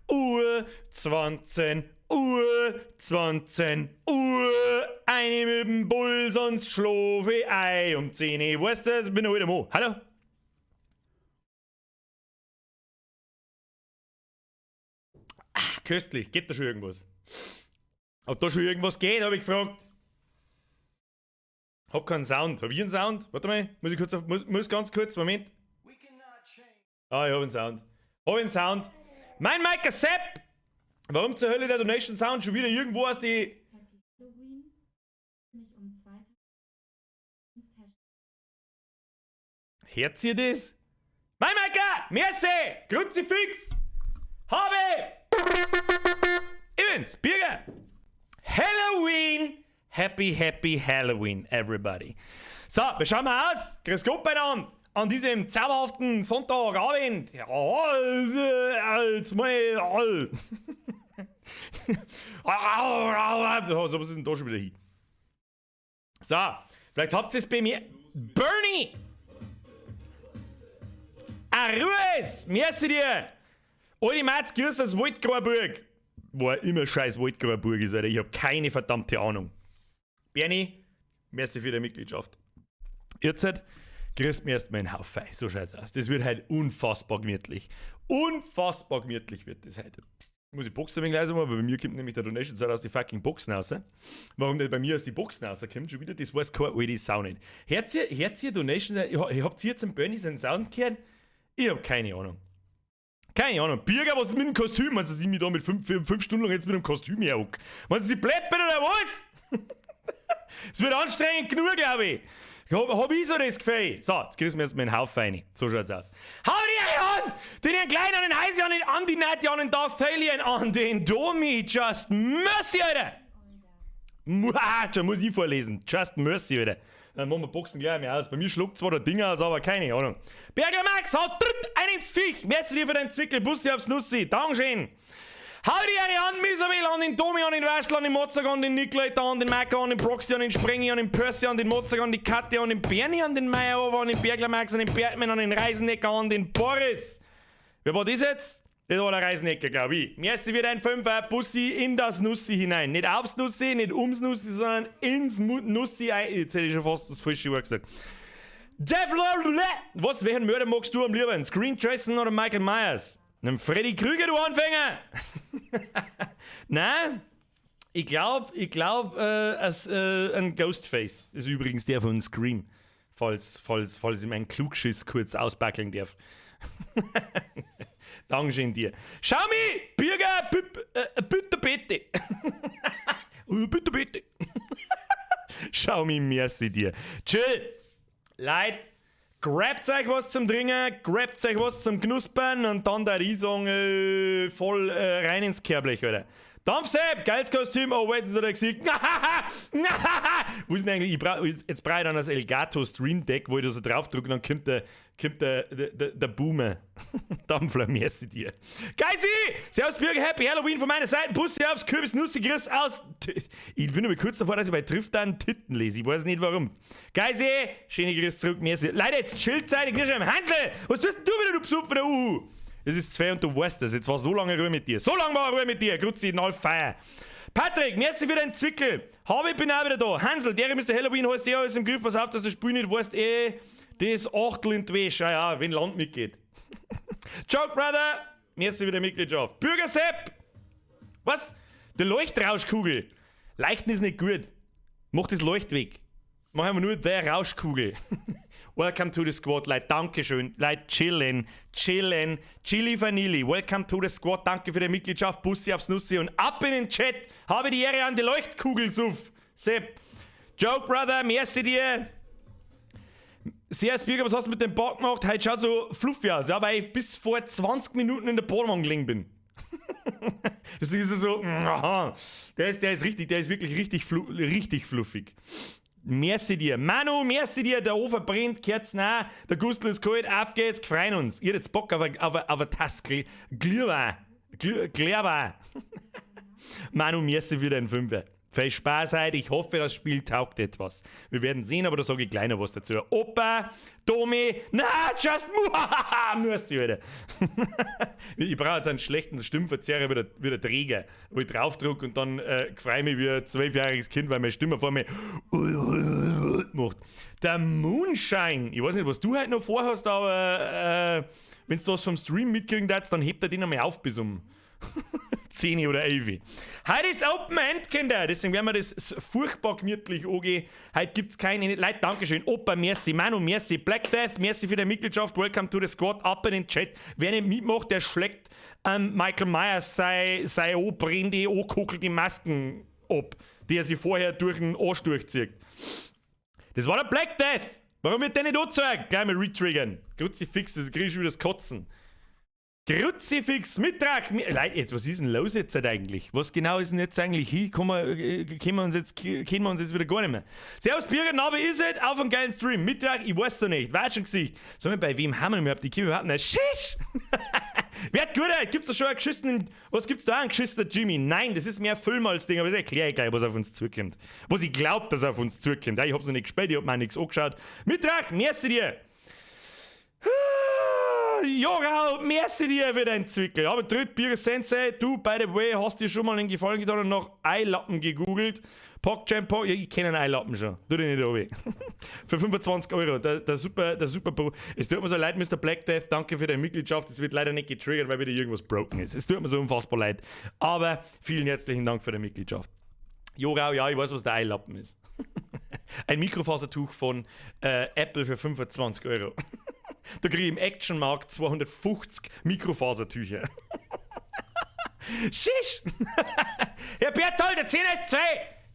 Uhr, 20 Uhr, 20 Uhr, eine mit dem Bull, sonst schlaf ich ein. Um 10 Uhr, weißt du, ich bin heute Mo. Hallo? Ah, köstlich, geht da schon irgendwas? Ob da schon irgendwas geht, habe ich gefragt. Hab keinen Sound. Hab ich einen Sound? Warte mal, muss ich kurz, auf, muss ganz kurz, Moment. Ah, ich hab einen Sound. Hab einen Sound. Mein Mike Sepp! Warum zur Hölle der Donation Sound schon wieder irgendwo aus die. Hört ihr das? Mein Maika! Merci! Kruzifix! Habe! Übrigens, Birger! Halloween! Happy, happy Halloween, everybody. So, wir schauen mal aus. Grüß Gott beieinander. An diesem zauberhaften Sonntagabend. Ja, jetzt mal. So, was ist denn da schon wieder hin? So, vielleicht habt ihr es bei mir. Bernie! Arues! Merci dir! Alte Mats, grüß aus Waldgrauburg. Wo immer scheiß Waldgrauburg ist, Alter. Ich hab keine verdammte Ahnung. Bernie, merci für deine Mitgliedschaft. Jetzt grüßt mir erstmal einen Haufen. So schaut's aus. Das wird halt unfassbar gemütlich. Unfassbar gemütlich wird das heute. Muss ich Boxen ein wenig leiser machen, weil bei mir kommt nämlich der Donation Sound aus die fucking Boxen raus. Warum der bei mir aus die Boxen rauskommt, schon wieder, das weiß kein alte Sau nicht. Hört ihr Donation, habt ihr jetzt einen Bernie seinen Sound gehört? Ich hab keine Ahnung. Keine Ahnung. Birger, was ist mit dem Kostüm? Also, sie mich da mit 5 Stunden lang jetzt mit dem Kostüm herhock. Wenn sie bleibt oder was? Es wird anstrengend genug, glaube ich. Hab ich so das Gefühl. So, jetzt kriegst du mir jetzt mal einen Haufen rein. So schaut's aus. Hau dir an! Den Kleinen, an den Heisi, an den Andi, Nati, an den Darth Talion, an den Domi. Just Mercy, Alter! Muah, da muss ich vorlesen. Just Mercy, Alter. Dann machen wir Boxen gleich mehr aus. Bei mir schluckt zwar der Ding aus, aber keine Ahnung. Berger Max, haut tritt ein ins Viech. Merci dir für deinen Zwickel. Bussi aufs Nussi. Dankeschön. Hau die Ehre an, Misabel, an den Domi, an den Waschl, an den Mozart, an den Nikolai, an den Macker, an den Proxy, an den Sprengi, an den Percy, an den Mozart, an die Katja, an den Bernie, an den Meyerhofer, an den Bergler Max, an den Bergmann, an den Reisenecker, an den Boris. Wer war das jetzt? Das war der Reisenecker, glaube ich. Merci für dein Fünfer, Bussi in das Nussi hinein. Nicht aufs Nussi, nicht ums Nussi, sondern ins Nussi. Jetzt hätte ich schon fast das falsche Wort gesagt. Was, welchen Mörder magst du am liebsten? Screen Jason oder Michael Myers? Nem Freddy Krüger, du Anfänger! Nein, ich glaub, ein Ghostface ist übrigens der von Scream. Falls ich meinen Klugschiss kurz ausbackeln darf. Dankeschön dir. Schau mich, Bürger, bitte, bitte. Bitte, bitte. Schau mich, merci dir. Chill. Leute, grabt euch was zum Trinken, grabt euch was zum Knuspern und dann der ich sagen, voll rein ins Kehrblech, Alter. Dampfsepp, geiles Kostüm, oh wait, ist er gesehen. Wo ist denn eigentlich, jetzt brauche ich dann das Elgato Stream Deck, wo ich da so drauf drücke und dann kommt der Boomer. Dampfler, merci dir. Geisi! Servus Bürger, Happy Halloween von meiner Seite. Bussi aufs Kürbis, Nussi, Grüß aus. Ich bin aber kurz davor, dass ich bei Triftan Titten lese. Ich weiß nicht, warum. Geisi, schöne Grüß zurück, merci. Leute, jetzt chillt Zeit, ich krieg schon Hansel! Was tust denn du wieder, du besoffener Uhu? Es ist 2 und du weißt das. Jetzt war so lange Ruhe mit dir. So lange war Ruhe mit dir. Grüezi, in all Feier. Patrick, merci für deinen Zwickel. Habe, ich bin auch wieder da. Hansel, der Mr. Halloween heißt eh alles im Griff. Pass auf, dass du das Spiel nicht weißt, eh, das Achtel in die Wäsche. Ja, ja, wenn Land mitgeht. Joke, Brother. Merci für die Mitgliedschaft. Bürger Sepp. Was? Der Leuchtrauschkugel. Leichten ist nicht gut. Mach das Leucht weg. Machen wir nur der Rauschkugel. Welcome to the squad, Leute. Dankeschön. Leute, chillen, chillen. Chili Vanilli. Welcome to the squad. Danke für die Mitgliedschaft. Bussi aufs Nussi und ab in den Chat. Habe die Ehre an die Leuchtkugel, Suff. Sepp. Joke, Brother, merci dir. Servus Bürger, was hast du mit dem Bart gemacht? Heute schaut so fluffy aus, ja, weil ich bis vor 20 Minuten in der Badewanne gelegen bin. Deswegen ist er so, aha. Der ist richtig, der ist wirklich richtig, flu richtig fluffig. Merci dir. Manu, merci dir. Der Ofen brennt, Kerzen auch. Der Gustl ist kalt. Auf geht's, freuen uns. Ihr habt jetzt Bock auf eine Tasse Glühwein. Glühwein. Manu, merci für deinen Fünfer. Viel Spaß heute. Ich hoffe, das Spiel taugt etwas. Wir werden sehen, aber da sage ich gleich noch was dazu. Opa, Domi, na, just merci, Alter. Ich brauche jetzt einen schlechten Stimmverzerrer wie der Träger, wo ich draufdrücke und dann freue ich mich wie ein 12-jähriges Kind, weil meine Stimme vor mir macht. Der Moonshine, ich weiß nicht, was du heute noch vorhast, aber wenn du was vom Stream mitkriegen darfst, dann hebt er den einmal auf bis um 10 oder 11. Heute ist Open End, Kinder, deswegen werden wir das furchtbar gemütlich angehen. Heute gibt es keine. Leute, Dankeschön. Opa, merci. Manu, merci. Black Death, merci für die Mitgliedschaft. Welcome to the squad. Up in den Chat. Wer nicht mitmacht, der schlägt Michael Myers sei anbrennende, angekokelte Masken ab, die er sich vorher durch den Arsch durchzieht. Das war der Black Death. Warum wird der nicht angezeigt? Gleich mal retriggern. Kruzifix, das krieg ich wieder das Kotzen. Kruzifix, Mittag. Leute, jetzt, was ist denn los jetzt halt eigentlich? Was genau ist denn jetzt eigentlich hier? Kennen wir uns jetzt wieder gar nicht mehr. Servus, Birger, Name ist es, auf einen geilen Stream. Mittag, ich weiß doch nicht. Watschengesicht. Sag mal, bei wem haben wir überhaupt? Die kennen wir überhaupt nicht. Schisch! Wird gut, gibt's da schon einen geschissenen, was gibt's da, einen geschissenen Jimmy? Nein, das ist mehr Film als Ding, aber das erkläre ich gleich, was auf uns zukommt. Was ich glaub, dass auf uns zukommt. Ja, ich hab's noch nicht gespielt, ich hab mir auch nichts angeschaut. Mittag, merci dir! Jorau, merci dir für deinen Zwickel. Aber dritt, Bier Sensei, du, by the way, hast dir schon mal einen Gefallen getan und nach Eilappen gegoogelt. PogChamp, Pog, ja, ich kenne einen Eilappen schon. Tu dich nicht weh. Für 25 Euro. Der super Pro. Es tut mir so leid, Mr. Black Death, danke für deine Mitgliedschaft. Es wird leider nicht getriggert, weil wieder irgendwas broken ist. Es tut mir so unfassbar leid. Aber vielen herzlichen Dank für deine Mitgliedschaft. Jorau, ja, ich weiß, was der Eilappen ist. Ein Mikrofasertuch von Apple für 25 Euro. Da kriege ich im Actionmarkt 250 Mikrofasertücher. Shish! Herr Berthold, der 10 ist 2!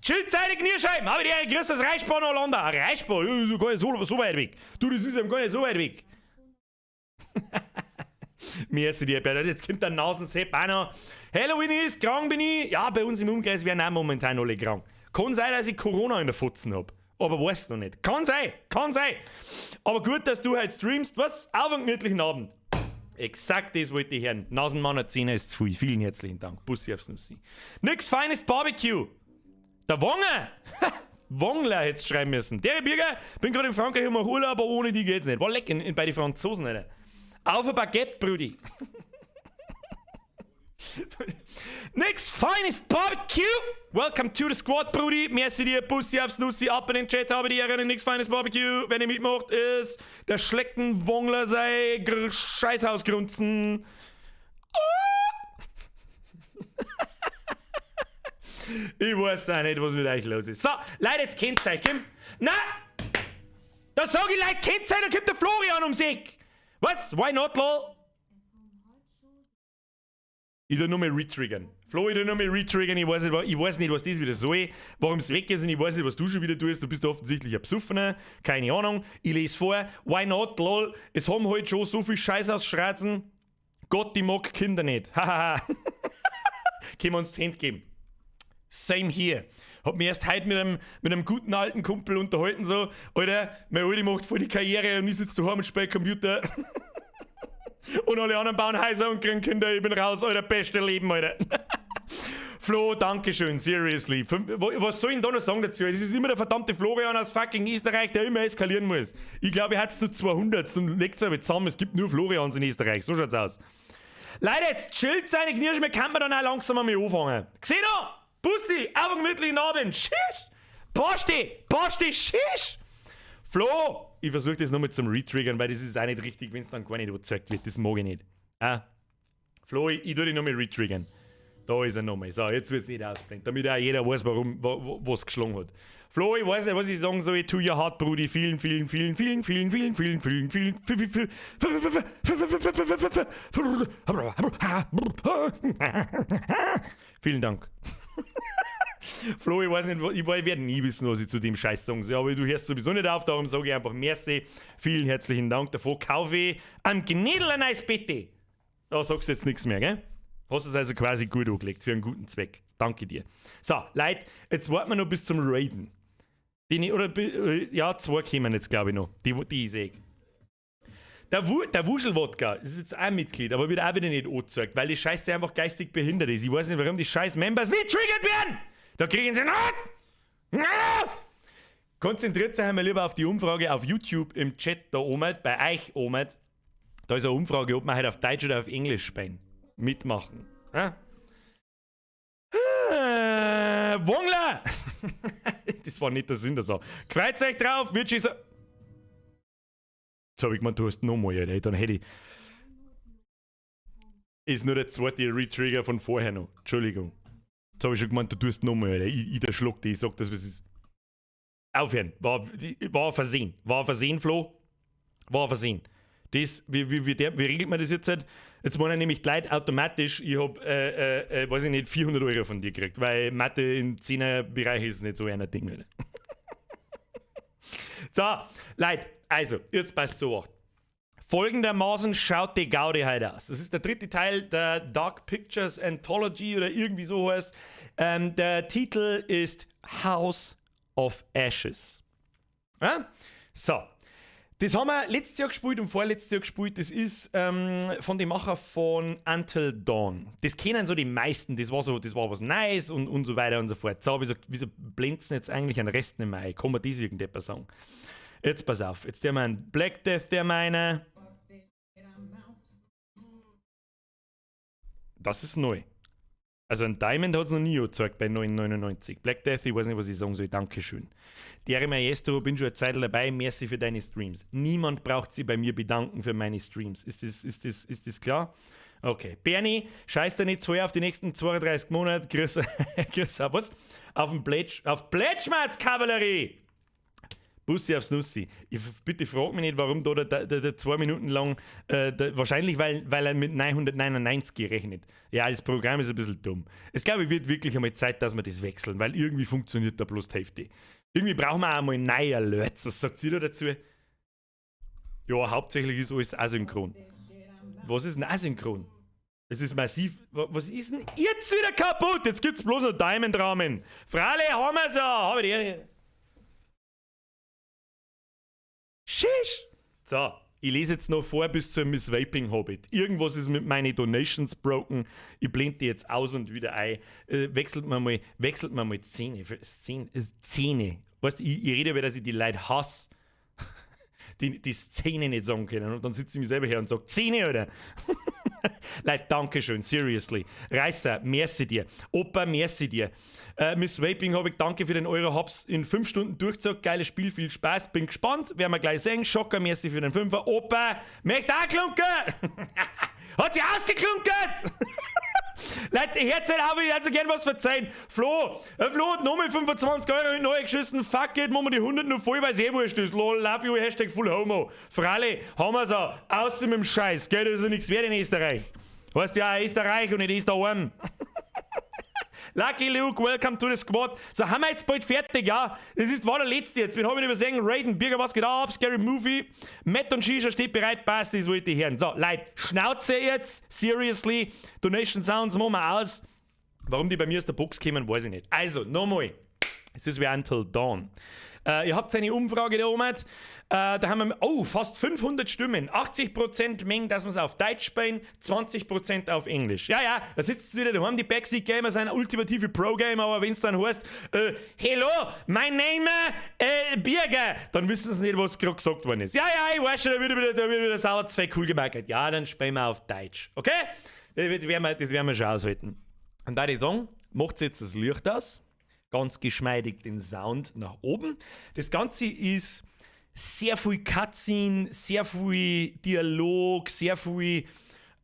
Chillt seine Kniescheiben! Hab ich dir grüß das Reichsbahn Hollander! Reichsbahn, du gar nicht so weit weg. Du, das ist eben gar nicht so weit weg. Merci dir, Berthold. Jetzt kommt der Nasensepp auch noch. Halloween ist, krank bin ich. Ja, bei uns im Umkreis werden auch momentan alle krank. Kann sein, dass ich Corona in der Fotzen hab. Aber weiß noch nicht. Kann sein, kann sein. Aber gut, dass du heute streamst. Was? Auf einen gemütlichen Abend. Exakt das wollte ich hören. Nasenmann, 10 ist zu viel. Vielen herzlichen Dank. Bussi aufs Nussi. Nix Finest Barbecue. Der Wonger. Wongler hättest schreiben müssen. Der Bürger, bin gerade in Frankreich und mach Urlaub, aber ohne die geht's nicht. War lecker bei den Franzosen, Alter. Auf ein Baguette, Brudi. Nix Finest Barbecue! Welcome to the squad, Brudi. Merci dir, Bussi aufs Nussi, ab in den Chat, habe die Ehre, Nix Finest Barbecue. Wenn ihr mitmacht, ist der Schleckenwongler sei Scheißhausgrunzen. Oh! Ich weiß auch nicht, was mit euch los ist. So, Leute, jetzt kennt's euch. Komm. Na! Da sag ich, Leute, kennt's euch, da kommt der Florian ums Eck. Was? Why not, lol? Ich tu nur mal retriggern. Flo, ich tu nur mal retriggern. Ich weiß nicht, was das wieder soll, warum es weg ist, und ich weiß nicht, was du schon wieder tust. Du bist offensichtlich ein Besoffener. Keine Ahnung. Ich lese vor. Why not, lol? Es haben halt schon so viel Scheiß aus Schratzen. Gott, ich mag Kinder nicht. Hahaha. Können wir uns die Hände geben. Same here. Hab mich erst heute mit einem guten alten Kumpel unterhalten, so: Alter, meine Alte macht voll die Karriere und ich sitze daheim und spiele Computer. Und alle anderen bauen Häuser und kriegen Kinder, ich bin raus, Alter, beste Leben, Alter. Flo, dankeschön, seriously. Was soll ich denn da noch sagen dazu? Es ist immer der verdammte Florian aus fucking Österreich, der immer eskalieren muss. Ich glaube, er hat es zu 200 und legt es aber zusammen. Es gibt nur Florians in Österreich, so schaut's aus. Leute, jetzt chillt seine Knie, kann man dann auch langsam einmal anfangen. Xeno! Bussi, auf einen gemütlichen Abend. Shish! Basti! Basti, shish! Flo! Ich versuche das nochmal zum Retriggern, weil das ist auch nicht richtig, wenn es dann gar nicht überzeugt wird. Das mag ich nicht. Ah. Flo, ich tue dich nochmal retriggern. Da ist er nochmal. So, jetzt wird es nicht ausblendet, damit auch jeder weiß, warum, was geschlagen hat. Flo, ich weiß nicht, was ich sagen soll. To your heart, Brudi. Vielen, vielen, vielen, vielen, vielen, vielen, vielen, vielen, vielen, vielen, vielen, vielen Dank. Flo, ich weiß nicht, ich werde nie wissen, was ich zu dem Scheiß sagen soll, aber du hörst sowieso nicht auf, darum sage ich einfach merci. Vielen herzlichen Dank. Davor kaufe ich am Gnädel ein neues Bette. Da sagst du jetzt nichts mehr, gell? Hast es also quasi gut angelegt für einen guten Zweck. Danke dir. So, Leute, jetzt warten wir noch bis zum Raiden. Die, oder, ja, zwei kommen jetzt, glaube ich, noch. Die ich sehe. Der Wuschel-Wodka ist jetzt auch Mitglied, aber wird auch wieder nicht angezeigt, weil die Scheiße einfach geistig behindert ist. Ich weiß nicht, warum die scheiß Members nicht triggert werden! Da kriegen sie nicht! Konzentriert euch einmal lieber auf die Umfrage auf YouTube im Chat da oben, bei euch oben. Da ist eine Umfrage, ob wir heute auf Deutsch oder auf Englisch spielen. Mitmachen. Ja? Wongler! Das war nicht der Sinn der Sache. Freut euch drauf, wird schon so. Jetzt hab ich gemeint, du hast nochmal, Alter. Dann hätte ich. Ist nur der zweite Retrigger von vorher noch. Entschuldigung. Jetzt habe ich schon gemeint, du tust nochmal, Alter. Ich der schluck dich, ich sag das, was ist. Aufhören. War ein Versehen. War ein Versehen, Flo. War ein Versehen. Das, wie regelt man das jetzt halt? Jetzt wollen nämlich die Leute automatisch, ich hab, weiß ich nicht, 400 Euro von dir gekriegt, weil Mathe im 10er-Bereich ist nicht so ein Ding. Alter. So, Leute, also, jetzt passt so auf. Folgendermaßen schaut die Gaudi heute aus. Das ist der dritte Teil der Dark Pictures Anthology oder irgendwie so heißt. Der Titel ist House of Ashes. Ja? So. Das haben wir letztes Jahr gespielt und vorletztes Jahr gespielt. Das ist von dem Macher von Until Dawn. Das kennen so die meisten. Das war so, das war was Neues und so weiter und so fort. So, wieso blenden jetzt eigentlich einen Rest nicht mehr ein? Kann man das irgendetwas sagen? Jetzt pass auf. Jetzt der mein Black Death, der meine. Das ist neu. Also ein Diamond hat es noch nie gezeigt bei 9,99. Black Death, ich weiß nicht, was ich sagen soll. Dankeschön. Dere Maestro, bin schon eine Zeit dabei. Merci für deine Streams. Niemand braucht sich bei mir bedanken für meine Streams. Ist das klar? Okay. Bernie, scheiß dir nicht zu auf die nächsten 32 Monate. Grüß, grüß, was? Auf den Pledge, auf Pledgeschmerz-Kavallerie! Bussi aufs Nussi. Ich, bitte frag mich nicht, warum da der 2 Minuten lang, der, wahrscheinlich weil er mit 999 gerechnet. Ja, das Programm ist ein bisschen dumm. Es, glaube ich, wird wirklich einmal Zeit, dass wir das wechseln, weil irgendwie funktioniert da bloß die Hälfte. Irgendwie brauchen wir auch mal neue Alerts. Was sagt sie da dazu? Ja, hauptsächlich ist alles asynchron. Was ist denn asynchron? Es ist massiv. Was ist denn jetzt wieder kaputt? Jetzt gibt's bloß noch Diamond-Rahmen. Frale, haben wir's ja. Habe die Ehre. Shish! So, ich lese jetzt noch vor bis zur Miss Vaping Hobbit. Irgendwas ist mit meinen Donations broken. Ich blende die jetzt aus und wieder ein. Wechselt mir mal Szene. Szene. Szene. Weißt du, ich rede über, dass ich die Leute hasse, die Szene nicht sagen können. Und dann sitze ich mir selber her und sage: Szene, Alter. Leute, Dankeschön, seriously. Reißer, merci dir. Opa, merci dir. Miss Vaping habe ich, danke für den Euro, hab's in 5 Stunden durchgezogen. Geiles Spiel, viel Spaß. Bin gespannt, werden wir gleich sehen. Schocker, merci für den Fünfer. Opa, möchte auch klunkern. Hat sie ausgeklunkert! Leute, Herz auf, ich würde so gern was verzeihen. Flo hat nochmal 25 € in neu geschissen. Fuck it, machen wir die 100 noch voll, weil es eh wurscht ist. Lol, love you, #FullHomo. Fralle, haben wir's auch. Aus mit dem Scheiß, gell, das ist ja nichts wert in Österreich. Weißt ja, Österreich und nicht Österreich. Lucky Luke, welcome to the squad. So, haben wir jetzt bald fertig, ja? Das ist, war der letzte jetzt. Wen habe ich übersehen? Raiden, Birger, was geht ab? Scary Movie. Matt und Shisha steht bereit, passt, das wollte ich hören. So, Leute, Schnauze jetzt. Seriously. Donation Sounds machen wir aus. Warum die bei mir aus der Box kommen, weiß ich nicht. Also, nochmal. Es ist wie Until Dawn. Ihr habt eine Umfrage da oben. Da haben wir, oh, fast 500 Stimmen. 80% mengen, dass wir es auf Deutsch spielen, 20% auf Englisch. Ja, da sitzt wieder daheim, die Backseat Gamer sind ultimative Pro-Gamer, aber wenn es dann heißt, "Hello, my name Birger", dann wissen sie nicht, was gerade gesagt worden ist. Ja, ich weiß schon, da wird wieder sauer zwei cool gemacht. Ja, dann spielen wir auf Deutsch. Okay? Das werden wir schon aushalten. Und da ich sagen, macht jetzt das Licht aus, ganz geschmeidig den Sound nach oben. Das Ganze ist sehr viel Cutscene, sehr viel Dialog, sehr viel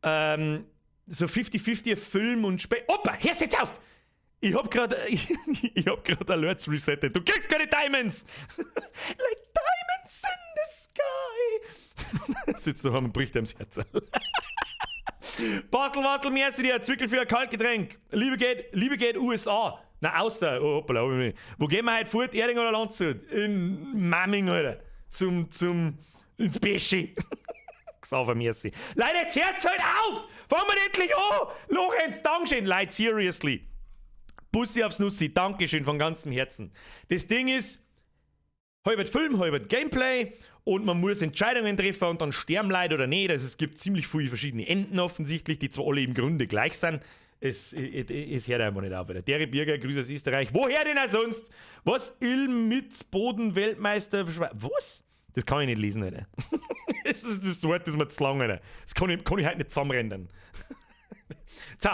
so 50-50 Film und Spiel. Opa, hörst jetzt auf! Ich hab grad Alerts resettet. Du kriegst keine Diamonds! Like diamonds in the sky! Sitzt da und bricht ihm das Herz. Bastel, Bastel, merci dir. Zwickel für ein Kaltgetränk. Liebe geht USA. Na, außer, oh, hoppala, hab ich mich. Wo gehen wir heute fort? Erding oder Landshut? In Mamming, Alter. Ins Peschi. Xaver, merci. Leute, jetzt hört's halt auf! Fangen wir endlich an! Lorenz, Dankeschön. Leute, seriously. Bussi aufs Nussi, Dankeschön von ganzem Herzen. Das Ding ist, halbert Film, halbert Gameplay und man muss Entscheidungen treffen und dann sterben Leute oder nicht. Also es gibt ziemlich viele verschiedene Enden offensichtlich, die zwar alle im Grunde gleich sind. Es hört einfach nicht auf, Alter. Dere Birger, Grüße aus Österreich. Woher denn auch sonst? Was? Ilmitz, Weltmeister. Was? Das kann ich nicht lesen, Alter. Das ist das Wort, das mir zu lang, Alter. Das kann ich heute nicht zusammenrendern. So,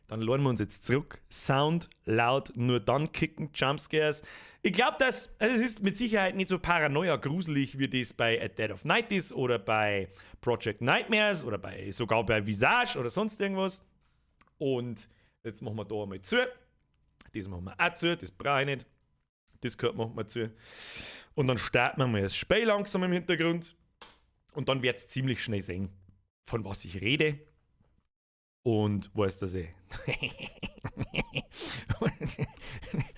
dann laden wir uns jetzt zurück. Sound laut, nur dann kicken, Jumpscares. Ich glaube, dass, also es ist mit Sicherheit nicht so paranoia gruselig, wie das bei At Dead of Night ist oder bei Project Nightmares oder sogar bei Visage oder sonst irgendwas. Und jetzt machen wir da einmal zu. Das machen wir auch zu, das brauche ich nicht. Discord machen wir zu. Und dann starten wir mal das Spiel langsam im Hintergrund. Und dann wird es ziemlich schnell sehen, von was ich rede. Und wo ist das eh?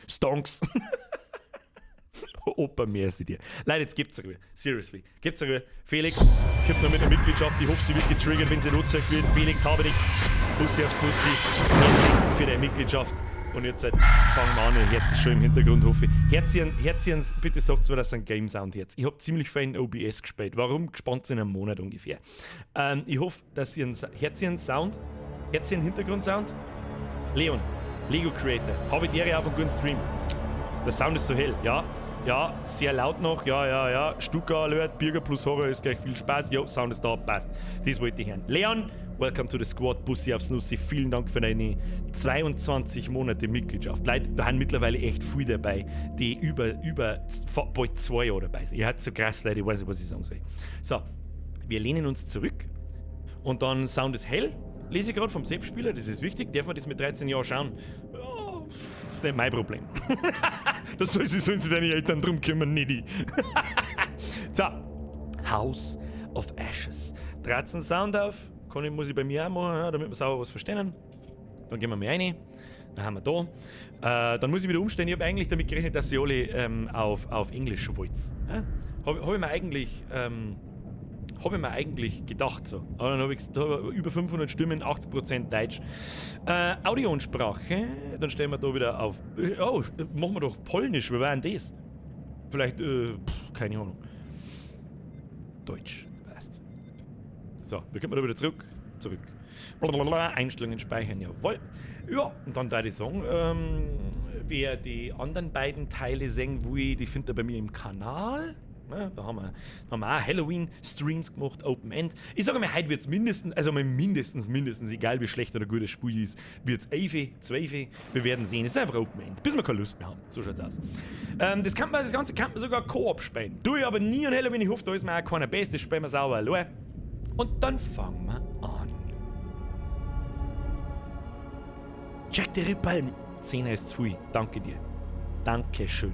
Stonks. Opa, merci dir. Leute, jetzt gibt's Ruhe. Seriously. Gibt's Ruhe. Felix kommt noch mit der Mitgliedschaft. Ich hoffe, sie wird getriggert, wenn sie angezeigt wird. Felix, habe nichts. Bussi aufs Nussi. Merci für deine Mitgliedschaft. Und jetzt halt, fangen wir an. Herz ist schon im Hintergrund, hoffe ich. Herzchen, Herzchen, bitte sagt mir, dass ein Game Sound jetzt. Ich habe ziemlich viel in OBS gespielt. Warum? Gespannt in einem Monat ungefähr. Ich hoffe, dass ihr ein Herzchen Sound, Herzchen Hintergrundsound. Leon, Lego Creator, habe ich dir auf einen guten Stream. Der Sound ist so hell, ja. Ja, sehr laut noch, ja. Stuka Alert, Birger plus Horror ist gleich viel Spaß. Jo, Sound ist da, passt. Das wollte ich hören. Leon, welcome to the squad, Bussi aufs Nussi. Vielen Dank für deine 22 Monate Mitgliedschaft. Leute, da haben mittlerweile echt viel dabei, die über bald 2 Jahre dabei sind. Ihr habt so krass, Leute, ich weiß nicht, was ich sagen soll. So, wir lehnen uns zurück und dann Sound ist hell. Lese ich gerade vom Sepp-Spieler, das ist wichtig. Darf man das mit 13 Jahren schauen? Ja, das ist nicht mein Problem. Das sollen sich deine Eltern drum kümmern, nicht ich. So, House of Ashes. 13 Sound auf. Muss ich bei mir auch machen, ja, damit wir sauber was verstehen. Dann gehen wir mal rein. Dann haben wir da. Dann muss ich wieder umstellen. Ich habe eigentlich damit gerechnet, dass sie alle auf Englisch wollt. Ja? Hab ich mir eigentlich. Habe ich mir eigentlich gedacht so. Aber dann habe ich da über 500 Stimmen, 80% Deutsch. Audio und Sprache, dann stellen wir da wieder auf. Oh, machen wir doch Polnisch, wie war denn das? Vielleicht, keine Ahnung. Deutsch, passt. So, wir können da wieder zurück. Zurück. Blablabla, Einstellungen speichern, jawohl. Ja, und dann da ich sagen, wer die anderen beiden Teile sehen will, die findet ihr bei mir im Kanal. Ne, da haben wir auch Halloween-Streams gemacht, Open End. Ich sage mal, heute wird es mindestens, also mal mindestens, mindestens, egal wie schlecht oder gut das Spiel ist, wird es 11, 12, wir werden sehen. Es ist einfach Open End, bis wir keine Lust mehr haben. So schaut's aus. Das Ganze kann man sogar Koop spielen. Tu ich aber nie an Halloween, ich hoffe, da ist mir auch keiner best, das spielen wir sauber allein. Und dann fangen wir an. Jack the Ripper, 10 ist zu viel. Danke dir. Dankeschön.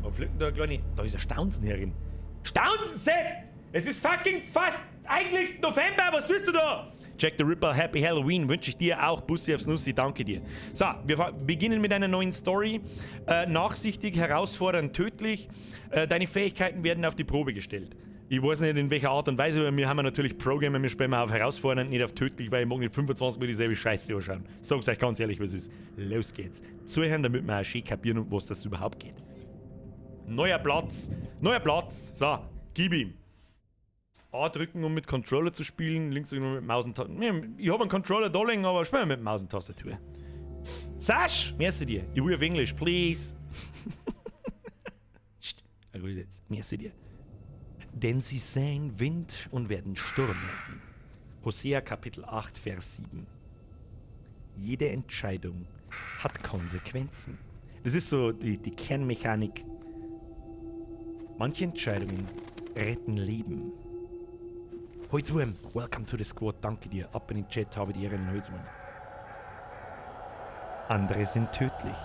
Warum fliegt denn da eine kleine. Da ist ein Staunsen herin. Staunsen, Sepp! Es ist fucking fast eigentlich November, was tust du da? Jack the Ripper, Happy Halloween wünsche ich dir auch. Bussi aufs Nussi, danke dir. So, wir beginnen mit einer neuen Story. Nachsichtig, herausfordernd, tödlich. Deine Fähigkeiten werden auf die Probe gestellt. Ich weiß nicht, in welcher Art und Weise, aber wir haben ja natürlich Pro-Gamer, wir spielen auf herausfordernd, nicht auf tödlich, weil ich mag nicht 25 Mal dieselbe Scheiße anschauen. Sag's euch ganz ehrlich, was ist. Los geht's. Zuhören, damit wir auch schön kapieren, um was das überhaupt geht. Neuer Platz. Neuer Platz. So, gib ihm. A drücken, um mit Controller zu spielen. Links drücken mit Maus und Tastatur. Ich habe einen Controller da liegen, aber spielen wir mit Maus und Tastatur. Sash, merci dir. Ich will auf Englisch, please. Ruhig jetzt. Merci dir. Denn sie säen Wind und werden Sturm ernten. Hosea Kapitel 8, Vers 7. Jede Entscheidung hat Konsequenzen. Das ist so die Kernmechanik. Manche Entscheidungen retten Leben. Holzwurm, welcome to the squad, danke dir. Ab in den Chat, habe die Ehre, den Holzwurm. Andere sind tödlich.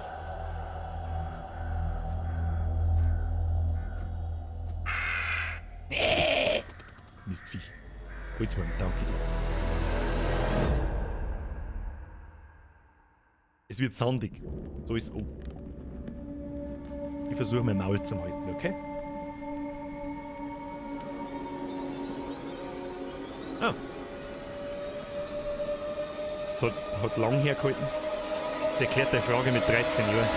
Mistviech. Holzwurm, danke dir. Es wird sandig. So ist es. Oh. Ich versuche mein Maul zu halten, okay? Ah. Es hat lang hergehalten. Das erklärt die Frage mit 13 Jahren.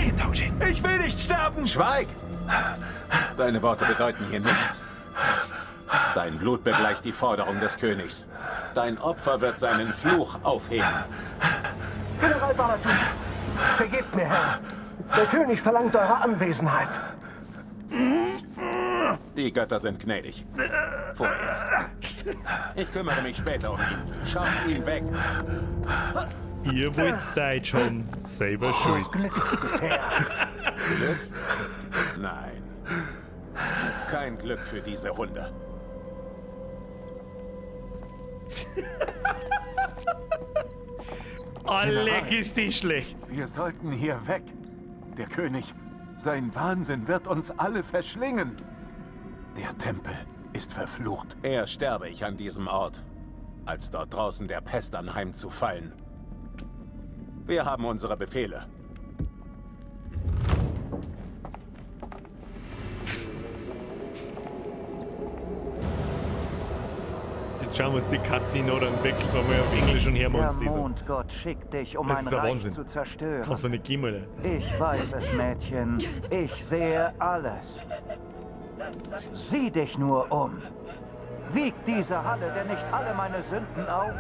Nein! Ich will nicht sterben! Schweig! Deine Worte bedeuten hier nichts. Dein Blut begleicht die Forderung des Königs. Dein Opfer wird seinen Fluch aufheben. General Baratu, vergebt mir, Herr. Der König verlangt eure Anwesenheit. Die Götter sind gnädig. Vorerst. Ich kümmere mich später um ihn. Schafft ihn weg. Ihr wollt Deutsch haben. Selber schuld. Glück bisher. Glück? Nein. Kein Glück für diese Hunde. Leck ist die schlecht. Wir sollten hier weg. Der König, sein Wahnsinn wird uns alle verschlingen. Der Tempel ist verflucht. Eher sterbe ich an diesem Ort, als dort draußen der Pest anheimzufallen. Wir haben unsere Befehle. Jetzt schauen wir uns die Cutscene an, dann wechseln wir mal auf Englisch und hören wir uns Der das an. Mondgott schickt dich, um Das mein ist ein Reich Wahnsinn. zu zerstören. Kannst du nicht geben, Alter. Ich weiß es, Mädchen. Ich sehe alles. Sieh dich nur um. Wiegt diese Halle denn nicht alle meine Sünden auf?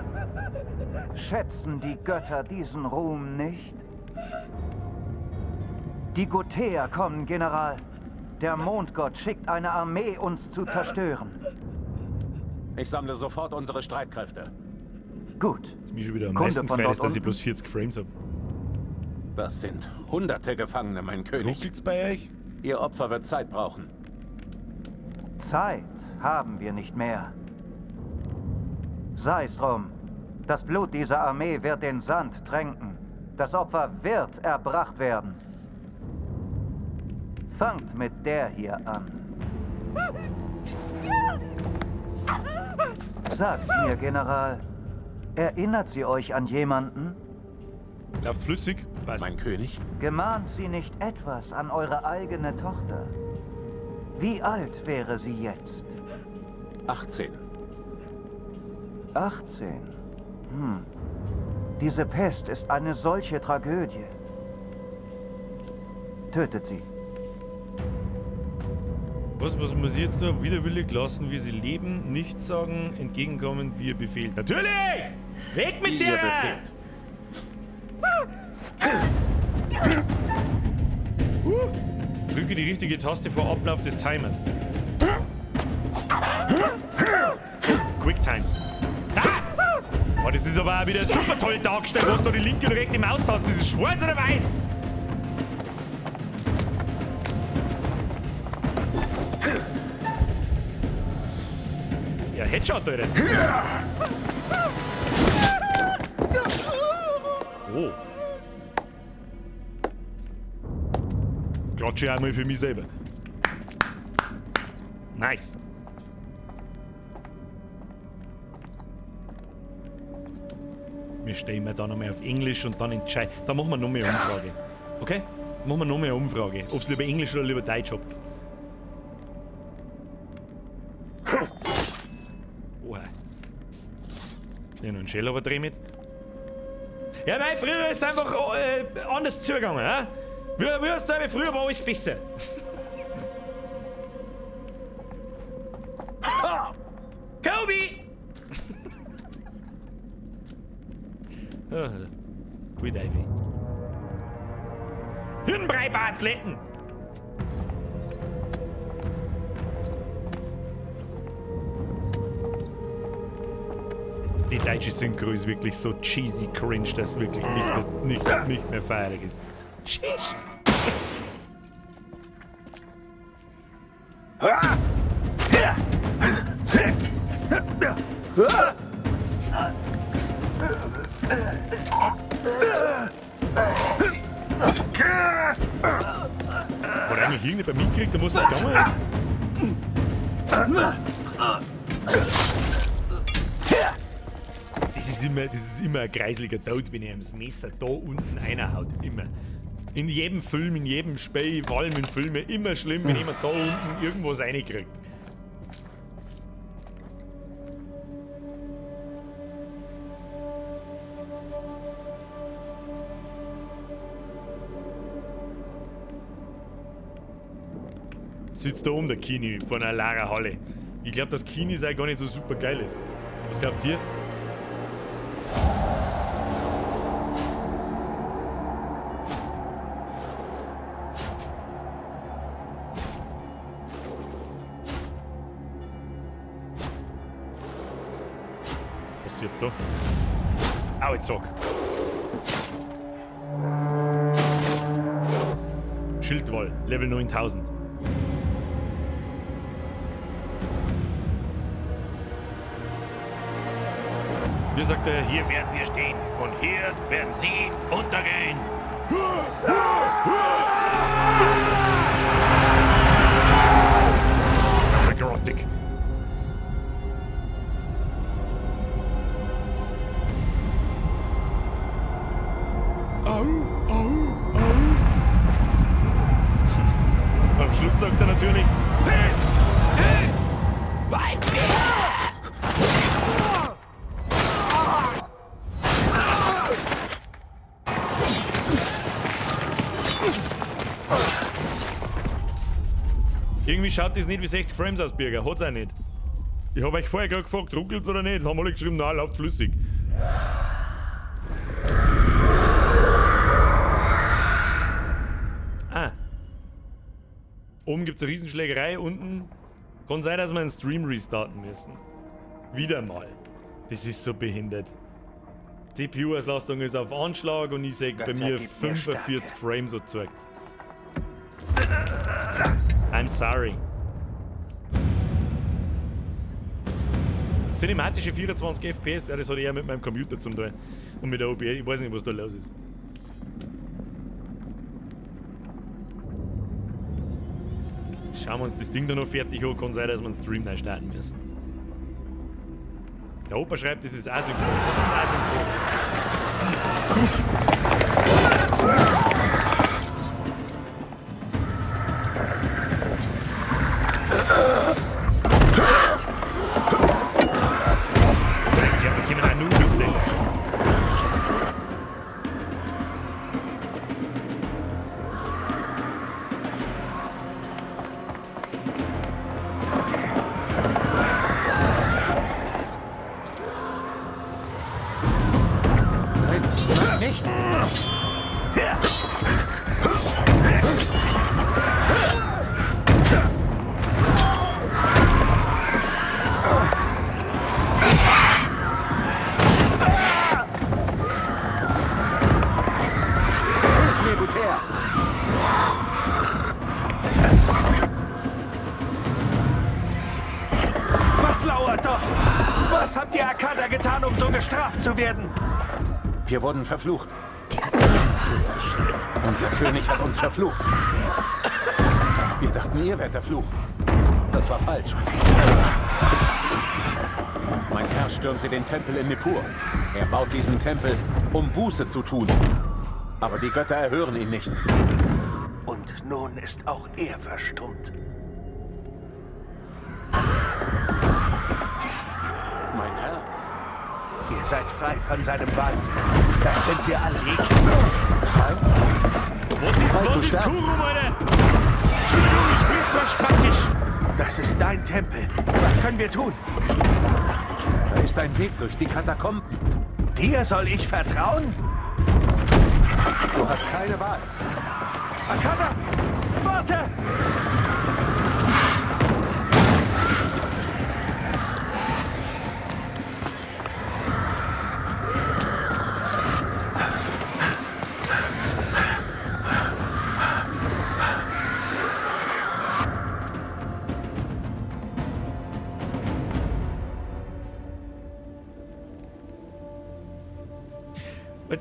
Schätzen die Götter diesen Ruhm nicht? Die Gothäer kommen, General. Der Mondgott schickt eine Armee, uns zu zerstören. Ich sammle sofort unsere Streitkräfte. Gut. Was mich schon wieder am Kunde meisten von gefällt, dort ist, dass ich unten? bloß 40 Frames habe. Das sind hunderte Gefangene, mein König. Ruckelt's bei euch? Ihr Opfer wird Zeit brauchen. Zeit haben wir nicht mehr. Sei's drum. Das Blut dieser Armee wird den Sand tränken. Das Opfer wird erbracht werden. Fangt mit der hier an. Sagt mir, General, erinnert sie euch an jemanden? Läuft flüssig? Passt. Mein König? Gemahnt sie nicht etwas an eure eigene Tochter? Wie alt wäre sie jetzt? 18. 18. Hm. Diese Pest ist eine solche Tragödie. Tötet sie. Was muss ich jetzt da widerwillig lassen, wie sie leben, nichts sagen, entgegenkommen, wie ihr befehlt? Natürlich! Weg mit Wie dir! ihr befehlt. Drücke die richtige Taste vor Ablauf des Timers. Quick Times. Ah! Oh, das ist aber auch wieder super toll dargestellt, was da die linke und rechte Maustaste ist. Ist schwarz oder weiß? Ja, Headshot, Alter. Oh. Klatsche ich einmal für mich selber. Nice. Wir stellen wir da nochmal auf Englisch und dann entscheiden. Da machen wir noch mehr Umfrage. Okay? Machen wir noch mehr Umfrage. Ob es lieber Englisch oder lieber Deutsch habt. Oha. Schnell noch einen Shell aber dreh mit. Ja, nein, früher ist es einfach anders zugegangen. Hä? Wie hast du früher war alles besser. Kobe! Pfui Teufel. Hirnbrei-Batzletten! Die deutsche Synchro ist wirklich so cheesy cringe, dass es wirklich nicht mehr feierlich ist. Sheesh! Hat eigentlich irgendjemand mitgekriegt, um was das gegangen ist? Das ist immer ein kreisliger Tod, wenn ich ihm das Messer da unten reinhaut. Immer. In jedem Film, in jedem Spiel, vor allem in Filmen, immer schlimm, wenn jemand da unten irgendwas reinkriegt. Sitzt da oben der Kini von einer leeren Halle. Ich glaube, dass Kini sei gar nicht so super geil ist. Was glaubt ihr? Was passiert da? Au, jetzt sag. Schildwall, Level 9000. Hier sagt er, hier werden wir stehen und hier werden sie untergehen. Das ist grottig. Au, au, au. Am Schluss sagt er natürlich, das ist Weißbier! Irgendwie schaut das nicht wie 60 Frames aus, Birger. Hat's auch nicht. Ich hab euch vorher gerade gefragt, ruckelt's oder nicht? Haben alle geschrieben, nein, läuft flüssig. Ah. Oben gibt's eine Riesenschlägerei, unten kann sein, dass wir einen Stream restarten müssen. Wieder mal. Das ist so behindert. CPU-Auslastung ist auf Anschlag und ich sehe bei mir gib mir 45 Stärke. Frames so zeigt. I'm sorry. Cinematische 24 FPS, ja, das hat eher mit meinem Computer zum tun. Und mit der OBS, ich weiß nicht, was da los ist. Jetzt schauen wir uns das Ding da noch fertig an, kann sein, dass wir einen Stream neu starten müssen. Der Opa schreibt, das ist asynchron. Das ist asynchron. Ich glaube, da kommen Anubisse. Nein, nein, nicht! Hilf mir, Guter! Was lauert dort? Was habt ihr Akada getan, um so gestraft zu werden? Wir wurden verflucht. Unser König hat uns verflucht. Wir dachten, ihr wärt der Fluch. Das war falsch. Mein Herr stürmte den Tempel in Nippur. Er baut diesen Tempel, um Buße zu tun. Aber die Götter erhören ihn nicht. Und nun ist auch er verstummt. Mein Herr, Ihr seid frei von seinem Wahnsinn. Das sind wir alle. frei? Was ist, Frei was zu ist sterben. Kurum, Alter? Entschuldigung, ich sprich kein Spackisch. Das ist dein Tempel. Was können wir tun? Da ist ein Weg durch die Katakomben. Dir soll ich vertrauen? Du hast keine Wahl. Akada! Warte!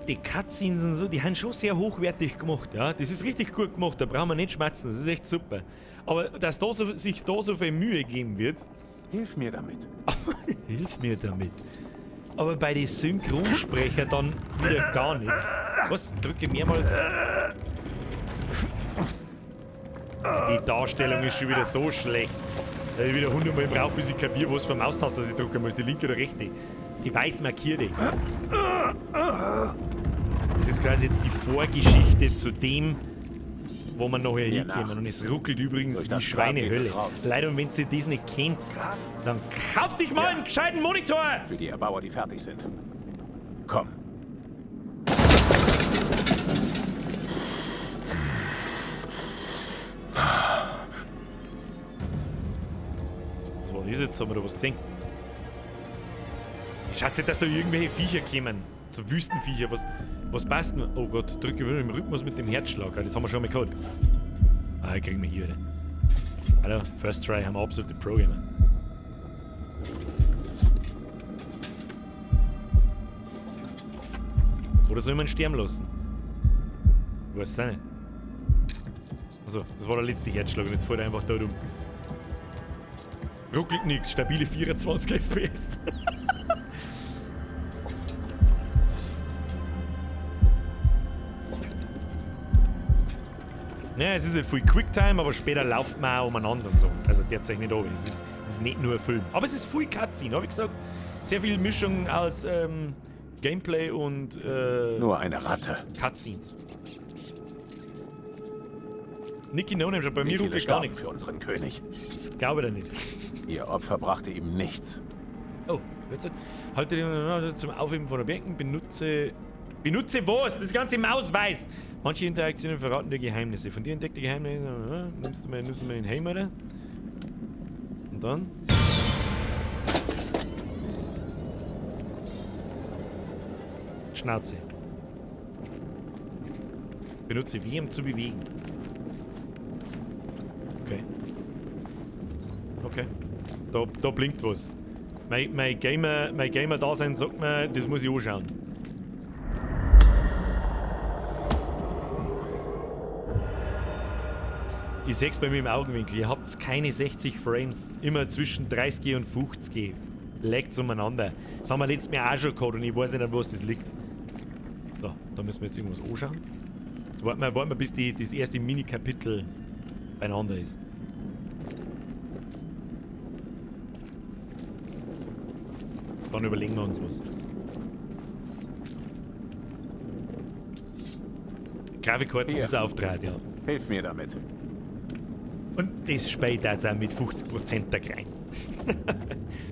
Die Cutscenes und so, die haben schon sehr hochwertig gemacht, ja. Das ist richtig gut gemacht, da brauchen wir nicht schmatzen, das ist echt super. Aber dass da so, sich da so viel Mühe geben wird, Hilf mir damit. hilf mir damit. Aber bei den Synchronsprecher dann wieder gar nichts. Was? Drücke mehrmals. Die Darstellung ist schon wieder so schlecht. Dass ich wieder 100 Mal brauche, bis ich kapiere, was für Maustaste ich drücken muss, die linke oder rechte. Die weiß markierte. Das ist quasi jetzt die Vorgeschichte zu dem, wo wir nachher Hier hinkommen. nach. Und es ruckelt übrigens Durch wie das Grab geht Schweinehölle. es raus. Leider, und wenn ihr das nicht kennt, dann kauft dich mal Ja. einen gescheiten Monitor! Für die Erbauer, die fertig sind. Komm. Was war das jetzt? Haben wir da was gesehen? Ich schätze, dass da irgendwelche Viecher kämen. So Wüstenviecher. Was passt denn? Oh Gott, drücke wieder im Rhythmus mit dem Herzschlag. Ah, das haben wir schon mal gehabt. Ah, kriegen wir hier wieder. Alter, First Try haben wir absolute Pro-Gamer. Oder soll man sterben lassen? Ich weiß es auch nicht. Also, das war der letzte Herzschlag und jetzt fällt er einfach da rum. Ruckelt nix, stabile 24 FPS. Ja, es ist halt viel Quicktime, aber später lauft man auch umeinander und so. Also derzeit nicht runter. Es ist nicht nur ein Film. Aber es ist viel Cutscene, hab ich gesagt. Sehr viel Mischung aus Gameplay und Nur eine Ratte. Cutscenes. Nicky No Name, bei Wie mir viele ruckelt gar starben nichts. für unseren König. Das glaube ich dir nicht. Ihr Opfer brachte ihm nichts. Oh, jetzt halte den zum Aufheben von Objekten, benutze. Benutze was? Das ganze Maus weiß! Manche Interaktionen verraten dir Geheimnisse. Von dir entdeckte Geheimnisse. Nimmst du mal den Helm, oder? Und dann? Schnauze. Benutze W, um zu bewegen. Okay. Okay. Da blinkt was. Mein Gamer-Dasein sagt mir, das muss ich anschauen. Ich seh's bei mir im Augenwinkel. Ihr habt keine 60 Frames. Immer zwischen 30 und 50. Lagt's umeinander. Das haben wir letztes Mal auch schon gehabt und ich weiß nicht, an was das liegt. So, da müssen wir jetzt irgendwas anschauen. Jetzt warten wir bis das erste Mini-Kapitel beieinander ist. Dann überlegen wir uns was. Grafikkarten Hier. ist auftreten, ja. Hilf mir damit. Und das spielt jetzt auch mit 50% der Grein.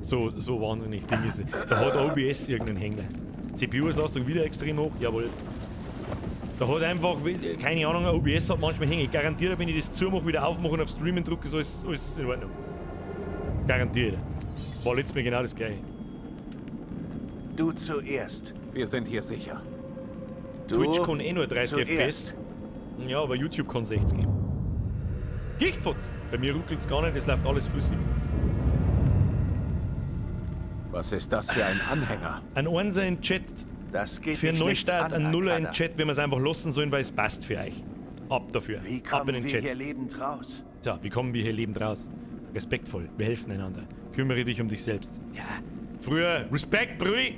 So wahnsinnig Ding ist es. Da hat OBS irgendeinen Hängler. CPU-Auslastung wieder extrem hoch, jawohl. Da hat einfach, keine Ahnung, OBS hat manchmal Hänge. Ich garantiere, wenn ich das zumache, wieder aufmache und auf Streamen drücke, ist alles in Ordnung. Garantiert. War letztes Mal genau das gleiche. Du zuerst. Wir sind hier sicher. Du Twitch kann eh nur 30 zuerst. FPS. Ja, aber YouTube kann 60. Gichtfutz! Bei mir ruckelt's gar nicht, es läuft alles flüssig. Was ist das für ein Anhänger? Ein Einser im Chat Das geht für einen dich nichts Neustart, an, ein Nuller im Akada. Chat, wenn wir es einfach lassen sollen, weil es passt für euch. Ab dafür. Wie Ab in kommen den wir Chat. hier lebend raus? So, wie kommen wir hier lebend raus? Respektvoll, wir helfen einander. Kümmere dich um dich selbst. Ja, früher, Respekt, Brudi!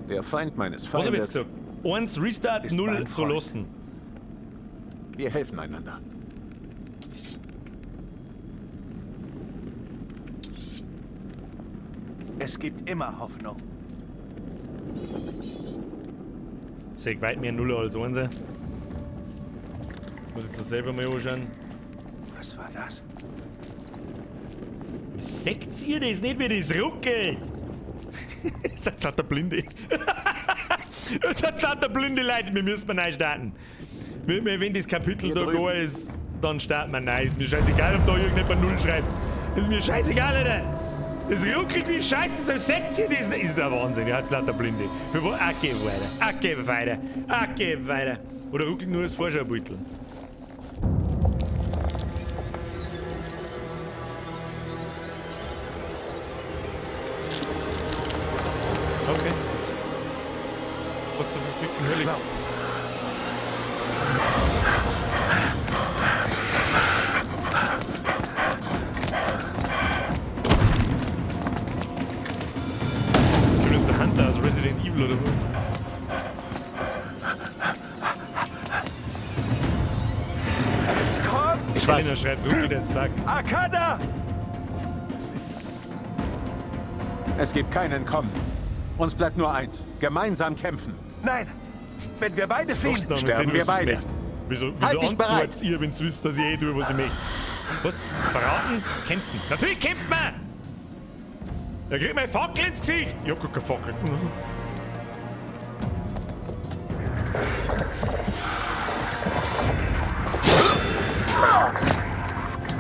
Der Feind meines Was hab ich jetzt Feindes. gesagt? 1 Restart, Ist 0 mein so Freund. lassen. Wir helfen einander. Es gibt immer Hoffnung. Sehe weit mehr Nuller als Einser. Muss jetzt das selber mal anschauen. Was war das? Seht ihr das nicht, wie das ruckelt? Seid lauter Blinde. Seid lauter blinde Leute, wir müssen mal neu starten. Wenn das Kapitel Hier da drüben. gar ist, dann starten wir neu. Ist mir scheißegal, ob da irgendjemand 0 schreibt. Ist mir scheißegal, Alter. Es ruckelt wie Scheiße, so seht ihr das nicht? Ist ja Wahnsinn, ihr habt lauter Blinde. Für wo? Okay, weiter. Okay, weiter. Okay, weiter. Oder ruckelt nur das Vorschaubeutel. Okay. Was zur verfickten Hölle? Lauf. Ich bin der Hunter aus Resident Evil oder so. Es kommt! Ich Helena weiß. schreibt ruckelt as fuck. Akada! Es gibt kein Entkommen. Uns bleibt nur eins. Gemeinsam kämpfen. Nein! Wenn wir beide fliehen, Sagst du noch, Sterben sehen, wir was du beide. möchtest. Wieso Halt dich bereit. antwortet ihr, wenn ihr wisst, dass ich eh tue, was ich möchte? Was? Verraten? Kämpfen. Natürlich kämpft man! Er kriegt meine Fackel ins Gesicht! Ich hab gar keine Fackel.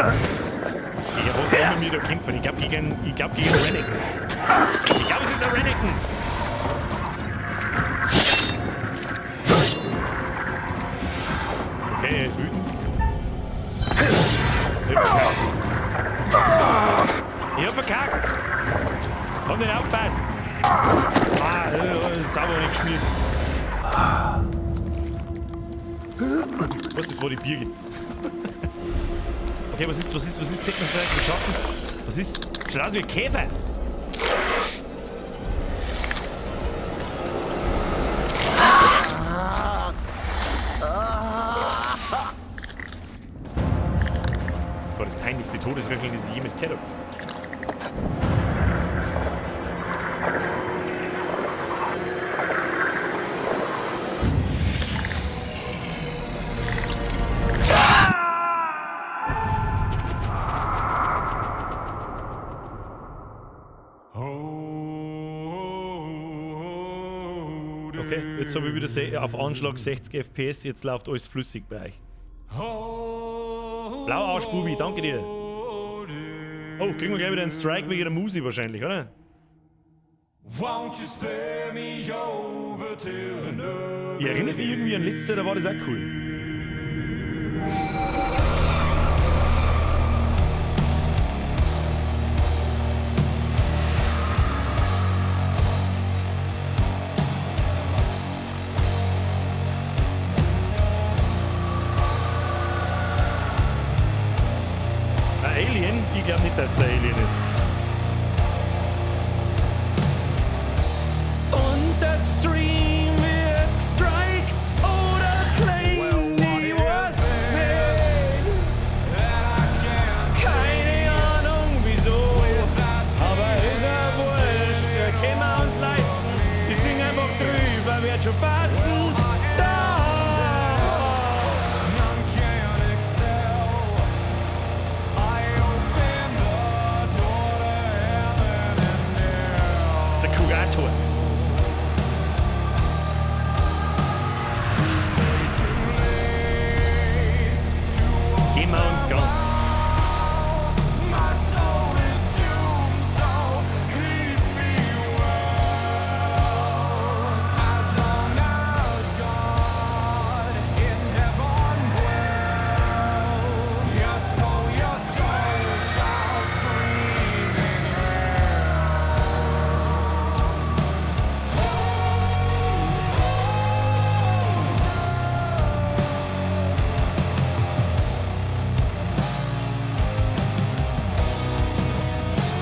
Gegen was sollen wir da kämpfen? Ich glaube gegen Renekton. Ich glaube, es ist ein Renekton. Okay, er ist wütend. Ich hab verkackt. Ich hab verkackt. Hab nicht aufgepasst. Ah, sauber nicht geschmiert. Was, das war die Birgit. Okay, was ist, Sieht man vielleicht im Schatten? Was ist? Schaut aus wie ein Käfer. Das war das peinlichste Todesröcheln, das ich jemals gehört habe. Okay, jetzt habe ich wieder auf Anschlag 60 FPS, jetzt läuft alles flüssig bei euch. Blauarsch, Bubi, danke dir. Oh, kriegen wir gleich wieder einen Strike wegen der Musi wahrscheinlich, oder? Ich erinnere mich irgendwie an letztes Jahr, da war das auch cool. Ein Alien? Ich glaube nicht, dass es ein Alien ist. Und der Stream wird gestrikt oder claimed, ich weiß nicht. Keine Ahnung wieso, aber ist ja wurscht, ja, können wir uns leisten. Ich sing einfach drüber, wird schon passen. Da. Das ist der Kurator. Gehen wir uns ganz.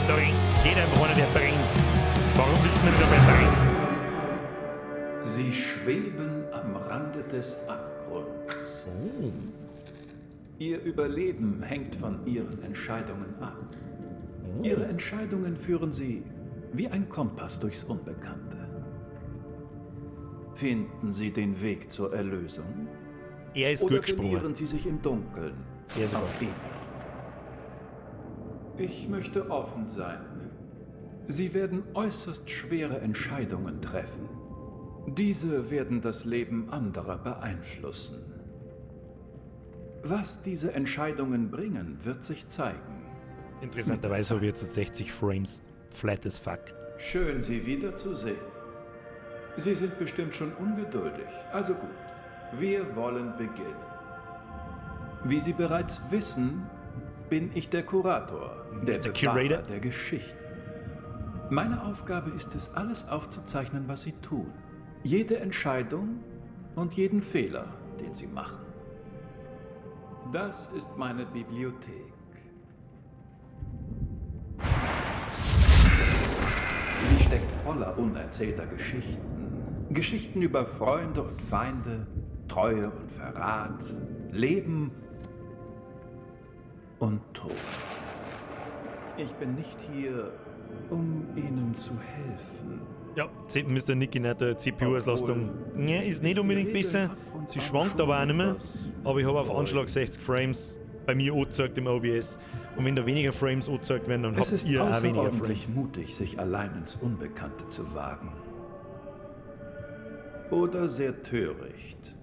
Da geht einfach einer, der brennt. Warum wissen wir nicht, ob er brennt? Sie schweben am Rande des Abgrunds. Ihr Überleben hängt von Ihren Entscheidungen ab. Ihre Entscheidungen führen Sie wie ein Kompass durchs Unbekannte. Finden Sie den Weg zur Erlösung? Er ist Oder gut gesprungen. verlieren Sie sich im Dunkeln Sehr sogar. auf ewig? Ich möchte offen sein. Sie werden äußerst schwere Entscheidungen treffen. Diese werden das Leben anderer beeinflussen. Was diese Entscheidungen bringen, wird sich zeigen. Interessanterweise habe ich jetzt 60 Frames. Flat as fuck. Schön, Sie wiederzusehen. Sie sind bestimmt schon ungeduldig. Also gut, wir wollen beginnen. Wie Sie bereits wissen, bin ich der Kurator, der Mr. Bewahrer Curator? der Geschichten. Meine Aufgabe ist es, alles aufzuzeichnen, was Sie tun. Jede Entscheidung und jeden Fehler, den Sie machen. Das ist meine Bibliothek. Sie steckt voller unerzählter Geschichten. Geschichten über Freunde und Feinde, Treue und Verrat, Leben und Tod. Ich bin nicht hier, um Ihnen zu helfen. Ja, Mr. Nicky nicht, CPU-Auslastung ja, ist nicht unbedingt besser. Sie schwankt aber auch nicht mehr. Aber ich habe auf Anschlag 60 Frames bei mir angezeigt im OBS. Und wenn da weniger Frames angezeigt werden, dann Es habt ist ihr auch weniger außerordentlich Frames. mutig, sich allein ins Unbekannte zu wagen. Oder sehr töricht.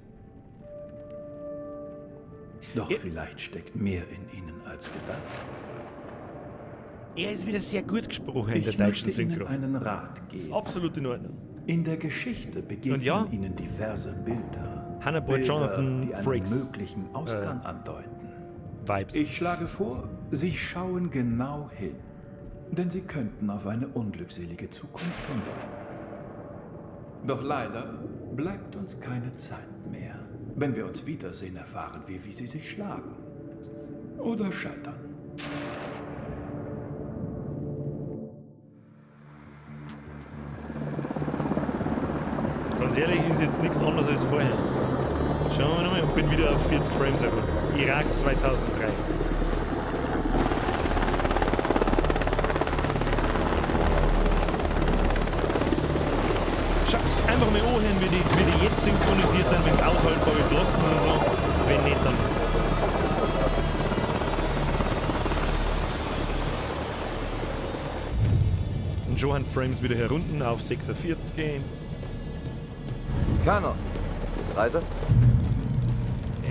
Doch vielleicht steckt mehr in ihnen als gedacht. Er ist wieder sehr gut gesprochen in der Ich deutschen möchte Ihnen Synchro. einen Rat geben. Ist absolut in Ordnung. In der Geschichte begegnen Und ja, Ihnen diverse Bilder. Hannah Boy Bilder, Jonathan die einen Frakes, möglichen Ausgang andeuten. Vibes. Ich schlage vor, Sie schauen genau hin, denn Sie könnten auf eine unglückselige Zukunft hindeuten. Doch leider bleibt uns keine Zeit mehr. Wenn wir uns wiedersehen, erfahren wir, wie Sie sich schlagen. Oder scheitern. Ganz ehrlich, ist jetzt nichts anderes als vorher. Schauen wir nochmal und bin wieder auf 40 Frames erholt. Irak 2003. Schau, einfach mal anhören, wie die jetzt synchronisiert sind. Wenn es aushaltbar ist, lassen wir so. Wenn nicht, dann. Und schon haben die Frames wieder herunter auf 46. Colonel, gute Reise.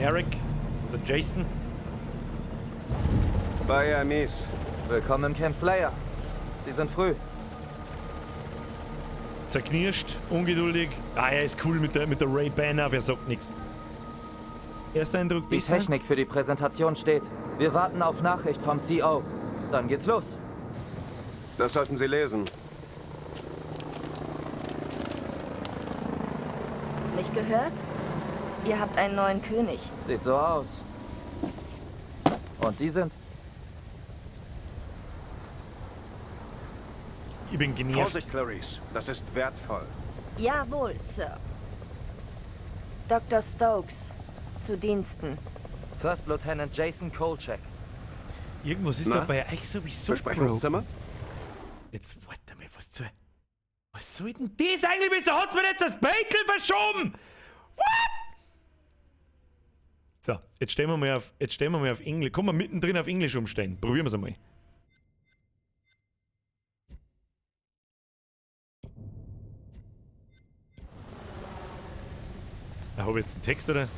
Eric oder Jason. Bei Amis. Willkommen im Camp Slayer. Sie sind früh. Zerknirscht, ungeduldig. Ah, er ist cool mit der Ray-Ban auf, er sagt nichts. Erster Eindruck Die besser? Technik für die Präsentation steht. Wir warten auf Nachricht vom CO. Dann geht's los. Das sollten Sie lesen. Nicht gehört? Ihr habt einen neuen König. Sieht so aus. Und Sie sind? Ich bin genervt. Vorsicht, Clarice. Das ist wertvoll. Jawohl, Sir. Dr. Stokes, zu Diensten. First Lieutenant Jason Kolchak. Irgendwas ist Na? da bei euch sowieso Besprechungszimmer? broken. Jetzt warte mal, was soll... Was soll denn das eigentlich? Wieso hat's mir jetzt das Beitel verschoben? What? So, jetzt stellen wir mal auf, jetzt stellen wir mal auf Englisch. Kommen wir mittendrin auf Englisch umstellen. Probieren wir's einmal. Da habe ich jetzt einen Text, oder?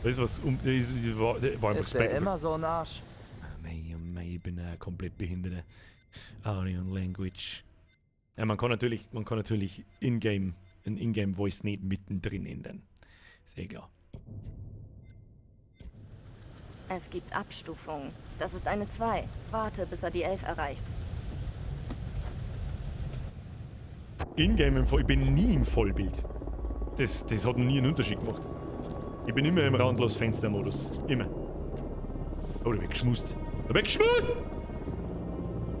Da ist was um. Da ist, war, war einfach Ist der immer so ein Arsch? Mei, oh mei, ich bin ja komplett behindert. Audio and Language. Ja, man kann natürlich in-game, ein In-game Voice nicht mittendrin ändern. Sehr klar. Es gibt Abstufungen. Das ist eine 2. Warte, bis er die 11 erreicht. In-game im Voll. Ich bin nie im Vollbild. Das hat noch nie einen Unterschied gemacht. Ich bin immer im Randlos-Fenster-Modus. Immer. Oh, da wird geschmust. Da wird geschmust!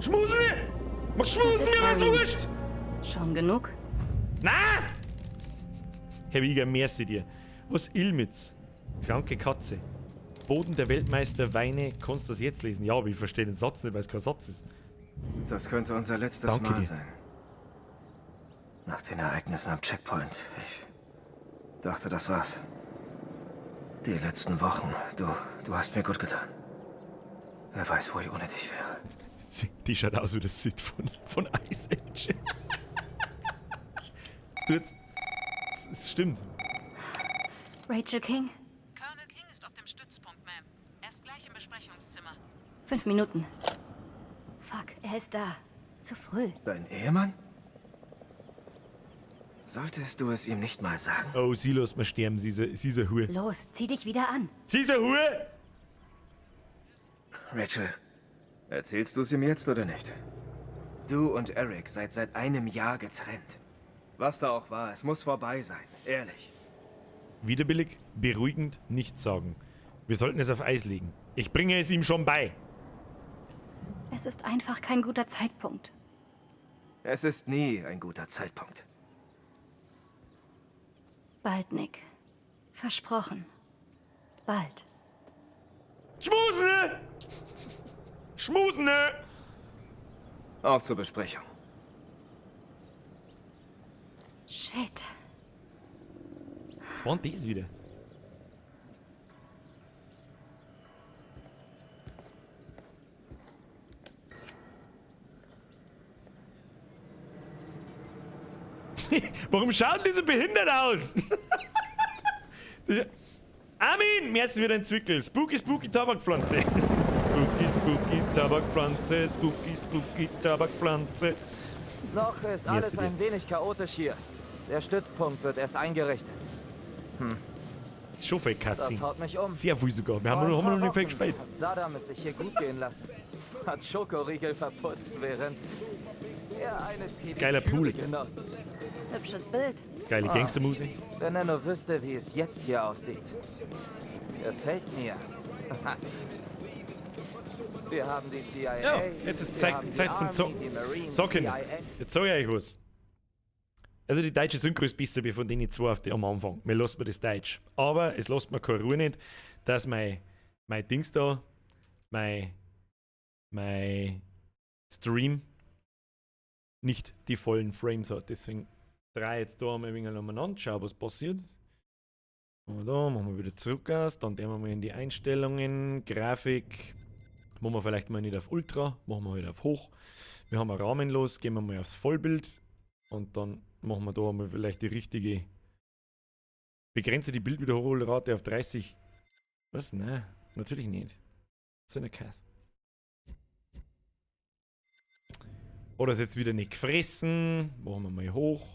Schmusen wir! Mach schmusen wir, was wurscht! Schon genug? Na! Herr Wieger, merci dir. Was Ilmitz? Kranke Katze. Boden der Weltmeister Weine, kannst du das jetzt lesen? Ja, aber ich verstehe den Satz nicht, weil es kein Satz ist. Das könnte unser letztes Danke Mal dir. sein. Nach den Ereignissen am Checkpoint. Ich dachte, das war's. Die letzten Wochen, du hast mir gut getan. Wer weiß, wo ich ohne dich wäre. Die schaut aus wie das Sid von Ice Age. Es tut's. Es stimmt. Rachel King? Colonel King ist auf dem Stützpunkt, Ma'am. Er ist gleich im Besprechungszimmer. 5 Minuten. Fuck, er ist da. Zu früh. Dein Ehemann? Solltest du es ihm nicht mal sagen? Oh, sie lässt mir sterben, sie ist eine Hure. Los, zieh dich wieder an. Sie ist eine Hure! Rachel, erzählst du es ihm jetzt oder nicht? Du und Eric seid seit einem Jahr getrennt. Was da auch war, es muss vorbei sein. Ehrlich. Widerwillig, beruhigend, nichts sagen. Wir sollten es auf Eis legen. Ich bringe es ihm schon bei. Es ist einfach kein guter Zeitpunkt. Es ist nie ein guter Zeitpunkt. Bald, Nick. Versprochen. Bald. Schmusen! Schmusen! Auf zur Besprechung. Shit. Was war denn das wieder? Warum schauen die so behindert aus? Armin, mir ist wieder ein Zwickel. Spooky, spooky Tabakpflanze. Spooky, spooky Tabakpflanze. Spooky, spooky Tabakpflanze. Noch ist alles ein wenig chaotisch hier. Der Stützpunkt wird erst eingerichtet. Hm. Schon viel Cutscene. Das haut mich um. Sehr viel sogar. Wir haben noch, haben noch nicht viel gespielt. Hat Saddam es sich hier gut gehen lassen. Hat Schokoriegel verputzt, während er eine Pediküre Geiler Pool. genoss. Hübsches Bild. Geile Ah. Gangstermusik. Wenn er nur wüsste, wie es jetzt hier aussieht. Gefällt mir. Wir haben die CIA. Ja, jetzt ist wir Zeit, haben die Zeit zum Army, Zocken. die Marines, So, Kinder, CIA. jetzt sag ich euch was. Also die deutsche Synchro ist besser wie von denen zwei auf die, am Anfang. Mir lässt mir das Deutsch. Aber es lässt mir keine Ruhe nicht, dass mein Dings da, mein Stream nicht die vollen Frames hat. Deswegen drehe ich jetzt da einmal ein wenig umeinander, schau, was passiert. Und da machen wir wieder zurück aus, dann gehen wir mal in die Einstellungen, Grafik, machen wir vielleicht mal nicht auf Ultra, machen wir halt auf Hoch. Wir haben ein rahmenlos, gehen wir mal aufs Vollbild und dann machen wir da mal vielleicht die richtige. Begrenze die Bildwiederholrate auf 30. Was? Nein, natürlich nicht. So eine Kasse. Oder ist jetzt wieder nicht gefressen. Machen wir mal hoch.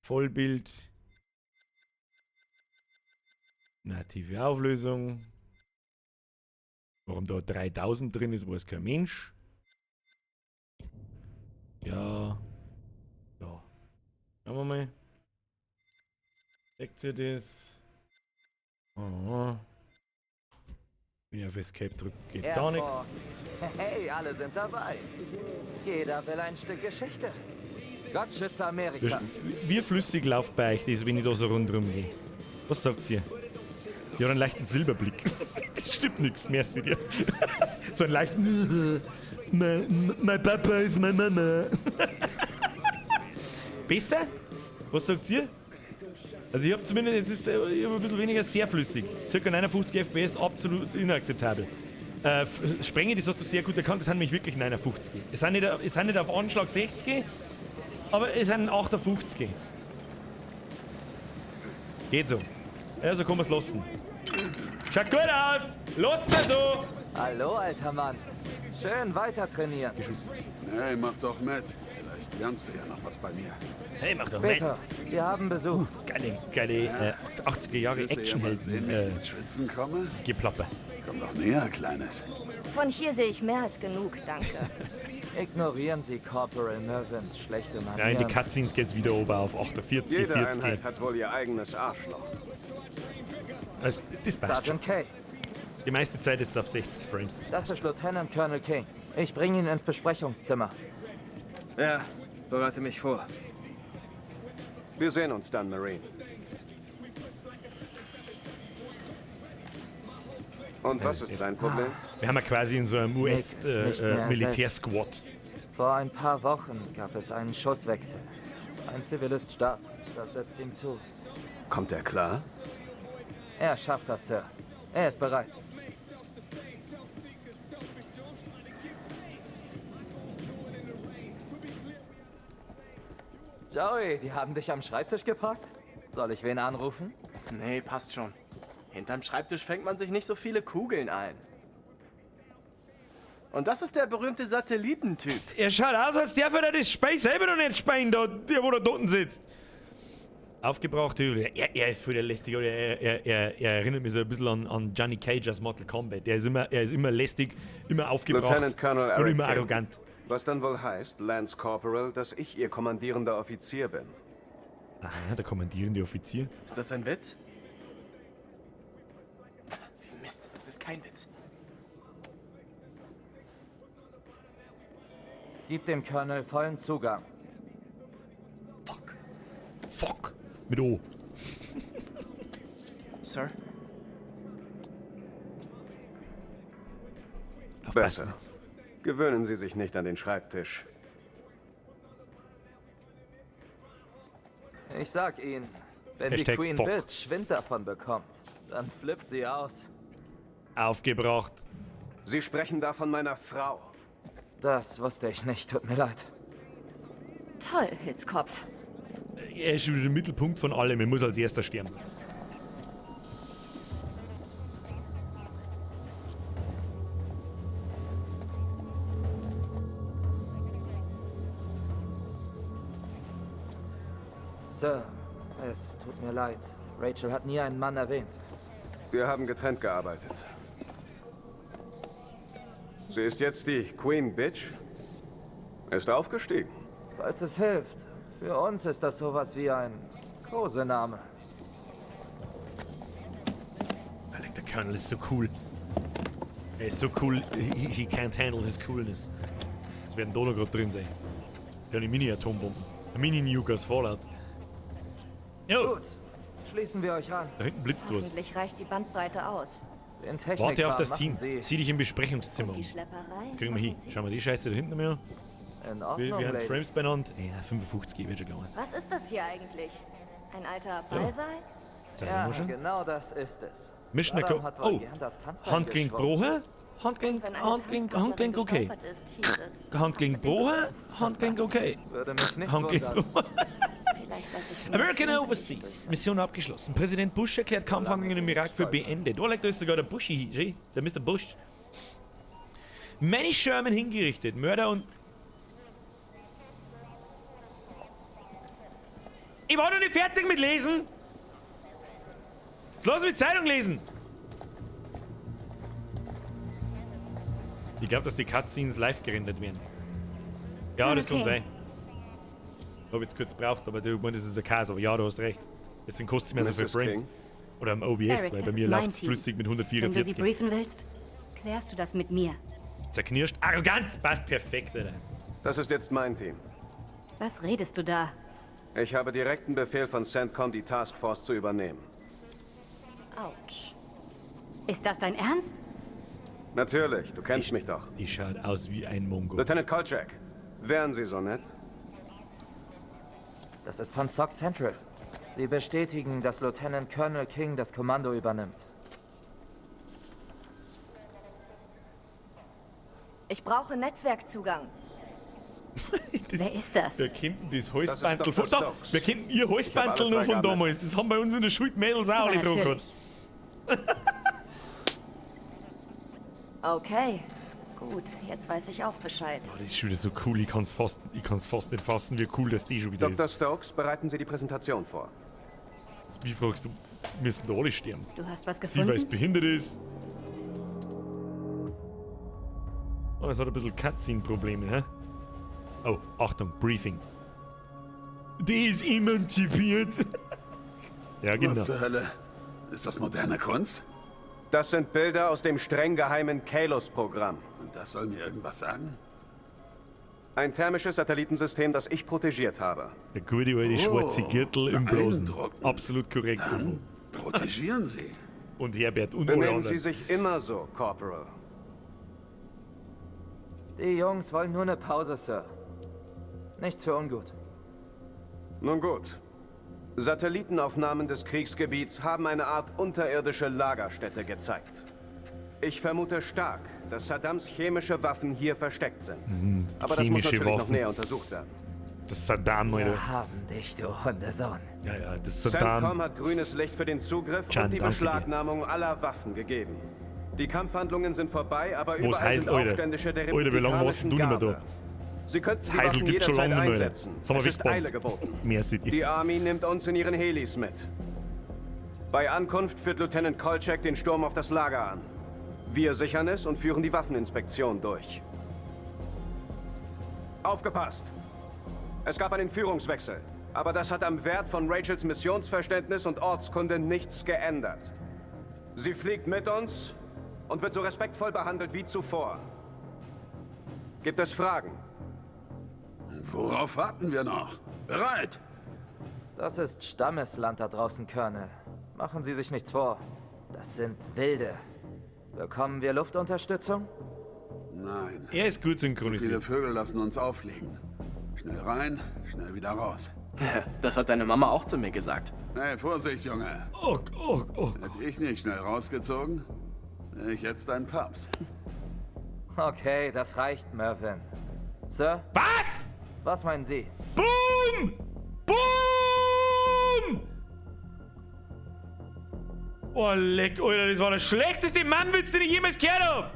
Vollbild. Native Auflösung. Warum da 3000 drin ist, weiß kein Mensch. Ja. Ja. Schauen wir mal. Deckt sie das? Oh. Wenn ich auf Escape drücke, geht Air gar Force. nichts. Hey, alle sind dabei. Jeder will ein Stück Geschichte. Gott schütze Amerika. Wie flüssig läuft bei euch das, wenn ich da so rundherum gehe? Was sagt ihr? Ich habe einen leichten Silberblick. Das stimmt nichts mehr, seht ihr. So einen leichten. My Papa ist meine Mama. Besser? Was sagt ihr? Also ich habe zumindest, jetzt ist, ich hab ein bisschen weniger sehr flüssig. Circa 59 FPS, absolut inakzeptabel. Sprenge, das hast du sehr gut erkannt, das sind nämlich wirklich 59. Es sind nicht auf Anschlag 60, aber es sind 58. Geht so. Ja, so kann man's lassen. Schaut gut aus! Lass mal so! Hallo, alter Mann. Schön weiter trainieren. Hey, mach doch mit. Vielleicht lernst du ja noch was bei mir. Hey, mach doch Später. mit. Wir haben Besuch. Geile 80er Jahre Willst du ja mal sehen, Actionhelden. wie ich ins Schwitzen komme? Geplapper. Komm doch näher, Kleines. Von hier sehe ich mehr als genug, danke. Ignorieren Sie Corporal Mervins schlechte Manieren. Ja, in die Cutscenes geht's wieder ober auf 48, Jede 40. Einheit hat wohl ihr eigenes Arschloch. Also, das passt Sergeant schon. Kay, Die meiste Zeit ist es auf 60 Frames. Das das ist Lieutenant Colonel King. Ich bringe ihn ins Besprechungszimmer. Ja, bereite mich vor. Wir sehen uns dann, Marine. Und was ist sein Problem? Wir haben ja quasi in so einem Nick ist nicht mehr US-Militärsquad. Vor ein paar Wochen gab es einen Schusswechsel. Ein Zivilist starb. Das setzt ihm zu. Kommt er klar? Er schafft das, Sir. Er ist bereit. Joey, die haben dich am Schreibtisch geparkt? Soll ich wen anrufen? Nee, passt schon. Hinterm Schreibtisch fängt man sich nicht so viele Kugeln ein. Und das ist der berühmte Satellitentyp. Er schaut aus, als darf er das Spiel selber noch nicht spielen, da, der wo da unten sitzt. Aufgebraucht, er ist voll der lästig, oder? Er erinnert mich so ein bisschen an Johnny Cage aus Mortal Kombat. Er ist immer lästig, immer aufgebracht Lieutenant Colonel und Eric immer King. arrogant. Was dann wohl heißt, Lance Corporal, dass ich Ihr kommandierender Offizier bin. Aha, der kommandierende Offizier. Ist das ein Witz? Wie Mist, das ist kein Witz. Gib dem Colonel vollen Zugang. Fuck. Mit O. Sir? Aufpassen Besser. Gewöhnen Sie sich nicht an den Schreibtisch. Ich sag Ihnen, wenn die Hashtag Queen fuck. Bitch Schwind davon bekommt, dann flippt sie aus. Aufgebracht. Sie sprechen da von meiner Frau. Das wusste ich nicht, tut mir leid. Toll, Hitzkopf. Er ist schon wieder der Mittelpunkt von allem. Er muss als erster sterben. Sir, es tut mir leid. Rachel hat nie einen Mann erwähnt. Wir haben getrennt gearbeitet. Sie ist jetzt die Queen Bitch. Ist aufgestiegen. Falls es hilft, für uns ist das sowas wie ein Kosename. Alec, der Colonel ist so cool. Er ist so cool, he can't handle his coolness. Es werden da noch gerade drin sein. Der hat die Mini-Atombomben. Mini-Nuke aus Fallout. Jo. Gut, schließen wir euch an. Da hinten blitzt was. Hoffentlich reicht die Bandbreite aus. Den Warte auf das machen Team. Sie. Sieh dich im Besprechungszimmer Und die um. Schlepperei Das kriegen wir hin. machen Sie. Schauen wir die Scheiße da hinten mal an. In Wir, Ordnung, wir haben Lady. Frames beieinander. Ja, 55 wird schon gelangen. Was ist das hier eigentlich? Ein alter Ballsaal? Zeig Ja, mal schon. genau das ist es. Mission Saddam Acco- hat wohl Oh, gern das Tanzbein Handgelenk geschwungen. gebrochen. Handgelenk, Wenn eine Handgelenk, Tanzpartnerin Handgelenk okay. gestolpert ist, hieß es. Handgelenk gebrochen, Handgelenk okay. Würde mich nicht Handgelenk wundern. gebrochen. Vielleicht lasse ich American Overseas. Mission abgeschlossen. Präsident Bush erklärt Kampfhandlungen im Irak für beendet. Oh, da ist sogar der Bushy, schau, der Mr. Bush. Manny Sherman hingerichtet. Mörder und... Ich war noch nicht fertig mit Lesen. Jetzt lass mich Zeitung lesen. Ich glaube, dass die Cutscenes live gerendert werden. Ja, das kann Okay. sein. Hab jetzt kurz gebraucht, aber du meinst, das ist ein Chaos. Aber ja, du hast recht. Deswegen kostet es mir so viel Mrs. Frames. King. Oder am OBS, Eric, weil das bei mir ist mein läuft es Team. flüssig mit Wenn du sie 144. briefen willst, klärst du das mit mir. Zerknirscht. Arrogant! Passt perfekt, Alter. Das ist jetzt mein Team. Was redest du da? Ich habe direkten Befehl von CENTCOM, die Taskforce zu übernehmen. Autsch. Ist das dein Ernst? Natürlich, du kennst mich doch. Die schaut aus wie ein Mongo. Lieutenant Kolchak, wären Sie so nett? Das ist von Sock Central. Sie bestätigen, dass Lieutenant Colonel King das Kommando übernimmt. Ich brauche Netzwerkzugang. Wer ist das? Wir kennen das Das Halsbandel ist von Dr. da, Stokes. Wir kennen ihr Ich habe Halsbandel alle nur von Freigaben. damals. Das haben bei uns in der Schule die Mädels auch alle Aber dran gehabt. natürlich. Okay. Gut, jetzt weiß ich auch Bescheid. Boah, das ist schon wieder so cool. Ich kann es fast, ich kann's fast nicht fassen, wie cool das die schon wieder Dr. ist. Stokes, bereiten Sie die Präsentation vor. Das, wie fragst du, müssen da alle sterben. Du hast was Sie, weil es gefunden? behindert ist. Oh, es hat ein bisschen Cutscene-Probleme, hä? Oh, Achtung, Briefing. Die ist emanzipiert. ja, genau. Was zur Hölle? Ist das moderne Kunst? Das sind Bilder aus dem streng geheimen Kalos-Programm. Und das soll mir irgendwas sagen? Ein thermisches Satellitensystem, das ich protegiert habe. Der gute alte Oh, schwarze Gürtel im Blasen. beeindruckend. Absolut korrekt. Dann protegieren Sie. Und Herbert und alle Benehmen anderen. Sie sich immer so, Corporal. Die Jungs wollen nur eine Pause, Sir. Nichts für ungut. Nun gut. Satellitenaufnahmen des Kriegsgebiets haben eine Art unterirdische Lagerstätte gezeigt. Ich vermute stark, dass Saddams chemische Waffen hier versteckt sind. Aber das muss chemische natürlich noch Waffen. näher untersucht werden. Das Saddam, Alter. Wir haben dich, du Hundesohn. Ja, ja, das Saddam. CENTCOM hat grünes Licht für den Zugriff Can, und die danke dir. Beschlagnahmung aller Waffen gegeben. Die Kampfhandlungen sind vorbei, aber Was überall heißt, sind Alter? Aufständische der Alter, wie lange warst republikanischen denn du nicht mehr da? Garde. Sie könnten die Das Heisel Waffen gibt's schon jederzeit lange nicht mehr. einsetzen. Das haben wir Es ist weggebombt. Eile geboten. Merci dir. Die Army nimmt uns in ihren Helis mit. Bei Ankunft führt Lieutenant Kolchak den Sturm auf das Lager an. Wir sichern es und führen die Waffeninspektion durch. Aufgepasst! Es gab einen Führungswechsel, aber das hat am Wert von Rachels Missionsverständnis und Ortskunde nichts geändert. Sie fliegt mit uns und wird so respektvoll behandelt wie zuvor. Gibt es Fragen? Worauf warten wir noch? Bereit! Das ist Stammesland da draußen, Colonel. Machen Sie sich nichts vor. Das sind Wilde. Bekommen wir Luftunterstützung? Nein. Er ist gut Zu viele synchronisiert. Vögel lassen uns auffliegen. Schnell rein, schnell wieder raus. Das hat deine Mama auch zu mir gesagt. Hey, Vorsicht, Junge. Oh, oh, oh. Hätte ich nicht schnell rausgezogen, wäre ich jetzt dein Papst. Okay, das reicht, Mervyn. Sir? Was? Was meinen Sie? Boom! Boom! Oh, leck, Alter, das war der schlechteste Mannwitz, den ich jemals gehört hab.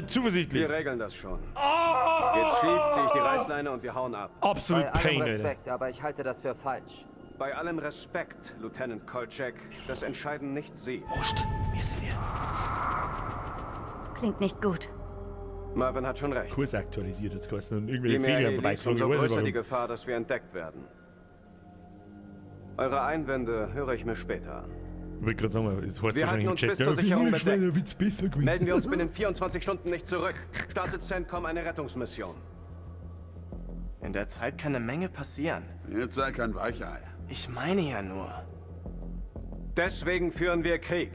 Zuversichtlich. Wir regeln das schon. Oh! Geht's schief, ziehe ich die Reißleine und wir hauen ab. Absolut Bei allem Pain, Alter. Respekt, aber ich halte das für falsch. Bei allem Respekt, Lieutenant Kolchak, das entscheiden nicht Sie. Prost, merci dir. Klingt nicht gut. Marvin hat schon recht. Kurs aktualisiert, jetzt kosten und Je irgendwelche mehr Fehler Helis, vorbeigeflogen. umso Ich weiß nicht größer die warum. Gefahr, dass wir entdeckt werden. Eure Einwände höre ich mir später an. Ich wollte gerade sagen, jetzt heißt es Wir halten wahrscheinlich im uns Chat. bis zur Ja, Sicherung wie bedeckt. Witz besser gewesen. Melden wir uns binnen 24 Stunden nicht zurück, startet CENTCOM eine Rettungsmission. In der Zeit kann eine Menge passieren. Jetzt sei kein Weichei. Ich meine ja nur. Deswegen führen wir Krieg.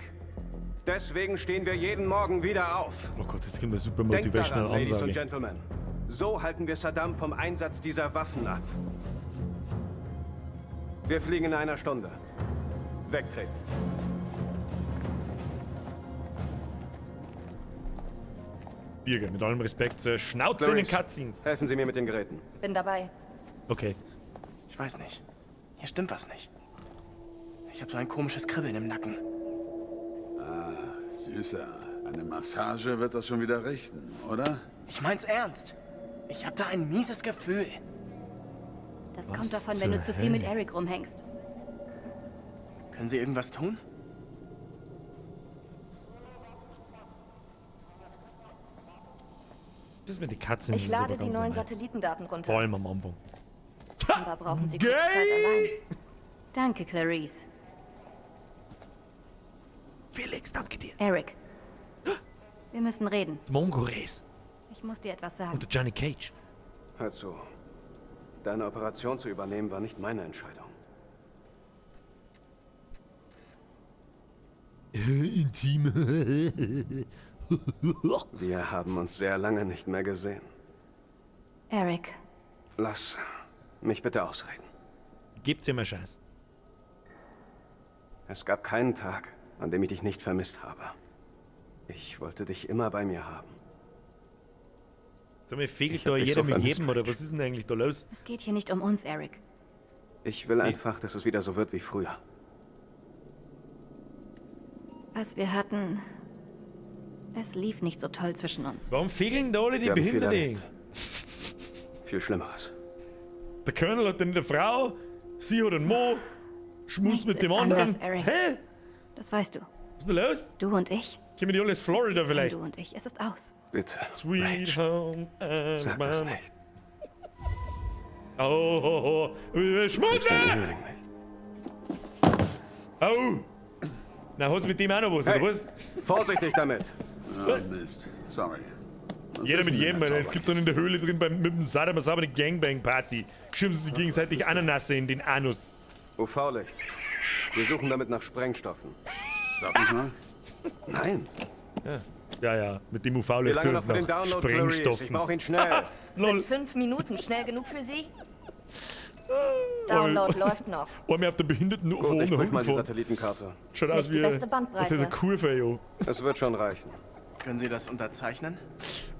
Deswegen stehen wir jeden Morgen wieder auf. Oh Gott, jetzt kommt eine super Denkt motivational daran, Ladies und Ansage. Gentlemen. So halten wir Saddam vom Einsatz dieser Waffen ab. Wir fliegen in einer Stunde. Wegtreten. Birger, mit allem Respekt zur Schnauze in den Clarice, Cutscenes. Helfen Sie mir mit den Geräten. Bin dabei. Okay. Ich weiß nicht. Hier stimmt was nicht. Ich habe so ein komisches Kribbeln im Nacken. Ah, Süßer. Eine Massage wird das schon wieder richten, oder? Ich mein's ernst. Ich habe da ein mieses Gefühl. Das Was kommt davon, wenn du zur zu viel mit Hölle? Eric rumhängst. Können Sie irgendwas tun? Das mit den Cutscenes Ich ist aber lade die ganz neuen normal. Satellitendaten runter. Vor allem am Anfang. Offenbar brauchen sie kurz Zeit allein. Danke, Clarice. Felix, danke dir. Eric. Wir müssen reden. Mongores Ich muss dir etwas sagen. und der Johnny Cage. Hör zu. Deine Operation zu übernehmen war nicht meine Entscheidung. Intim. Wir haben uns sehr lange nicht mehr gesehen. Eric, Lass mich bitte ausreden. Gebt's ihr mal Scheiß. Es gab keinen Tag, an dem ich dich nicht vermisst habe. Ich wollte dich immer bei mir haben. Sag mal, fegelt Ich hab da dich jeder so mit vermisst, jedem oder was ist denn eigentlich da los? es geht hier nicht um uns, Eric. Ich will einfach, dass es wieder so wird wie früher. Was wir hatten, es lief nicht so toll zwischen uns. Warum fegeln da alle die Wir haben viel Behinderten? erlebt. Viel Schlimmeres. Der Colonel hat eine Frau, sie hat einen Mo, schmust Nichts mit dem ist anderen. anders, Eric. Hä? Das weißt du. Was ist denn los? Du und ich. Kommen die alle aus Florida Kein vielleicht? Du und ich. Es ist aus. Bitte. Sweet Home Sag das Alabama. nicht. Oh, oh, oh. Schmutze! Oh! Na, hol's mit dem auch noch was, Hey, oder was? Vorsichtig damit. Ah, Mist. Sorry. Was Jeder ist mit denn jedem, in der Alter. Jetzt gibt's dann in der Höhle drin beim, mit dem Saddam Saddam eine Gangbang-Party. Schimpfen sie sich gegenseitig Ananasse in den Anus. UV-Licht. Wir suchen damit nach Sprengstoffen. Darf ich mal? Nein. Ja, ja, ja. Mit dem Wie UV-Licht lange noch für den nach Download, Clarice? Ich Sprengstoffen. brauche ihn schnell. Sind 5 Minuten schnell genug für Sie? Download läuft noch. Einmal auf der Behinderten Gut, von ich oben prüfe mal die nach unten Satellitenkarte. Schaut aus Nicht die wie beste das Bandbreite. ist eine Kurve, jo. Es wird schon reichen. Können Sie das unterzeichnen?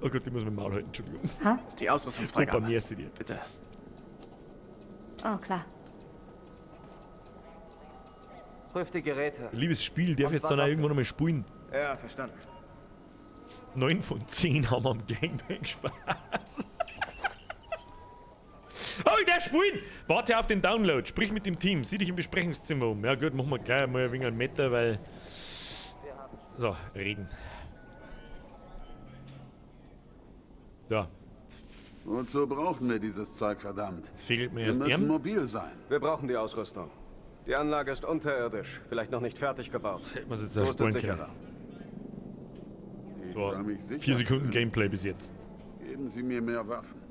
Oh Gott, ich muss mein Maul halten, Entschuldigung. Die Ausrüstungsfreigabe. Opa, merci dir. Bitte. Oh, klar. Prüft die Geräte. Liebes Spiel, darf Und jetzt zwar dann auch doppelt. irgendwann nochmal spielen. Ja, verstanden. 9 von 10 haben am Gangbang Spaß. Oh, ich darf spielen! Warte auf den Download, sprich mit dem Team, sieh dich im Besprechungszimmer um. Ja gut, machen wir gleich mal ein wenig einen Meter, weil... So, reden. So, Wozu brauchen wir dieses Zeug, verdammt? Jetzt fehlt mir Wir erst müssen ihm. mobil sein. Wir brauchen die Ausrüstung. Die Anlage ist unterirdisch, vielleicht noch nicht fertig gebaut. Hätte man jetzt So auch ist es spielen sicherer. können. Ich So, soll mich sicher 4 Sekunden fühlen. Gameplay bis jetzt. Geben Sie mir mehr Waffen.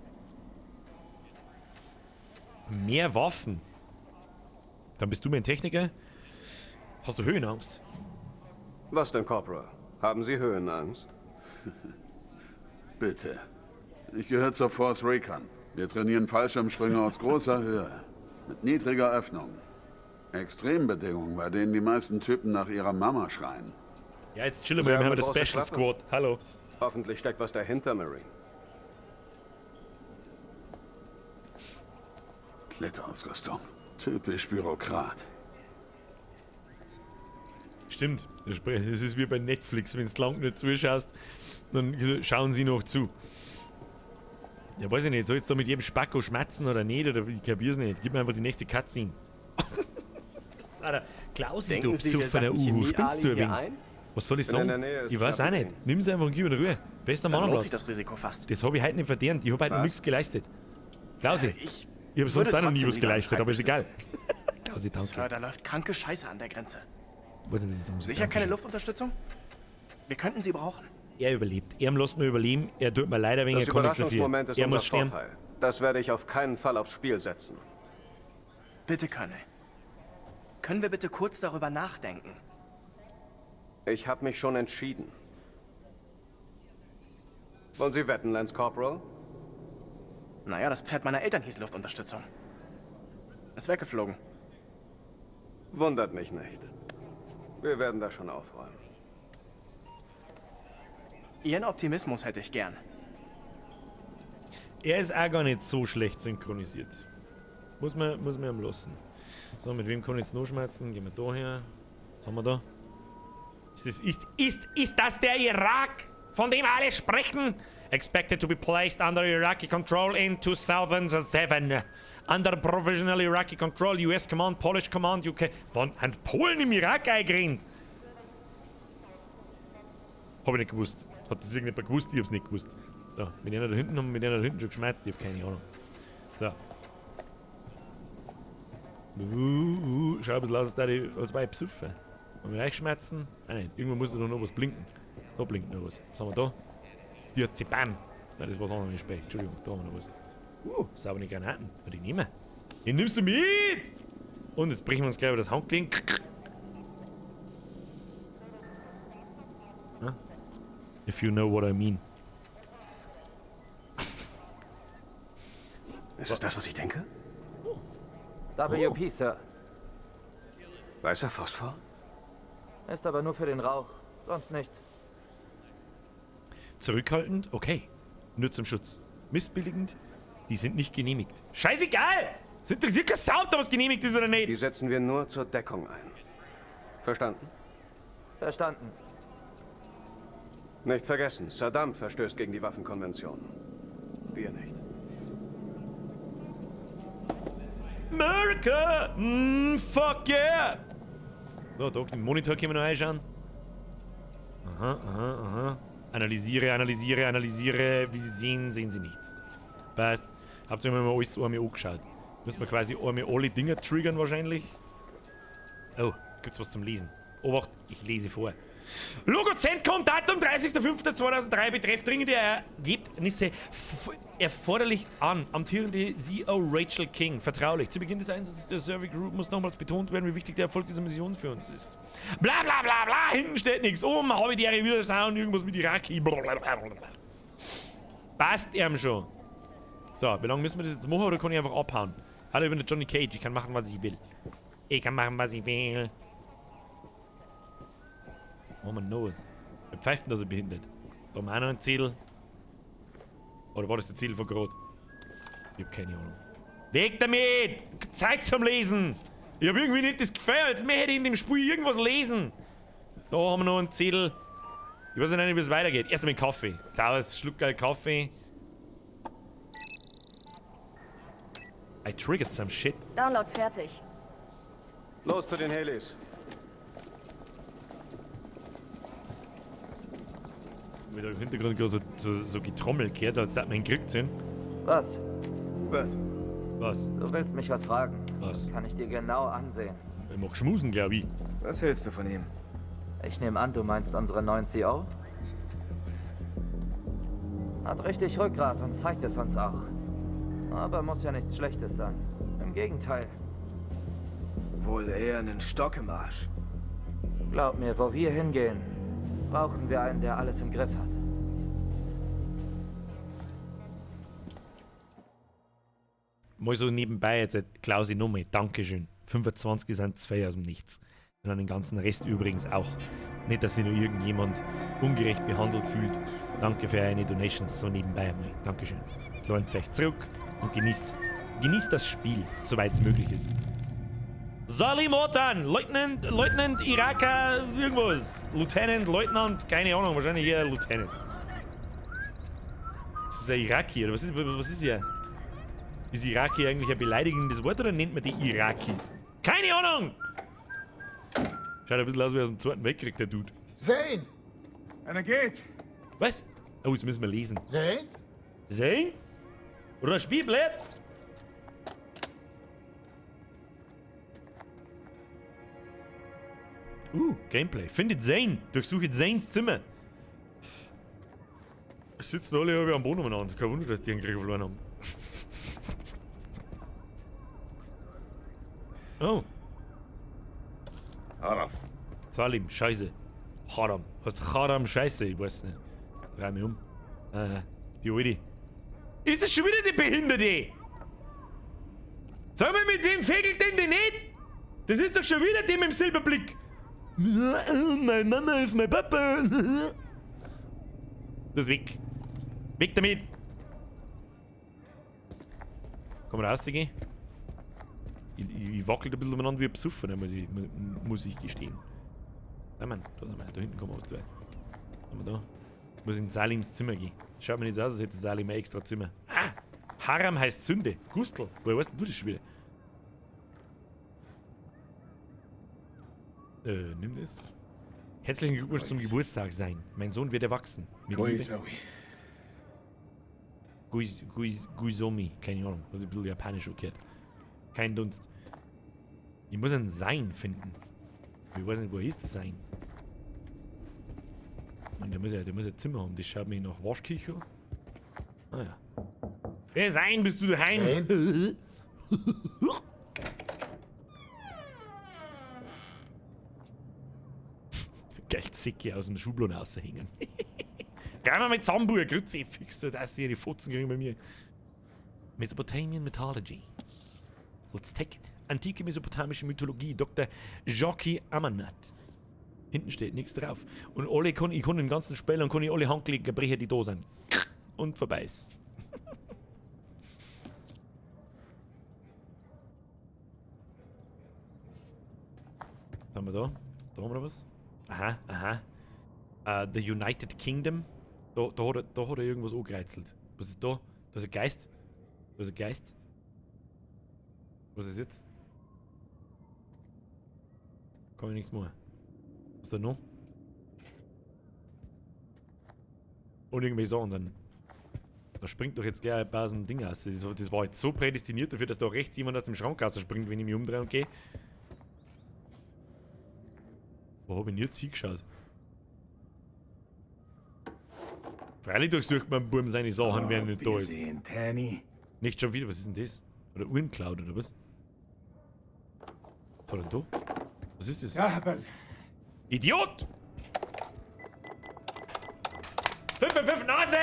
Mehr Waffen. Dann bist du mein Techniker. Hast du Höhenangst? Was denn, Corporal? Haben Sie Höhenangst? Bitte. Ich gehöre zur Force Recon. Wir trainieren Fallschirmsprünge aus großer Höhe, mit niedriger Öffnung. Extrembedingungen, bei denen die meisten Typen nach ihrer Mama schreien. Ja, jetzt chillen wir, wir haben das Special Squad. Hallo. Hoffentlich steckt was dahinter, Marine. Kletterausrüstung. Typisch Bürokrat. Stimmt. Das ist wie bei Netflix, wenn du lang nicht zuschaust, dann schauen sie noch zu. Ja, weiß ich nicht. Soll ich jetzt da mit jedem Spacko schmatzen oder nicht? Oder ich kapier's nicht. Gib mir einfach die nächste Cutscene. Das ist der Klausi, du besoffener Uhu. Spinnst du ein wenig? Was soll ich sagen? Ich weiß auch nicht. Nimm sie einfach und gib mir Ruhe. Bester Mann am lohnt Platz. sich das Risiko fast. Das habe ich heute nicht verdient. Ich habe heute noch nichts geleistet. Klausi, Ich ich habe sonst würde auch noch nie trotzdem was lieber am geleistet, aber ist egal. Schreibtisch Klausi, danke. Sir, da läuft kranke Scheiße an der Grenze. Weiß nicht, was ich sagen soll. Sicher keine Luftunterstützung? Wir könnten sie brauchen. Er überlebt. Er lässt mir überleben. Er tut mir leid, ein wenig, Das er kann nichts dafür. Überraschungsmoment ist Er unser muss sterben. Vorteil. Das werde ich auf keinen Fall aufs Spiel setzen. Bitte, Colonel. Können wir bitte kurz darüber nachdenken? Ich habe mich schon entschieden. Wollen Sie wetten, Lance Corporal? Naja, das Pferd meiner Eltern hieß Luftunterstützung. Ist weggeflogen. Wundert mich nicht. Wir werden da schon aufräumen. Ihren Optimismus hätte ich gern. Er ist auch gar nicht so schlecht synchronisiert. Muss man ihm lassen. So, mit wem kann ich jetzt noch schmerzen? Gehen wir da her. Was haben wir da? Ist das der Irak, von dem alle sprechen? Expected to be placed under Iraqi control in 2007. Under provisional Iraqi control, US Command, Polish Command, UK. Wann haben Polen im Irak eingerannt? Hab ich nicht gewusst. Hat das irgendjemand gewusst? Ich hab's nicht gewusst. So, mit einer da hinten haben wir mit einer da hinten schon geschmerzt. Ich hab keine Ahnung. So. Schau ein bisschen aus, als würde ich als besoffen. Und mit euch schmerzen? Ah nein, irgendwo muss da noch was blinken. Da blinkt noch was. Was haben wir da? Diazepam. Nein, das war's auch noch nicht spät. Entschuldigung, da haben wir noch was. Saubere Granaten. Ja, die nehmen wir. Den nimmst du mit! Und jetzt brechen wir uns gleich über das Handgelenk. Ja? If you know what I mean. Ist es das, was ich denke? WP, Sir. Weißer Phosphor? Ist aber nur für den Rauch, sonst nichts. Zurückhaltend? Okay. Nur zum Schutz. Missbilligend? Die sind nicht genehmigt. Scheißegal! Es interessiert keine Sau, ob da was genehmigt ist oder nicht. Die setzen wir nur zur Deckung ein. Verstanden? Verstanden. Nicht vergessen, Saddam verstößt gegen die Waffenkonvention. Wir nicht. America! Fuck yeah! So, da im Monitor können wir noch reinschauen. Aha, aha, aha. Analysiere, analysiere, analysiere. Wie Sie sehen, sehen Sie nichts. Passt. Habt ihr mir mal alles einmal angeschaut. Müssen wir quasi einmal alle Dinger triggern wahrscheinlich. Oh, gibt's was zum Lesen. Obacht, ich lese vor. Logo Centcom, Datum 30.05.2003 betrifft dringende Ergebnisse erforderlich an. Amtierende CO Rachel King. Vertraulich. Zu Beginn des Einsatzes der Survey Group muss nochmals betont werden, wie wichtig der Erfolg dieser Mission für uns ist. Bla bla bla bla, hinten steht nichts. Oben habe ich die wieder Sound, irgendwas mit Iraki. Blablabla. Passt ihm schon. So, wie lange müssen wir das jetzt machen oder kann ich einfach abhauen? Hallo, ich bin der Johnny Cage, ich kann machen, was ich will. Ich kann machen, was ich will. Oh man, los. Wer pfeift denn da so behindert? Da haben wir auch noch einen Zettel. Oder war das der Zettel von gerade? Ich hab keine Ahnung. Weg damit! Zeit zum Lesen! Ich hab irgendwie nicht das Gefühl, als möchte ich in dem Spiel irgendwas lesen. Da haben wir noch einen Zettel. Ich weiß nicht, wie es weitergeht. Erst einmal Kaffee. Saures Schluckerl Kaffee. I triggered some shit. Download fertig. Los zu den Helis. Wieder im Hintergrund gerade so getrommelt gehört, als hätte man ihn gekriegt sind. Was? Was? Was? Du willst mich was fragen. Was? Kann ich dir genau ansehen. Ich mag schmusen, glaub ich. Was hältst du von ihm? Ich nehme an, du meinst unseren neuen CO? Hat richtig Rückgrat und zeigt es uns auch. Aber muss ja nichts Schlechtes sein. Im Gegenteil. Wohl eher einen Stock im Arsch. Glaub mir, wo wir hingehen, brauchen wir einen, der alles im Griff hat. Mal so nebenbei jetzt, Klausi, nochmal, Dankeschön. 25 sind zwei aus dem Nichts. Und an den ganzen Rest übrigens auch. Nicht, dass sich nur irgendjemand ungerecht behandelt fühlt. Danke für eure Donations, so nebenbei mal. Dankeschön. Jetzt lehnt euch zurück und genießt, genießt das Spiel, soweit es möglich ist. Salim Otan, Leutnant, Leutnant Iraka, irgendwas. Lieutenant, Leutnant, keine Ahnung, wahrscheinlich eher Lieutenant. Das ist ein Iraki, oder was ist hier? Ist Iraki eigentlich ein beleidigendes Wort oder nennt man die Irakis? Keine Ahnung! Schaut ein bisschen aus wie aus dem Zweiten Weltkrieg, der Dude. Zane! Einer geht! Was? Oh, jetzt müssen wir lesen. Zane? Zane? Oder das Spielblatt? Gameplay. Findet Zane. Durchsuche Zanes Zimmer. Sitzen alle am Boden umeinander. Kein Wunder, dass die einen Krieg verloren haben. Oh. Haram. Salim, Scheiße. Haram. Heißt Haram Scheiße, ich weiß nicht. Dreh mich um. Die Alte. Ist es schon wieder die Behinderte? Sag mal, mit wem fegelt denn die nicht? Das ist doch schon wieder die mit dem Silberblick. Meine Mama ist mein Papa. Das ist weg. Weg damit. Kann man rausgehen? Ich wackel ein bisschen umeinander wie ein Besoffener, ne, muss ich gestehen. Nein, Mann, da sind wir. Da hinten kommen wir was zwei. Haben wir da? Ich muss in Salims Zimmer gehen. Schaut mir nicht so aus, als hätte Salim ein extra Zimmer. Ah! Haram heißt Sünde. Gustl, woher weißt denn du das schon wieder? Nimm das. Herzlichen Glückwunsch zum Geburtstag sein. Mein Sohn wird erwachsen. Mit Liebe. Guizomi. Keine Ahnung. Was ein bisschen japanisch okay. Kein Dunst. Ich muss ein Sein finden. Ich weiß nicht, wo ist das Sein? Mann, der muss ja Zimmer haben. Das schaut mich nach Waschküche. Ah ja. Wer sein bist du daheim? Geil, Zicke aus dem Schublon raushängen. Geh mal mit Zamburg, Grütze, fix, dass sie ihre Fotzen kriegen bei mir. Mesopotamian Mythology. Let's take it. Antike mesopotamische Mythologie, Dr. Jacques Amanat. Hinten steht nichts drauf. Und alle kann, ich kann im ganzen Spiel und kann ich alle Handgelenke brechen, die da sind. Und vorbei ist. Was haben wir da? Da haben wir noch was. Aha, aha. The United Kingdom. Da hat er irgendwas angereizelt. Was ist da? Da ist ein Geist. Da ist ein Geist. Was ist jetzt? Kann ich nichts machen. Was ist da noch? Und irgendwie so und dann. Da springt doch jetzt gleich ein paar so ein Ding aus. Das war jetzt so prädestiniert dafür, dass da rechts jemand aus dem Schrank rausspringt, wenn ich mich umdrehe und gehe. Wo hab ich denn jetzt hingeschaut? Freilich durchsucht man Buben seine Sachen, während er nicht da ist. Nicht schon wieder, was ist denn das? Oder Uhren geklaut oder was? Was hat denn da? Was ist das? Ja, aber Idiot! 5 5 5 Nase!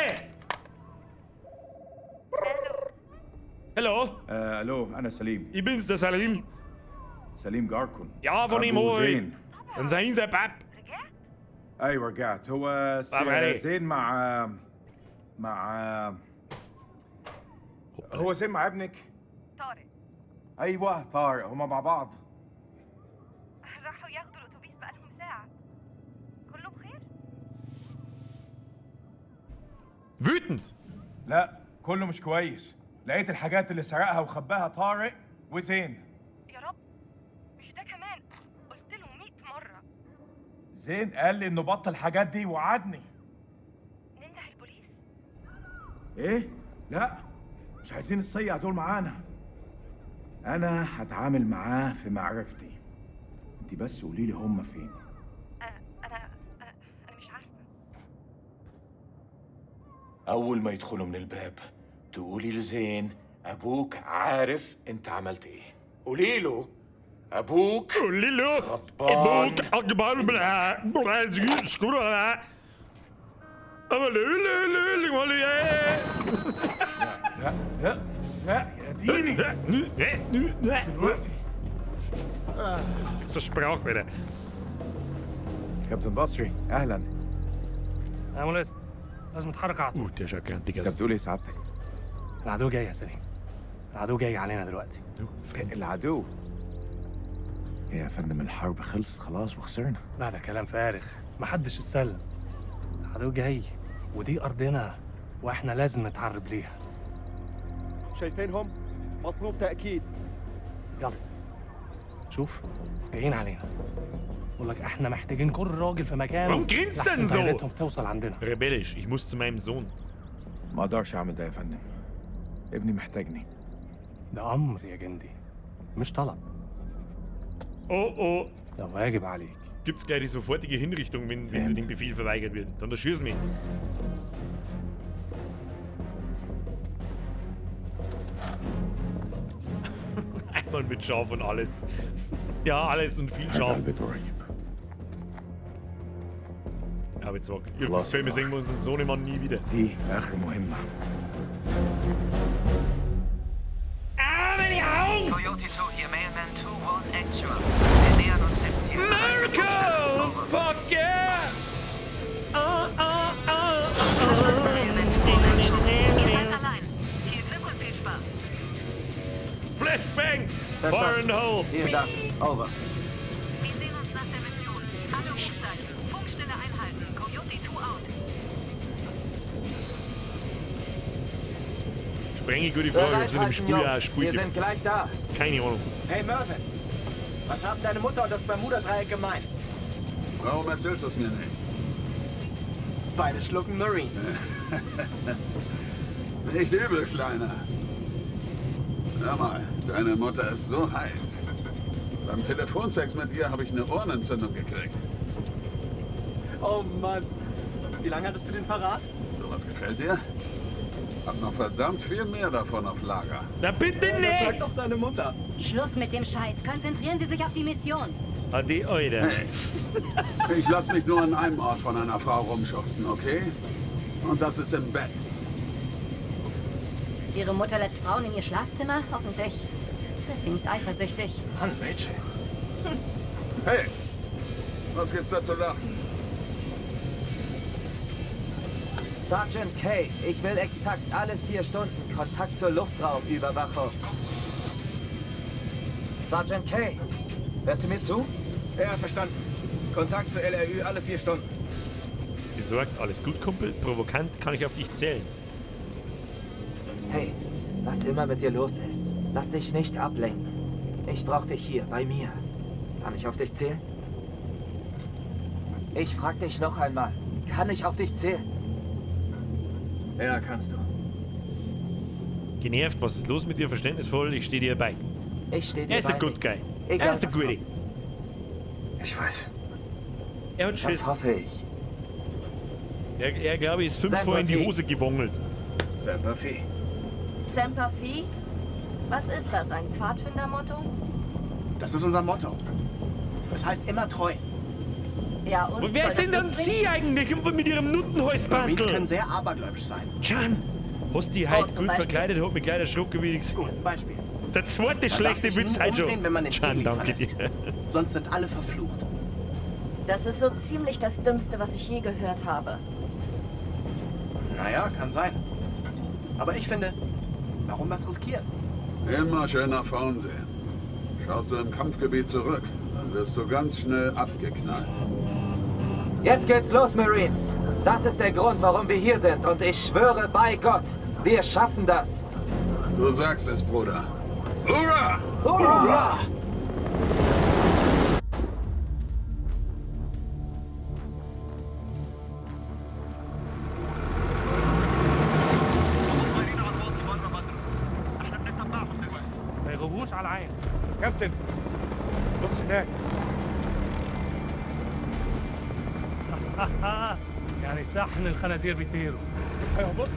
Hallo? Hallo, أنا سليم. Ich bin's, der Salim. سليم جاركون. Ja, von ihm أبو hol ich. زين. Dann sei sein Pap. ايوه رجعت. هو برافو زين مع مع هو زين مع ابنك؟ طارق. ايوه طارق، هما مع بعض. راحوا ياخدوا الاتوبيس بقالهم ساعة. كله بخير؟ Wütend. لا كله مش كويس. لقيت الحاجات اللي سرقها وخباها طارق وزين. يا رب مش ده كمان، قلت له 100 مرة. زين قال لي انه بطل الحاجات دي وعدني. ننده البوليس؟ ايه؟ لا مش عايزين الصيع دول معانا. انا هتعامل معاه في معرفتي. انت بس قولي لي هما فين. انا انا مش عارفة. اول ما يدخلوا من الباب تقولي لزين ابوك عارف انت عملت ايه. قولي له ابوك قولي له غضبان. ابوك اكبر من لا لا لا يا صدقيني دلوقتي Das ist versprochen wieder. كابتن بصري اهلا. يا مناسب، لازم نتحرك على طول. Der schaut grantig انت aus. بتقول ايه سعادتك؟ العدو جاي يا سليم، العدو جاي علينا دلوقتي. العدو؟ يا فندم الحرب خلصت خلاص وخسرنا. لا ده كلام فارغ، محدش اتسلم. العدو جاي ودي ارضنا واحنا لازم نتعرب ليها. شايفينهم؟ مطلوب تأكيد. يلا شوف، جايين علينا. بقول لك احنا محتاجين كل راجل في مكانه. Warum grinst لحسن denn so? طيارتهم توصل عندنا. Rebellisch, ich muss zu meinem Sohn. ما اقدرش اعمل ده يا فندم، ابني محتاجني. ده امر يا جندي، مش طلب. Oh oh. ده واجب عليك. Gibt's gleich die sofortige Hinrichtung, wenn sie dem Befehl verweigert wird. Dann erschieß mich. Einmal mit Schaf und alles. Ja, alles und viel Schaf. Aber jetzt sag, ich hab das Gefühl, wir sehen unseren Sohnemann nie wieder. دي اخر مهمه. Ah, meine Augen! Coyote 2 hier, Mailman 2-1 Actual. Wir nähern uns dem Ziel. America! Fuck yeah! Ah, ah, ah, Ihr seid allein. Viel Glück und viel Spaß. Flashbang! Verstanden. Fire in the hole! Vielen Dank. Over. Wir sehen uns nach der Mission. Alle Rufzeichen. Funkstille einhalten. Coyote 2 out. Sprenge, gute Frage, ob es in dem Bereithalten, Spiel auch ein Jungs. Spiel Wir gibt. sind gleich da. Keine Ahnung. Hey Mervyn, was haben deine Mutter und das Bermuda-Dreieck gemein? Warum erzählst du es mir nicht? Beide schlucken Marines. Nicht übel, Kleiner. Hör mal, deine Mutter ist so heiß. Beim Telefonsex mit ihr habe ich eine Ohrenentzündung gekriegt. Oh Mann. Wie lange hattest du den parat? Sowas gefällt dir? Hab noch verdammt viel mehr davon auf Lager. Na bitte Das nicht! sagt doch deine Mutter. Schluss mit dem Scheiß. Konzentrieren Sie sich auf die Mission. Ade, Alter. Hey, ich lass mich nur an einem Ort von einer Frau rumschubsen, okay? Und das ist im Bett. Ihre Mutter lässt Frauen in ihr Schlafzimmer? Hoffentlich wird sie nicht eifersüchtig. Mann, Rachel. Hey, was gibt's da zu lachen? Sergeant Kay, ich will exakt alle 4 Stunden Kontakt zur Luftraumüberwachung. Sergeant Kay, hörst du mir zu? Ja, verstanden. Kontakt zur LRÜ alle 4 Stunden. Besorgt, alles gut, Kumpel. Provokant, kann ich auf dich zählen. Hey, was immer mit dir los ist, lass dich nicht ablenken. Ich brauch dich hier, bei mir. Kann ich auf dich zählen? Ich frag dich noch einmal. Kann ich auf dich zählen? Ja, kannst du. Genervt, was ist los mit dir? Verständnisvoll, ich stehe dir bei. Ich stehe dir Er ist der bei. Good Guy. Egal, Er ist der was Gute. Ich weiß. Er hat Schiss. Das hoffe ich. Er glaube ich, ist 5-mal in die Semper Fi. Hose gewongelt. Semper Fi. Semper Fi? Was ist das, ein Pfadfindermotto? Das ist unser Motto. Es heißt immer treu. Ja, und? Und wer soll ist denn das dann mitbringen? sie eigentlich und mit ihrem Marines Nuttenhalsbandel? können sehr abergläubisch sein. Can, hast dich Oh, heute zum gut Beispiel? verkleidet, hat mich gleich erschrocken, wie ich gesehen. Gut, Beispiel. Der zweite Man darf schlechte sich Witz nie heute schon. umdrehen, wenn man den Can, Spiegel danke verlässt. dir. Sonst sind alle verflucht. Das ist so ziemlich das Dümmste, was ich je gehört habe. Naja, kann sein. Aber ich finde, warum was riskieren? Immer schön nach vorn sehen. Schaust du im Kampfgebiet zurück, dann wirst du ganz schnell abgeknallt. Jetzt geht's los, Marines. Das ist der Grund, warum wir hier sind. Und ich schwöre bei Gott, wir schaffen das. Du sagst es, Bruder. Hurra! Hurra! ما يغوش على العين. كابتن بص هناك. يعني سحن الخنازير بيطيروا. هيهبط.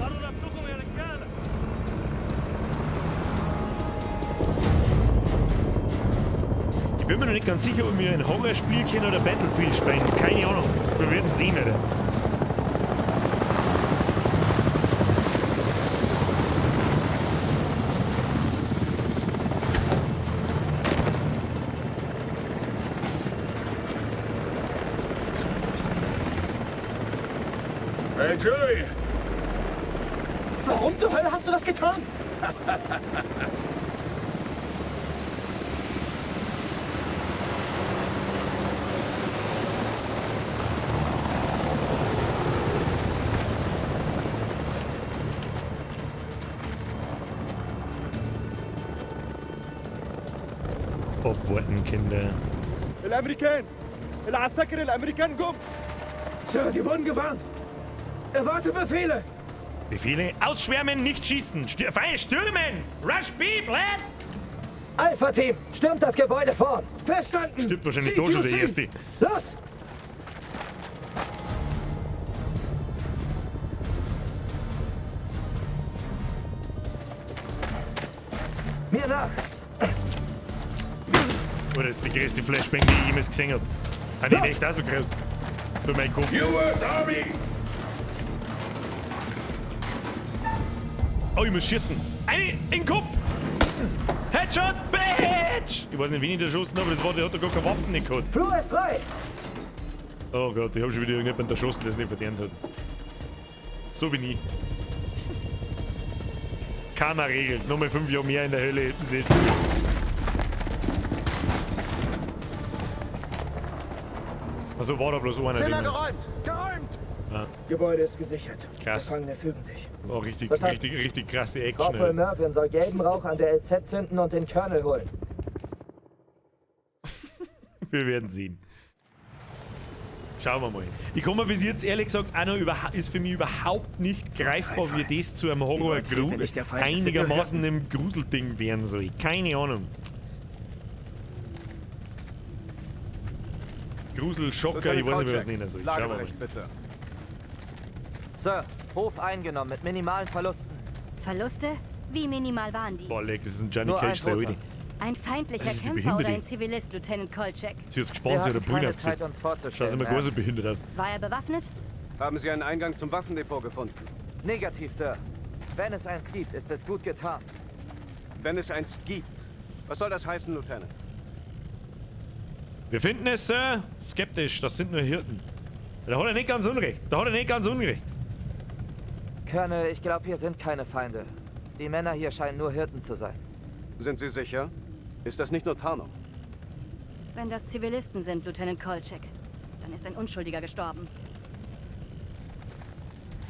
حضروا نفسكم يا رجاله. Ich bin mir noch nicht ganz sicher, ob wir ein Horrorspielchen oder Battlefield spielen. Keine Ahnung. Wir werden sehen, Alter. Hey, Joey! Warum zur Hölle hast du das getan? Abwarten, Kinder. الامريكان العساكر الامريكان جم Sir, die wurden gewarnt. Erwarte Befehle. Befehle: Ausschwärmen, nicht schießen. Feinde stürmen! Rush B, blöd! Alpha-Team, stürmt das Gebäude vorn. Verstanden. Stirbt wahrscheinlich da schon der CQC. Erste. Los! Mir nach! Oder das ist die größte Flashbang, die ich jemals gesehen habe. Ah, die echt auch so groß. Für meinen Kopf. US Army! Oh, ich muss schießen. Eine in den Kopf! Headshot, Bitch! Ich weiß nicht, wen ich da geschossen habe, aber das war, der hat da gar keine Waffen nicht gehabt. Flur ist frei! Oh Gott, ich habe schon wieder irgendjemanden erschossen, der es nicht verdient hat. So bin ich. Karma regelt. Nochmal 5 Jahre mehr in der Hölle hätten sie jetzt. Also war da bloß einer. Zimmer drin. geräumt! Geräumt! Ja. Gebäude ist gesichert. Krass. Gefangene fügen sich. War richtig, Verstanden. richtig, richtig krasse Action. Corporal Alter. Mervyn soll gelben Rauch an der LZ zünden und den Colonel holen. Wir werden sehen. Schauen wir mal. Ich komme bis jetzt ehrlich gesagt auch noch ist für mich überhaupt nicht greifbar, wie das zu einem Horror Leute hier sind nicht der Feind, es sind nur einigermaßen einem Gruselding werden soll. Keine Ahnung. Grusel, Schocker, ich weiß nicht, wie man das nennen soll. Schauen wir mal. Lagebericht, bitte. Sir, Hof eingenommen mit minimalen Verlusten. Verluste? Wie minimal waren die? Boah, leck, das ist ein Johnny Nur ein Cage, der Toter. Alte. Ein feindlicher Das ist die Kämpfer Behinderte. oder ein Zivilist, Lieutenant Kolchak? Sie ist gespannt, sie Wir hat eine hatten Brille keine aufgesetzt. Zeit, uns vorzustellen, Schaut immer Ma'am. gar so behindert aus. War er bewaffnet? Haben Sie einen Eingang zum Waffendepot gefunden? Negativ, Sir. Wenn es eins gibt, ist es gut getarnt. Wenn es eins gibt. Was soll das heißen, Lieutenant? Wir finden es, Sir, skeptisch. Das sind nur Hirten. Da hat er nicht ganz unrecht. Da hat er nicht ganz unrecht. Colonel, ich glaube, hier sind keine Feinde. Die Männer hier scheinen nur Hirten zu sein. Sind Sie sicher? Ist das nicht nur Tarnung? Wenn das Zivilisten sind, Lieutenant Kolchak, dann ist ein Unschuldiger gestorben.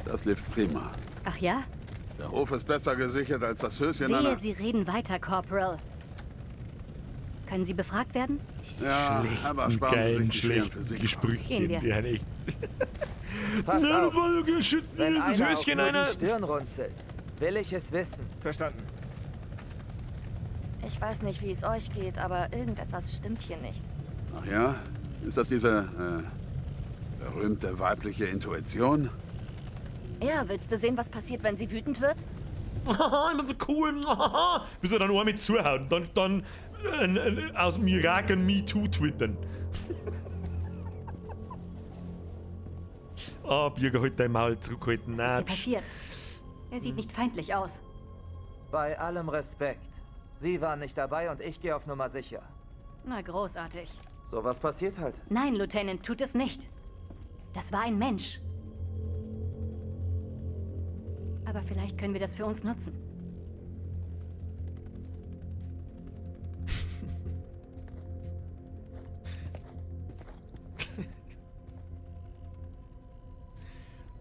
Das lief prima. Ach ja? Der Hof ist besser gesichert als das Höschen Wehe, einer... Sie reden weiter, Corporal. Können Sie befragt werden? Ja, aber sparen Sie geilen, sich die schweren schlechten Physik. Gesprüche. Gehen wir. Die haben echt. Passt Nein, auf. das war so geschützt. Wenn Das einer Höschen auch nur einer. die Stirn runzelt, will ich es wissen. Verstanden. Ich weiß nicht, wie es euch geht, aber irgendetwas stimmt hier nicht. Ach ja? Ist das diese berühmte weibliche Intuition? Ja, willst du sehen, was passiert, wenn sie wütend wird? Ich bin so cool. Bis er dann auch mit zuhaut und dann aus dem Irak ein MeToo twittern. Oh, Birger, halt dein Maul zurückhalten. Was Nein, ist hier passiert? Er sieht nicht feindlich aus. Bei allem Respekt. Sie waren nicht dabei und ich gehe auf Nummer sicher. Na, großartig. Sowas passiert halt. Nein, Lieutenant, tut es nicht. Das war ein Mensch. Aber vielleicht können wir das für uns nutzen.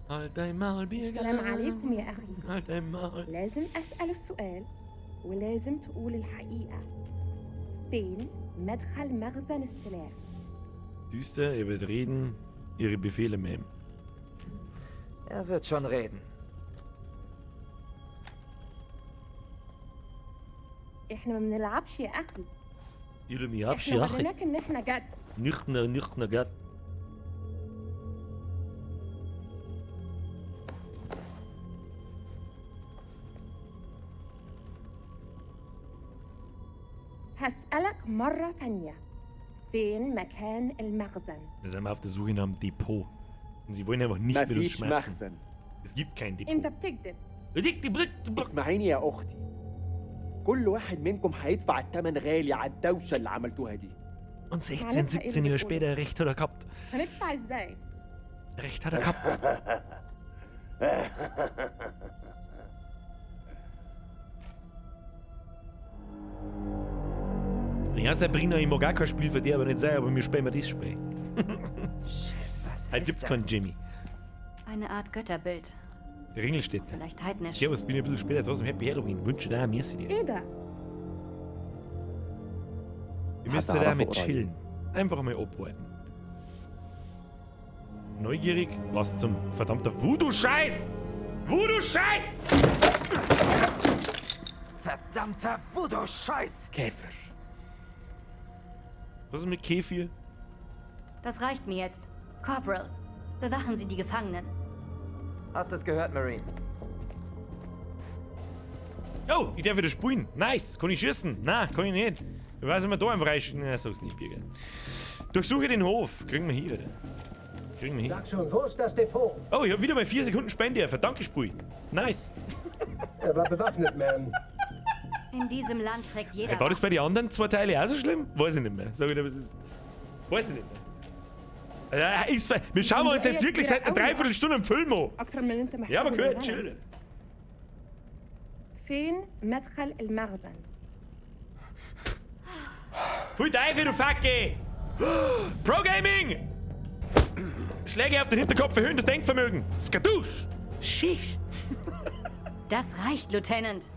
Halt dein Maul, Birger. السلام عليكم يا أخي Halt dein Maul. لازم أسأل السؤال ولازم تقول الحقيقة فين مدخل مخزن السلاح Düster, er wird reden. Ihre Befehle, Ma'am. Er wird schon reden. احنا ما بنلعبش يا أخي Ihre mir احنا وريناك إن احنا جد Nicht, nicht, nicht. هسألك مرة تانية فين مكان المخزن Wir sind auf der Suche nach einem Depot. Und sie wollen einfach nicht mit uns مفيش schmerzen. مخزن. Es gibt kein Depot. انت بتكذب اسمعيني يا اختي كل واحد منكم هيدفع الثمن غالي على الدوشه اللي عملتوها دي Und 16, معناتها إيه 17 اللي Jahre بتقوله؟ später, recht hat er gehabt. هندفع ازاي Recht hat er gehabt. Ja, Sabrina, ich mag auch kein Spiel für dich, aber nicht sein, aber wir spielen das Spiel. Shit, was Heute ist gibt's das? keinen Jimmy. Eine Art Götterbild. Ringelstädter. Vielleicht heidnisch. Servus, bin ich ein bisschen später trotzdem Happy Halloween. Wünsche dir auch, merci dir. ايه ده؟ Ihr müsst halt auch mit chillen. Einfach mal abwarten. Neugierig? Was zum verdammter Voodoo-Scheiß! Voodoo-Scheiß! Verdammter Voodoo-Scheiß! Käfer. Was ist mit Kefir? Das reicht mir jetzt. Corporal, bewachen Sie die Gefangenen. Hast es gehört, Marine? Oh, ich darf wieder spielen. Nice. Kann ich schießen? Nein, kann ich nicht. Ich weiß immer da einfach rein. Nein, sag's nicht, Birger. Durchsuche den Hof. Kriegen wir hier, oder? Kriegen wir hin. Sag schon, wo ist das Depot? Oh, ich hab wieder mal 4 Sekunden Spende. Verdammt, Spiel. Nice. Er war bewaffnet, Ma'am. In diesem Land trägt jeder. Hey, war das bei den anderen zwei Teilen auch so schlimm? Weiß ich nicht mehr. Sag ich dir, was ist. Weiß ich nicht mehr. Ist, wir schauen uns jetzt wirklich seit einer Dreiviertelstunde einen Film an. أكتر من اللي أنت محتاجه Ja, aber من gut, الغنم. chill. فين مدخل المخزن؟ Pfui Teufel, du Facke! Pro Gaming! Schläge auf den Hinterkopf erhöhen das Denkvermögen. Skadusch! Shish! Das reicht, Lieutenant.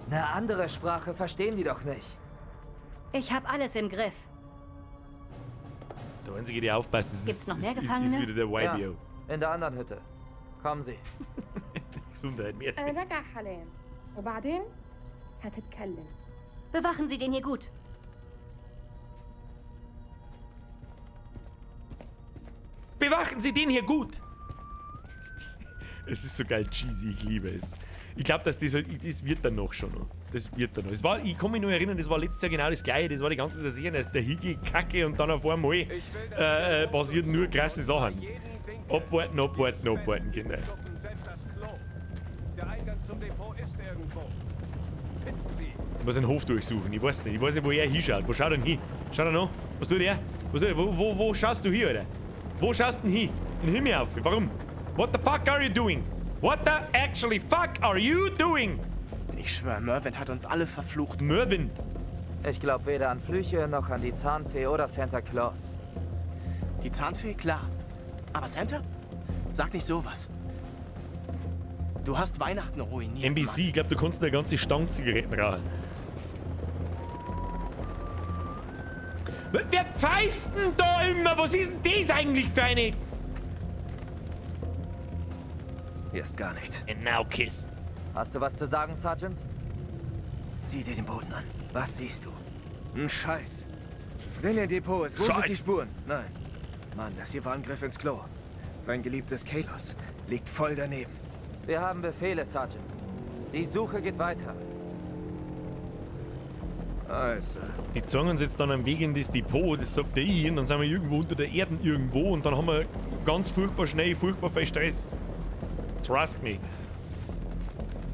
Eine andere Sprache verstehen die doch nicht. Ich habe alles im Griff. Der Einzige, der aufpasst, ist, Gibt's noch mehr ist, ist, Gefangene? ist wieder der YBO. Ja, in der anderen Hütte. Kommen Sie. Gesundheit, merci. أنا راجعة حاليا وبعدين هتتكلم. Bewachen Sie den hier gut. Bewachen Sie den hier gut! Es ist so geil cheesy, ich liebe es. Ich glaube, dass das, das wird dann noch schon noch. Das wird dann noch. Es war, ich kann mich nur erinnern, das war letztes Jahr genau das gleiche. Das war die ganze Zeit dass der Higi Kacke und dann auf einmal passieren nur krasse Sachen. Abwarten, abwarten, abwarten, Kinder. Selbst das Klo. Der Eingang zum Depot ist irgendwo. Finden Sie. Ich muss den Hof durchsuchen. Ich weiß nicht. Ich weiß nicht, wo er hinschaut. Wo schaut er denn hin? Schaut er noch? Was tut er? Was tut er? Wo schaust du hier, Alter? Wo schaust du denn hin? In den Himmel auf. Warum? What the fuck are you doing? What the actually fuck are you doing? Ich schwör, Mervyn hat uns alle verflucht. Mervyn. Ich glaube weder an Flüche noch an die Zahnfee oder Santa Claus. Die Zahnfee, klar. Aber Santa? Sag nicht sowas. Du hast Weihnachten ruiniert. NBC, ich glaube, du kannst eine ganze Stange Zigaretten rauchen. Wer pfeift denn da immer? Was ist denn das eigentlich für eine... Hier ist gar nichts. And now kiss. Hast du was zu sagen, Sergeant? Sieh dir den Boden an. Was siehst du? Ein Scheiß. Wenn er Depot ist, wo sind die Scheiß. Spuren? Nein. Mann, das hier war ein Griff ins Klo. Sein geliebtes Kalos liegt voll daneben. Wir haben Befehle, Sergeant. Die Suche geht weiter. Also. Die zeigen uns jetzt dann am Weg in das Depot, das sagt der ich, und dann sind wir irgendwo unter der Erde irgendwo und dann haben wir ganz furchtbar schnell, furchtbar viel Stress. Trust me.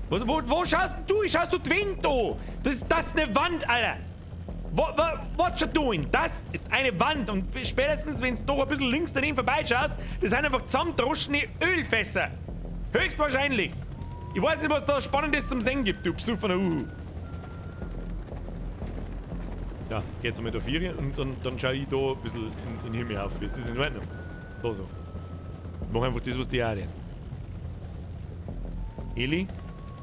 Was, wo schaust denn du? Schaust du die Wand an? Das ist eine Wand, Alter! What you doing? Das ist eine Wand und spätestens, wenn du doch ein bisschen links daneben vorbeischaust, das sind einfach zusammendroschene Ölfässer. Höchstwahrscheinlich. Ich weiß nicht, was da Spannendes zum Sehen gibt, du besoffener Uhu. Ja, geh jetzt einmal da vier und dann schau ich da ein bisschen in den Himmel auf. Ist das in Ordnung? Da so. Ich mach einfach das, was die auch reden. Eli?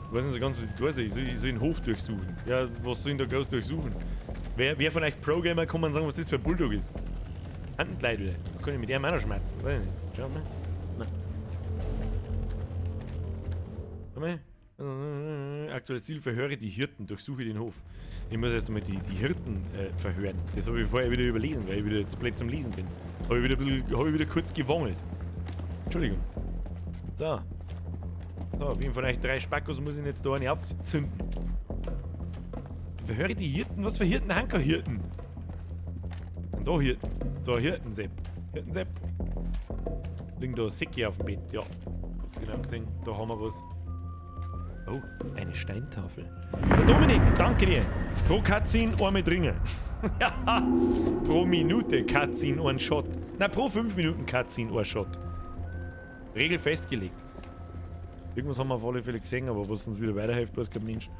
Ich weiß nicht so ganz, was ich tun soll. Ich soll den Hof durchsuchen. Ja, was soll ich denn da groß durchsuchen? Wer von euch Pro-Gamer kann man sagen, was das für ein Bulldog ist? Handenkleid wieder. Kann ich mit dem auch noch schmerzen? Weiß ich nicht. Schau mal. Nein. Schau mal. Aktuelles Ziel, verhöre die Hirten, durchsuche den Hof. Ich muss erst einmal die Hirten verhören. Das habe ich vorher wieder überlesen, weil ich wieder zu blöd zum Lesen bin. Habe ich wieder ein bisschen, hab ich wieder kurz gewangelt. Entschuldigung. So. So, wem von euch drei Spackos muss ich jetzt da eine aufzünden? Verhöre die Hirten? Was für Hirten? Hanker Hirten. Und da Hirten. Ist da ein Hirtensepp. Hirtensepp. Liegen da Säcke auf dem Bett. Ja. Hab's genau gesehen. Da haben wir was. Oh, eine Steintafel. Der Dominik, danke dir. Pro Cutscene einmal dringen. Ja, pro Minute Cutscene ein Shot. Na, pro 5 Minuten Cutscene ein Shot. Regel festgelegt. Irgendwas haben wir auf alle Fälle gesehen, aber was uns wieder weiterhilft, weiß kein Mensch.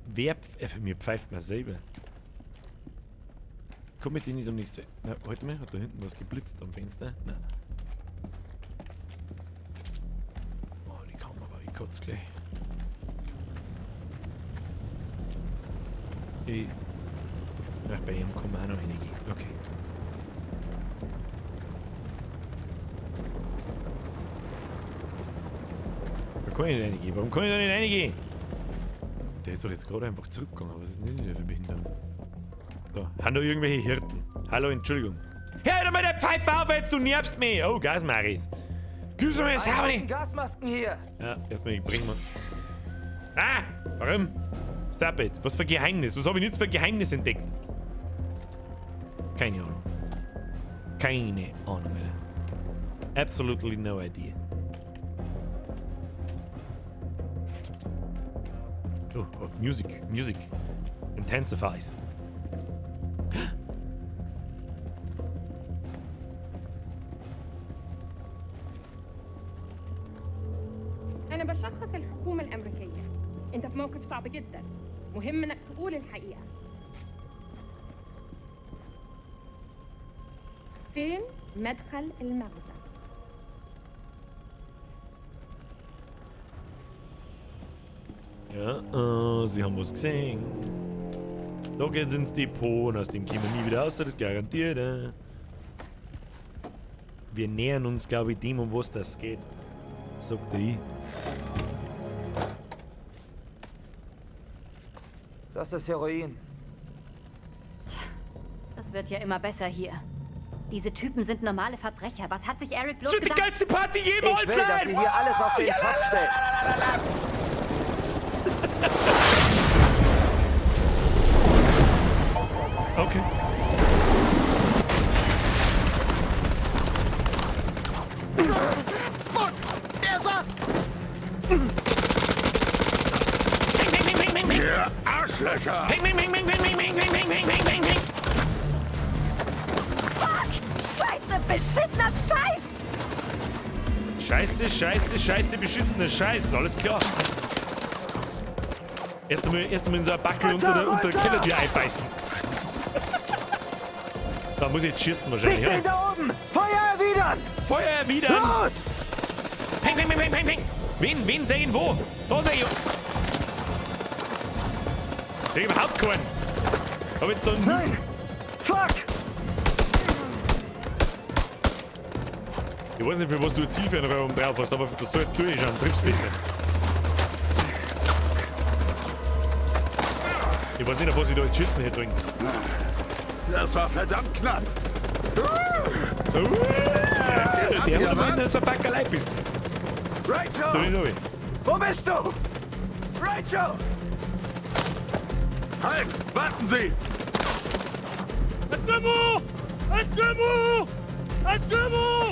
Wer mir pfeift mir selber. Komm mit denen nicht am nächsten. Na, warte mal, hat da hinten was geblitzt am Fenster? Nein. Oh, die kam aber, ich kotze gleich. Ich. Ach, bei ihm kommen auch noch einige. Okay. Da kann ich nicht reingehen. Warum kann ich da nicht reingehen? Der ist doch jetzt gerade einfach zurückgegangen. Was ist denn das wieder für Behinderung? So, haben da irgendwelche Hirten? Hallo, Entschuldigung. Hör doch mal der Pfeife auf jetzt, du nervst mich! Oh, Gasmaris. Gib's mir sauber nicht! Gasmasken hier! Ja, erstmal, ich bring mal. Ah! Warum? Stop it. Was für Geheimnis? Was habe ich jetzt für Geheimnis entdeckt? Keine Ahnung. Keine Ahnung, Alter. Absolutely no idea. Oh, oh, music, music. Intensifies. أنا بشخص الحكومة الأمريكية. أنت في موقف صعب جدا. مهم إنك تقول الحقيقة. فين مدخل المخزن؟ Ja, sie haben was gesehen. Da geht's ins Depot und aus dem kommen wir nie wieder raus, das ist garantiert. Wir nähern uns, glaube ich, dem, um was das geht. Sagte ich. Das ist Heroin. Das wird ja immer besser hier. Diese Typen sind normale Verbrecher. Was hat sich Eric bloß Das wird die gedacht? geilste Party jemals Ich will, dass sein! ihr hier alles auf den Kopf stellt. Okay. Fuck! Der saß! Ping, ping, ping, ping, ping, ping. Ihr Arschlöcher! Ping, ping, ping, ping, ping, ping, ping, ping, ping, ping, ping, ping. Fuck! Scheiße, beschissener Scheiß! Scheiße, Scheiße, Scheiße, beschissener Scheiß, alles klar. Erst einmal in so eine Backel unter der Kellertür einbeißen. Da muss ich jetzt schießen wahrscheinlich. Siehst du ihn Ja? da oben? Feuer erwidern! Feuer erwidern! Los! Ping, ping, ping, ping, ping, ping! Wen, wen sehen wo? Da sehe ich. Sehe überhaupt keinen. Hab jetzt da. Nein! Fuck! Ich weiß nicht, für was du ein Zielfernrohr oben drauf hast, aber das soll jetzt durchschauen, triffst besser. Ich weiß nicht, auf was ich da jetzt schießen hätte sollen. Das war verdammt knapp. Jetzt geht's ab Der hier, hat aber was? so ein Backerlei bissen. Rachel! Wo bist du? Rachel! Halt! Warten Sie! قدموا! قدموا! قدموا!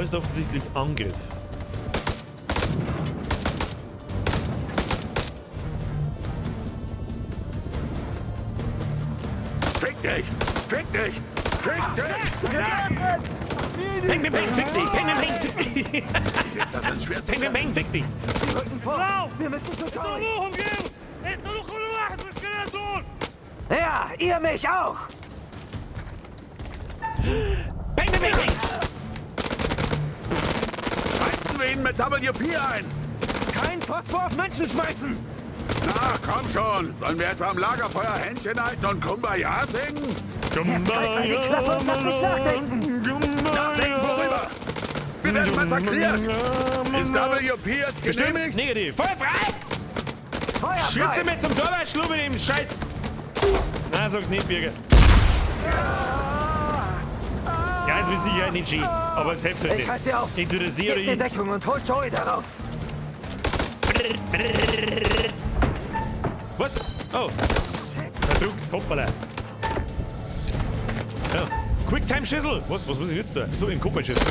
Heißt offensichtlich Angriff. Fick dich! Fick dich! Fick dich! Ping, ping, ping, fick dich! Ping, ping, ping, fick dich! Jetzt das ist schwer zu Ping, ping, ping, fick dich! Sie rücken vor! Wir müssen zu Joey! اقتلوهم جيبوا! اقتلوا كل واحد من الكلاب دول! Ja, ihr mich auch! Ping, ping, ping, ping! Heizen wir ihn mit WP ein! Kein Phosphor auf Menschen schmeißen! Na, komm schon! Sollen wir etwa am Lagerfeuer Händchen halten und Kumbaya singen? Jetzt halt mal die Klappe und lass mich nachdenken! Nachdenken worüber? Wir werden massakriert! Ist WP jetzt genehmigt? Negativ. Feuer frei! Feuer frei! Schieße mir zum Torwartschlub mit dem Scheiß... Na, sag's nicht, Birger. Ja, ist mit Sicherheit nicht schön, aber es hilft halt nicht. Ich halte sie auf! Entweder sie oder Gebt mir ich. Deckung und holt Joey da raus! Was? Oh. Verdruckt, hoppala. Ja. Quicktime-Schüssel! Was muss ich jetzt da? So, in den Kopf schießen.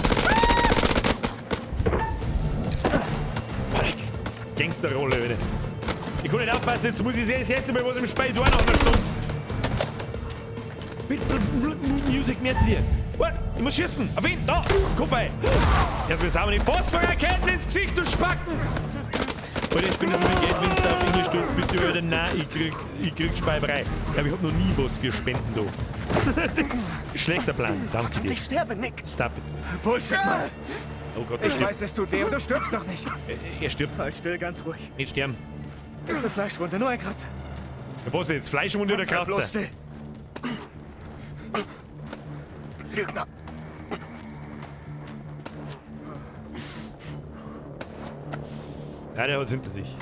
Gangsterrolle, Alter. Ich kann nicht aufpassen, jetzt muss ich das erste Mal was im Spiel tun nach einer Stunde. Bitte, Music, merci dir. Oh, ich muss schießen! Auf ihn! Da! Kopf ein! Erst wir sauber die Phosphorraketen ins Gesicht, du Spacken! Alter, ich bin das mit Geld, wenn du auf Englisch tust, bitte, Alter, nein, ich krieg Speiberei. Ich glaube, ich hab noch nie was für Spenden da. Schlechter Plan, danke dir. Ich sterbe, Nick. Stop it. Bullshit, Mann. Oh Gott, er Ich stirbt. weiß, es tut weh, aber du stirbst doch nicht. Er stirbt. Halt still, ganz ruhig. Nicht sterben. Ist eine Fleischwunde, nur ein Kratzer. Was jetzt? Fleischwunde oder Bleib bloß Kratzer? still. Lügner. Ja, der hat's hinter sich.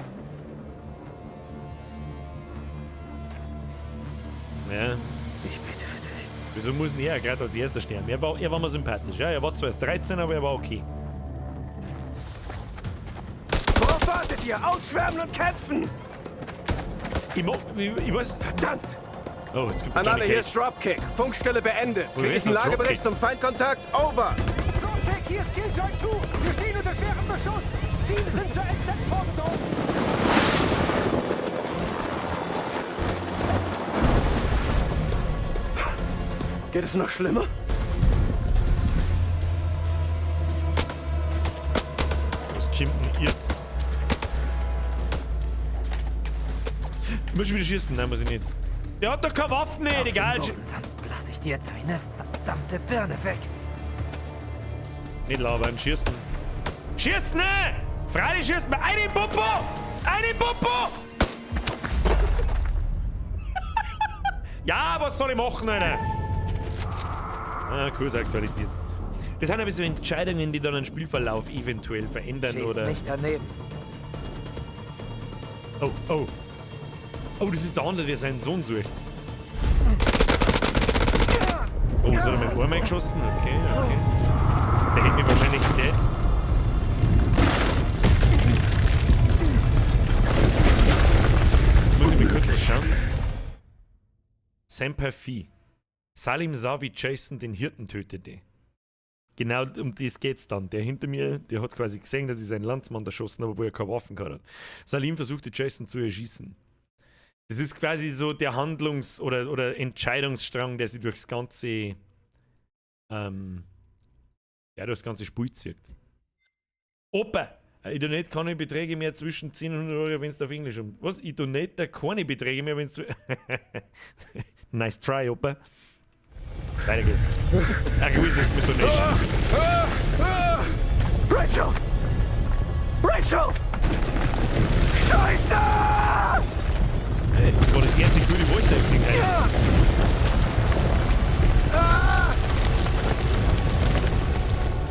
Ja. Ich bete für dich. Wieso muss denn er gerade als erster sterben? Er war mir sympathisch. Ja, er war zwar erst 13, aber er war okay. Worauf wartet ihr? Ausschwärmen und kämpfen! Ich weiß. Verdammt! Oh, jetzt gibt An Johnny alle, hier Cage. ist Dropkick. Funkstelle beendet. Oh, wer Krieg ist ich einen noch Lagebericht Dropkick? zum Feindkontakt? Over! Dropkick, hier ist Killjoy 2. Wir stehen unter schwerem Beschuss. Ziele sind zur NZ vorgedrungen. Geht es noch schlimmer? Was kommt denn jetzt? Ich muss schon wieder schießen. Nein, muss ich nicht. Der hat doch keine Waffen, nicht, egal. Boden, sonst blase ich dir deine verdammte Birne weg. Nicht labern, schießen. Schießen! Ne? Freilich schießen wir! Einen Popo! Einen Popo! Ja, was soll ich machen, Alter? Ah, Kurs aktualisiert. Das sind aber so Entscheidungen, die dann den Spielverlauf eventuell verändern, Schieß oder? nicht daneben. Oh, oh. Oh, das ist der andere, der seinen Sohn sucht. Oh, ist er mit dem Arm eingeschossen? Okay, okay. Der hätte mich wahrscheinlich dead. Jetzt muss ich mir kurz was schauen. Semper Fi. Salim sah, wie Jason den Hirten tötete. Genau um das geht's dann. Der hinter mir, der hat quasi gesehen, dass ich seinen Landsmann erschossen habe, obwohl er keine Waffen gehabt hat. Salim versuchte Jason zu erschießen. Das ist quasi so der Handlungs- oder Entscheidungsstrang, der sich durchs ganze, ja, durchs ganze Spiel zieht. Opa! Ich donate keine Beträge mehr zwischen 10 und 100 Euro, wenn es auf Englisch um. Was? Ich donate keine Beträge mehr, wenn es. Nice try, Opa. Weiter geht's. Ach, ich jetzt mit Donation. Rachel! Rachel! Scheiße! Hey, das war das erste gute Voice Acting eigentlich.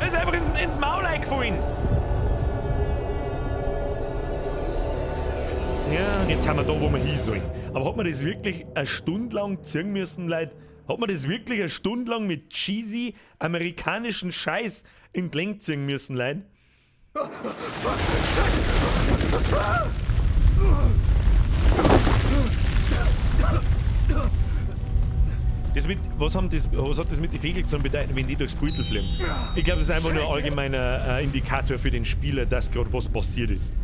Er ist einfach ins Maul eingefallen. Ja, und jetzt sind wir da, wo wir hin sollen. Aber hat man das wirklich eine Stunde lang ziehen müssen, Leute? Hat man das wirklich eine Stunde lang mit cheesy amerikanischen Scheiß in die Länge ziehen müssen, Leute? Das mit, was, haben das, was hat das mit den Vögeln zu bedeuten, wenn die durchs Beutel fliegen? Ich glaube, das ist einfach nur ein allgemeiner Indikator für den Spieler, dass gerade was passiert ist.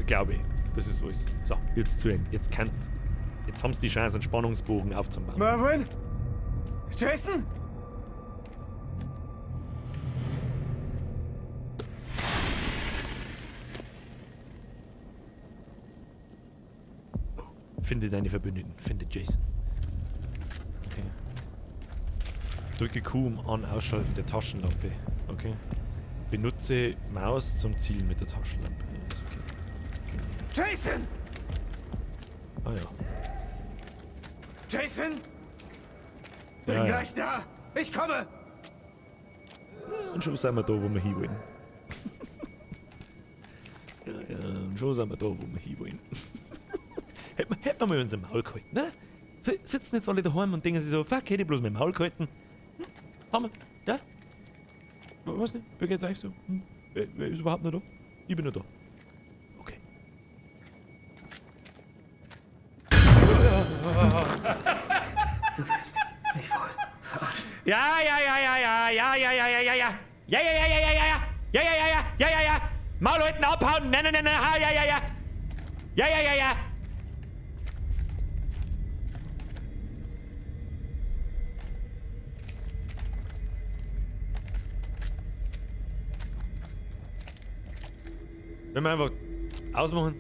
Glaube ich. Das ist alles. So, jetzt zu Ende. Jetzt haben sie die Chance, einen Spannungsbogen aufzubauen. Merwin? Jason? Finde deine Verbündeten. Finde Jason. Okay. Drücke Q um an Ausschalten der Taschenlampe. Okay. Benutze Maus zum Zielen mit der Taschenlampe. Ja, ist okay. Jason! Ah ja. Jason? Bin Ja, ja. gleich da! Ich komme! Und schon sind wir da, wo wir hinwollen. Ja, ja, und schon sind wir da, wo wir hinwollen. Hätten wir mal unser Maul gehalten, ne? Sitzen jetzt alle daheim und denken sich so, fuck, hätte ich bloß mein Maul gehalten. Hm? Haben wir, ja? Weiß nicht, wie geht's euch so? Hm? Wer ist überhaupt noch da? Ich bin noch da. Okay. Du willst mich wohl verarschen. Ja, ja, ja, ja, ja, ja, ja, ja, ja, ja, ja. Ja, ja, ja, ja, ja, ja, ja. Ja, ja, ja, ja, ja, ja, ja. Maul halten, abhauen. Nein, nein, nein, nein, ha, ja, ja, ja. Ja, ja, ja, ja. Wenn wir einfach ausmachen.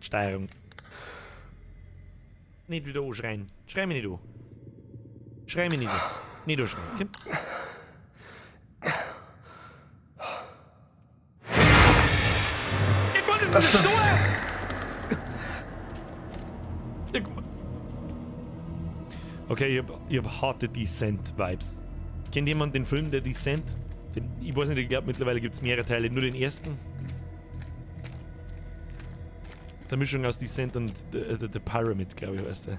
Steuerung. Nicht wieder anschreien. Schrei mich nicht an. Schrei mich nicht an. Nicht anschreien, okay? Ich meine, das ist ein Stor! Okay, ich hab harte Descent-Vibes. Kennt jemand den Film Der Descent? Den, ich weiß nicht, ich glaube mittlerweile gibt es mehrere Teile, nur den ersten. Das ist eine Mischung aus Descent und The Pyramid, glaube ich, heißt der.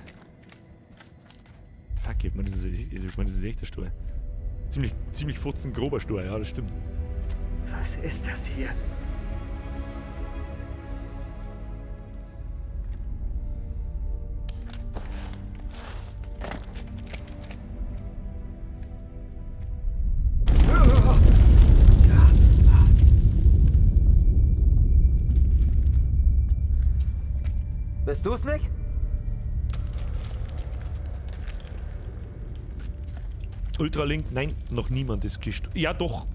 Fuck, ich meine, das ist echt ein Stor. Ziemlich, ziemlich fotzengrober Stor, ja, das stimmt. Was ist das hier? Bist du's, Nick? Ultralink? Nein, noch niemand ist gestorben. Ja, doch.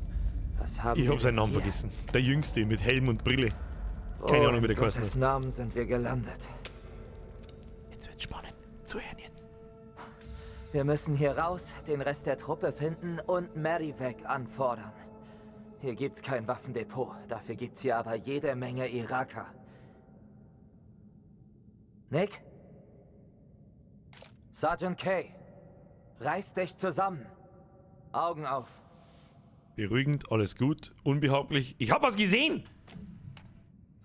Was haben Ich hab seinen wir Namen hier? vergessen. Der Jüngste mit Helm und Brille. Keine Wo Ahnung, wie der in geheißen Gottes hat. Namen sind wir gelandet. Jetzt wird's spannend. Zuhören jetzt. Wir müssen hier raus, den Rest der Truppe finden und Medivac anfordern. Hier gibt's kein Waffendepot, dafür gibt's hier aber jede Menge Iraker. Nick? Sergeant Kay, reiß dich zusammen. Augen auf. Beruhigend, alles gut, unbehaglich. Ich hab was gesehen!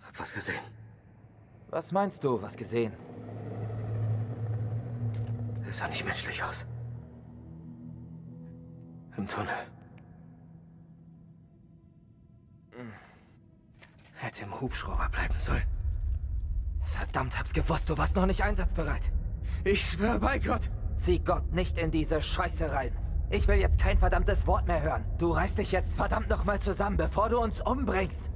Hab was gesehen. Was meinst du, was gesehen? Es sah nicht menschlich aus. Im Tunnel. Hätte im Hubschrauber bleiben sollen. Verdammt, hab's gewusst, du warst noch nicht einsatzbereit. Ich schwör bei Gott. Zieh Gott nicht in diese Scheiße rein. Ich will jetzt kein verdammtes Wort mehr hören. Du reißt dich jetzt verdammt nochmal zusammen, bevor du uns umbringst.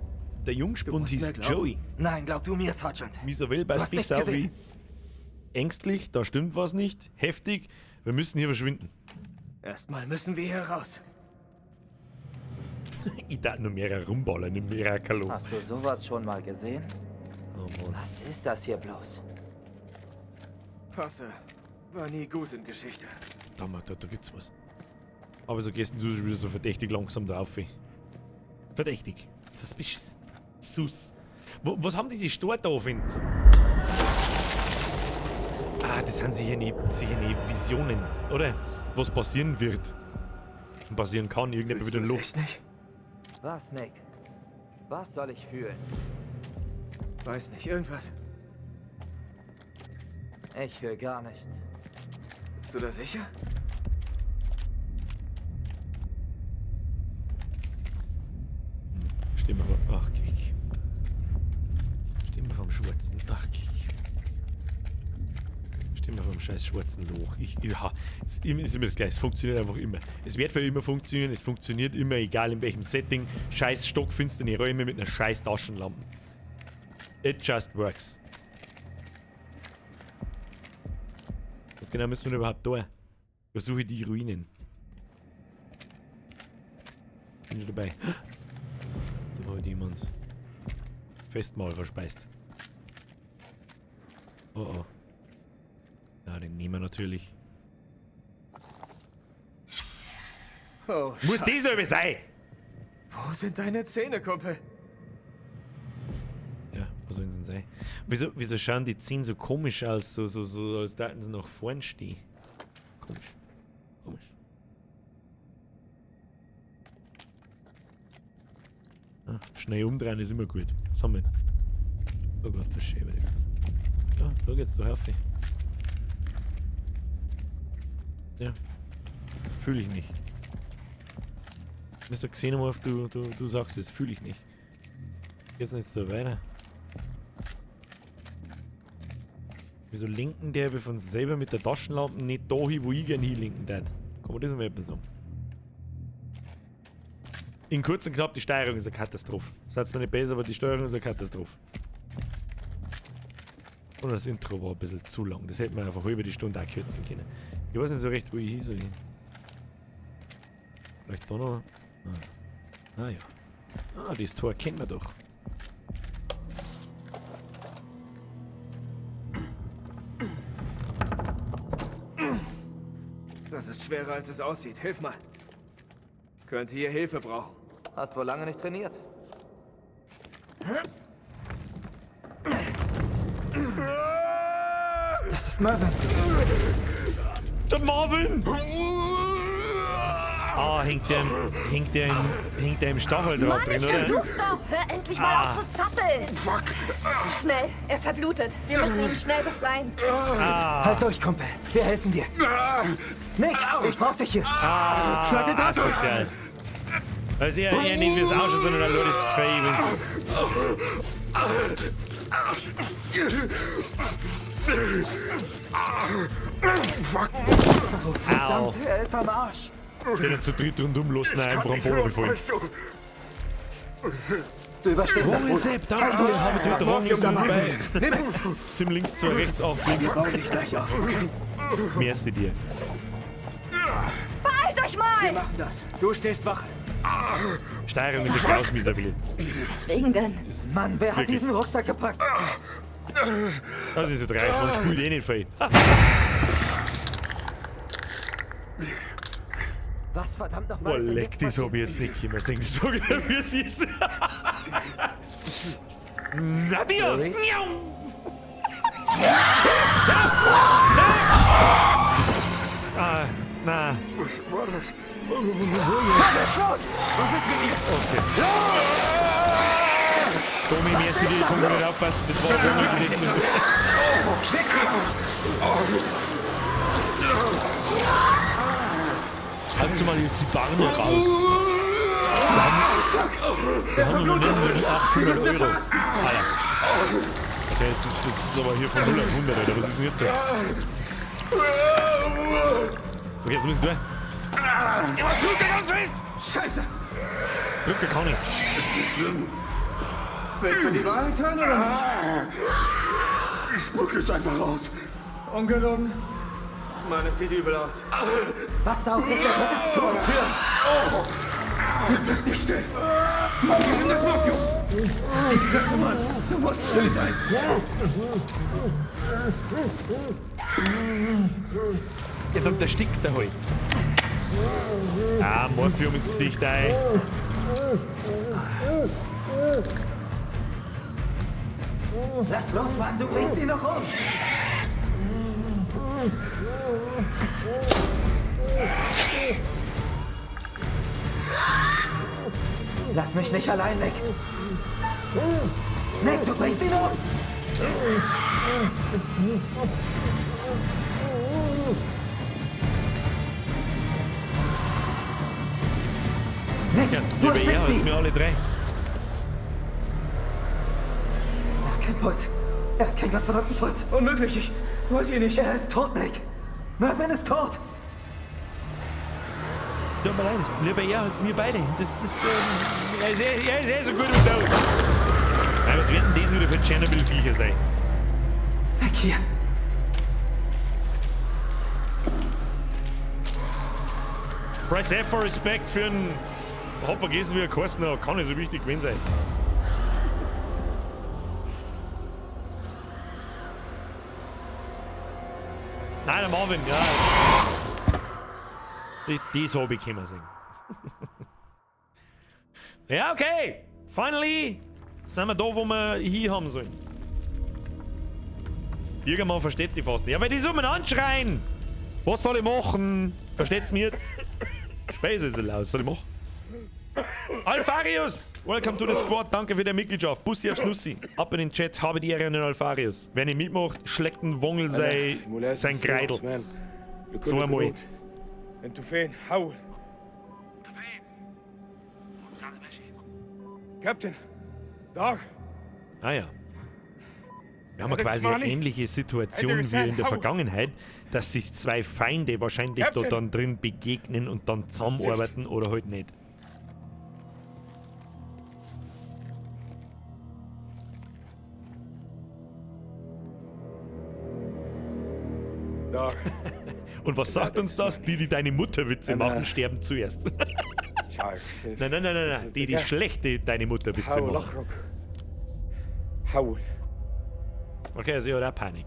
Der Jungspund musst hieß mir glauben. Joey. Nein, glaub du mir, Sergeant. Misael Du beißt hast mich nichts sau gesehen. wie. Ängstlich, da stimmt was nicht. Heftig, wir müssen hier verschwinden. Erstmal müssen wir hier raus. Ich darf nur mehrere rumballern im Irakerloch. Hast du sowas schon mal gesehen? Oh Mann. Was ist das hier bloß? Passe. War nie gut in Geschichte. Da, da gibt's was. Aber so gehst du schon wieder so verdächtig langsam da auf. Verdächtig. Suspicious. Sus. Was haben diese Stor da auf? Ah, das sind sicher nicht Visionen, oder? Was passieren wird. Und passieren kann, irgendjemand Fühlst wieder du es Luft. echt nicht? Was, Nick? Was soll ich fühlen? Weiß nicht, irgendwas. Ich fühle gar nichts. Bist du da sicher? Stehen wir vor. Ach, Kick. Stehen wir vorm schwarzen. Ach, Kick. Stehen wir vorm scheiß schwarzen Loch. Ja, es ist immer das Gleiche. Es funktioniert einfach immer. Es wird für immer funktionieren. Es funktioniert immer, egal in welchem Setting. Scheiß stockfinsterne Räume mit einer scheiß Taschenlampe. It just works. Was genau müssen wir denn überhaupt da? Versuche die Ruinen. Bin schon dabei. Da hat jemand Festmahl verspeist. Oh oh. Ja, den nehmen wir natürlich. Oh, Muss Scheiße. das aber sein? Wo sind deine Zähne, Kumpel? Ja, wo sollen sie denn sein? Wieso schauen die Zähne so komisch aus, so als hätten sie nach vorn stehen? Komisch. Komisch. Ah, schnell umdrehen ist immer gut. Sammeln. Oh Gott, das ist schön. Ja, da geht's doch auf. Ja. Fühle ich nicht. Mr. Xenomorph, du sagst es, fühle ich nicht. Geht's jetzt da weiter? Wieso lenken der von selber mit der Taschenlampe nicht da hin, wo ich gerne hinlenken darf? Kann man das mal etwas sagen? In kurz und knapp, die Steuerung ist eine Katastrophe. Seid mir nicht besser, aber die Steuerung ist eine Katastrophe. Und das Intro war ein bisschen zu lang. Das hätte man einfach über die Stunde auch kürzen können. Ich weiß nicht so recht, wo ich hin soll. Vielleicht da noch. Ah, ah ja. Ah, das Tor kennen wir doch. Das ist schwerer, als es aussieht. Hilf mal. Könnte hier Hilfe brauchen. Hast wohl lange nicht trainiert. Das ist Mervyn. Der Marvin! Ah, hängt der im Stachel drauf Mann, drin, ich oder? versuch's doch! Hör endlich mal Ah. auf zu zappeln! Fuck! Schnell, er verblutet. Wir müssen ihn schnell befreien. Ah. Halt durch, Kumpel. Wir helfen dir. Nick, ich brauch dich hier. Ah, Schneid den Draht durch. asozial. Also eher nicht wie es ausschaut, sondern nur das Gefühl, wenn's... Fuck! Oh, verdammt, er ist am Arsch. Steht er zu dritt rundum los, nein, einfach am Boden befallen. Du überstehst das, Bruder. Sepp, danke dir, habe Twitter Rang ist dabei. Nimm es! Sim links, 2 rechts, 8 links. Wir bauen dich gleich auf, okay? Merci dir. Beeilt euch mal! Wir machen das. Du stehst Wache. Steuerung ist ja graus miserabel. Weswegen denn? Mann, wer hat Wirklich. diesen Rucksack gepackt? Das ist ja dreist, man spült eh nicht viel. Was verdammt nochmal Boah, ist denn leck, jetzt das hab ich jetzt nicht kommen sehen. Sag ich dir, wie es ist. Adios! Maurice? Ah, na. Was war das? Los! Was ist mit ihr? Okay. Tommy, merci dir, ich kann nicht aufpassen. Das war wirklich nicht. Halt mal jetzt die Barne raus. Wir haben noch nicht 800 Euro. Alter. Okay, jetzt ist aber hier von 0 auf 100, Alter. Was ist denn jetzt? Okay, jetzt muss ich durch. Ja, was drückt er ganz fest? Scheiße! Drücken kann ich. Das ist schlimm. Willst du die Wahrheit hören oder nicht? Spuck es einfach raus. Ungelogen. Mann, es sieht übel aus. Was da auch ist, der wird es zu uns führen. Bleib nicht still! Mann, wir haben das Morphium! Die Fresse, Mann! Du musst still sein! Ja, dann erstickt er halt. Ah, Morphium ins Gesicht, ey. Lass los, Mann, du bringst ihn noch um. Lass mich nicht allein, Nick. Nick, du bringst ihn um. Nick, Ja, du lieber er erstickst als ihn. wir alle drei. Er hat keinen Puls. Er hat keinen gottverdammten Puls. Unmöglich, ich wollte ihn nicht. Er ist tot, Nick. Mervyn ist tot. Tut mir leid, lieber er als wir beide. Das ist, er ist eh so gut und tot. Nein, was werden das wieder für Tschernobyl-Viecher sein? Weg hier. Press F for Respect für einen. Hab vergessen, wie er geheißen hat. Kann nicht so wichtig gewesen sein. Nein, der Marvin, ja. Das hab ich kommen sehen. Ja, okay. Finally sind wir da, wo wir hin haben sollen. Irgendwann versteht die fast nicht. Ja, weil die so umeinander schreien. Was soll ich machen? Versteht's mir jetzt? Speise ist so laut. Was soll ich machen? Alfarius! Welcome to the squad. Danke für die Mitgliedschaft. Bussi aufs Nussi. Ab in den Chat. Habe die Ehre an den Alfarius. Wer nicht mitmacht, schlägt ein Wongel sein Kreidel. Zweimal. انتوا فين؟ حول كابتن دار Ah ja. Wir haben ja quasi eine ähnliche Situation wie in der Vergangenheit, dass sich zwei Feinde wahrscheinlich da dann drin begegnen und dann zusammenarbeiten oder halt nicht. دار Und was sagt uns das? Die, die deine Mutterwitze machen, sterben zuerst. مش عارف Nein, nein, nein, nein, nein. Die, die schlechte deine Mutterwitze حاول machen. اخرج حول Okay, also ich hab auch Panik.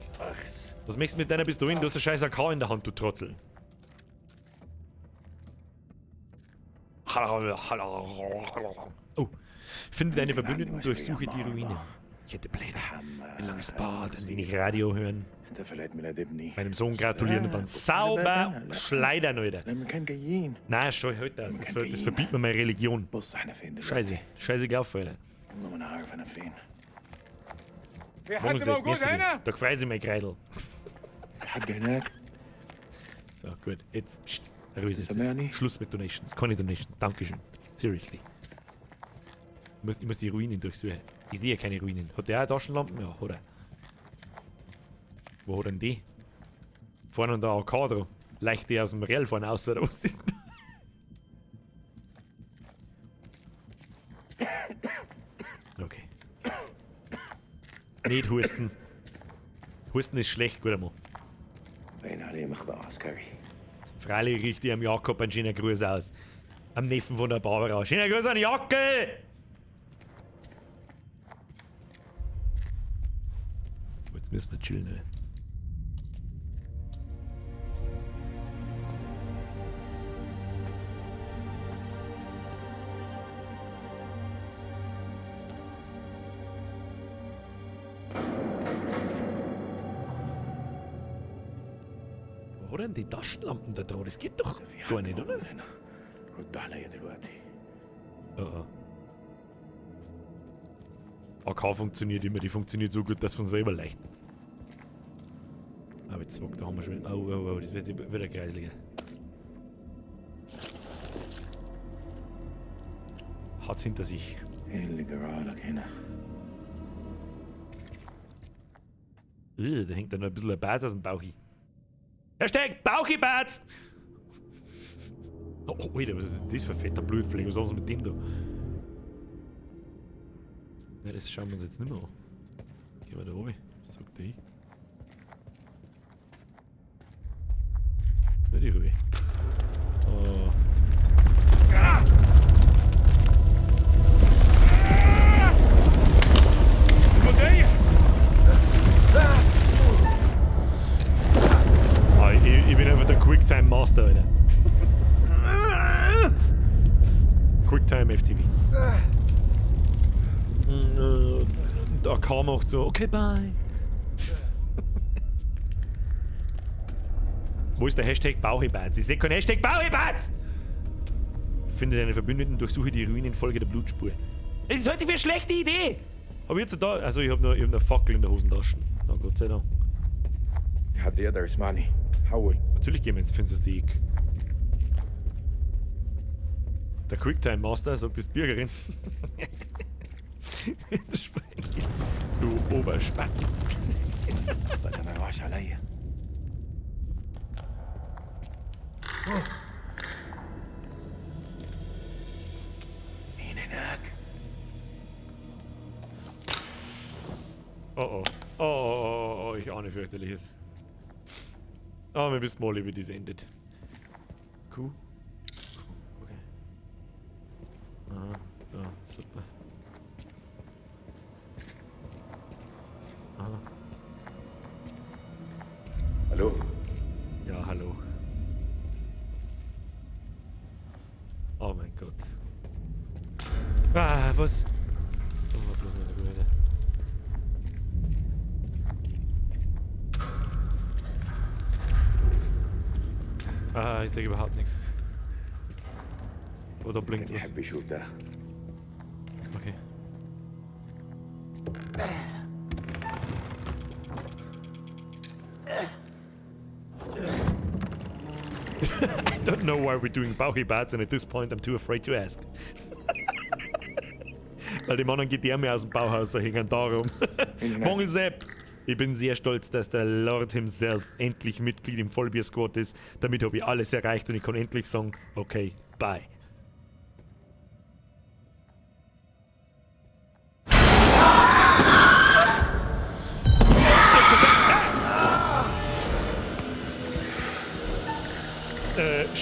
Was möchtest du mit deiner Pistole? Du hast eine scheiß AK in der Hand, du Trottel. Oh. Finde deine Verbündeten, durchsuche die Ruinen. Ich hätte Pläne. Ein langes Bad, ein wenig Radio hören. احتفال عيد ميلاد ابني Meinem Sohn gratulieren und dann sauber schleudern, Alter. لما كان جايين Nein, schon heute. Das verbietet mir meine Religion. Scheiße. Scheiße gelaufen, Alter. والله ما انا عارف انا فين في حد موجود هنا؟ Da freut sich mein Kreidel. الحاج هناك So, gut. Jetzt. Psst, Ruhe ist jetzt. Schluss mit Donations. Keine Donations. Dankeschön. Seriously. Ich muss die Ruinen durchsuchen. Ich sehe keine Ruinen. Hat der auch Taschenlampen? Ja, hat er. Wo hat denn die? Vorne an der AK dran. Leicht die aus dem Rell vorne aus, oder was ist das? Okay. Nicht husten. Husten ist schlecht, guter Mann. باين عليه مخبأ عسكري Freilich richte ich am Jakob einen schönen Gruß aus. Am Neffen von der Barbara. Schöner Gruß an Jackel! Jetzt müssen wir chillen, ne? Wo hat denn die Taschenlampen da dran? Das geht doch gar nicht, oder? ردوا عليا دلوقتي Oh, oh. AK funktioniert immer, die funktioniert so gut, dass von selber leicht. Aber jetzt da haben wir schon. Oh, oh, oh, das wird wieder kreisliger. Hat's hinter sich. ايه اللي جرالك هنا؟ Da hängt da noch ein bisschen ein Bart aus dem Bauchi. Hashtag Bauchi-Barts! Oh, Alter, was ist denn das für ein fetter Blutfleck? Was haben sie mit dem da? Na, das schauen wir uns jetzt nicht mehr an. Gehen wir da runter. Was sagt der? Na, die Ruhe. Oh. Ah, ich bin einfach der Quicktime Master, Alter. Quicktime FTV. Und AK macht so, okay, bye. Wo ist der Hashtag Bauchibatz? Ich sehe keinen Hashtag Bauchibatz! Finde deine Verbündeten, durchsuche die Ruinen infolge der Blutspur. Das ist heute für eine schlechte Idee! Hab ich jetzt da. Also, ich hab noch eine Fackel in der Hosentasche. Na, Gott sei Dank. حد يقدر يسمعني حول Natürlich gehen wir ins finsterste Eck. Der Quicktime Master, sagt das Bürgerin. Du Oberspack. ده ما يوعش عليا مين هناك؟ Oh oh. Oh, oh, oh, oh, ich ahne fürchterliches. Aber wir wissen mal, wie das endet. Q. Q, okay. Aha, da, super. Aha. Hallo? Ja, hallo. Oh mein Gott. Ah, was? Oh, bloß nicht Ruhe. Ah, ich sehe überhaupt nichts. Oh, da blinkt was. يحب يشوف ده Okay. I don't know why we're doing Bauchi-Bats and at this point I'm too afraid to ask. Weil die Mannen Gedärme aus dem Bauhaus da hängen darum. Mongelsepp! Ich bin sehr stolz, dass der Lord himself endlich Mitglied im Vollbier-Squad ist. Damit habe ich alles erreicht und ich kann endlich sagen, okay, bye.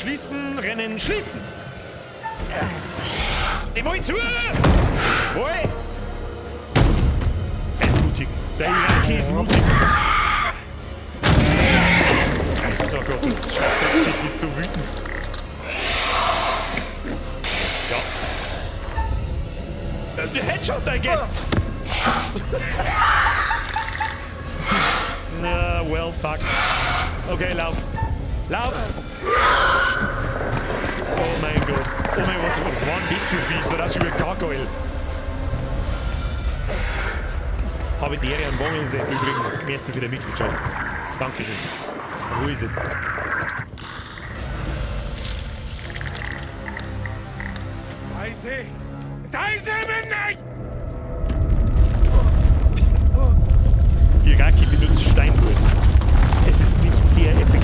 Schließen, rennen, schließen! Ich wollte zu! Wohl! Er ist mutig. Der Iraki ist mutig. Oh Gott, das scheiß Drecksviech ist so wütend. Ja. Der Headshot, I guess! Na, well, fuck. Okay, lauf. Lauf! Oh mein Gott. Oh mein Gott, was war denn das für ein Viech? Das ist über Gargoyle. Habe die Ehre an Wongelse übrigens. Merci für die Mitgliedschaft. Dankeschön. Ruhe ist jetzt. Daisy! Daisy bin ich! Iraki benutzt Steinwurf. Es ist nicht sehr effektiv.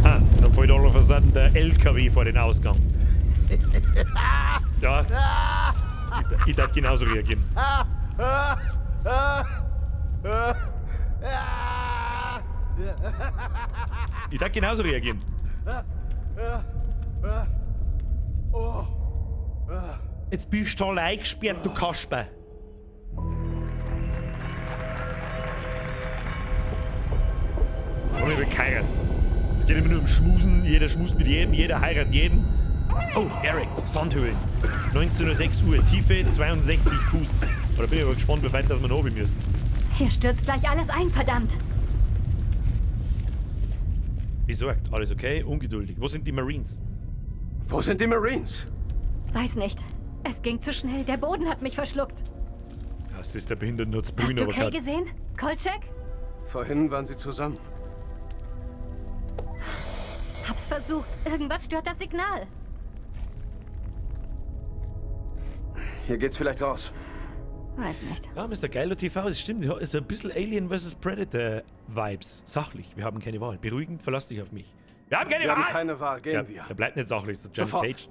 Ah, dann fällt all of a sudden der LKW vor den Ausgang. Ja, ich darf genauso reagieren. Ich darf genauso reagieren. Jetzt bist du halt eingesperrt, du Kasper. Warum ich geheiratet? Es geht immer nur um Schmusen, jeder schmust mit jedem, jeder heiratet jeden. Oh, Eric, Sandhöhlen. 19.06 Uhr, Tiefe 62 Fuß. Oder bin ich aber gespannt, wie weit das wir noch runter müssen. Hier stürzt gleich alles ein, verdammt. Besorgt, alles okay? Ungeduldig. Wo sind die Marines? Wo sind die Marines? Weiß nicht. Es ging zu schnell. Der Boden hat mich verschluckt. Das ist der Behinderten hat's Hast Brühen du aber Kay gehabt. gesehen? Kolchak? Vorhin waren sie zusammen. Hab's versucht. Irgendwas stört das Signal. Hier geht's vielleicht raus. Weiß nicht. Ja, Mr. Geilo TV, es stimmt, ist ein bisschen Alien vs. Predator Vibes. Sachlich, wir haben keine Wahl. Beruhigend, verlass dich auf mich. Wir haben keine Wir Wahl! haben keine Wahl, gehen Ja, wir. Der bleibt nicht sachlich, das ist Johnny Sofort. Cage.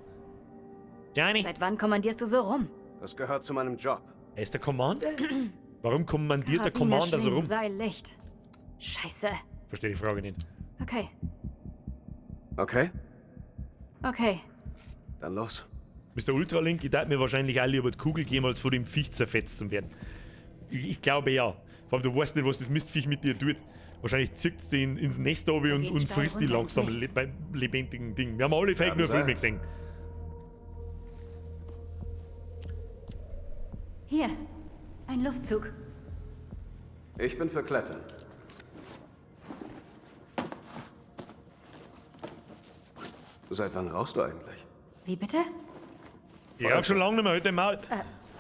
Johnny! Seit wann kommandierst du so rum? Das gehört zu meinem Job. Er ist der Commander? Warum kommandiert der Karabiner, Commander so Schlingen, rum? Seil, Licht. Scheiße. Verstehe die Frage nicht. Okay, Okay, okay. dann los. Mr. Ultralink, ich darf mir wahrscheinlich auch lieber die Kugel geben, als vor dem Viech zerfetzt zu werden. Ich glaube ja. Vor allem, du weißt nicht, was das Mistviech mit dir tut. Wahrscheinlich zirkt es dich ins Nest runter geht und steil frisst die runter ins langsam Nichts. beim lebendigen Ding. Wir haben alle Fake Kann nur sein. Filme gesehen. Hier, ein Luftzug. Ich bin für Klettern. Seit wann rauchst du eigentlich? Wie bitte? Ich rauch schon lange nicht mehr, heute mal.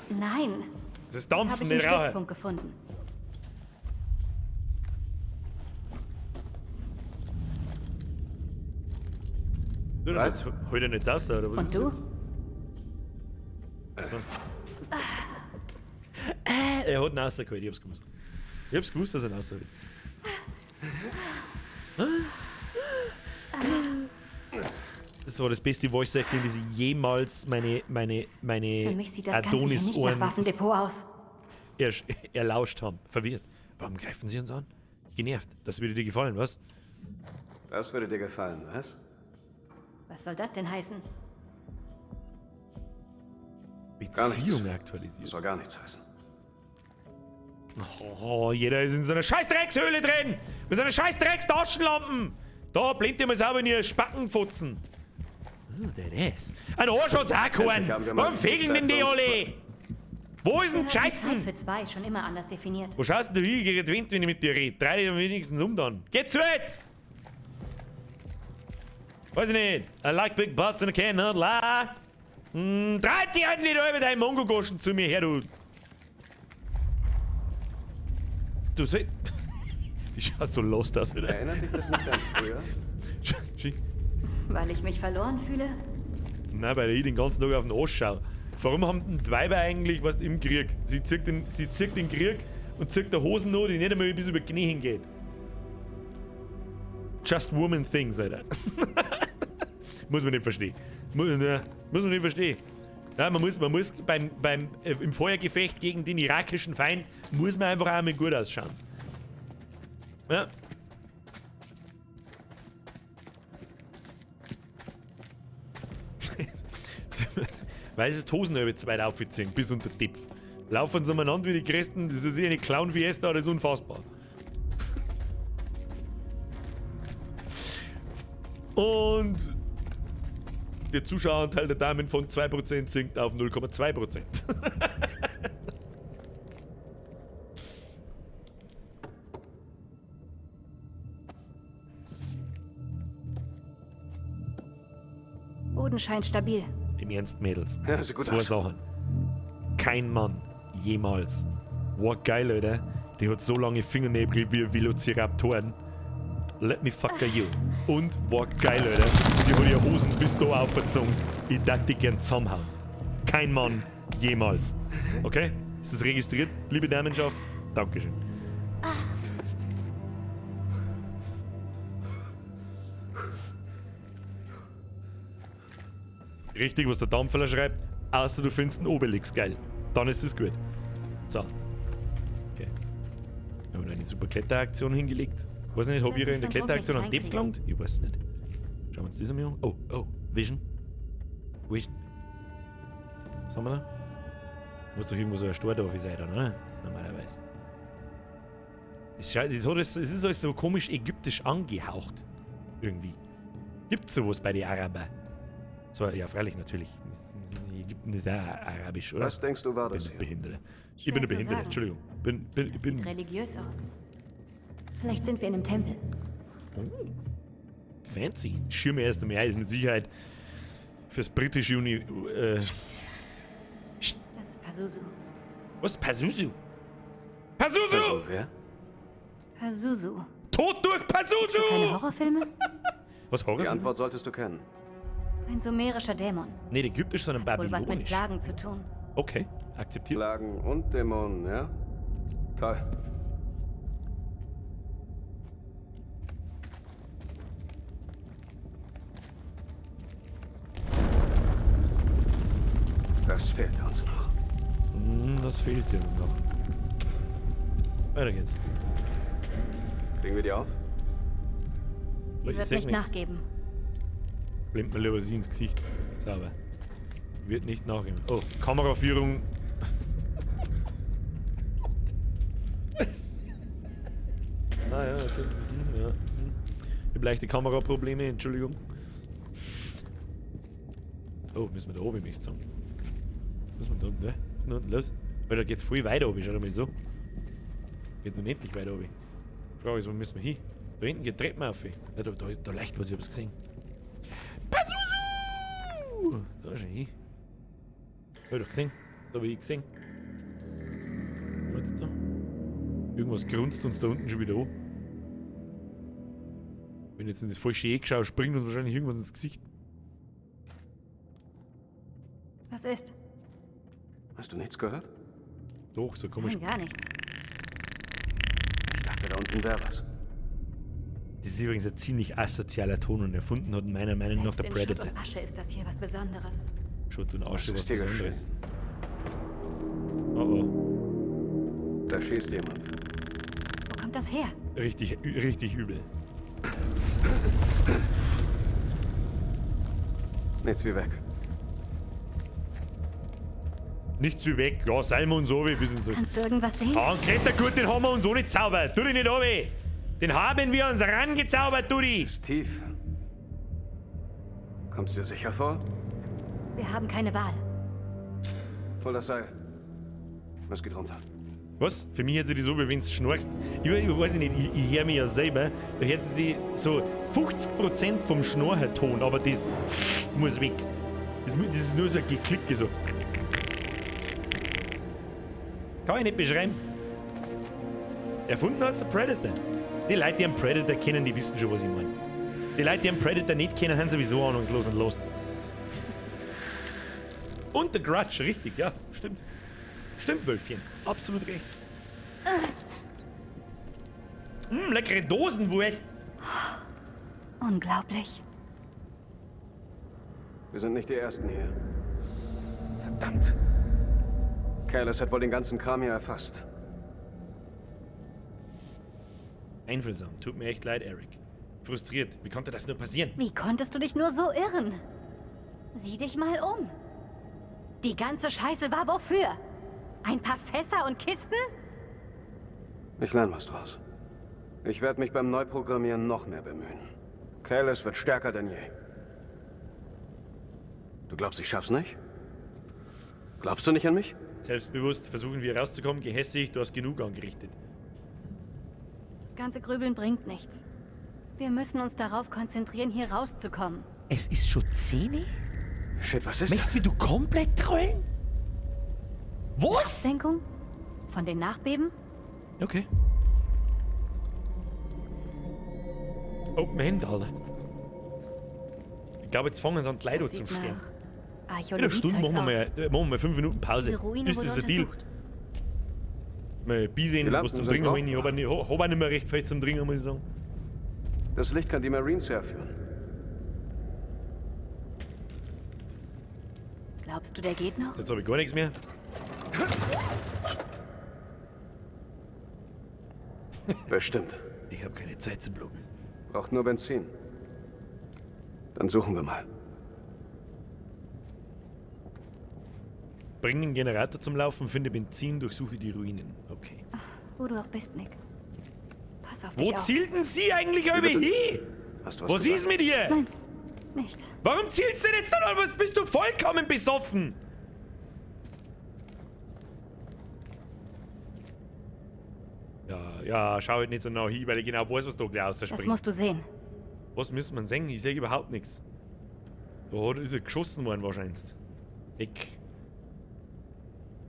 Nein. Das ist Das habe Dampfen, ich im nicht Rauchen. Stützpunkt gefunden. Du, dann jetzt, hol dir nichts raus, oder was? Und ist du? jetzt? So. Er hat ihn rausgeholt, ich hab's gewusst. Ich hab's gewusst, dass er ihn rausholt. Das war das beste Voice Acting, das ich jemals meine Für mich sieht das Ganze hier nicht nach Adonis-Ohren Waffendepot aus. erlauscht haben. Verwirrt. Warum greifen sie uns an? Genervt. Das würde dir gefallen, was? Das würde dir gefallen, was? Was soll das denn heißen? Gar nichts. Beziehung aktualisiert. Das soll gar nichts heißen. Oh, jeder ist in so einer scheiß Dreckshöhle drin! Mit seiner scheiß Dreckstaschenlampen! Da blindet ihr mal sauber in ihr Spackenfotzen. Oh, der ist. Ein Arsch hat's auch keinen! Endlich haben wir mal Warum fegeln denn die Zeit für uns. alle? Wo ist denn Wir haben die Zeit Scheißen? für zwei schon immer anders definiert. Wo schaust denn du hin gegen den Wind, wenn ich mit dir rede? Dreh dich am wenigsten um dann. Geh zu jetzt! Weiß ich nicht. I like big butts and I cannot lie. Dreh dich halt nicht über deinen Mongo-Goschen zu mir her, du. Du seh. Die schaut so lost aus, oder? Erinnert dich das nicht an früher? Weil ich mich verloren fühle? Nein, weil ich den ganzen Tag auf den Arsch schaue. Warum haben denn die Weiber eigentlich was im Krieg? Sie zirkt den Krieg und zirkt der Hosen noch, die nicht einmal bis über die Knie hingeht. Just woman things, Alter. Muss man nicht verstehen. Muss man nicht verstehen. Ja, man muss im Feuergefecht gegen den irakischen Feind muss man einfach einmal gut ausschauen. Ja. Weil sie die Hosen über zu weit aufziehen, bis unter den Tipf. Laufen sie umeinander wie die Christen, das ist eh eine Clown-Fiesta, das ist unfassbar. Und der Zuschaueranteil der Damen von 2% sinkt auf 0,2%. Boden scheint stabil. Im Ernst, Mädels. Ja, sieht gut Zwei aus. Sachen. Kein Mann jemals. War geil, Alter. Die hat so lange Fingernägel wie Velociraptoren. Let me fuck you. Und war geil, Alter. Die hat ihre Hosen bis da aufgezogen. Ich darf die gern zusammenhauen. Kein Mann jemals. Okay? Ist das registriert, liebe Damenschaft? Dankeschön. Richtig, was der Dampferler schreibt. Außer du findest einen Obelix geil. Dann ist es gut. So. Okay. Haben wir da eine super Kletteraktion hingelegt? Weiß nicht, hab ich in der Kletteraktion an Depth gelangt? Ich weiß nicht. Schauen wir uns das einmal an. Oh, oh. Vision. Vision. Was haben wir da? Muss doch irgendwo so ein Stordorf sein, dann, oder? Normalerweise. Das, das, hat alles, es ist alles so komisch ägyptisch angehaucht. Irgendwie. Gibt's sowas bei den Araber? So, ja, freilich, natürlich. Ägypten ist auch arabisch, oder? Was denkst du, war das bin hier? Behinderte. Ich Schwer bin eine zu Behinderte, sagen. Entschuldigung. Ich Das bin sieht religiös aus. Vielleicht sind wir in einem Tempel. Oh, fancy. Schirme erst einmal ein, ist mit Sicherheit fürs britische Uni. Das ist Pazuzu. Was? Pazuzu? Pazuzu! Also, wer? Pazuzu. Tod durch Pazuzu! Du keine Horrorfilme? Was Horrorfilme? Die Antwort solltest du kennen. Ein sumerischer Dämon. Nicht ägyptisch, sondern Wohl was mit babylonisch. Plagen zu tun. Okay, akzeptiert. Plagen und Dämonen, ja? Toll. Das fehlt uns noch. Das fehlt uns noch. Weiter geht's. Kriegen wir die auf? Die Ich wird seh nicht nix. nachgeben. Blindet mir lieber sie ins Gesicht. Sauber. Wird nicht nachgeben. Oh, Kameraführung. Ah ja, okay. Mhm, ja. Mhm. Ich habe leichte Kameraprobleme, Entschuldigung. Oh, müssen wir da oben nichts sagen. Müssen wir da unten, ne? Was ist denn da unten los? Weil da geht's voll weiter oben, schau mal so. Geht's unendlich weiter oben. Frage ist, wo müssen wir hin? Da hinten geht Treppen auf. Ja, da leicht was, ich hab's gesehen. Pazuzu! Da ist er hin. Hab ich doch gesehen. Das habe ich gesehen. Was jetzt da? Irgendwas grunzt uns da unten schon wieder an. Wenn ich jetzt in das falsche Eck schaue, springt uns wahrscheinlich irgendwas ins Gesicht. Was ist? Hast du nichts gehört? Doch, so komisch. Nein, gar nichts. Ich dachte, da unten wäre was. Das ist übrigens ein ziemlich asozialer Ton und erfunden hat meiner Meinung nach Selbst der in Schutt Predator. und Asche ist das hier was Besonderes. Schutt und Asche, Was was ist hier Besonderes. Oh oh. Da schießt jemand. Wo kommt das her? Richtig, richtig übel. Nichts wie weg. Nichts wie weg. Ja, seien wir uns so, wir sind so. Kannst du irgendwas sehen? Ah, einen Klettergurt, den haben wir uns auch nicht zaubert. Tu dich nicht runter. Den haben wir uns rangezaubert, Dudi. Ist tief. Kommt's dir sicher vor? Wir haben keine Wahl. Hol das Seil. Es geht runter. Was? Für mich hört sich das so, wie wenn du schnorchst. Ich weiß nicht, ich höre mich ja selber. Da hört sich so 50% vom Schnorcherton, aber das muss weg. Das ist nur so ein Geklicke so. Kann ich nicht beschreiben. Erfunden hat's der Predator. Die Leute, die einen Predator kennen, die wissen schon, was ich meine. Die Leute, die einen Predator nicht kennen, sind sowieso ahnungslos und lost. Und der Grudge, richtig, ja, stimmt. Stimmt, Wölfchen. Absolut recht. Leckere Dosenwurst. Unglaublich. Wir sind nicht die Ersten hier. Verdammt. Callis hat wohl den ganzen Kram hier erfasst. Einfühlsam. Tut mir echt leid, Eric. Frustriert. Wie konnte das nur passieren? Wie konntest du dich nur so irren? Sieh dich mal um. Die ganze Scheiße war wofür? Ein paar Fässer und Kisten? Ich lerne was draus. Ich werde mich beim Neuprogrammieren noch mehr bemühen. Callis wird stärker denn je. Du glaubst, ich schaff's nicht? Glaubst du nicht an mich? Selbstbewusst versuchen wir rauszukommen, gehässig, du hast genug angerichtet. Das ganze Grübeln bringt nichts. Wir müssen uns darauf konzentrieren, hier rauszukommen. Es ist schon 10? Shit, was ist Möchtest du komplett trollen? Was? Absenkung? Von den Nachbeben? Okay. Open Hand, Alter. Ich glaube, jetzt fangen dann die Leute Das zum sieht Sterben. nach In einer Stunde machen wir mal, machen wir 5 Minuten Pause. Diese Ruine Ist wurde das ein Deal? untersucht. Mal Bier Die Lampen was zum sind Trinken holen. Ich brauchbar. habe auch, hab auch nicht mehr recht viel zum Trinken, muss ich sagen. Das Licht kann die Marines herführen. Glaubst du, der geht noch? Jetzt habe ich gar nichts mehr. Bestimmt. Ich habe keine Zeit zu bluten. Braucht nur Benzin. Dann suchen wir mal. Bring den Generator zum Laufen, finde Benzin, durchsuche die Ruinen. Okay. Wo du auch bist, Nick. Pass auf Wo dich auf. zielten Sie eigentlich über hin? Hast du was Was gesagt? ist mit dir? Nein, nichts. Warum zielst du denn jetzt da noch? Was bist du vollkommen besoffen? Ja, ja, schau halt nicht so nah hin, weil ich genau weiß, was da gleich rausspringt. Das musst du sehen. Was müssen wir sehen? Ich sehe überhaupt nichts. Da ist er geschossen worden wahrscheinlich. Weg.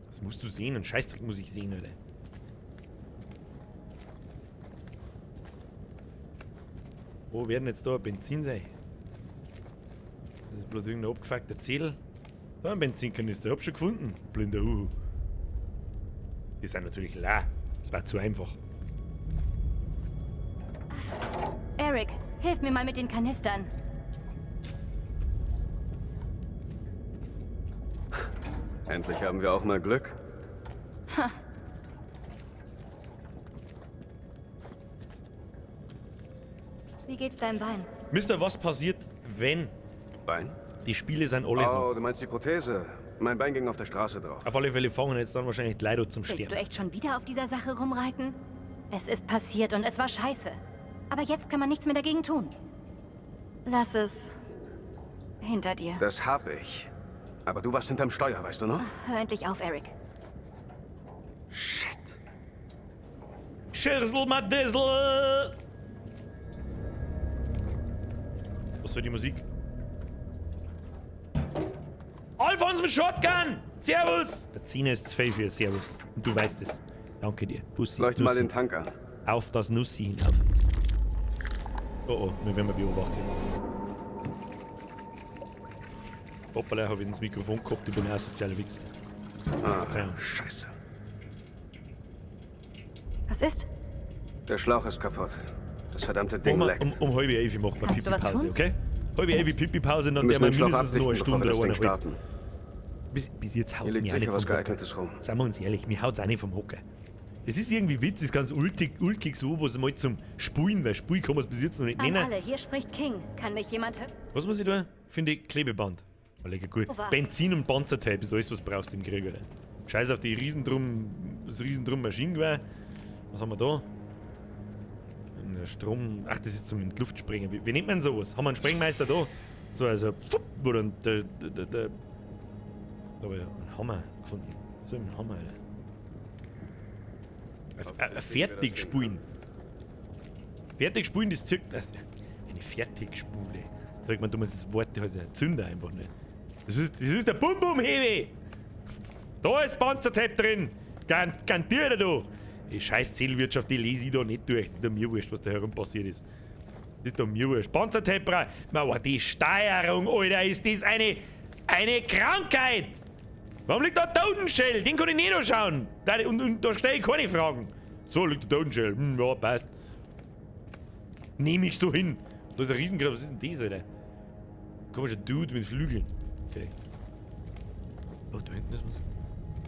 Das musst du sehen. Einen Scheißdreck muss ich sehen, Alter. Wo werden jetzt da Benzin sein? Das ist bloß irgendein abgefuckter Zettel. Da ein Benzinkanister, hab schon gefunden. Blinder Huhu. Die sind natürlich leer. Das war zu einfach. Eric, hilf mir mal mit den Kanistern. Endlich haben wir auch mal Glück. Ha. Wie geht's deinem Bein? Mister, was passiert, wenn? Bein? Die Spiele sind alle so. Oh, du meinst die Prothese. Mein Bein ging auf der Straße drauf. Auf alle Fälle fangen jetzt dann wahrscheinlich die Leute zum Willst Sterben. du echt schon wieder auf dieser Sache rumreiten? Es ist passiert und es war scheiße. Aber jetzt kann man nichts mehr dagegen tun. Lass es hinter dir. Das hab ich. Aber du warst hinterm Steuer, weißt du noch? Hör endlich auf, Eric. Shit. Schirzel Madissel! Was für die Musik? Alfons mit Shotgun! Servus! Der Zehner ist zu viel für Servus. Und du weißt es. Danke dir. Bussi. Leuchte mal Nussi. den Tank an. Auf das Nussi hinauf. Oh oh, wir werden beobachtet. Hoppala, hab ich ins Mikrofon gehabt, ich bin ein asozialer Wichser. Ah, Verzeihung. Scheiße. Was ist? Der Schlauch ist kaputt. Das verdammte Ding Um, leckt. um 10:30 macht man Kannst du was Pipi-Pause, tun? okay? 10:30 Pipi-Pause, dann Wir werden wir müssen den Schlauch mindestens noch eine abdichten, bevor Stunde wir das oder Ding eineinhalb. starten. Bis jetzt Hier haut's liegt mir auch sicher nicht was vom Hocker. Geeignetes rum. Seien wir uns ehrlich, mir haut's auch nicht vom Hocker. Es ist irgendwie Witz, ist ganz ulkig, ulkig so, was mal zum Spulen, weil Spulen kann man es bis jetzt noch nicht An nennen. alle, hier spricht King. Kann mich jemand hören? Was muss ich tun? Finde ich Klebeband. Oh, lecker gut. Over. Benzin und Panzertape ist alles, was du brauchst im Krieg, oder? Scheiß auf die Riesendrum, das Riesendrum Maschinengewehr. Was haben wir da? Ein Strom. Ach, das ist zum in die Luft springen. Wie nennt man sowas? Haben wir einen Sprengmeister da? So, also, pfupp, wo dann der. Da habe ich einen Hammer gefunden. So ein Hammer, Alter. Ein Fertigspulen. Fertigspulen, das zirkt. Eine Fertigspule. Sagt man, du meinst das Wort, halt ein Zünder einfach nicht. Das ist der Bum-Bum-Hewe! Da ist Panzertape drin! Garantiert er doch! Die scheiß Zellwirtschaft, die lese ich da nicht durch. Das ist doch mir wurscht, was da herum passiert ist. Das ist doch mir wurscht. Panzertape, man, die Steuerung, Alter, ist das eine Krankheit! Warum liegt da Totenschell? Den kann ich nicht anschauen. Und da stelle ich keine Fragen. So, liegt der Totenschell. Hm, ja, passt. Nehme ich so hin. Da ist ein Riesengrab. Was ist denn das, Alter? Komischer Dude mit Flügeln. Okay. Oh, da hinten ist was.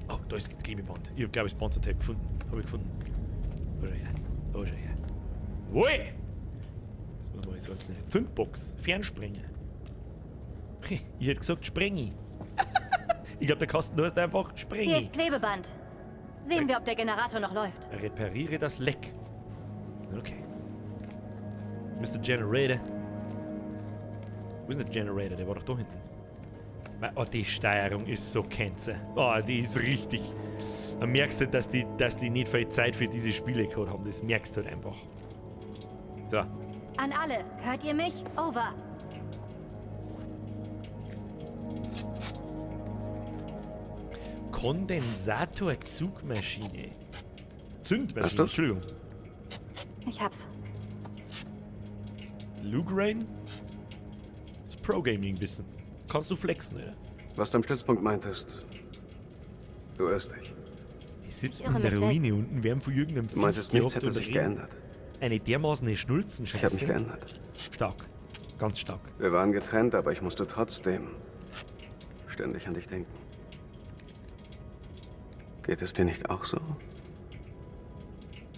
Oh, da ist Klebeband. Ich hab, glaube ich, das Panzertape gefunden. Hab ich gefunden. Da schau her. Da schau her. Ui! Das muss man mal so eine Zündbox. Fernsprenger. Ich hätte gesagt, Sprengi. Ich glaube, der Kasten heißt einfach Hier Sprengi. ist Klebeband. Sehen wir, ob der Generator noch läuft. Repariere das Leck. Okay. Mr. Generator. Wo ist denn der Generator? Der war doch da hinten. Oh, die Steuerung ist so cancer. Oh, die ist richtig. Da merkst du, dass die nicht viel Zeit für diese Spiele gehabt haben. Das merkst du halt einfach. So. An alle, hört ihr mich? Over. Kondensator-Zugmaschine. Zündmaschine, Hast du's? Entschuldigung. Ich hab's. Luke Rain? Das Pro-Gaming-Wissen. Kannst du flexen, oder? Was du am Stützpunkt meintest. Du irrst dich. Die sitzen irre in der mich Ruine unten, werden von irgendeinem Du meintest, Viech nichts gehabt hätte und sich reden. geändert. Eine dermaßen Schnulzenscheiße. Ich habe mich geändert. Stark. Ganz stark. Wir waren getrennt, aber ich musste trotzdem ständig an dich denken. Geht es dir nicht auch so?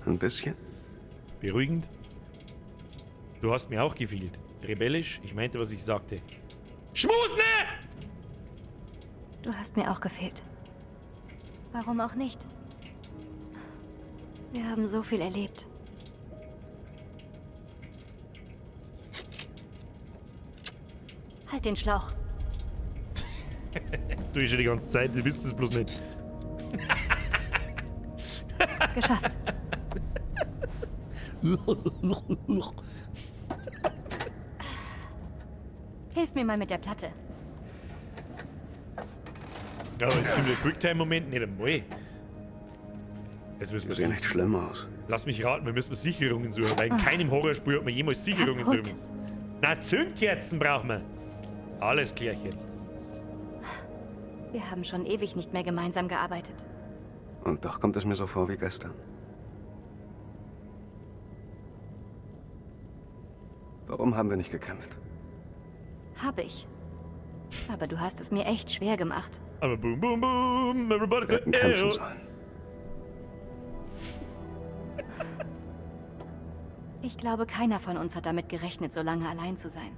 Ein bisschen? Beruhigend. Du hast mir auch gefehlt. Rebellisch, ich meinte, was ich sagte. Schmusne! Du hast mir auch gefehlt. Warum auch nicht? Wir haben so viel erlebt. Halt den Schlauch. Du ich schon die ganze Zeit, du wisst es bloß nicht. Geschafft. Hilf mir mal mit der Platte. Ja, aber jetzt kommt der Quicktime-Moment nicht einmal. Jetzt müssen wir Sieht nicht schlimm aus. Lass mich raten, wir müssen Sicherungen suchen, weil in keinem Horrorspiel hat man jemals Sicherungen suchen Kaputt. müssen. Na, Zündkerzen brauchen wir. Alles klärchen. Wir haben schon ewig nicht mehr gemeinsam gearbeitet. Und doch kommt es mir so vor wie gestern. Warum haben wir nicht gekämpft? Hab ich. Aber du hast es mir echt schwer gemacht. Aber boom, boom, boom, everybody Wir say, hätten kämpfen "Ew." sollen. Ich glaube, keiner von uns hat damit gerechnet, so lange allein zu sein.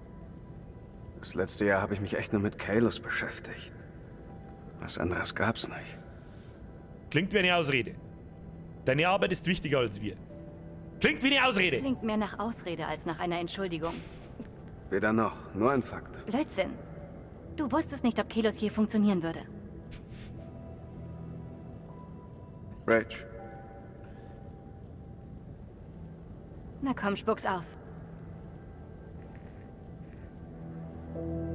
Das letzte Jahr habe ich mich echt nur mit Kalos beschäftigt. Was anderes gab's nicht. Klingt wie eine Ausrede. Deine Arbeit ist wichtiger als wir. Klingt wie eine Ausrede. Klingt mehr nach Ausrede als nach einer Entschuldigung. Weder noch, nur ein Fakt. Blödsinn. Du wusstest nicht, ob Kelos hier funktionieren würde. Rach, Na komm, spuck's aus.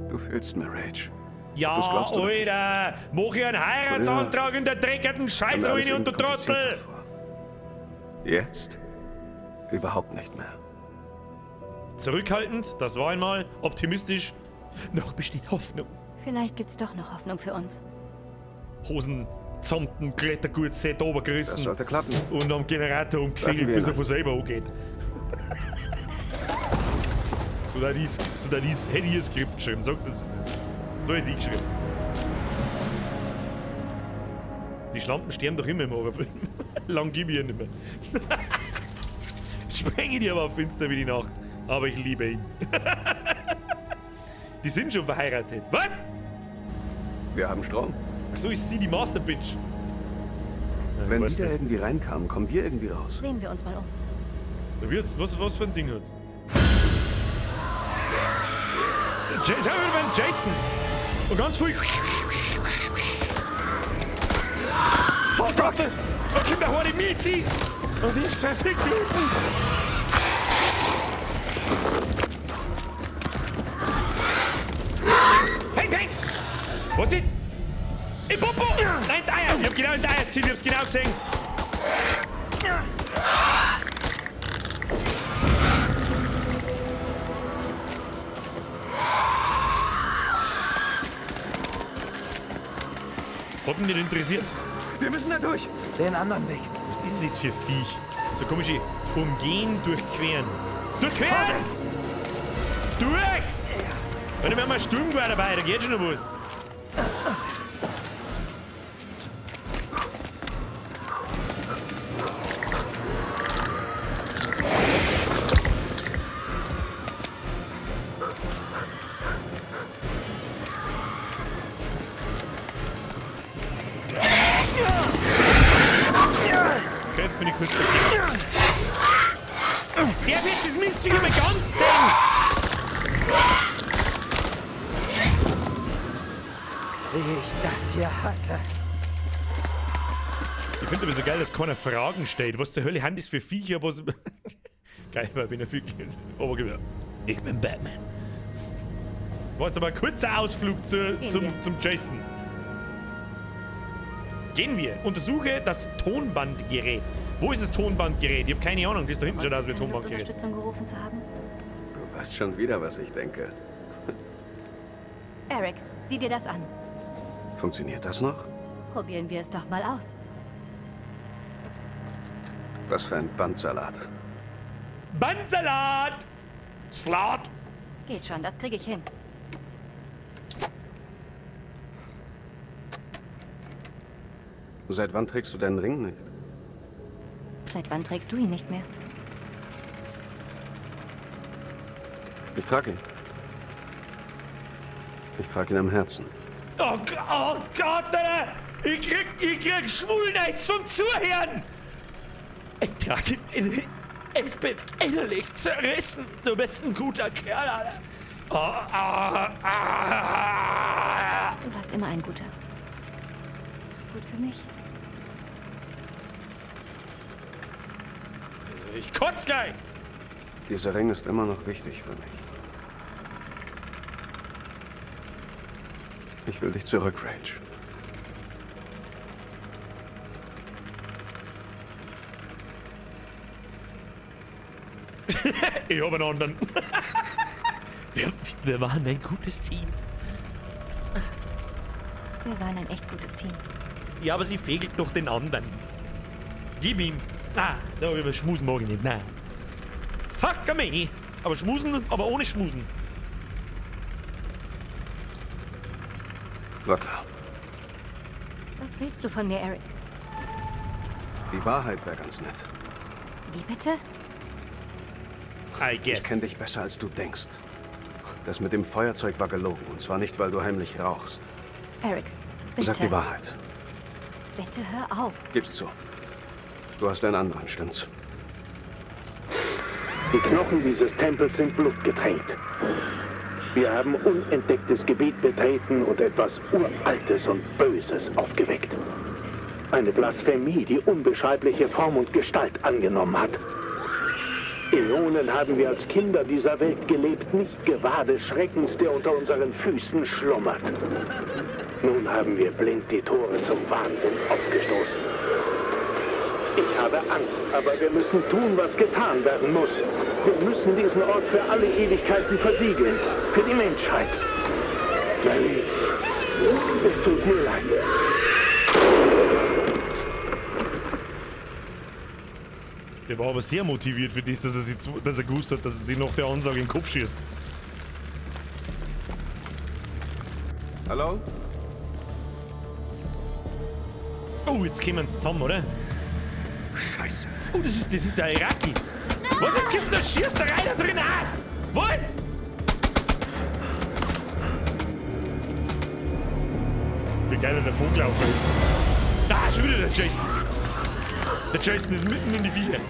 du fehlst mir, Rach. Ja, Das glaubst du doch nicht. Alter! Mach ich einen Heiratsantrag in der dreckigen Scheißruine und du Trottel! Jetzt? Überhaupt nicht mehr. Zurückhaltend, das war einmal. Optimistisch. Noch besteht Hoffnung. Vielleicht gibt's doch noch Hoffnung für uns. Hosen, Zamten, Klettergurt, Set obergerissen. Das sollte klappen. Und am Generator Treffen umgefegelt, wir bis ihn er von selber angeht. So da dies, hätte ich ein Skript geschrieben. Sag das, das ist. So hätte ich geschrieben. Die Schlampen sterben doch immer im Horrorfilm. Lang gib ich ihr nicht mehr. Sprenge die aber finster wie die Nacht. Aber ich liebe ihn. Die sind schon verheiratet. Was? Wir haben Strom. So ist sie die Master Bitch. Wenn die weißt da du. irgendwie reinkamen, kommen wir irgendwie raus. Sehen wir uns mal um. Da wird's, was für ein Ding hat's? Jason, Jason! Und ganz viel. Oh Gott! Da kommt der Horde Mizis! Und sie ist verfickt wütend! Hey, hey! Was ist? Im Popo! Nein, die Eier! Ich hab genau in die Eier gezielt, ich hab's genau gesehen! Hat mich nicht interessiert. Wir müssen da durch. Den anderen Weg. Was ist denn das für Viech? So komische Umgehen, durchqueren. Durchqueren! Durch! Wenn ich mir mal Sturmgewehr dabei, da geht schon noch was. Jetzt bin ich kurz dagegen. Der wird das Mistvieh immer ganz sehen! Wie ich das hier hasse. Ich finde aber so geil, dass keiner Fragen stellt. Was zur Hölle haben das für Viecher? Was. Geil, weil ich bin ja wirklich. Obergewehr. Ich bin Batman. Das war jetzt aber ein kurzer Ausflug zum Jason. Gehen wir. Untersuche das Tonbandgerät. Wo ist das Tonbandgerät? Ich habe keine Ahnung. Das da hinten schaut aus wie ein Tonbandgerät. Unterstützung gerufen zu haben? Du weißt schon wieder, was ich denke. Eric, sieh dir das an. Funktioniert das noch? Probieren wir es doch mal aus. Was für ein Bandsalat. Bandsalat! Slat! Geht schon, das kriege ich hin. Seit wann trägst du deinen Ring nicht? Seit wann trägst du ihn nicht mehr? Ich trage ihn. Ich trage ihn am Herzen. Oh, oh Gott, Alter! Ich krieg Schwulneiz vom Zuhören! Ich trage ihn. Ich bin innerlich zerrissen. Du bist ein guter Kerl, Alter. Oh, oh, ah. Du warst immer ein guter. Zu gut für mich. Ich kotz gleich! Dieser Ring ist immer noch wichtig für mich. Ich will dich zurück, Rach. Ich hab einen anderen. Wir waren ein gutes Team. Wir waren ein echt gutes Team. Ja, aber sie fegelt doch den anderen. Gib ihm. Ah, da über Schmusen mag ich nicht. Nein. Fuck me. Aber Schmusen, aber ohne Schmusen. War klar. Was willst du von mir, Eric? Die Wahrheit wäre ganz nett. Wie bitte? I guess. Ich kenne dich besser, als du denkst. Das mit dem Feuerzeug war gelogen. Und zwar nicht, weil du heimlich rauchst. Eric, bitte. Sag die Wahrheit. Bitte hör auf. Gib's zu. Du hast einen anderen, stimmt's? Die Knochen dieses Tempels sind blutgetränkt. Wir haben unentdecktes Gebiet betreten und etwas Uraltes und Böses aufgeweckt. Eine Blasphemie, die unbeschreibliche Form und Gestalt angenommen hat. Äonen haben wir als Kinder dieser Welt gelebt, nicht gewahr des Schreckens, der unter unseren Füßen schlummert. Nun haben wir blind die Tore zum Wahnsinn aufgestoßen. Ich habe Angst, aber wir müssen tun, was getan werden muss. Wir müssen diesen Ort für alle Ewigkeiten versiegeln. Für die Menschheit. Mary, es tut mir leid. Der war aber sehr motiviert für das, dass er gewusst hat, dass er sich nach der Ansage in den Kopf schießt. Hallo? Oh, jetzt kommen sie zusammen, oder? Scheiße. Oh, das ist der Iraki. Was? Jetzt gibt's eine Schießerei da drin? Ah! Was? Wie geil er davon gelaufen ist. Ah, schon wieder der Jason. Der Jason ist mitten in die Viecher.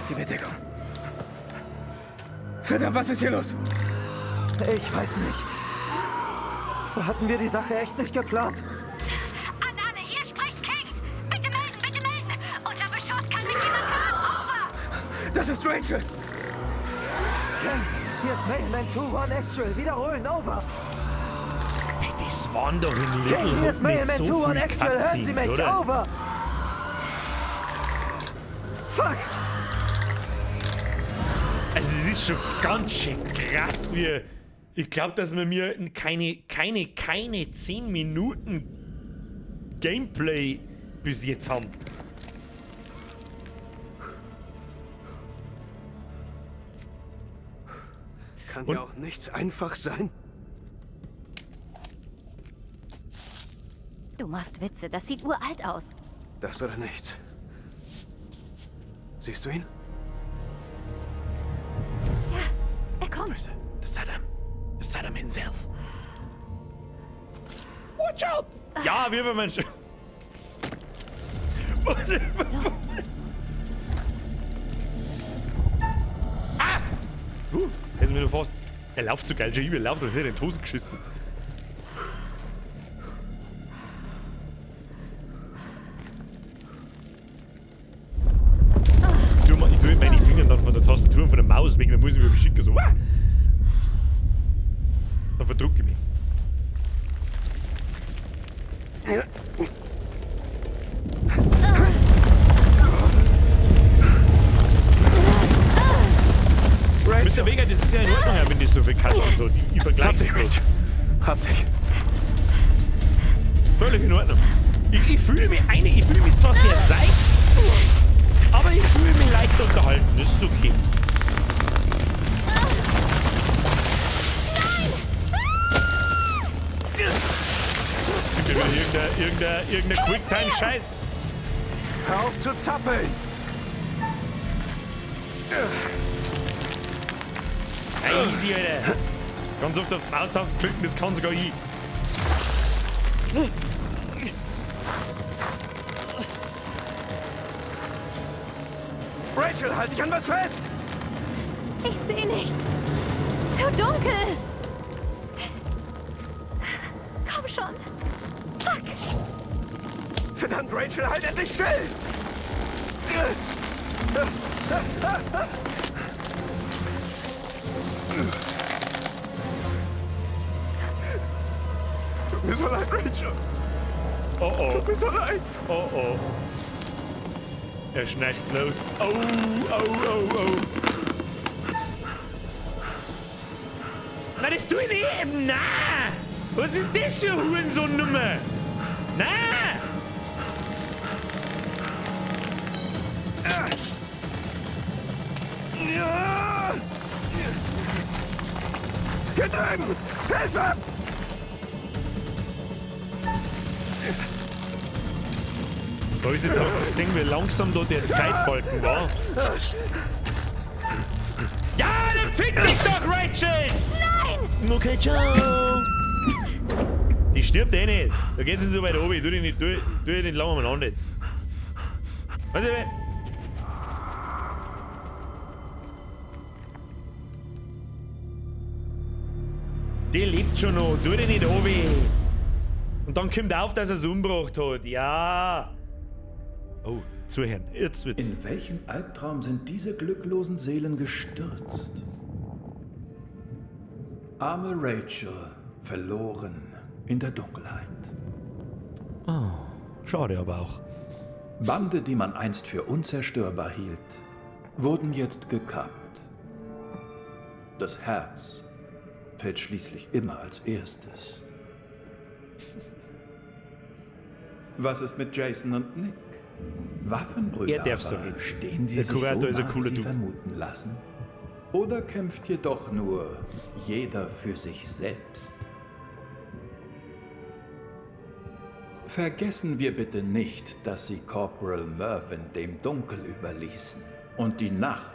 Gib mir Deckung. Verdammt, was ist hier los? Ich weiß nicht. So hatten wir die Sache echt nicht geplant. An alle, hier spricht King! Bitte melden, bitte melden! Unter Beschuss kann mich jemand hören! Over! Das ist Rachel! King, hier ist Mailman 2-1 Actual. Wiederholen, over! Hey, das waren doch in Little King, hier ist Hope nicht Mailman so 2-1 viel Actual. Hören Sie Cutscenes, mich, oder? over! Fuck! Also es ist schon ganz schön krass, wie... Ich glaube, dass wir mir keine 10 Minuten Gameplay bis jetzt haben. Kann ja auch nichts einfach sein. Du machst Witze, das sieht uralt aus. Das oder nichts. Siehst du ihn? Ja, er kommt. Das Saddam. Das Saddam himself. Watch out! Ja, wirf mir meinen Was? Ah! Hätten wir nur fast. Der läuft so geil, schon übel läuft, als hätte er in die Hosen geschissen. Ich tue meine Finger dann von der Tastatur und von der Maus weg, dann muss ich mich beschicken, so. Wah! Dann verdrucke ich mich. Mr. Vega, das ist ja in Ordnung, wenn die so viel Katzen und so. Ich vergleiche es bloß. Hab dich. Völlig in Ordnung. Ich fühle mich ich fühle mich zwar sehr seicht, aber ich fühle mich leicht unterhalten. Das ist okay. Jetzt gibt ja wieder irgendein Quicktime-Scheiß. Hör auf zu zappeln! Easy, Alter. Ganz oft auf die Maustaste klicken, das kann sogar ich. Rachel, halt dich an was fest! Ich sehe nichts. Zu dunkel. Komm schon. Fuck. Verdammt, Rachel, halt endlich still! Tut mir so leid, Rachel. Oh oh. Tut mir so leid. Oh oh. Er schneid's los. Oh, oh, oh, oh. Nein, das tue ich nicht. Nein! Was ist das für eine Hurensohn-Nummer? Nein! Hier drüben! Hilfe! Da ist jetzt auch gesehen, wie langsam da der Zeitbalken war. Ja, dann fick dich doch, Rachel! Nein! Okay, ciao! Die stirbt eh nicht. Da geht's nicht so weit oben. Tu dich nicht, tu dich nicht lange umeinander jetzt. Weißt du, die lebt schon noch. Tu dich nicht oben. Und dann kommt auf, dass er es umgebracht hat. Ja. Oh, zuhören. Jetzt wird's. In welchen Albtraum sind diese glücklosen Seelen gestürzt? Arme Rachel, verloren in der Dunkelheit. Oh, schade aber auch. Bande, die man einst für unzerstörbar hielt, wurden jetzt gekappt. Das Herz fällt schließlich immer als erstes. Was ist mit Jason und Nick? Waffenbrüder, Er darf so aber reden. stehen sie Der sich Kurator so ist ein nah, cooler wie sie Dude. vermuten lassen? Oder kämpft jedoch nur jeder für sich selbst? Vergessen wir bitte nicht, dass sie Corporal Mervyn dem Dunkel überließen. Und die Nacht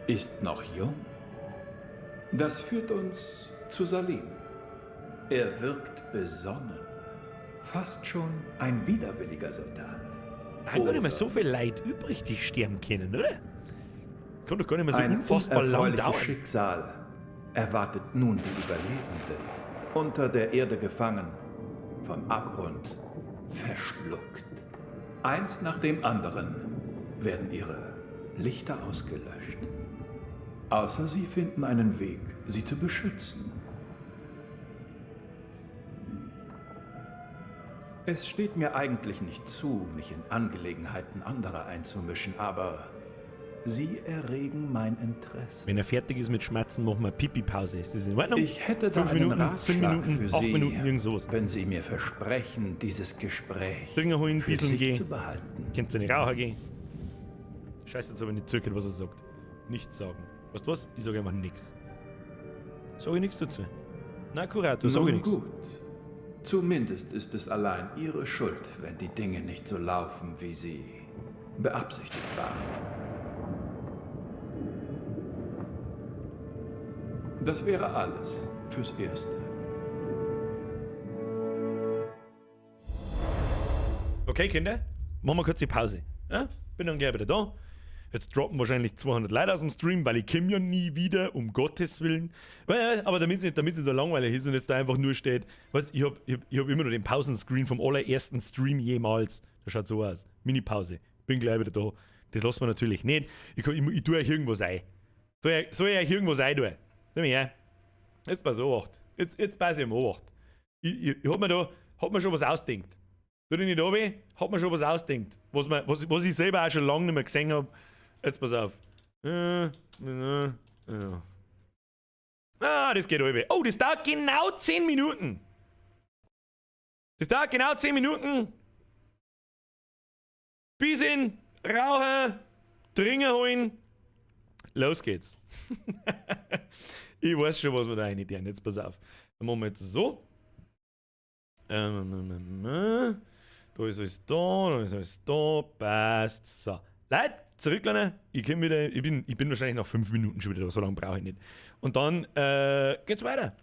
ist noch jung. Das führt uns zu Salim. Er wirkt besonnen. Fast schon ein widerwilliger Soldat. Haben gar nicht mehr so viel Leid übrig, die sterben können, oder? Kann doch gar nicht mehr so Ein unfassbar lang unerfreuliches dauern. Schicksal erwartet nun die Überlebenden. Unter der Erde gefangen, vom Abgrund verschluckt. Eins nach dem anderen werden ihre Lichter ausgelöscht. Außer sie finden einen Weg, sie zu beschützen. Es steht mir eigentlich nicht zu, mich in Angelegenheiten anderer einzumischen, aber sie erregen mein Interesse. Wenn er fertig ist mit Schmerzen, machen wir Pipi-Pause. Ist das in Ordnung? Ich hätte da 5 einen Minuten, 10 Ratschlag Minuten, für 8 Sie, Minuten, irgend sowas. wenn Sie mir versprechen, dieses Gespräch Trinken holen, für bisschen sich gehen. zu behalten. Könnt ihr nicht rauchen gehen? Scheiße, jetzt habe ich nicht zugehört, was er sagt. Nichts sagen. Weißt du was? Ich sage einfach nichts. Sag ich nichts dazu. Nein, Kurator, sag ich Nun nichts. gut. Zumindest ist es allein Ihre Schuld, wenn die Dinge nicht so laufen, wie sie beabsichtigt waren. Das wäre alles fürs Erste. Okay, Kinder, machen wir kurz die Pause. Ja? Bin dann gleich wieder da. Jetzt droppen wahrscheinlich 200 Leute aus dem Stream, weil ich komme ja nie wieder, um Gottes Willen. Aber damit es nicht, so langweilig ist und jetzt da einfach nur steht, weißt, ich hab immer noch den Pausenscreen vom allerersten Stream jemals. Das schaut so aus. Mini-Pause. Bin gleich wieder da. Das lassen wir natürlich nicht. Ich tue euch irgendwas ein. Soll ich euch irgendwas ein tun? Jetzt pass auf. Jetzt pass ich am Obacht. Ich hab mir da, hab mir schon was ausgedacht. Du dich nicht runter, hab mir schon was ausgedacht. Was ich selber auch schon lange nicht mehr gesehen hab. Jetzt pass auf. Ja. Ah, das geht runter. Oh, das dauert genau 10 Minuten. Das dauert genau 10 Minuten. Bisschen rauchen, Trinken holen. Los geht's. Ich weiß schon, was wir da rein tun. Jetzt pass auf. Dann machen wir jetzt so. Da ist alles da, da ist alles da. Passt. So. Leute, zurücklehnen. Ich komm wieder. Ich bin wahrscheinlich nach 5 Minuten schon wieder da. So lange brauche ich nicht. Und dann geht's weiter.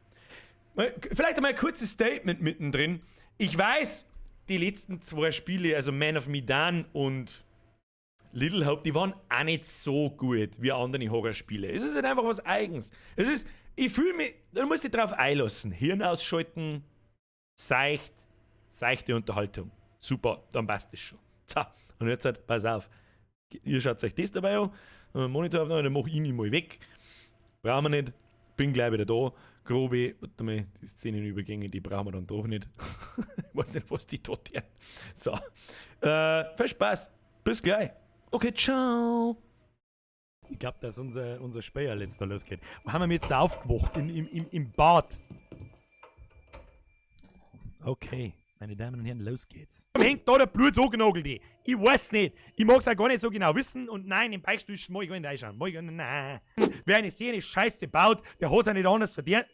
Vielleicht einmal ein kurzes Statement mittendrin. Ich weiß, die letzten 2 Spiele, also Man of Medan und Little Hope, die waren auch nicht so gut wie andere Horrorspiele. Es ist halt einfach was Eigens. Es ist, ich fühle mich, da musst du dich drauf einlassen. Hirn ausschalten, seicht, seichte Unterhaltung. Super, dann passt das schon. So, und jetzt halt, pass auf. Ihr schaut euch das dabei an, Monitor aufnehmen, dann mach ich mich mal weg. Brauchen wir nicht. Bin gleich wieder da. Grobe, warte mal, die Szenenübergänge, die brauchen wir dann doch nicht. Ich weiß nicht, was die dort tun. So. Viel Spaß. Bis gleich. Okay, ciao. Ich glaube, dass unser Speyer letzter losgeht. Wo haben wir jetzt da aufgewacht? Im Bad. Okay, meine Damen und Herren, los geht's. Hängt da der Blut so genagelt? Ich weiß nicht. Ich mag's auch gar nicht so genau wissen. Und nein, im Beichtstuhl mag ich gar nicht reinschauen. Mag ich gar nicht, nein. Wer eine Serie Scheiße baut, der hat's auch nicht anders verdient.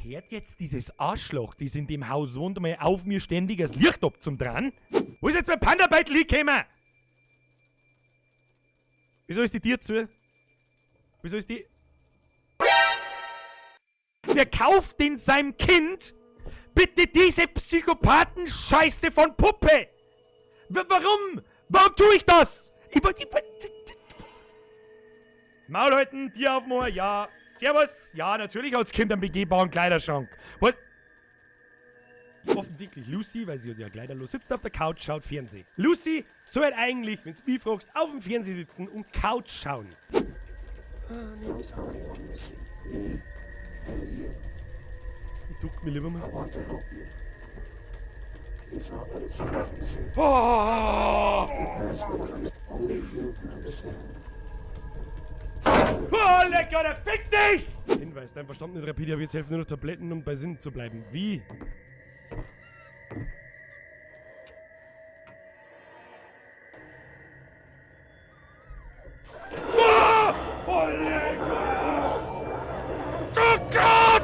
Hört jetzt dieses Arschloch, das in dem Haus wohnt, mal auf mir ständig das Licht ab zum Dran? Wo ist jetzt mein Panda-Beutel hingekommen? Wieso ist die Tür zu? Wieso ist die... Wer kauft denn seinem Kind bitte diese Psychopathen-Scheiße von Puppe? Warum? Warum tue ich das? Ich Maul halten, Tier aufmachen, ja. Servus. Ja, natürlich als Kind einen begehbaren Kleiderschrank. Was? Offensichtlich Lucy, weil sie hat ja kleiderlos, sitzt auf der Couch, schaut Fernsehen. Lucy soll halt eigentlich, wenn du mich fragst, auf dem Fernseher sitzen und Couch schauen. Ich duck mich lieber mal. Oh! Oh, lecker, der fick dich! Hinweis, dein Verstand nicht rapide, aber jetzt helfen nur noch Tabletten, um bei Sinn zu bleiben. Wie? Oh, oh lecker! Oh Gott!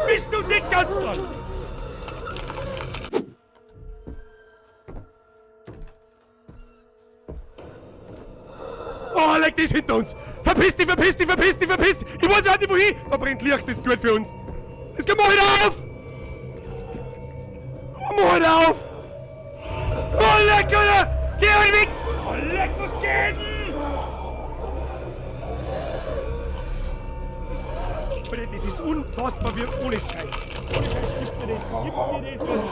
Bist du nicht ganz dran? Oh, leck, das ist hinter uns! Verpiss dich, verpiss dich, verpiss dich, verpiss dich! Ich weiß auch nicht wohin! Da brennt Licht, das ist gut für uns! Das geht, mach wieder auf! Mach wieder auf! Oh, leck, Alter! Geh halt weg! Oh, leck, was geht denn? Alter, das ist unfassbar, wie ohne Scheiß! Ohne Scheiß, gibt's dir das? Gibt's dir das? Was?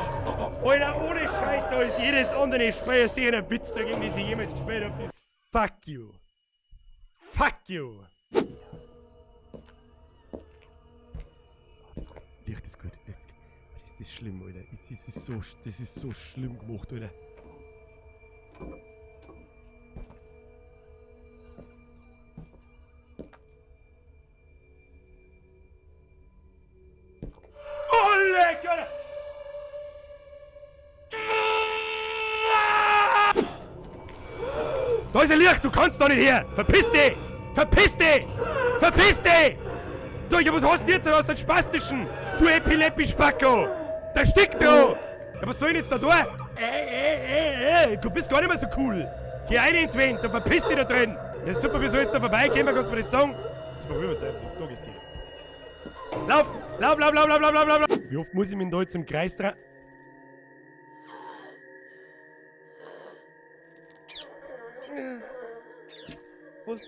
Alter, ohne Scheiß, da ist jedes andere Spiel sicher ein Witz dagegen, das ich jemals gespielt hab. Fuck you! Fuck you! Oh, Licht ist gut, Licht ist gut. Das ist schlimm, Alter. Das ist so schlimm gemacht, Alter. Oh, leck, Alter! Da ist ein Licht, du kannst da nicht her! Verpiss dich! Verpiss dich! Verpiss dich! Du, ja, was hast du jetzt aus den Spastischen? Du Epileppi-Spacko! Da stickt du! Ja, was soll ich jetzt da tun? Ey, du bist gar nicht mehr so cool! Geh rein in die Wand, dann verpiss dich da drin! Ja, super, wie soll ich jetzt da vorbeikommen? Kannst du mir das sagen? Das probieren wir jetzt einfach. Da gehst du hin. Lauf! Lauf, lauf, lauf, lauf, lauf, lauf, lauf! Wie oft muss ich mich da jetzt im Kreis dran? Was?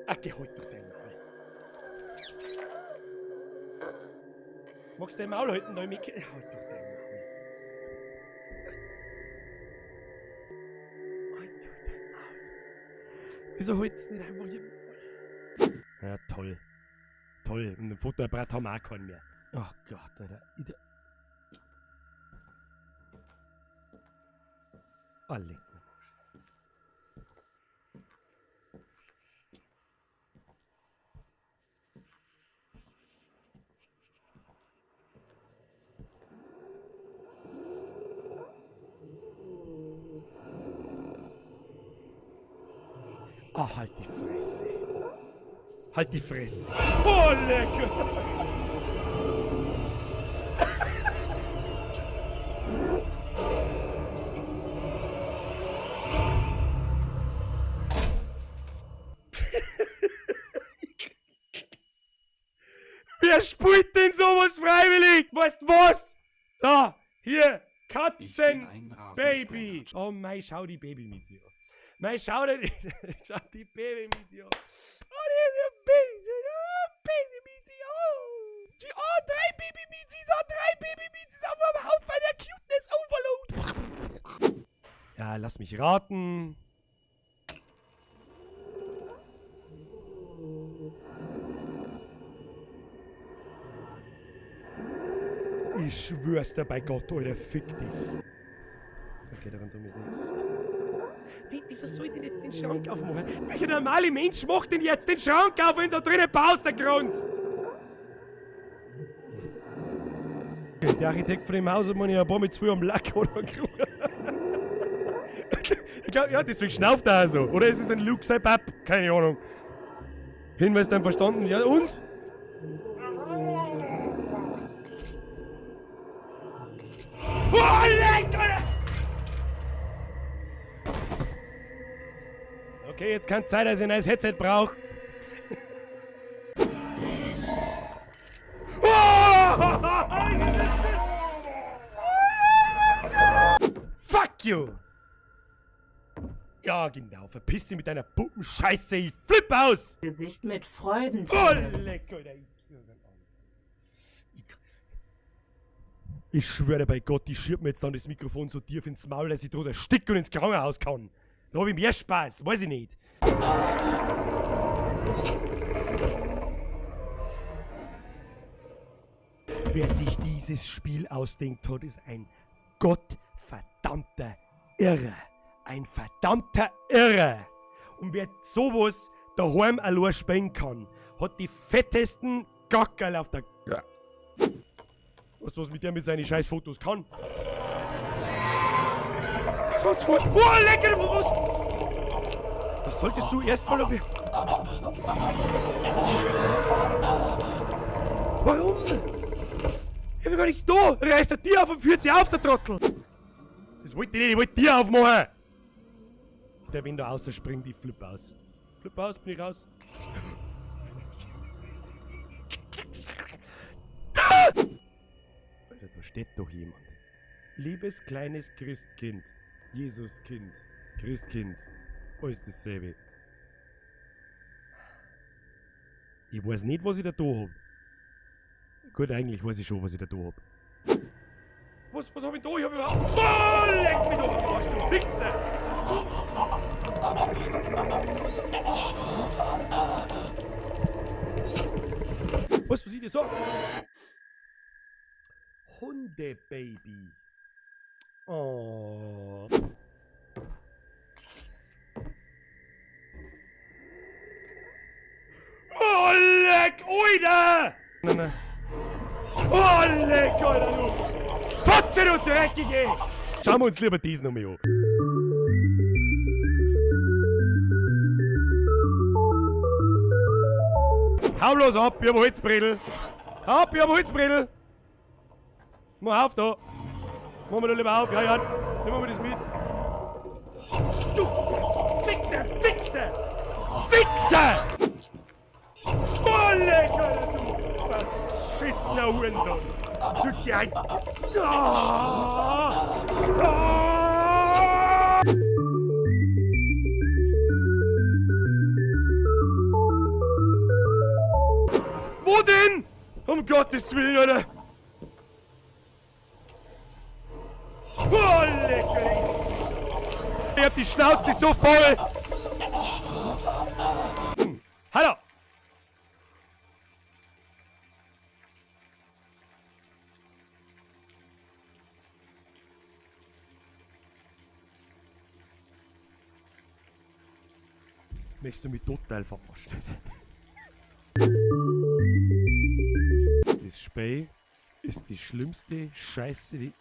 Ach, geh halt doch dein Maul. Magst du dein Maul halten, da Micky? Halt doch dein Maul. Halt doch dein Maul. Wieso holt's nicht einfach hier? Ja, toll. Toll. Und ein Fotoapparat haben wir auch keinen mehr. Oh Gott, Alter. Oh, leck mich. Ah, halt die Fresse. Halt die Fresse. Oh, leck! Wer spielt denn sowas freiwillig? Weißt du was? So, hier, Katzen, Baby. Oh mei, schau die Baby mit sich an. Mei, schau die, schau die Baby mit sich an. Oh, die ist ja Baby, oh, Baby mit sich, oh. Die, oh, 3 Baby Mizis, oh, 3 Baby Mizis auf einem Haufen der Cuteness Overload. Ja, lass mich raten. Ich schwör's dir bei Gott, Alter, fick dich. Okay, da rundum ist nix. Wieso soll ich denn jetzt den Schrank aufmachen? Welcher normale Mensch macht denn jetzt den Schrank auf, wenn da drinnen Pause grunzt? Der Architekt von dem Haus hat mir ein paar mit zu früh am Lack oder Ich glaub, ja, deswegen schnauft er auch so. Oder ist es ein Luke sein Bab? Keine Ahnung. Hinweis dann verstanden. Ja, und? Oh, leck, Alter! Okay, jetzt kann's sein, dass ich ein neues Headset brauch. Fuck you! Ja, genau. Verpiss dich mit deiner Puppenscheiße. Ich flipp aus! Gesicht mit Freuden. Oh, leck, Alter. Ich schwöre bei Gott, ich schieb mir jetzt dann das Mikrofon so tief ins Maul, dass ich drunter erstick und ins Krankenhaus kann. Da hab ich mehr Spaß, weiß ich nicht. Wer sich dieses Spiel ausdenkt hat, ist ein gottverdammter Irrer. Ein verdammter Irrer. Und wer sowas daheim allein spielen kann, hat die fettesten Gackerl auf der... Ja. Weißt du, was mit der mit seinen scheiß Fotos kann? Das war's. Oh, lecker, was? Das solltest du erstmal. Warum? Ich hab ja gar nichts da. Reißt der Tier auf und führt sie auf, der Trottel. Das wollte ich nicht, ich wollte Tier aufmachen. Der, wenn da rausspringt, ich flipp aus. Flipp aus, bin ich raus. Alter, da steht doch jemand. Liebes kleines Christkind. Jesuskind. Christkind. Alles dasselbe. Ich weiß nicht, was ich da hab. Gut, eigentlich weiß ich schon, was ich da hab. Was hab ich da? Ich hab überhaupt... Oh, leck mich doch am Arsch, du Wichser! Weißt du, was ich dir sag? Hundebaby. Oh. Oh, leck, Alter! Nein, nein. Oh, leck, Alter, du Fotze, du Dreckige! Schauen wir uns lieber diesen nochmal an. Hau bloß ab, ich hab Holzbredel. Hau ab, ich hab Holzbredel. Mach auf da. Machen wir da lieber auf. Ja, ja. Nehmen wir das mit. Du Wichser, Wichser! Wichser! Oh, leck, Alter, du verschissener Hurensohn! Du der... Ah! Ah! Wo denn? Um Gottes Willen, Alter! Oh, lecker! Ich hab die Schnauze so voll! Hallo! Möchtest du mich total verarschen? Das Spiel ist die schlimmste Scheiße, die.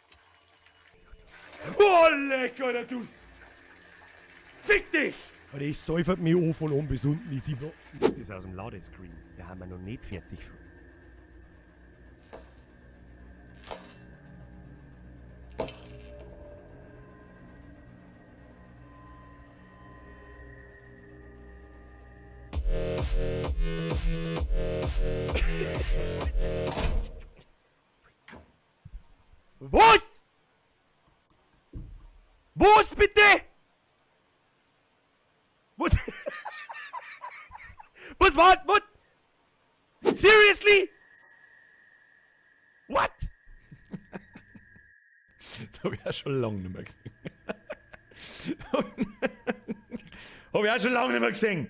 Oh, lecker, Alter, du! Fick dich! Alter, ich säufert mich an von oben bis unten. Ich die Das ist aus dem Ladescreen. Wir haben ja noch nicht fertig. Was? Was bitte? Was? Was war? What? Seriously? What? Das hab ich auch schon lange nicht mehr gesehen. Hab ich auch schon lange nicht mehr gesehen.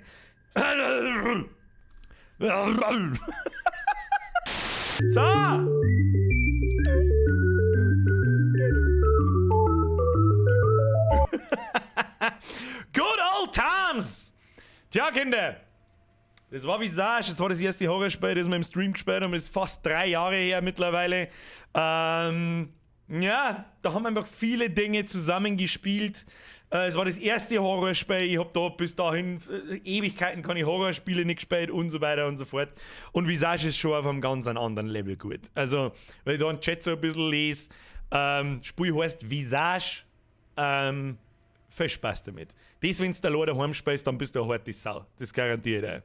So! Good old times! Tja, Kinder! Das war Visage, das war das erste Horrorspiel, das wir im Stream gespielt haben. Das ist fast 3 Jahre her mittlerweile. Ja, da haben einfach viele Dinge zusammengespielt. Es war das erste Horrorspiel. Ich hab da bis dahin Ewigkeiten keine Horrorspiele nicht gespielt und so weiter und so fort. Und Visage ist schon auf einem ganz anderen Level gut. Also, wenn ich da einen Chat so ein bisschen lese, Spiel heißt Visage, viel Spaß damit. Das, wenn du alleine daheim spielst, dann bist du eine harte Sau. Das garantiere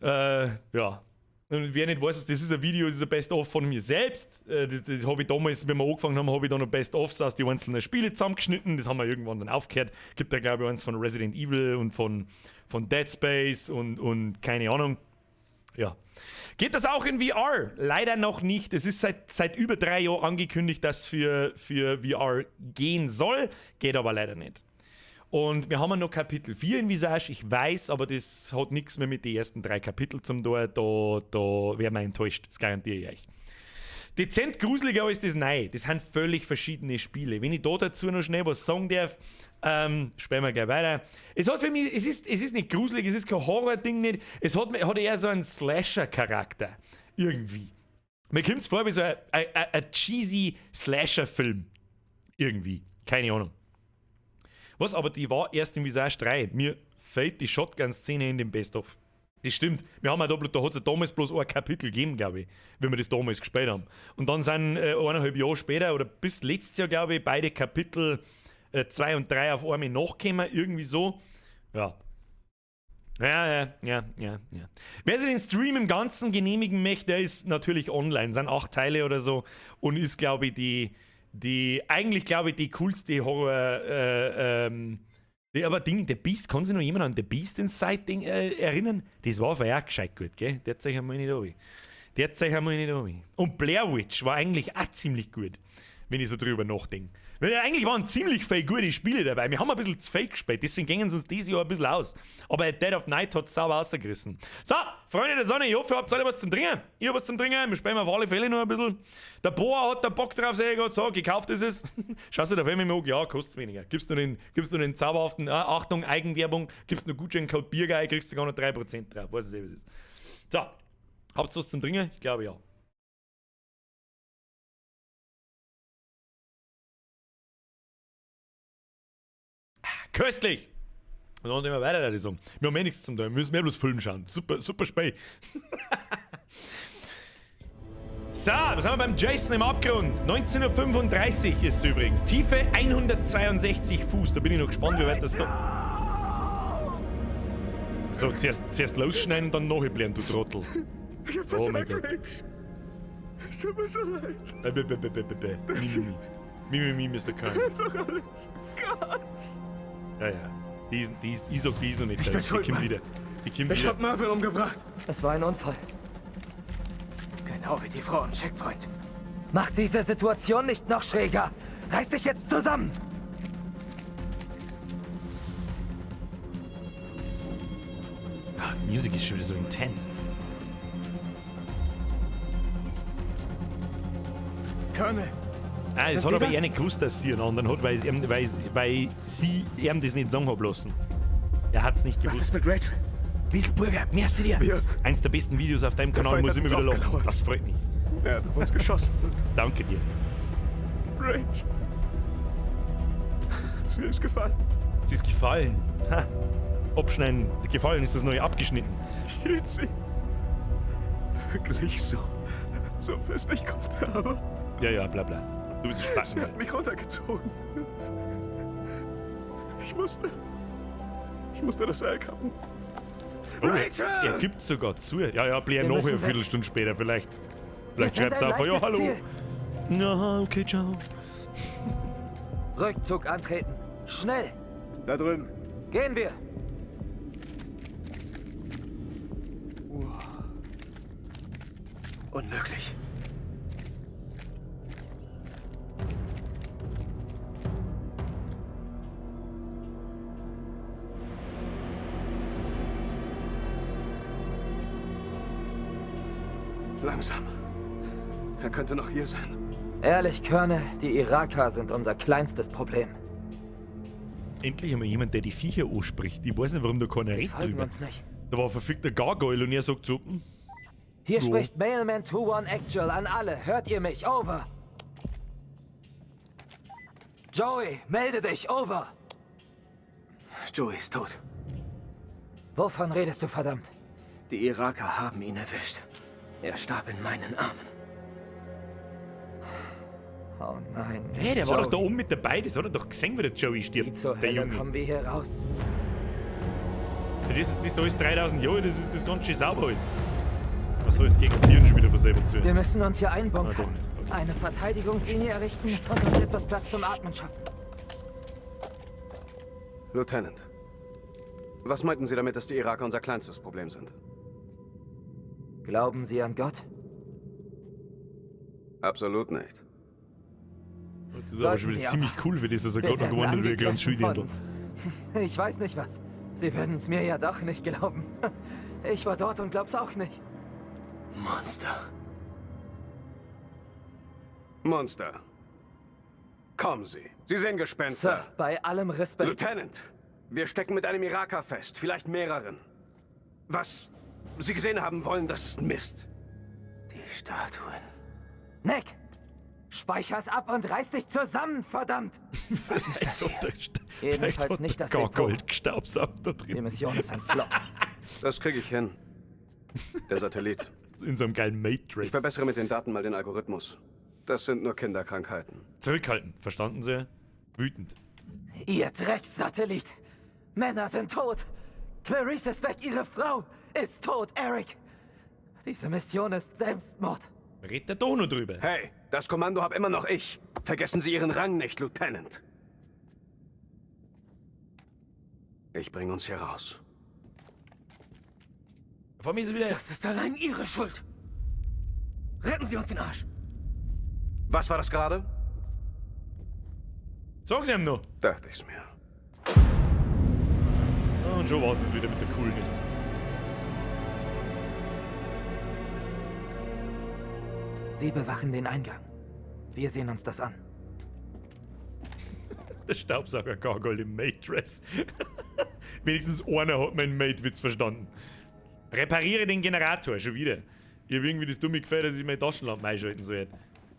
ich dir. Ja. Und wer nicht weiß, das ist ein Video, das ist ein Best-of von mir selbst. Das habe ich damals, wenn wir angefangen haben, habe ich da noch Best-ofs aus den einzelnen Spiele zusammengeschnitten. Das haben wir irgendwann dann aufgehört. Gibt da, glaube ich, eins von Resident Evil und von Dead Space und keine Ahnung. Ja. Geht das auch in VR? Leider noch nicht. Es ist seit über 3 Jahren angekündigt, dass für VR gehen soll. Geht aber leider nicht. Und wir haben ja noch Kapitel 4 in Visage, ich weiß, aber das hat nichts mehr mit den ersten 3 Kapiteln zum tun. Da wären wir enttäuscht, das garantiere ich euch. Dezent gruseliger als das Neue. Das sind völlig verschiedene Spiele. Wenn ich da dazu noch schnell was sagen darf, spielen wir gleich weiter. Es hat für mich, es ist nicht gruselig, es ist kein Horror-Ding nicht. Es hat eher so einen Slasher-Charakter. Irgendwie. Mir kommt es vor wie so ein cheesy Slasher-Film. Irgendwie. Keine Ahnung. Was aber, die war erst im Visage 3. Mir fehlt die Shotgun-Szene in dem Best-of. Das stimmt. Wir haben ja da hat es ja damals bloß ein Kapitel gegeben, glaube ich, wie wir das damals gespielt haben. Und dann sind 1,5 Jahre später oder bis letztes Jahr, glaube ich, beide Kapitel 2 und 3 auf einmal nachgekommen, irgendwie so. Ja. Ja. Wer sich den Stream im Ganzen genehmigen möchte, der ist natürlich online. Sind 8 Teile oder so und ist, glaube ich, die eigentlich, glaube ich, die coolste Horror. Aber Ding, The Beast, kann sich noch jemand an The Beast Inside Ding erinnern? Das war auch gescheit gut, gell? Der zeigt einmal nicht runter. Der zeigt einmal nicht runter. Und Blair Witch war eigentlich auch ziemlich gut, wenn ich so drüber nachdenke. Weil eigentlich waren ziemlich viele gute Spiele dabei. Wir haben ein bisschen zu viel gespielt, deswegen gingen sie uns dieses Jahr ein bisschen aus. Aber Dead of Night hat es sauber rausgerissen. So, Freunde der Sonne, ich hoffe, ihr habt alle was zum Trinken. Ich hab was zum Trinken, wir spielen auf alle Fälle noch ein bisschen. Der Boa hat da Bock drauf, sehr gut. So, gekauft ist es. Schaust du da Film im Ja, kostet weniger. Gibst du den zauberhaften, Achtung, Eigenwerbung, gibst nur Gutscheincode Biergeil, kriegst du gar noch 3% drauf. Weiß es eh, was es ist. So, habt ihr was zum Trinken? Ich glaube ja. Köstlich! Und dann immer weiter, die sagen. Wir haben eh nichts zum tun, wir müssen mehr bloß Film schauen. Super, super Spiel. So, was haben wir beim Jason im Abgrund? 19.35 Uhr ist es übrigens. Tiefe 162 Fuß. Da bin ich noch gespannt, wie weit das da. So, zuerst losschneiden, dann nachblären, du Trottel. Ich hab Oh mein Gott. Es tut mir so leid. Mi, mi, mi, Mr. Kern. Einfach alles. Gott. Ja, ja. Die ist noch nicht. Ich bin schuld, Die kommt wieder. Die kommt Ich wieder. hab Marvin umgebracht. Es war ein Unfall. Genau wie die Frau am Checkpoint. Mach diese Situation nicht noch schräger. Reiß dich jetzt zusammen. Ah, Music ist schon wieder so intens. Colonel! Ah, es Sind hat Sie aber das? er nicht gewusst, dass sie einen anderen hat, weil, weil sie ihm das nicht sagen hat lassen. Er hat's nicht gewusst. Was ist mit Rachel? Wieselburger, merci dir. Eins der besten Videos auf deinem Der Kanal, Feind muss hat immer uns wieder lachen. aufgelauert. Das freut mich. Er hat auf uns geschossen und Danke dir. Rachel. Sie ist gefallen. Sie ist gefallen. Ha. Abschneiden. Gefallen ist das neue abgeschnitten. Ich hielt sie. Wirklich so. So fest ich konnte, aber Ja, ja, bla bla. Du bist ein sie Spacken. hat mich runtergezogen. Ich musste. Ich musste das Seil kappen. Oh, Rachel! Er gibt sogar zu. Ja, ja, blär Wir noch müssen eine weg. Viertelstunde später vielleicht. Vielleicht Wir sind schreibt ein einfach, ja, leichtes hallo. Ziel. Ja, okay, ciao. Rückzug antreten. Schnell. Da drüben. Gehen wir. Unmöglich. Langsam. Er könnte noch hier sein. Ehrlich, Colonel, die Iraker sind unser kleinstes Problem. Endlich einmal jemand, der die Viecher anspricht. Ich weiß nicht, warum da keiner redet folgen drüber. uns nicht. Da war ein verfickter Gargoyle und er sagt so, Hier Jo. spricht Mailman 21 Actual an alle. Hört ihr mich? Over. Joey, melde dich. Over. Joey ist tot. Wovon redest du, verdammt? Die Iraker haben ihn erwischt. Er starb in meinen Armen. Oh nein. Hey, der war doch da oben mit dabei, das hat er doch gesehen, wie der Joey stirbt. Zur der Hölle Junge. kommen wir hier raus. Das ist das alles 3000 Jahre, das ist das ganz schön sauber alles. Achso, jetzt gehen die Tieren schon wieder von selber zu. Wir müssen uns hier Ah, einbunkern. doch nicht. Eine Verteidigungslinie errichten und uns etwas Platz zum Atmen schaffen. Lieutenant, was meinten Sie damit, dass die Iraker unser kleinstes Problem sind? Glauben Sie an Gott? Absolut nicht. Das ist aber schon Sollten wieder Sie ziemlich aber. cool für das, dass er Wir gerade noch werden gewandelt wird, ganz angegriffen Schuldirndl. von- Ich weiß nicht was. Sie würden es mir ja doch nicht glauben. Ich war dort und glaub's auch nicht. Monster. Monster. Kommen Sie. Sie sehen Gespenster. Sir, bei allem Respekt. Lieutenant, wir stecken mit einem Iraker fest, vielleicht mehreren. Was Sie gesehen haben wollen, das ist Mist. Die Statuen. Nick! Speicher's ab und reiß dich zusammen, verdammt! Was ist das hier? Jedenfalls nicht das Depot. Gargold gestaubsaugt da drin. Die Mission ist ein Flop. Das kriege ich hin. Der Satellit. In so einem geilen Matrix. Ich verbessere mit den Daten mal den Algorithmus. Das sind nur Kinderkrankheiten. Zurückhalten, verstanden Sie? Wütend. Ihr Dreckssatellit! Männer sind tot! Clarice ist weg, ihre Frau ist tot, Eric! Diese Mission ist Selbstmord. Redet der doch noch drüber. Hey, das Kommando hab immer noch ich. Vergessen Sie Ihren Rang nicht, Lieutenant. Ich bringe uns hier raus. Vor mir ist wieder. Das ist allein Ihre Schuld. Retten Sie uns den Arsch. Was war das gerade? Sag's ihm noch. Dachte ich's mir. Und schon war's es wieder mit der Coolness. Sie bewachen den Eingang. Wir sehen uns das an. Der Staubsauger Gargoyle im Maidress. Wenigstens einer hat meinen Maid-Witz verstanden. Repariere den Generator, schon wieder. Ich habe irgendwie das dumme Gefühl, dass ich meine Taschenlampe einschalten soll.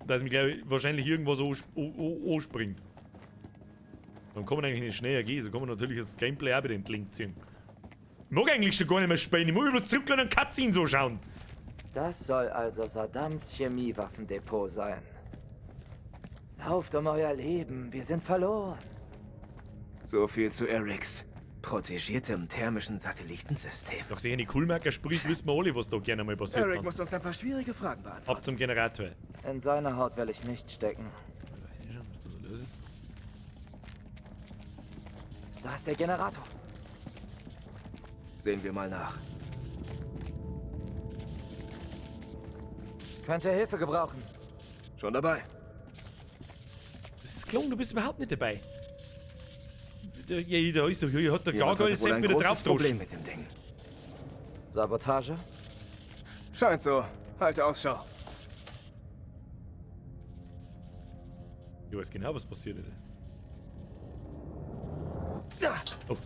Dass mich, glaube ich, wahrscheinlich irgendwas anspringt. Dann kann man eigentlich nicht schneller gehen, so kann man natürlich das Gameplay auch wieder in den Link ziehen. Ich mag eigentlich schon gar nicht mehr spielen, ich mag bloß zurückgehen und Cutscene so schauen. Das soll also Saddams Chemiewaffendepot sein. Lauft um euer Leben, wir sind verloren. So viel zu Erics protegiertem thermischen Satellitensystem. Nach sich eine Coolmarker spricht, wissen wir alle, was da gerne mal passiert. Eric kann. muss uns ein paar schwierige Fragen beantworten. Ab zum Generator. In seiner Haut will ich nicht stecken. Da ist der Generator. Sehen wir mal nach. Könnte Hilfe gebrauchen. Schon dabei. Das ist gelungen, du bist überhaupt nicht dabei. Ja, da ist doch, hier hat der Jemand Gargoyle hatte wohl Sepp ein wieder großes drauf Problem mit dem Ding. Sabotage? Scheint so. Halte Ausschau. Ich weiß genau, was passiert ist. Oh,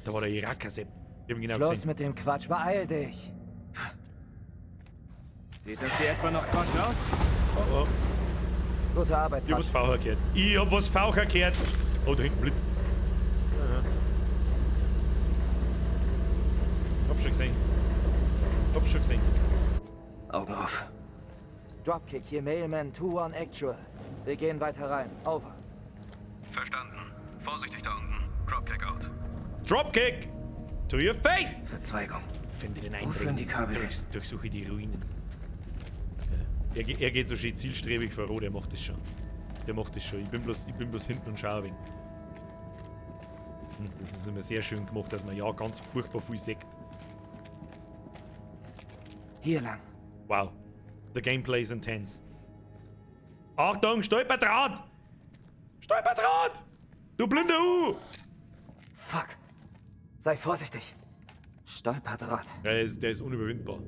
da war der Iraker-Sepp. Ich hab ihn genau Schluss gesehen. mit dem Quatsch, beeil dich. Sieht das hier etwa noch Quatsch aus? Oh, oh. Gute Arbeit, Ich hab was V gehört. Ich hab was V gehört. Oh, da hinten blitzt's. Aha. Hab schon gesehen. Hab schon gesehen. Augen auf. Dropkick, hier Mailman 2-1 Actual. Wir gehen weiter rein. Over. Verstanden. Vorsichtig da unten. Dropkick out. Dropkick! To your face! Verzweigung. Finde den Wo Eindringling. führen die Kabel hin? Durchsuche die Ruinen. Ja. Er geht so schön zielstrebig voran, der macht das schon. Der macht das schon. Ich bin bloß hinten und schaue ein wenig. Das ist immer sehr schön gemacht, dass man ja ganz furchtbar viel sieht. Hier lang. Wow. The gameplay is intense. Achtung, Stolperdraht! Stolperdraht! Du blinde U! Fuck. Sei vorsichtig. Stolperdraht. Der ist unüberwindbar.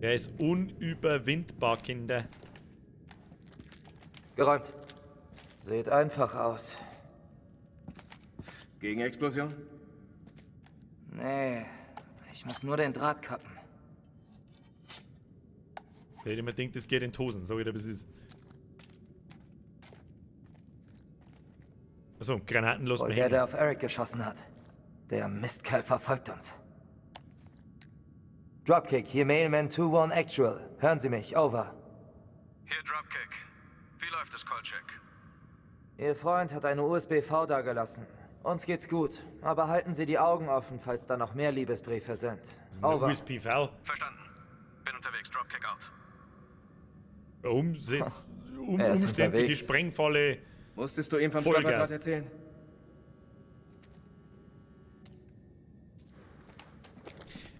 Der ist unüberwindbar, Kinder. Geräumt. Sieht einfach aus. Gegenexplosion? Nee, ich muss nur den Draht kappen. Der hätte immer denkt, das geht in die Hosen. Sag ich dir, das ist. Achso, Granaten lassen Wohl wir der, hängen. der auf Eric geschossen hat. Der Mistkerl verfolgt uns. Dropkick, hier Mailman 2-1 Actual. Hören Sie mich, over. Hier Dropkick. Wie läuft es, Kolchak? Ihr Freund hat eine USB-V dagelassen. Uns geht's gut, aber halten Sie die Augen offen, falls da noch mehr Liebesbriefe sind. Das ist eine Over. USPV. Verstanden. Bin unterwegs. Dropkick out. Umsetz, Er ist umständliche unterwegs. Sprengfalle. Musstest du ihm vom Vollgas. Stolperdraht erzählen?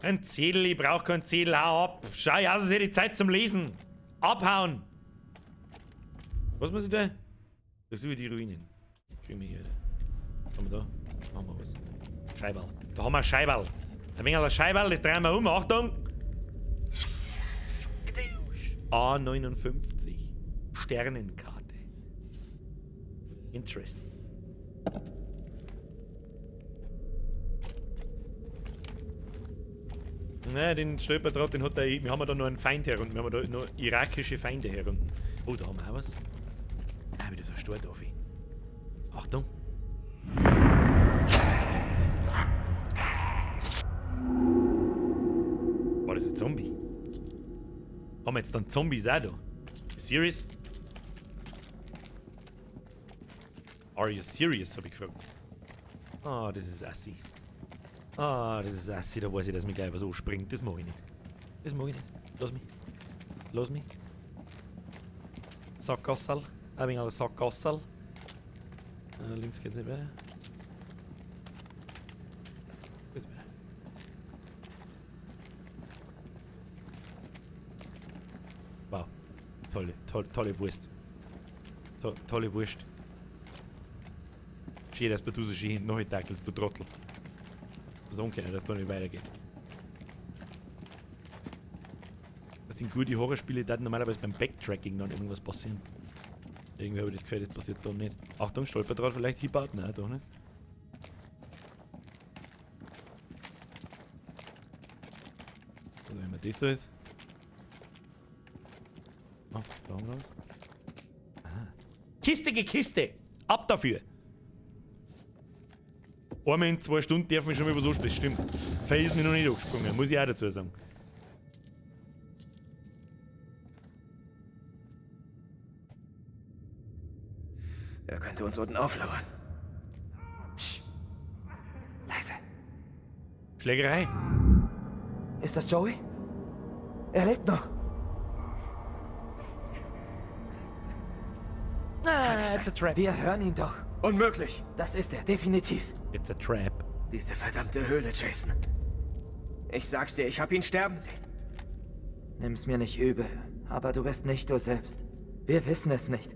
Ein Zettel, ich brauch keinen Zettel, hau ab. Schau, ja, es ist ja die Zeit zum Lesen. Abhauen. Was muss ich da? Versuche die Ruinen. Kriegen wir hier wieder. Was haben wir da? Machen wir was. Scheiberl. Da haben wir ein Scheiberl. Ein wenig ein Scheiberl, das drehen wir um. Achtung! A59. Sternenkarte. Interesting. Na, den Stolperdraht, den hat der. Wir haben ja da noch einen Feind herunten. Wir haben da noch irakische Feinde herunten. Oh, da haben wir auch was. Ah, wieder so ein Stordorf. Achtung. War das ein Zombie? Haben wir jetzt dann Zombies auch da? You serious? Are you serious? Hab ich gefragt. Ah, das ist assi. Ah, das ist assi. Da weiß ich, dass mich gleich was anspringt. Das mag ich nicht. Das mag ich nicht. Lass mich. Lass mich. Sackgassel. Ein wenig Sackgassel. Links geht's nicht weiter. Geht's weiter. Wow. Tolle, tolle, tolle Wurst. Tolle Wurst. Schön, dass du so schön hinten noch tackelst, du Trottel. So kann, dass da nicht weitergeht. Was sind gute Horrorspiele, da normalerweise beim Backtracking dann irgendwas passieren. Irgendwie habe ich das Gefühl, das passiert da nicht. Achtung, Stolperdraht vielleicht hinbaut? Nein, doch nicht. Also, wenn man das da ist. Oh, da haben wir was. Aha. Kiste gekiste! Ab dafür! Einmal in 2 Stunden darf mich schon mal was ansprechen, stimmt. Fell ist mir noch nicht angesprungen, muss ich auch dazu sagen. Er könnte uns unten auflauern. Leise. Schlägerei. Ist das Joey? Er lebt noch. Ah, it's a trap. Wir hören ihn doch. Unmöglich. Das ist er, definitiv. It's a trap. Diese verdammte Höhle, Jason. Ich sag's dir, ich hab ihn sterben sehen. Nimm's mir nicht übel, Aber du bist nicht du selbst. Wir wissen es nicht.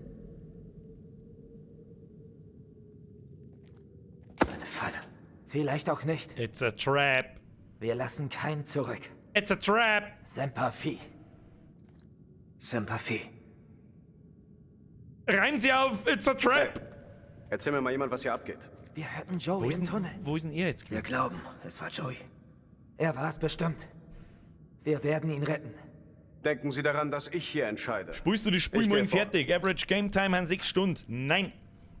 Eine Falle. Vielleicht auch nicht. It's a trap. Wir lassen keinen zurück. It's a trap. Semper Fi. Semper Fi. Reimen Sie auf, it's a trap. Erzähl mir mal jemand, was hier abgeht. Wir hörten Joey im Tunnel. Wo ist denn er jetzt? Wir glauben, es war Joey. Er war es bestimmt. Wir werden ihn retten. Denken Sie daran, dass ich hier entscheide. Spielst du die Spiel Ich gehe morgen vor. fertig? Average Game Time haben 6 Stunden. Nein.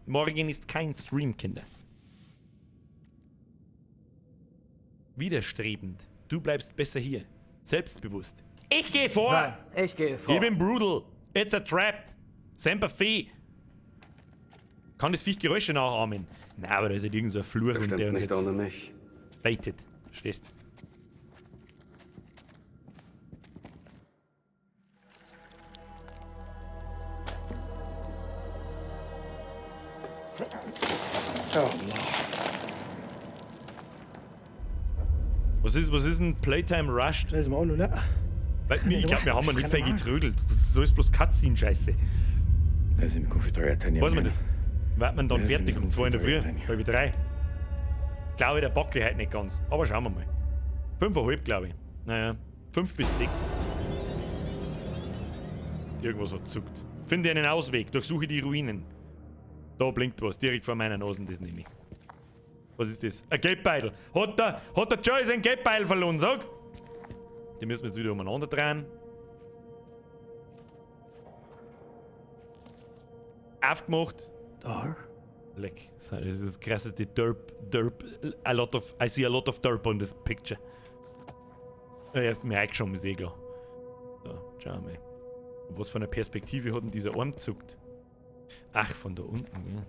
Morgen ist kein Stream, Kinder. Widerstrebend. Du bleibst besser hier. Selbstbewusst. Ich gehe vor! Nein, ich gehe vor. Ich bin brutal. It's a trap. Semper Fi. Kann das Viech Geräusche nachahmen? Na, aber da ist halt irgend so ein Fluch und Bestimmt der uns nicht jetzt ohne mich. baitet. Verstehst? Was ist denn Playtime Rushed? لازم اقول له لا Weil, ich glaube, wir haben ja nicht viel getrödelt. Das ist bloß Cutscene-Scheiße. لازم يكون في طريقه تانية Weiß man من das? هنا. Wird man dann لازم fertig um يكون في 2 in der طريقة Früh? تانية. 2:30. Glaube ich, der backe ich heute nicht ganz. Aber schauen wir mal. 5:30, glaube ich. Naja, 5 bis 6. Irgendwas hat zuckt. Finde einen Ausweg, durchsuche die Ruinen. Da blinkt was, direkt vor meiner Nase, das nehme ich. Was ist das? Ein Geldbeutel. Hat der Joey sein Geldbeutel verloren, sag? Den müssen wir jetzt wieder umeinander drehen. Aufgemacht. Dar? Leck. Das ist das krasseste Derp, Derp. A lot of, I see a lot of derp on this picture. Ja, erst mir eingeschoben, ist eh klar. So, schauen wir mal. Und was für eine Perspektive hat denn dieser Arm zuckt? Ach, von da unten, gell?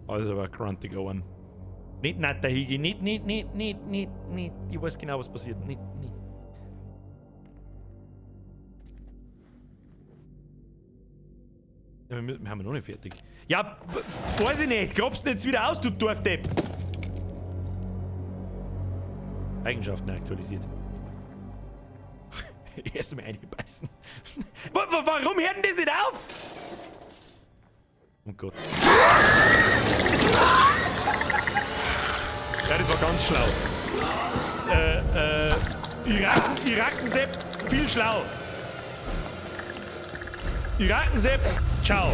Also aber ein gruntiger Arm. Nicht natter Higi, nicht, nicht, nicht, nicht, nicht, nicht. Ich weiß genau, was passiert. Nicht, nicht. Ja, wir haben noch nicht fertig. Ja, weiß ich nicht. Grabst du jetzt wieder aus, du Dorfdepp? Eigenschaften aktualisiert. Erst einmal einbeißen. Warum hört denn das nicht auf? Oh Gott. Ja, das war ganz schlau. Irakensepp, viel schlau. Irakensepp, ciao.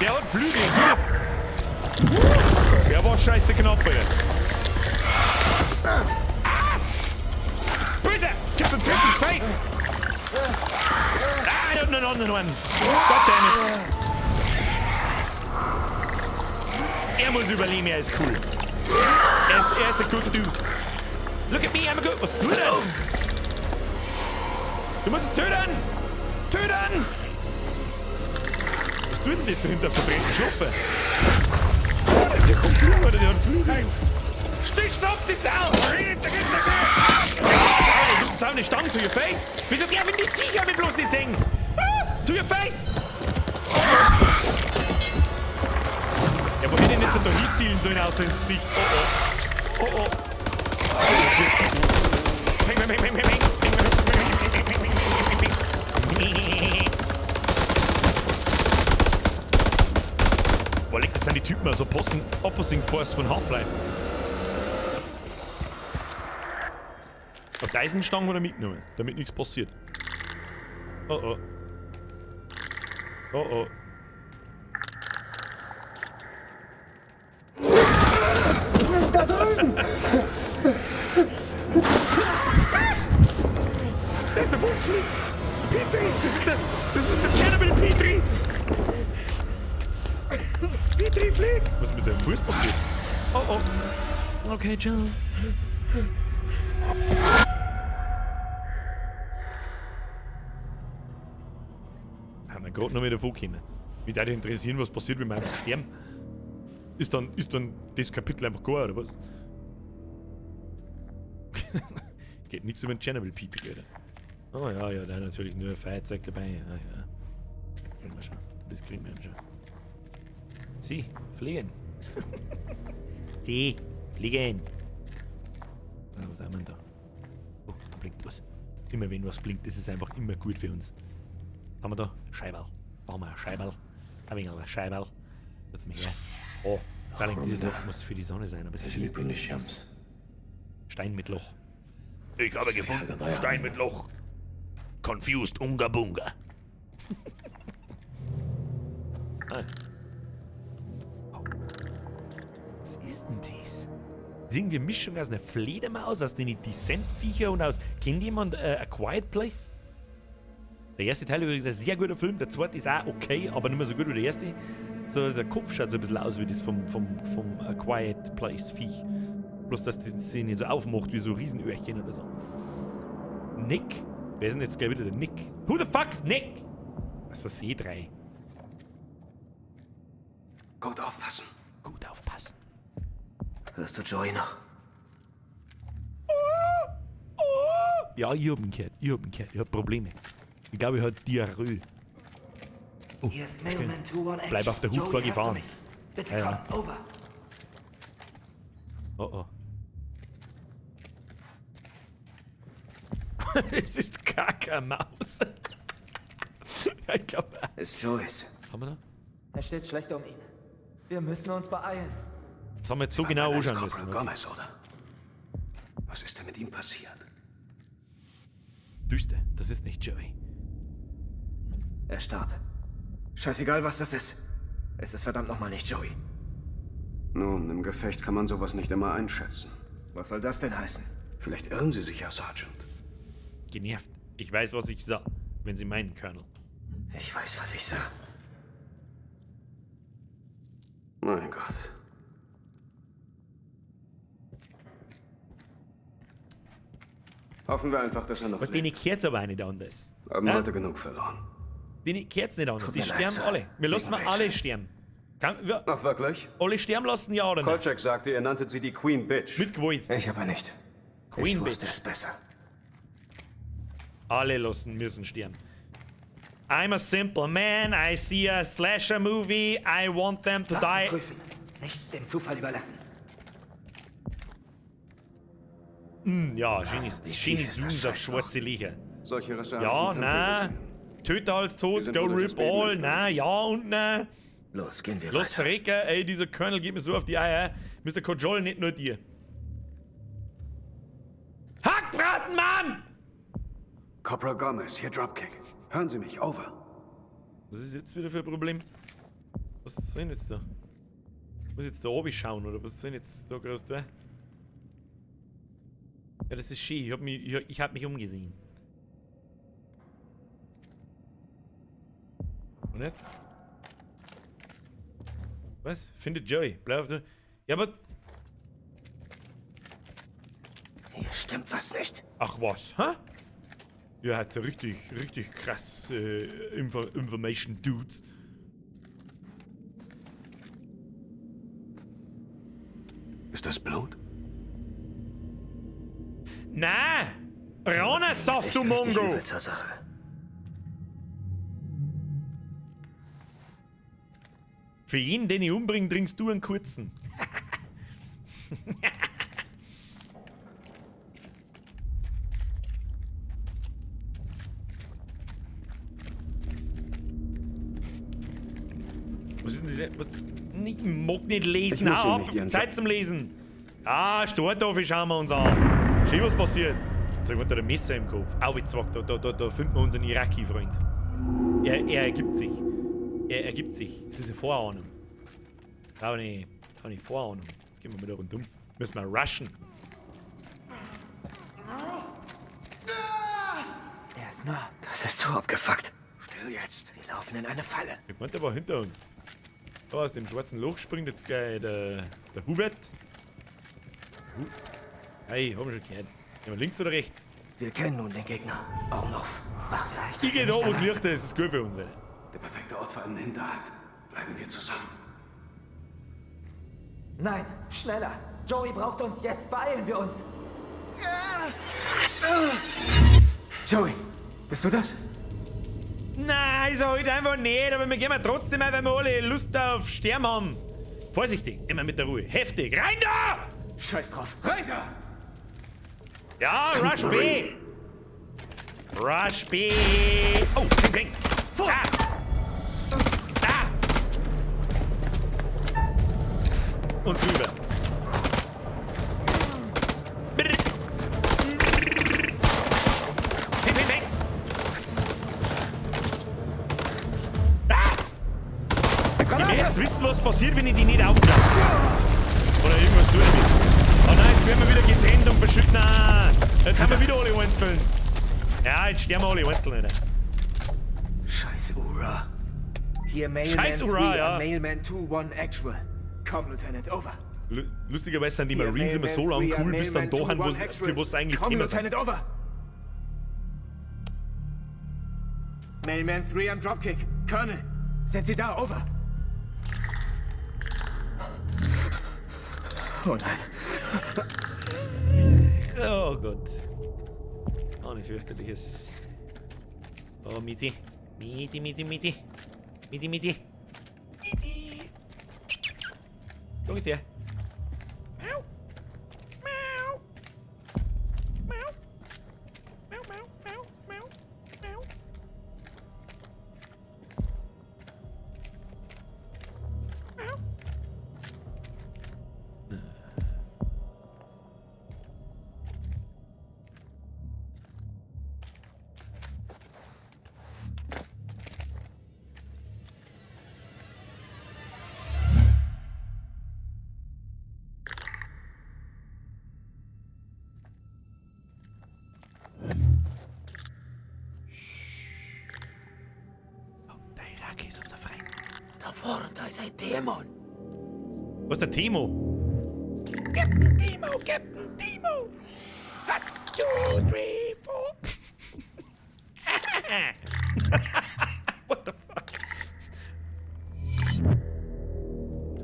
Der hat Flügel. Der war scheiße knapp, ey. Ah! Böse! Gib's einen Tritt ins Face! Ah, der hat noch einen anderen Arm. Goddammit. Er muss überleben, er ist cool. Er ist a good dude. Look at me, I'm a good... Was tut er? Du musst es töten! Töten! Was tut denn das dahinter auf der drehten Schlupfe? Der kommt Flügel, oder? Der hat Flügel. Stich's ab, die Sau! Das ist auch eine Stange to your face! Wieso darf ich die Sieger mich bloß nicht sehen? Ah, to your face! Ja, wo hätte ich denn jetzt da hinzielen sollen, außer ins Gesicht? Oh oh. Oh oh. Peng, peng, peng, peng, peng, peng. Boah, leck, das sind die Typen aus Opposing Force von Half-Life. Die Eisenstange hat er mitgenommen, damit nichts passiert. Oh oh. Oh oh. Da drüben! Da ist der Funkflieg! Petri! Das ist der Chernobyl Petri! Petri fliegt! Was ist mit seinem Fuß passiert? Oh oh. Okay, ciao. Haben wir gerade noch wieder davon. Mich würde interessieren, was passiert, wenn wir einfach sterben. Ist dann das Kapitel einfach gar, oder was? Geht nichts über den Chernobyl Petri, Alter. Oh ja, ja, da natürlich nur Feuerzeug dabei. Ja, ja. Kriegen wir schon. Das kriegen wir schon. Sie, fliegen. Sie, fliegen. Ah, was haben wir denn da? Oh, da blinkt was. Immer wenn was blinkt, das ist einfach immer gut für uns. Was haben wir da? Scheiberl. Da haben wir ein Scheiberl. Ein wenig ein Scheiberl. Lass mich her. Oh, Salim, dieses Loch muss für die Sonne sein, aber es fehlt mir was. Stein mit Loch. Ich habe gefunden. Stein mit Loch. Confused Unga Bunga. Ah. Oh. Was ist denn das? Das ist irgendwie eine Mischung aus einer Fledermaus, aus den Descent-Viecher und aus. Kennt jemand A Quiet Place? Der erste Teil übrigens ein sehr guter Film, der zweite ist auch okay, aber nicht mehr so gut wie der erste. So, der Kopf schaut so ein bisschen aus wie das vom A Quiet Place Viech. Bloß, dass das sich nicht so aufmacht wie so Riesenöhrchen oder so. Nick? Wer ist denn jetzt gleich wieder der Nick? Who the fuck's Nick? Das ist das C3. Gut aufpassen. Gut aufpassen. Hörst du Joey noch? Ja, ich hab ihn gehört. Ich hab ihn gehört. Ich hab Probleme. Ich glaube, ich hab Diarrhoe. Oh, Hier ist Mailman 21 Bleib auf der Hut Joey, vor hörst du Gefahren. mich? Bitte Ja, ja. komm, over. Oh oh. Es ist gar keine Maus. Ja, ich glaube. Ist Joey's. Haben wir da? Es steht schlecht um ihn. Wir müssen uns beeilen. Das haben wir jetzt so genau War anschauen Corporal müssen. Okay. Gomez, oder? Was ist denn mit ihm passiert? Düster, das ist nicht Joey. Er starb. Scheißegal, was das ist. Es ist verdammt nochmal nicht Joey. Nun, im Gefecht kann man sowas nicht immer einschätzen. Was soll das denn heißen? Vielleicht irren Sie sich ja, Sergeant. Genervt. Ich weiß, was ich sah. Wenn Sie meinen, Colonel. Ich weiß, was ich sah. Mein Gott. Hoffen wir einfach, dass er noch Aber lebt. denen kehrt's aber auch nicht anders. Haben Ja? heute genug verloren. Denen kehrt's nicht anders. Tut Die mir leid, sterben Sir. alle. Wir lassen Wegen mal alle sterben. Kann, wir, Ach, wirklich? alle sterben lassen, ja oder nein? Kolchak sagte, ihr nanntet sie die Queen Bitch. Mit Gewalt. Ich aber nicht. Queen ich wusste Bitch. es besser. Alle lassen müssen sterben. I'm a simple man. I see a slasher movie. I want them to Waffen die. prüfen. Nichts dem Zufall überlassen. Ja, schöne, Wie schöne tief ist das Zooms auf Scheißloch? schwarze Löcher. Solche Risse habe Ja, ich im Tempel nein. gesehen. Töter als Wir tot, sind go wohl durch rip das Beben all, entstanden. nein, ja und nein. Los, gehen wir Los, weiter. Verrecker, ey, dieser Colonel geht mir so auf die Eier. Mr. Kojol, nicht nur dir. Hackbraten, Mann! Corporal Gomez, hier Dropkick. Hören Sie mich, over. Was ist jetzt wieder für ein Problem? Was soll denn jetzt da? Muss ich jetzt da oben schauen, oder was soll denn jetzt da groß tun? Ja, das ist schön. Ich hab mich umgesehen. Und jetzt? Was? Findet Joey. Bleib auf der. Ja, aber. Hier stimmt was nicht. Ach was, hä? Ja, hat so richtig, richtig krass Information Dudes. Ist das Blut? Na! Raunersaft, Ist du echt richtig Mongo! übel zur Sache. Für jeden, den ich umbringe, trinkst du einen kurzen. Was ist denn das? Was? Ich mag nicht Ich lesen. muss Hau Ihnen ab, nicht Ihren Zeit Job- zum Lesen. Ah, Stortofel schauen wir uns an. Schön, was passiert. So, ich da der Messer im Kopf. Au, jetzt da, da, da, da finden wir unseren Iraki-Freund. Er ergibt sich. Er ergibt sich. Es ist eine Vorahnung. Das ist auch eine Vorahnung. Jetzt gehen wir mal da rundum. Müssen wir rushen. Er ist nah. Das ist so abgefuckt. Still jetzt. Wir laufen in eine Falle. Ich meinte, der war hinter uns. Da aus dem schwarzen Loch springt jetzt gleich der Hubert. Hey, haben wir schon gehört. Nehmen wir links oder rechts? Wir kennen nun den Gegner. Augen auf. Wach sein. Ich gehe da, wo es Licht ist. Das ist gut für uns. Alter. Der perfekte Ort für einen Hinterhalt. Bleiben wir zusammen. Nein, schneller. Joey braucht uns jetzt. Beeilen wir uns. Joey! Bist du das? Nein, ist er halt einfach nicht, aber wir gehen trotzdem mal, weil wir alle Lust auf Sterben haben. Vorsichtig, immer mit der Ruhe. Heftig, rein da! Scheiß drauf, rein da! Ja, Rush B! Rush B! Oh, ping, ping! Ah. Ah. Und rüber. Ping, ping, ping! Ah! Ich will jetzt wissen, was passiert, wenn ich die nicht aufklappe. Oder irgendwas tue damit. Oh nein, jetzt werden wir wieder getrennt und verschüttet. Nein, jetzt haben wir wieder alle einzeln. Ja, jetzt sterben wir alle einzeln. Alter. Scheiß Ura. Hier Mailman Scheiß Ura, 3 ja. an Mailman 2-1 Actual. Komm, Lieutenant, over. Lustigerweise sind die Hier Marines immer so Mailman lang 3 an cool, bis dann Mailman da haben, 2-1 Actual. für was sie eigentlich Komm, Thema sind. Lieutenant, over. Mailman 3 am Dropkick. Colonel, sind Sie da? Over. Oh nein. Oh Gott. Oh, ein fürchterliches. Oh, Miti. Miti, Miti, Miti. Miti, Miti. Miti. Da ist der. Miau. Miau. Miau. Miau, miau, miau, miau, miau. Miau. Der Iraki ist unser Freund. Da vorne, da ist ein Dämon. Was ist der Timo? Captain Timo, Captain Timo. 1, 2, 3, 4. What the fuck?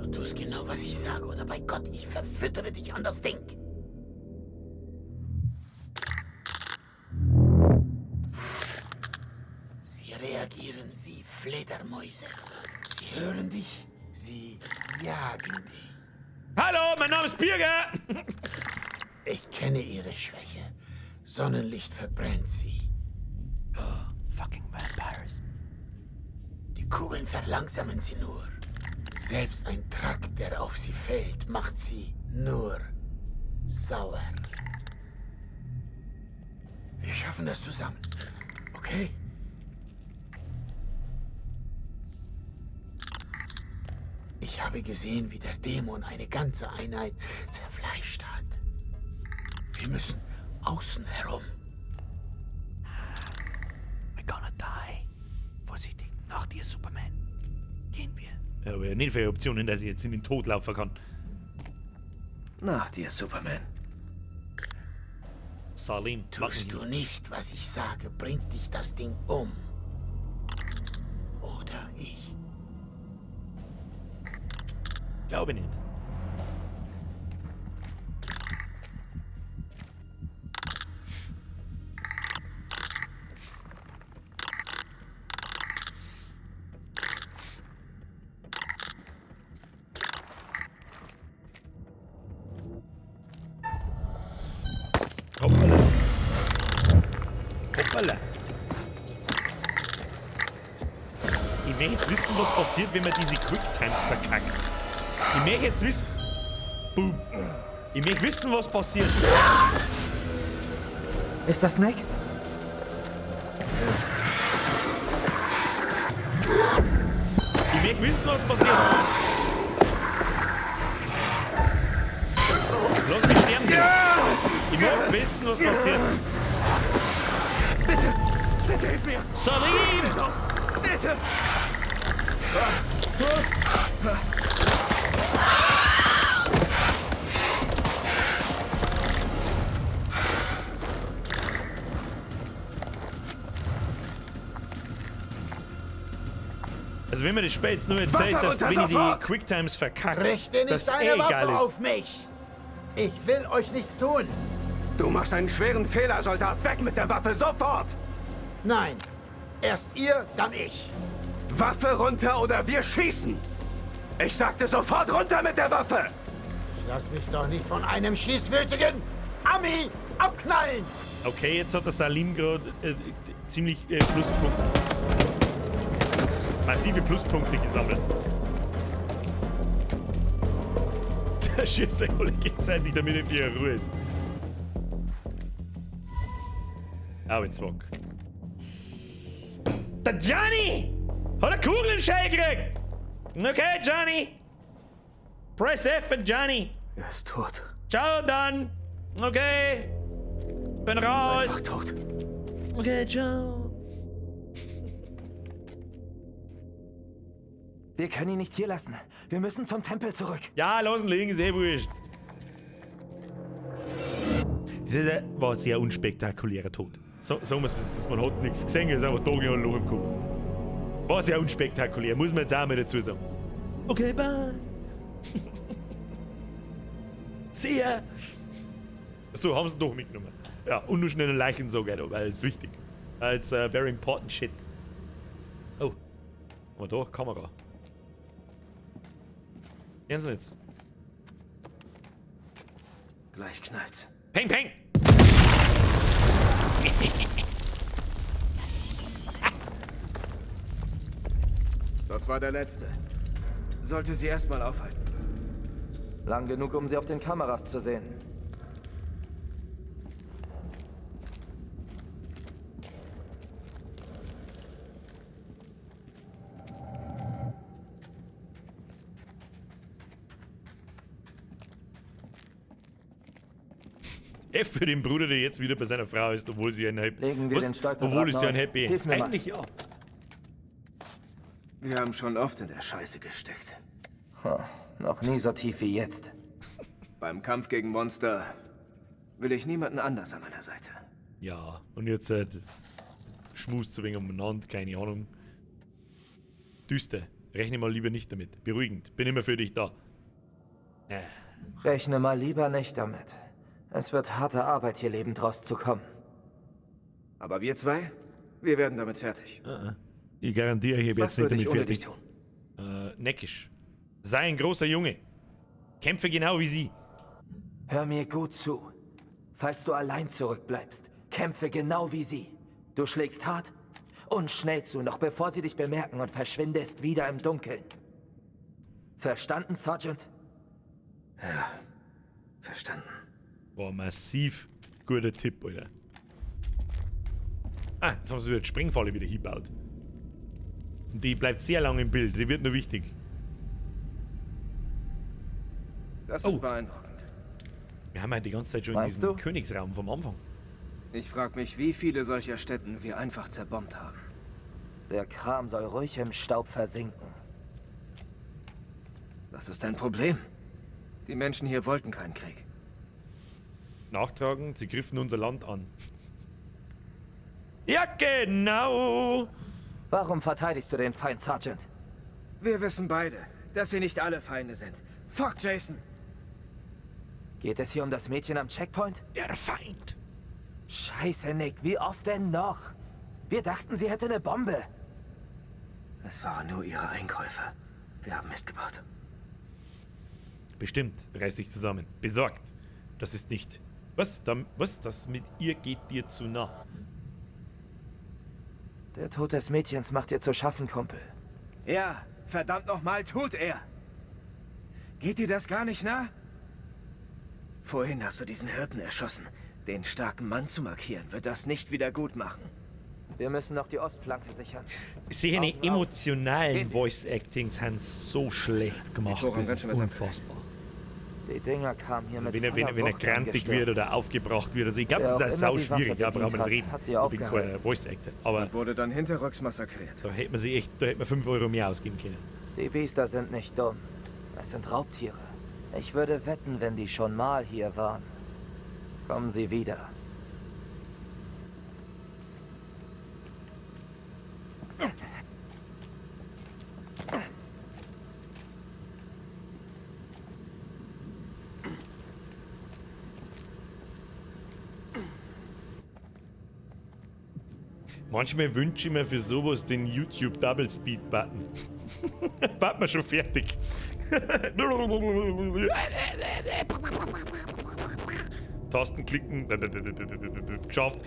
Du tust genau, was ich sage, oder bei Gott, ich verfüttere dich an das Ding. Sie reagieren wie Fledermäuse. Sie hören dich, sie jagen dich. Hallo, mein Name ist Birger. Ich kenne ihre Schwäche. Sonnenlicht verbrennt sie. Oh, fucking vampires. Die Kugeln verlangsamen sie nur. Selbst ein Truck, der auf sie fällt, macht sie nur sauer. Wir schaffen das zusammen. Okay? Ich habe gesehen, wie der Dämon eine ganze Einheit zerfleischt hat. Wir müssen außen herum. We're gonna die. Vorsichtig, nach dir, Superman. Gehen wir. Ja, aber nicht viele Optionen, dass ich jetzt in den Tod laufen kann. Nach dir, Superman. Salim. Tust du nicht, was ich sage, bringt dich das Ding um. Oder ich. Glaube nicht. Hoppala. Hoppala. Ich möchte jetzt wissen, was passiert, wenn man diese Quicktimes verkackt. Ich möchte jetzt wissen. Boom. Ich möchte wissen, was passiert. Ist das Nick? Ich möchte wissen, was passiert. Lass mich sterben. Du. Ich möchte wissen, was passiert. Bitte, bitte hilf mir! Salim! Bitte! Bitte! Also wenn mir das Spiel jetzt nur erzählt, Waffe dass runter, wenn ich die sofort! Quicktimes verkacke, Richte nicht dass deine eh Waffe egal ist. auf mich! Ich will euch nichts tun! Du machst einen schweren Fehler, Soldat. Weg mit der Waffe, sofort! Nein. Erst ihr, dann ich. Waffe runter oder wir schießen! Ich sagte sofort runter mit der Waffe! Ich lass mich doch nicht von einem schießwütigen Ami abknallen! Okay, jetzt hat der Salim gerade ziemlich Pluspunkte. Massive Pluspunkte gesammelt. Der schießt sich alle gegenseitig, damit er wieder Ruhe ist. Arbeitswalk. Der Johnny! Hat eine Kugel in den Schädel gekriegt! Okay, Johnny! Press F für Johnny! Er ist tot. Ciao dann! Okay! Bin raus! Einfach tot. Okay, ciao! Wir können ihn nicht hier lassen. Wir müssen zum Tempel zurück. Ja, lass ihn liegen, ist eh wurscht. Das ist ein, war ein sehr unspektakulärer Tod. So, sagen wir es, man hat nichts gesehen, ist einfach da und ein Loch im Kopf. War sehr unspektakulär, muss man jetzt auch mal dazu sagen. Okay, bye. See ya. So, haben sie doch mitgenommen. Ja, und nur schnell einen Leichensack, Alter, weil es wichtig. Als very important shit. Oh. Aber da, Kamera. Ernst jetzt? Gleich knallt's. Peng, peng! Das war der letzte. Sollte sie erstmal aufhalten. Lang genug, um sie auf den Kameras zu sehen. F für den Bruder, der jetzt wieder bei seiner Frau ist, obwohl sie ein Happy. Legen wir Was? den Stolperdraht Obwohl es ja ein neu. Happy. Hilf mir mal. Eigentlich ja. Wir haben schon oft in der Scheiße gesteckt. Ha, noch nie so tief wie jetzt. Beim Kampf gegen Monster will ich niemanden anders an meiner Seite. Ja, und jetzt schmust zu wenig umeinander, keine Ahnung. Düster. Rechne mal lieber nicht damit. Beruhigend. Bin immer für dich da. Rechne mal lieber nicht damit. Es wird harte Arbeit, hier lebend rauszukommen. Aber wir zwei, wir werden damit fertig. Ich garantiere, ich habe Was jetzt nicht würde damit ich ohne fertig. dich tun? Neckisch. Sei ein großer Junge. Kämpfe genau wie sie. Hör mir gut zu. Falls du allein zurückbleibst, kämpfe genau wie sie. Du schlägst hart und schnell zu, noch bevor sie dich bemerken und verschwindest wieder im Dunkeln. Verstanden, Sergeant? Ja, verstanden. Boah, massiv guter Tipp, Alter. Ah, jetzt haben sie wieder die Springfalle wieder hingebaut. Und die bleibt sehr lange im Bild, die wird nur wichtig. Das Oh. ist beeindruckend. Wir haben ja die ganze Zeit schon in Meinst diesem du? Königsraum vom Anfang. Ich frag mich, wie viele solcher Städten wir einfach zerbombt haben. Der Kram soll ruhig im Staub versinken. Was ist dein Problem? Die Menschen hier wollten keinen Krieg. Nachtragen, sie griffen unser Land an. Ja, genau! Warum verteidigst du den Feind, Sergeant? Wir wissen beide, dass sie nicht alle Feinde sind. Fuck, Jason! Geht es hier um das Mädchen am Checkpoint? Der Feind! Scheiße, Nick, wie oft denn noch? Wir dachten, sie hätte eine Bombe. Es waren nur ihre Einkäufe. Wir haben Mist gebaut. Bestimmt, reiß dich zusammen. Besorgt. Das ist nicht. Was? Was? Das mit ihr geht dir zu nah. Der Tod des Mädchens macht dir zu schaffen, Kumpel. Ja, verdammt nochmal, tut er! Geht dir das gar nicht nah? Vorhin hast du diesen Hirten erschossen. Den starken Mann zu markieren, wird das nicht wieder gut machen. Wir müssen noch die Ostflanke sichern. Seine Augen auf. emotionalen Voice-Actings haben so schlecht gemacht. Die Tore haben Das ganz ist schön was unfassbar. Die Dinger kamen hier Also mit wenn er, wenn er voller Wucht grantig angestürmt. wird oder aufgebracht wird. Also ich glaube, Wer das ist auch auch immer die sau schwierig. Waffe Da braucht man bedient reden. hat, hat sie Ich bin aufgehalten. kein Voice-Actor. Aber Und wurde dann hinterrücks massakriert. da hätte man sich echt, da hätte man 5 Euro mehr ausgeben können. Die Biester sind nicht dumm. Es sind Raubtiere. Ich würde wetten, wenn die schon mal hier waren. Kommen sie wieder. Manchmal wünsche ich mir für sowas den YouTube Double Speed Button. Wart mal schon fertig. Tasten klicken. Geschafft.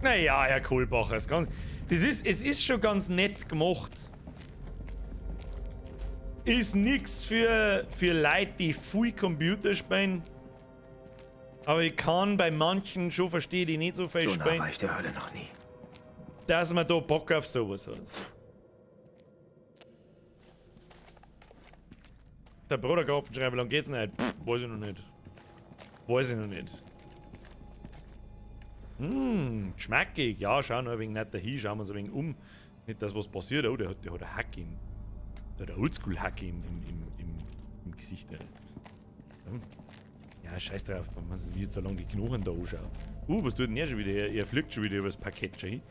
Naja, Herr Kohlbacher, es, kann, das ist, es ist schon ganz nett gemacht. Ist nix für Leute, die viel Computer spielen. Aber ich kann bei manchen schon verstehen, die nicht so viel So nah spielen, war ich der Hölle noch nie. dass man da Bock auf sowas hat. Der Bruder Karpfenschreiber, wie lange geht's nicht? Pff, weiß ich noch nicht. Weiß ich noch nicht. Geschmackig. Ja, schau noch ein wenig nicht dahin, schauen wir uns ein wenig um. Nicht, dass was passiert. Oh, der hat einen Hack im. Der hat einen Oldschool-Hack im Gesicht. Alter. Ja, scheiß drauf, man sieht jetzt so lange die Knochen da anschauen. Was tut denn er schon wieder? Er fliegt schon wieder übers Parkett schon hin.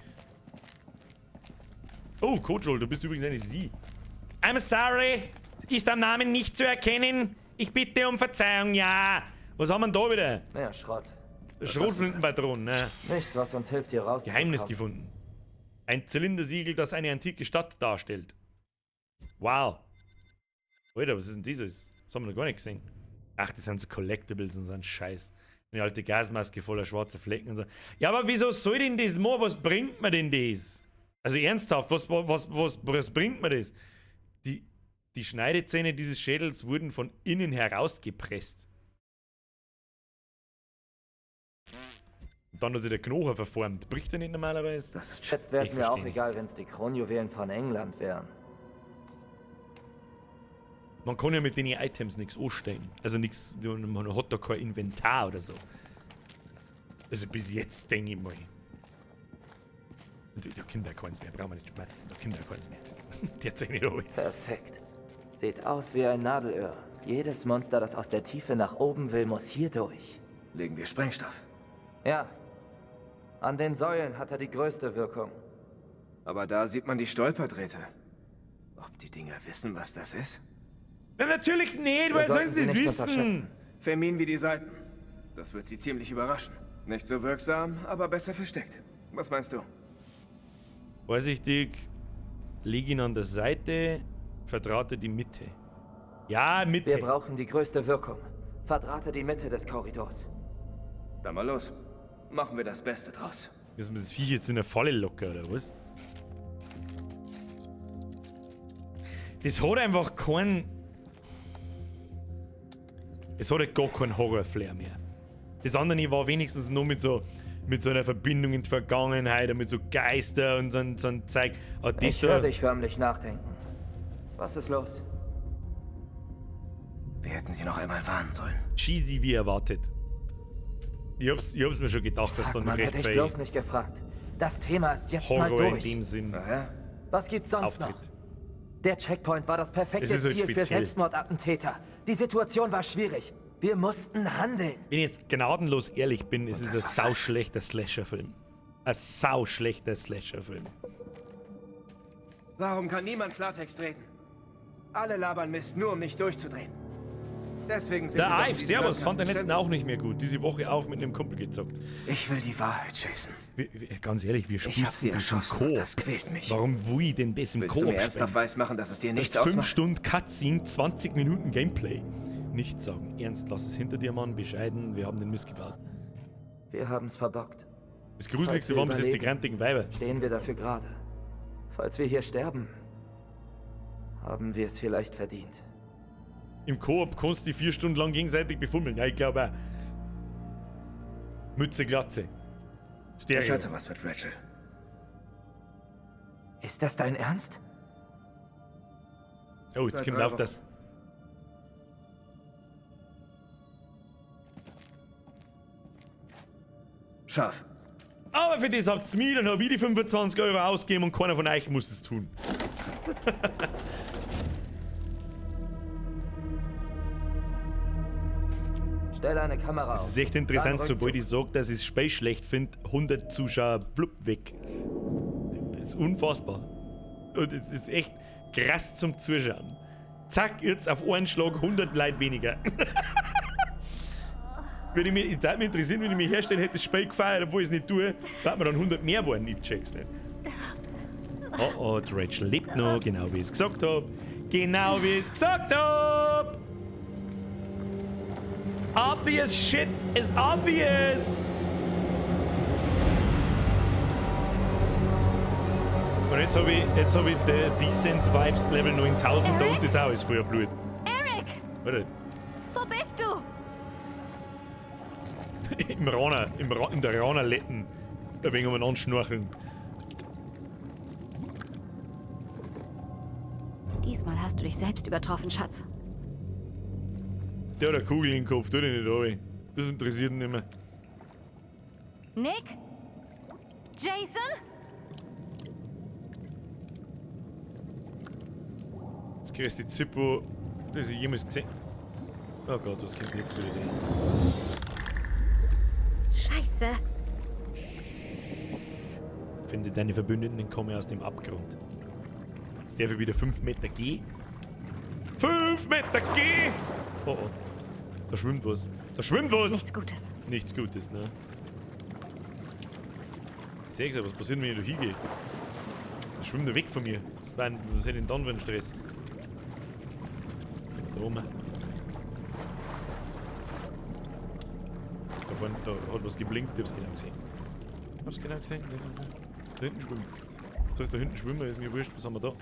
Oh, Kojol, du bist übrigens eine Sie. I'm sorry, ist am Namen nicht zu erkennen. Ich bitte um Verzeihung, ja. Was haben wir denn da wieder? Mehr Schrott. Schrotflintenpatronen, ne? Nichts, was uns hilft, hier rauszukommen. Geheimnis gefunden. Ein Zylindersiegel, das eine antike Stadt darstellt. Wow. Alter, was ist denn dieses? Das haben wir noch gar nicht gesehen. Ach, das sind so Collectibles und so ein Scheiß. Eine alte Gasmaske voller schwarzer Flecken und so. Ja, aber wieso soll denn das mal? Was bringt mir denn das? Also ernsthaft, was bringt mir das? Die Schneidezähne dieses Schädels wurden von innen herausgepresst. Und dann hat sich der Knochen verformt. Bricht der nicht normalerweise? Das ist Jetzt wäre es Ich mir auch versteh nicht. egal, wenn es die Kronjuwelen von England wären. Man kann ja mit den Items nichts anstellen. Also nichts, man hat da kein Inventar oder so. Also bis jetzt denke ich mal. Und da kommt ja keins mehr, brauchen wir nicht schmerzen, da kommt ja keins mehr. Der zeigt nicht runter. Perfekt. Sieht aus wie ein Nadelöhr. Jedes Monster, das aus der Tiefe nach oben will, muss hier durch. Legen wir Sprengstoff. Ja. An den Säulen hat er die größte Wirkung. Aber da sieht man die Stolperdrähte. Ob die Dinger wissen, was das ist? Na, natürlich nicht, woher sollen sie das wissen? Verminen wir die Seiten. Das wird sie ziemlich überraschen. Nicht so wirksam, aber besser versteckt. Was meinst du? Vorsichtig, leg ihn an der Seite, verdrahte die Mitte. Ja, Mitte. Wir brauchen die größte Wirkung. Verdrahte die Mitte des Korridors. Dann mal los. Machen wir das Beste draus. Müssen wir das Viech jetzt in der Falle locken, oder was? Das hat einfach keinen... Es hat halt gar keinen Horror-Flair mehr. Das andere war wenigstens nur mit so einer Verbindung in die Vergangenheit und mit so Geister und so ein Zeug. Aber das Ich höre dich förmlich nachdenken. Was ist los? Wir hätten sie noch einmal warnen sollen. Cheesy wie erwartet. Ich hab's mir schon gedacht, dass dann Man recht hätte ich viel bloß nicht gefragt. Das Thema ist jetzt mal Horror in durch. dem Sinn. Was gibt's sonst auftritt. noch? Der Checkpoint war das perfekte Es ist halt Ziel für speziell. Selbstmordattentäter. Die Situation war schwierig. Wir mussten handeln. Wenn ich jetzt gnadenlos ehrlich bin, es ist ein sauschlechter Slasher-Film. Ein sauschlechter Slasher-Film. Warum kann niemand Klartext reden? Alle labern Mist, nur um nicht durchzudrehen. Deswegen sind Der wir doch in Ive, diesem servus, fand den Sandkasten letzten auch nicht mehr gut. Diese Woche auch mit einem Kumpel gezockt. Ich will die Wahrheit, Jason. Ganz ehrlich, wir Ich hab spielen sie das im erschossen Koop. und das quält mich. Warum will ich denn das im Willst Koop du mir ernsthaft spielen? weismachen, dass es dir nichts 5 ausmacht? Stunden Cutscene, 20 Minuten Gameplay. Nichts sagen. Ernst, lass es hinter dir, Mann. Bescheiden, wir haben den Mist gebaut. Wir haben's verbockt. Das Gruseligste Falls wir waren bis jetzt die überleben, grantigen Weiber. Stehen wir dafür gerade. Falls wir hier sterben, haben wir es vielleicht verdient. Im Koop kannst du die 4 Stunden lang gegenseitig befummeln. Ja, ich glaube auch. Mütze, Glatze. Stereo. Ich hatte was mit Rachel. Ist das dein Ernst? Oh, jetzt Seit kommt drei auf Wochen. das. Scharf. Aber für das habt's mir, dann hab ich die 25 Euro ausgegeben und keiner von euch muss es tun. Stell eine Kamera auf. Das ist echt interessant, Dann sobald ich sage, dass ich das Spiel schlecht finde, 100 Zuschauer blub weg. Das ist unfassbar. Und es ist echt krass zum Zuschauen. Zack, jetzt auf einen Schlag 100 Leute weniger. Würde mich, ich würde mich interessieren, wenn ich mich herstellen hätte, das Spiel gefeiert, obwohl ich es nicht tue, würde mir dann 100 mehr geworden. Ich check's nicht. Oh oh, die Rachel lebt noch, genau wie ich es gesagt hab. Genau wie ich es gesagt hab! Obvious shit is obvious! Und jetzt habe ich, jetzt hab ich die Decent Vibes Level 9000 da und das ist auch alles voller Blut. Eric! Warte. Wo bist du? Im Rana, im Ra in der Rana-Letten. Ein wenig umeinander schnorcheln. Diesmal hast du dich selbst übertroffen, Schatz. Der hat eine Kugel im Kopf, tu dich nicht runter. Das interessiert ihn nicht mehr. Nick? Jason? Das größte Zippo, das ich jemals gesehen. Oh Gott, was kommt jetzt wieder? Scheiße. Finde deine Verbündeten und komme aus dem Abgrund. Jetzt darf ich wieder 5 Meter gehen. 5 Meter gehen! Oh oh. Da schwimmt was. Da schwimmt was! Nichts Gutes. Nichts Gutes, ne? Ich seh's ja, was passiert, wenn ich da hingehe? Das schwimmt er weg von mir. Was hätte ich denn dann für einen Stress? Da oben. Da vorne, da hat was geblinkt, ich hab's genau gesehen. Hab's genau gesehen. Da hinten schwimmt. Das heißt, da hinten schwimmen, ist mir wurscht, was haben wir da?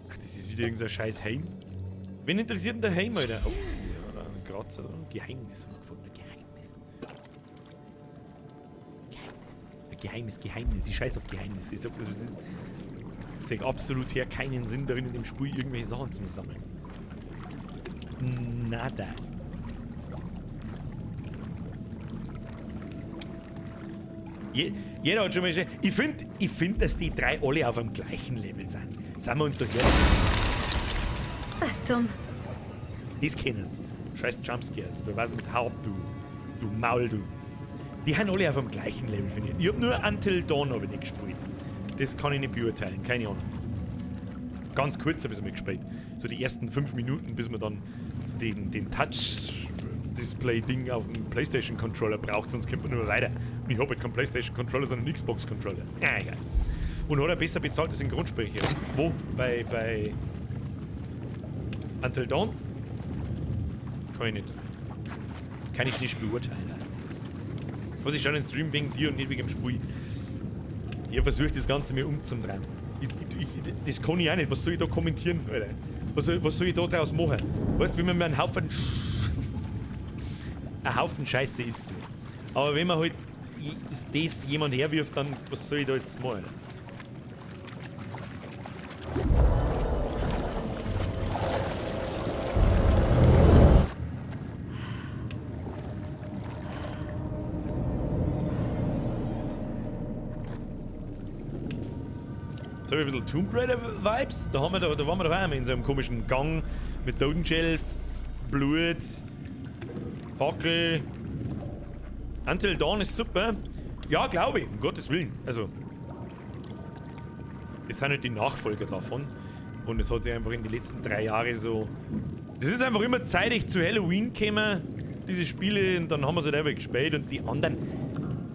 Ach, das ist wieder irgend so ein scheiß Heim. Wen interessiert denn der Heim, Alter? Oh, ja, da ein Kratzer. Ein Geheimnis haben wir gefunden. Ein Geheimnis. Geheimnis. Ein geheimes Geheimnis. Ich scheiß auf Geheimnisse. Ich sag das, was ist. Ich seh absolut her keinen Sinn darin, in dem Spiel irgendwelche Sachen zu sammeln. Nada. Jeder hat schon mal geschrieben. Ich find, dass die drei alle auf dem gleichen Level sind. Sind wir uns doch ehrlich. Was zum? Das kennen's. Scheiß Jumpscares. Wer weiß mit Haupt, du. Du Maul, du. Die haben alle auf dem gleichen Level, finde ich. Ich hab nur Until Dawn hab ich nicht gespielt. Das kann ich nicht beurteilen. Keine Ahnung. Ganz kurz hab ich's mal gespielt. So die ersten 5 Minuten, bis man dann den Touch-Display-Ding auf dem PlayStation-Controller braucht, sonst kommt man nicht mehr weiter. Und ich hab halt keinen PlayStation-Controller, sondern einen Xbox-Controller. Ja, egal. Und hat er besser bezahlte Synchronsprecher. Wo? Bei Until Dawn? Kann ich nicht. Kann ich nicht beurteilen. Was, ich schaue den Stream wegen dir und nicht wegen dem Spiel. Ich versuche das Ganze mir umzudrehen. Das kann ich auch nicht. Was soll ich da kommentieren, Alter? Was soll ich da draus machen? Weißt du, wenn man mir einen Haufen ein Haufen Scheiße ist nicht. Aber wenn man halt das jemand herwirft, dann was soll ich da jetzt machen? Jetzt hab ich ein bisschen Tomb Raider Vibes. Da waren wir doch auch einmal in so einem komischen Gang mit Totenschell, Blut, Fackel. Until Dawn ist super. Ja, glaube ich, um Gottes Willen. Also, es sind halt die Nachfolger davon. Und es hat sich einfach in den letzten 3 Jahren so... Das ist einfach immer zeitig zu Halloween gekommen, diese Spiele, und dann haben wir sie halt einfach gespielt. Und die anderen,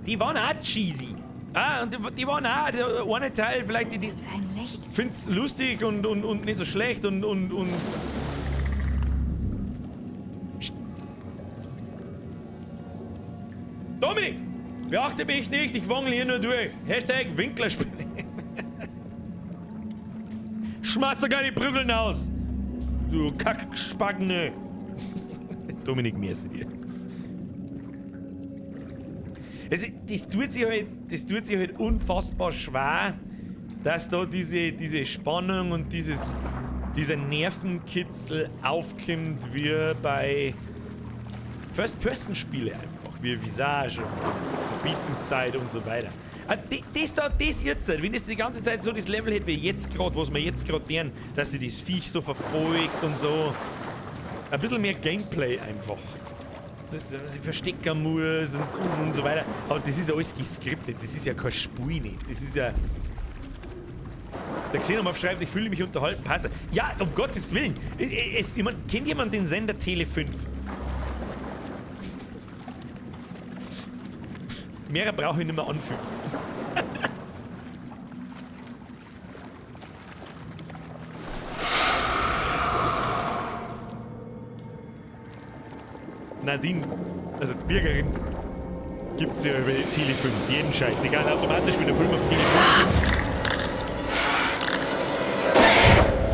die waren auch cheesy. Ah, und die waren auch, der eine Teil vielleicht, die Was für ein Licht. find's lustig und nicht so schlecht und. Psst. Dominik! Beachte mich nicht, ich wangel hier nur durch. Hashtag Winklerspinne. Schmeiß doch keine Prügeln aus! Du Kackspagne! Dominik, merci dir. Also, das tut sich halt, das tut sich halt unfassbar schwer, dass da diese Spannung und dieser Nervenkitzel aufkommt, wie bei First-Person-Spiele einfach, wie Visage und The Beast Inside und so weiter. Ah, das da, das jetzt, wenn das die ganze Zeit so das Level hätte wie jetzt grad, was wir jetzt grad lernen, dass die das Viech so verfolgt und so. Ein bisschen mehr Gameplay einfach. Dass man sich verstecken muss und so weiter. Aber das ist ja alles geskriptet, das ist ja kein Spiel nicht. Das ist ja... Der Xenomorph schreibt, ich fühle mich unterhalten, passe. Ja, um Gottes Willen. Ich mein, kennt jemand den Sender Tele 5? Mehrer brauche ich nicht mehr anfügen. Nadine, also die Bürgerin, gibt's ja über Tele 5. Jeden Scheiß. Egal, automatisch, wenn der Film auf Tele 5 ist.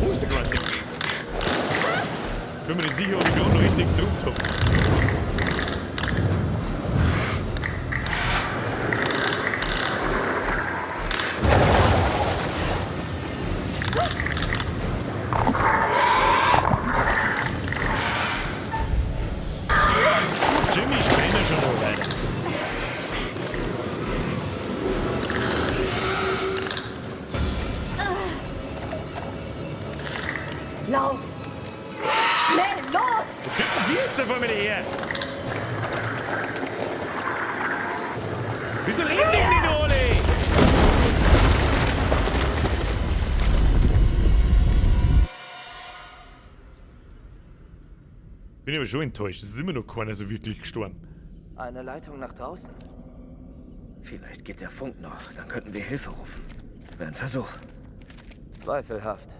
Wo ist der Grunting? Bin mir nicht sicher, ob ich gerade noch richtig gedruckt hab. Jimmy, sprechen wir schon noch weiter. Lauf! Schnell, los! Wo kommen Sie jetzt auf einmal her? Wieso reden die nicht alle? Bin aber schon enttäuscht. Es ist immer noch keiner so wirklich gestorben. Eine Leitung nach draußen. Vielleicht geht der Funk noch. Dann könnten wir Hilfe rufen. Wäre ein Versuch. Zweifelhaft.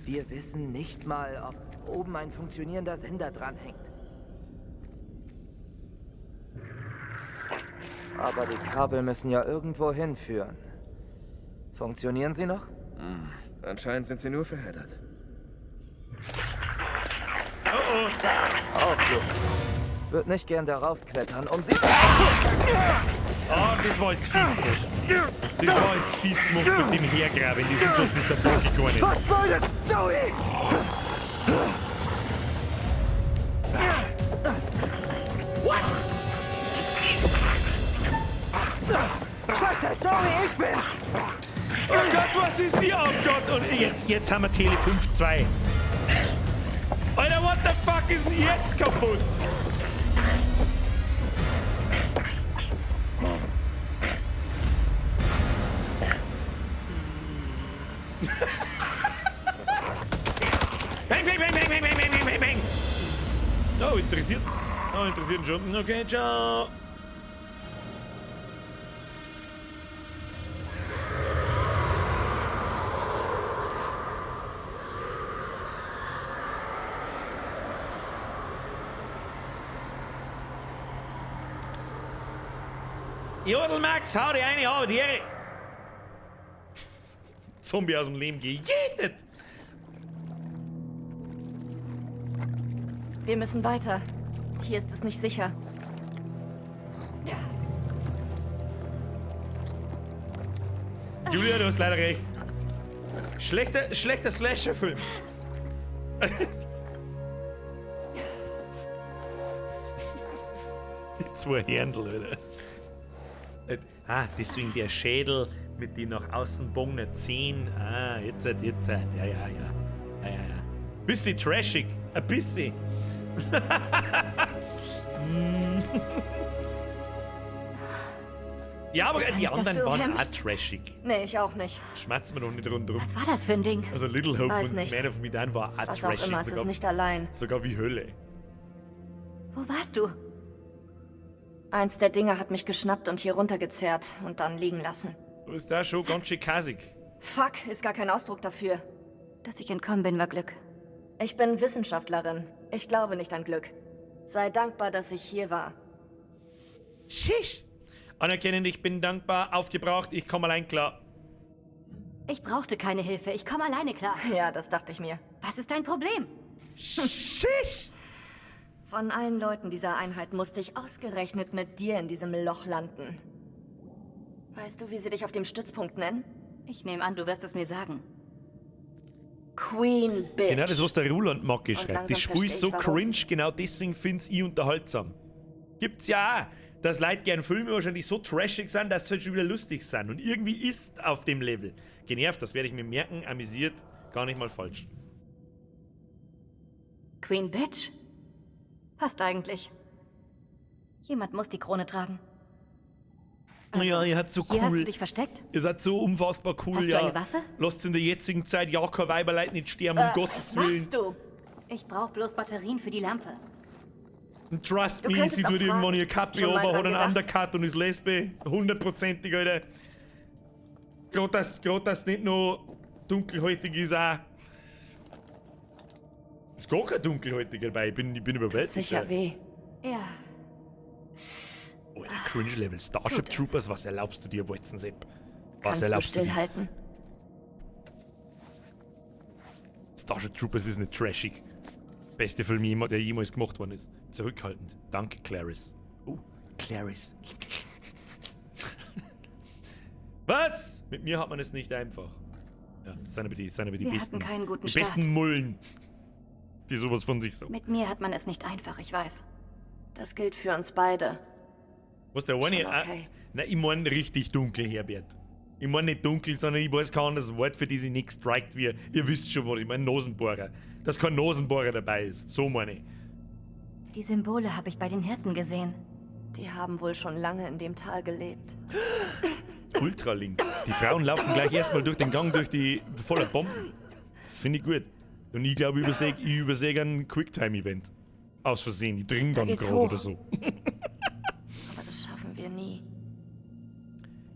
Wir wissen nicht mal, ob oben ein funktionierender Sender dranhängt. Aber die Kabel müssen ja irgendwo hinführen. Funktionieren sie noch? Hm. Anscheinend sind sie nur verheddert. Oh oh. Auch gut. Würd nicht gern darauf klettern, um sie... Ah, das war jetzt fies gemacht. Das war jetzt fies gemacht mit dem Hergraben. Das ist was, das der Bock gar nicht. Was soll das, Joey? What? Scheiße, Joey, ich bin's! Oh Gott, was ist hier? Oh Gott, und jetzt haben wir Tele 5.2. Alter, what the fuck ist denn jetzt kaputt? Bang, bang, bang, bang, bang, bang, bang, bang, bang. Oh, interessiert. Oh, interessiert schon. Okay, ciao. Jodel Max, hau dir eine, aber die Ehre. Zombie aus dem Leben gejätet. Wir müssen weiter. Hier ist es nicht sicher. Julia, du hast leider recht. Schlechter Slasher-Film. Die zwei Händel, Alter. Ah, deswegen der Schädel mit den nach außen bogenen Zähnen. Ah, jetzt. Ja, ja, ja. Ja, ja, ja. Bisschen trashig. Ein bisschen. Ja, aber die nicht, dass anderen du waren auch hemmst. trashig. Nee, ich auch nicht. Schmatzt mir doch nicht rundherum. Was war das für ein Ding? Also Little Hope Weiß und nicht. Man of Medan war auch Was auch trashig. immer, es ist nicht allein. Sogar wie Hölle. Wo warst du? Eins der Dinger hat mich geschnappt und hier runtergezerrt und dann liegen lassen. Du bist da schon ganz schön kassig. Fuck, ist gar kein Ausdruck dafür. Dass ich entkommen bin, war Glück. Ich bin Wissenschaftlerin. Ich glaube nicht an Glück. Sei dankbar, dass ich hier war. Shish! Anerkennend, ich bin dankbar, aufgebraucht, ich komme allein klar. Ich brauchte keine Hilfe. Ich komme alleine klar. Ja, das dachte ich mir. Was ist dein Problem? Shish! Von allen Leuten dieser Einheit musste ich ausgerechnet mit dir in diesem Loch landen. Weißt du, wie sie dich auf dem Stützpunkt nennen? Ich nehme an, du wirst es mir sagen. Queen Bitch. Genau das, was der Roland Macke Und schreibt. langsam Das Spiel ist verstehe so ich, warum. cringe, genau deswegen find's ich unterhaltsam. Gibt's ja auch, dass Leute gern Filme wahrscheinlich so trashig sind, dass sie halt schon wieder lustig sind. Und irgendwie ist auf dem Level. Genervt, das werde ich mir merken, amüsiert, gar nicht mal falsch. Queen Bitch? Passt eigentlich. Jemand muss die Krone tragen. Ja, ihr seid so cool. Hier hast du dich versteckt? Ihr seid so unfassbar cool, Hast du ja. eine Waffe? Lasst in der jetzigen Zeit ja kein Weiberleid nicht sterben, um Gottes Was Willen. machst du? Ich brauche bloß Batterien für die Lampe. Und trust Du me, könntest sie auch tut irgendwann fragen. ihr Kapi Schon mal aber hat dran einen gedacht? Undercut und ist Lesbe. Hundertprozentig, Alter. Gerade, dass nicht nur dunkelhäutig ist, auch. Ist gar kein Dunkelhäutiger dabei, ich bin überwältigt. Sicher Alter. weh. Ja. Alter, Cringe-Level. Starship Tut es. Troopers, was erlaubst du dir, Wolzensepp? Was Kannst du erlaubst du dir? stillhalten? Starship Troopers ist nicht trashig. Beste Film, der jemals gemacht worden ist. Zurückhaltend. Danke, Clarice. Oh, Clarice. Was? Mit mir hat man es nicht einfach. Ja, das sind aber die, Wir besten, hatten keinen guten die besten Start. Mullen, die sowas von sich sagen. Mit mir hat man es nicht einfach, ich weiß. Das gilt für uns beide. Was der eine. Schon okay. Nein, ich meine richtig dunkel, Herbert. Ich meine nicht dunkel, sondern ich weiß kein anderes Wort, für das ich nicht gestrikt wird. Ihr wisst schon, was ich meine. Nasenbohrer. Dass kein Nasenbohrer dabei ist. So meine ich. Die Symbole habe ich bei den Hirten gesehen. Die haben wohl schon lange in dem Tal gelebt. Ultralink. Die Frauen laufen gleich erstmal durch den Gang, durch die voller Bomben. Das finde ich gut. Und ich glaube, ich übersehe ein Quicktime-Event. Aus Versehen. Ich dring Da dann geht's gerade hoch. oder so. Aber das schaffen wir nie.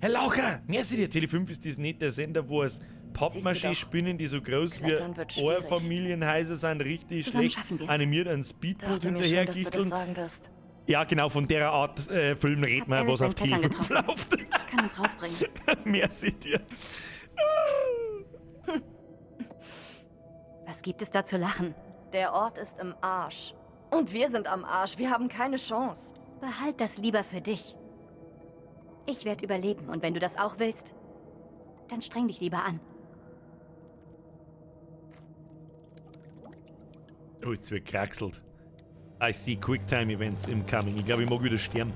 Herr Laucher, merci dir. Tele 5 ist das nicht der Sender, wo es Siehst du doch. Pappmaché-Spinnen, die so groß wie Klettern wird schwierig. Einfamilienhäuser sind, richtig Zusammen schlecht schaffen wir's. animiert, ein Speedboot Dachte mir schon, dass du das hinterhergichteln. sagen wirst. Ja, genau, von der Art Film redet man, Eric was auf beim Tele Klettern 5 getroffen. läuft. Ich kann uns rausbringen. Merci dir. Was gibt es da zu lachen? Der Ort ist im Arsch. Und wir sind am Arsch. Wir haben keine Chance. Behalt das lieber für dich. Ich werde überleben und wenn du das auch willst, dann streng dich lieber an. Oh, jetzt wird kraxelt. I see Quicktime-Events incoming. Ich glaube, ich mag wieder sterben.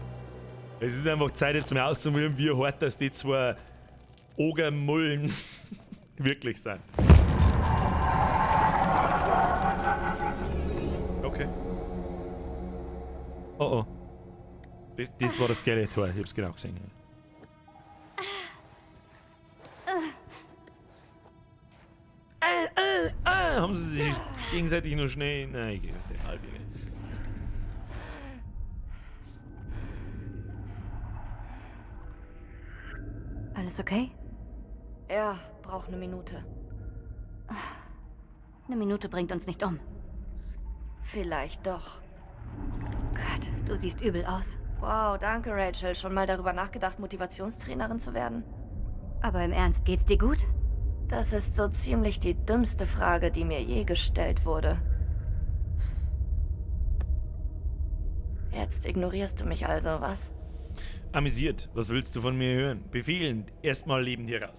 Es ist einfach Zeit, jetzt mal auszuprobieren, wie hart das die zwei Ogermullen wirklich sind. Okay. Oh oh. Das war das Skeletor, ich hab's genau gesehen. Haben sie sich gegenseitig nur schnell. Nein, ich den Albi. Alles okay? Ja, braucht eine Minute. Eine Minute bringt uns nicht um. Vielleicht doch. Gott, du siehst übel aus. Wow, danke, Rachel. Schon mal darüber nachgedacht, Motivationstrainerin zu werden? Aber im Ernst, geht's dir gut? Das ist so ziemlich die dümmste Frage, die mir je gestellt wurde. Jetzt ignorierst du mich also, was? Amüsiert, was willst du von mir hören? Befehlen, erstmal lebend hier raus.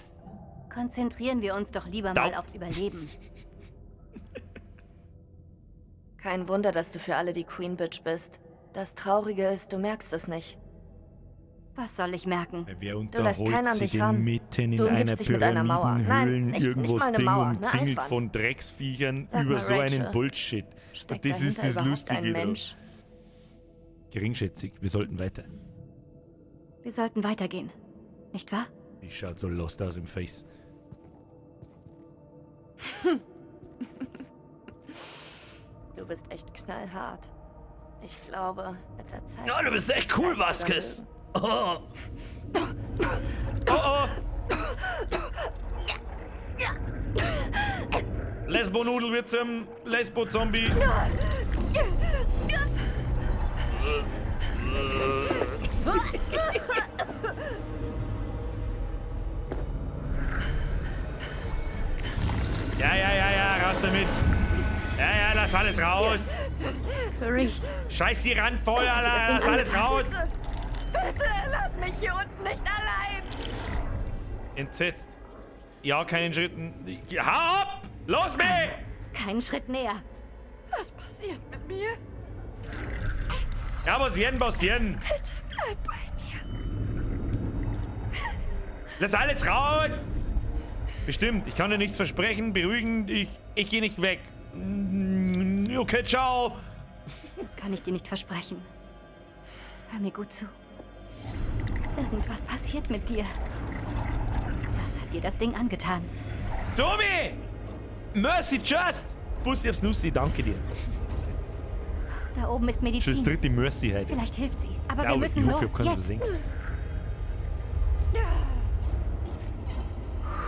Konzentrieren wir uns doch lieber Dau. mal aufs Überleben. Kein Wunder, dass du für alle die Queen Bitch bist. Das Traurige ist, du merkst es nicht. Was soll ich merken? Wer Du lässt unterholt keinen an sich dich denn ran. mitten in Du umgibst einer dich mit einer Mauer. Nein, Pyramidenhöhlen nicht irgendwo mal das eine Ding Mauer, eine umzingelt Eiswand. von Drecksviechern Sag über mal, so einen Rachel, Bullshit? Und Steckt das ist dahinter das überhaupt Lustige ein dran. Mensch? Geringschätzig, wir sollten weiter. Wir sollten weitergehen. Nicht wahr? Ich schaut so lost aus im Face. Du bist echt knallhart. Ich glaube, mit der Zeit. Ja, du bist echt cool, vielleicht sogar Vasquez. Oh. Oh oh. Lesbo-Nudel wird zum Lesbo-Zombie. Ja, ja, ja, ja, raus damit. Ja, ja, lass alles raus. Clarice. Scheiß die Rand voll, Das hat Alter, das lass Ding alles raus. Bitte lass mich hier unten nicht allein. Entsetzt. Ja, keinen Schritten. Hau ab! Los mich! Keinen Schritt näher. Was passiert mit mir? Ja, was wird denn passieren? Bitte bleib bei mir. Lass alles raus! Bestimmt, ich kann dir nichts versprechen. Beruhigend, ich gehe nicht weg. Okay, ciao. Das kann ich dir nicht versprechen. Hör mir gut zu. Irgendwas passiert mit dir. Was hat dir das Ding angetan? Tommy! Mercy just! Bussi aufs Nussi, danke dir. Da oben ist Medizin. Schon das dritte Mercy heute. Vielleicht hilft sie. Aber wir Glaube ich. müssen Ich hoffe, los. ich hab keinen Jetzt. Versehen.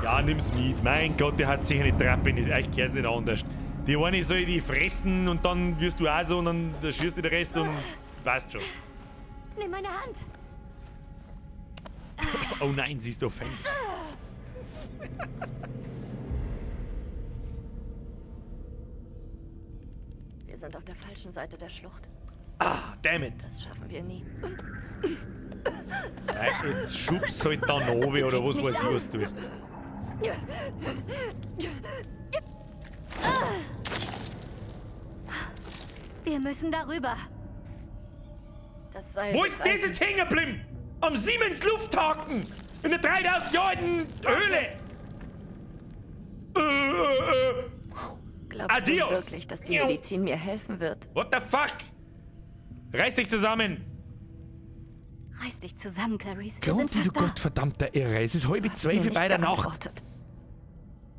Ja, nimm's mit. Mein Gott, der hat sicher eine Treppe in das. Ich kenn's nicht anders. Die eine soll die fressen und dann wirst du auch so und dann schießt du den Rest und passt schon. Nimm meine Hand. Oh nein, sie ist offended. Wir sind auf der falschen Seite der Schlucht. Ah, damn it. Das schaffen wir nie. Nein, jetzt schubst halt dann runter oder was weiß ich, was du tust. Wir müssen darüber. Das Seil Wo wird ist das reißen. jetzt hängen geblieben? Am Siemens Lufthaken! In der 3000 Jahre alten Höhle! Glaubst Adios. du wirklich, dass die Medizin mir helfen wird? What the fuck? Reiß dich zusammen! Reiß dich zusammen, Clarice. Wir sind Grunti, du fast da. gottverdammter Irre. Es ist 11:30 Mir nicht bei der Nacht. geantwortet.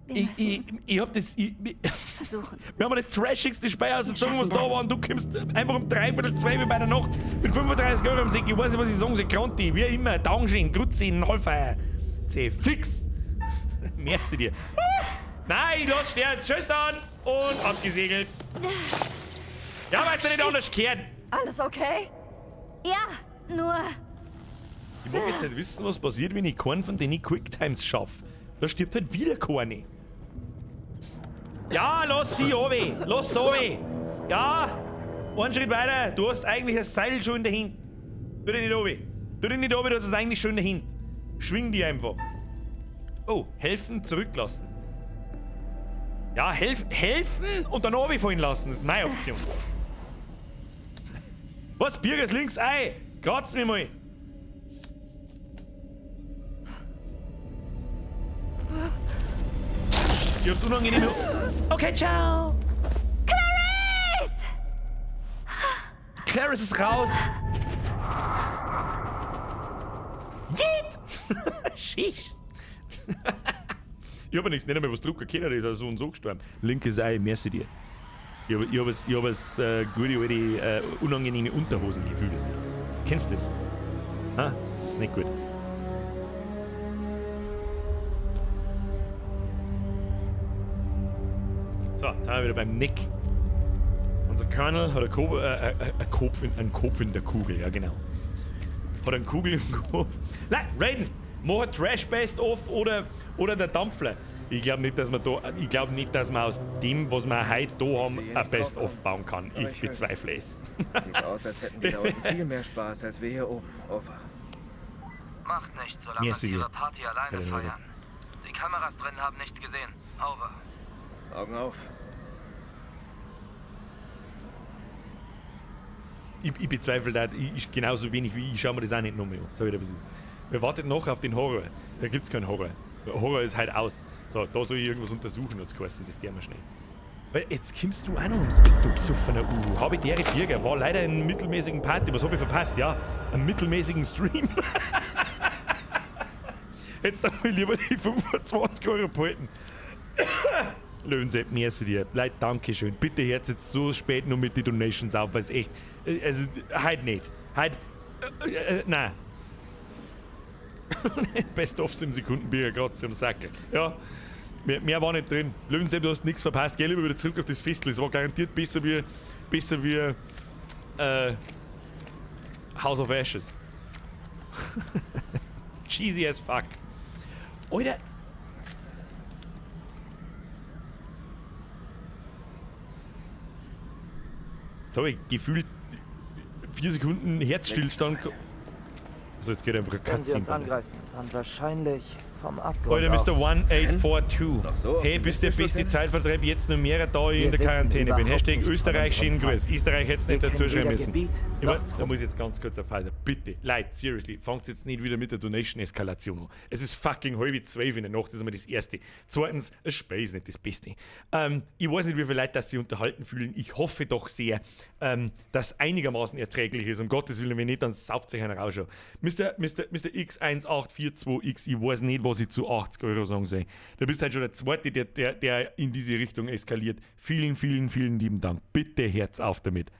Wir Ich, müssen ich hab das. versuchen. Wir haben das trashigste Spiel ausgezogen, was schaffen da das. war, und du kommst einfach um 11:45 bei der Nacht mit 35 Euro am Sack. Ich weiß nicht, was ich sagen soll. Gronti, wie immer. Dankeschön, Grüezi, Hallfeier. C, fix. Merci dir. Nein, ich lass stehen. Tschüss dann. Und abgesegelt. Ja, weißt du nicht anders gehört. Alles okay? Ja, nur. Ich mag jetzt nicht wissen, was passiert, wenn ich keinen von den Quicktimes schaffe. Da stirbt halt wieder keine. Ja, lass sie runter. Lass runter. Ja, einen Schritt weiter. Du hast eigentlich das Seil schon in der Hand. Tu dich nicht runter. Tu dich nicht runter, du hast es eigentlich schon in der Hand. Schwing die einfach. Oh, helfen, zurücklassen. Ja, helfen und dann runterfallen lassen. Das ist meine Option. Was? Bier ist links ei. Kratz mich mal. Ich hab's unangenehm. Okay, ciao. Clarice! Clarice ist raus. Yeet! Sheesh. Ich hab ja nichts, nicht einmal was drucken können, der ist auch so und so gestorben. Linkes Ei, merci dir. Ich hab es gute alte, unangenehme Unterhosengefühle. Kennst du das? Ah, das ist nicht gut. So, jetzt sind wir wieder beim Nick. Unser Colonel hat einen Kopf in der Kugel, ja genau. Hat eine Kugel im Kopf. Nein, Raiden! Mach ein Trash Best Off oder der Dampfler. Ich glaube nicht, dass man da, ich glaub nicht, dass man aus dem, was wir heute da haben, ein Best Off bauen kann. Aber Ich ich weiß bezweifle es. Sieht aus, als hätten die da unten viel mehr Spaß als wir hier oben. Over. Macht nichts, solange Merci sie dir. ihre Party alleine Keine feiern. Die Kameras drin haben nichts gesehen. Over. Augen auf. Ich bezweifle das ich genauso wenig wie ich. Schau mir das auch nicht nochmal an. Sag ich dir, was ist. Wir warten noch auf den Horror. Da gibt's keinen Horror. Der Horror ist halt aus. So, da soll ich irgendwas untersuchen, hat's geheißen. Das der wir schnell. Weil jetzt kommst du auch noch ums Eck, du besoffener Uhu. Habe ich deren Bürger. War leider in einem mittelmäßigen Party. Was hab ich verpasst? Ja, einen mittelmäßigen Stream. Jetzt darf ich lieber die 25 Euro behalten. Löwensepp, merci dir. Leute, danke schön. Bitte hört jetzt so spät nur mit den Donations auf, weil es echt. Also, heute nicht. Heute. Nein. Best of 7 Sekunden Bier, gerade am Sackel. Ja, mehr war nicht drin. Löwensepp, du hast nichts verpasst. Geh lieber wieder zurück auf das Festl. Es war garantiert besser wie House of Ashes. Cheesy as fuck. Alter. Jetzt habe ich gefühlt 4 Sekunden Herzstillstand. Also jetzt geht einfach eine Wenn sie Cutscene uns weiter. angreifen, dann wahrscheinlich Vom Abgrund Alter, Mr. aus. 1842. so Hey, bist der optimistisch, beste Lieutenant? Zeitvertreib jetzt nur mehrere Tage in Wir der wissen Quarantäne bin. überhaupt Hashtag nichts von Österreich, unserem schönen Gruß. Feind. Österreich hätte es Wir nicht dazu kennen schreiben weder müssen. Gebiet Ich noch mein, da muss ich jetzt ganz kurz aufhalten. Bitte, Leute, seriously, fangt jetzt nicht wieder mit der Donation-Eskalation an. Es ist fucking 11:30 in der Nacht, das ist einmal das Erste. Zweitens, das Spiel ist nicht das Beste. Ich weiß nicht, wie viele Leute das sich unterhalten fühlen. Ich hoffe doch sehr, dass einigermaßen erträglich ist. Um Gottes Willen, wenn nicht, dann sauft sich einer raus schon. Mr. X1842X, ich weiß nicht, was ich zu 80 Euro sagen soll. Du bist halt schon der Zweite, der in diese Richtung eskaliert. Vielen, vielen, vielen lieben Dank. Bitte Herz auf damit.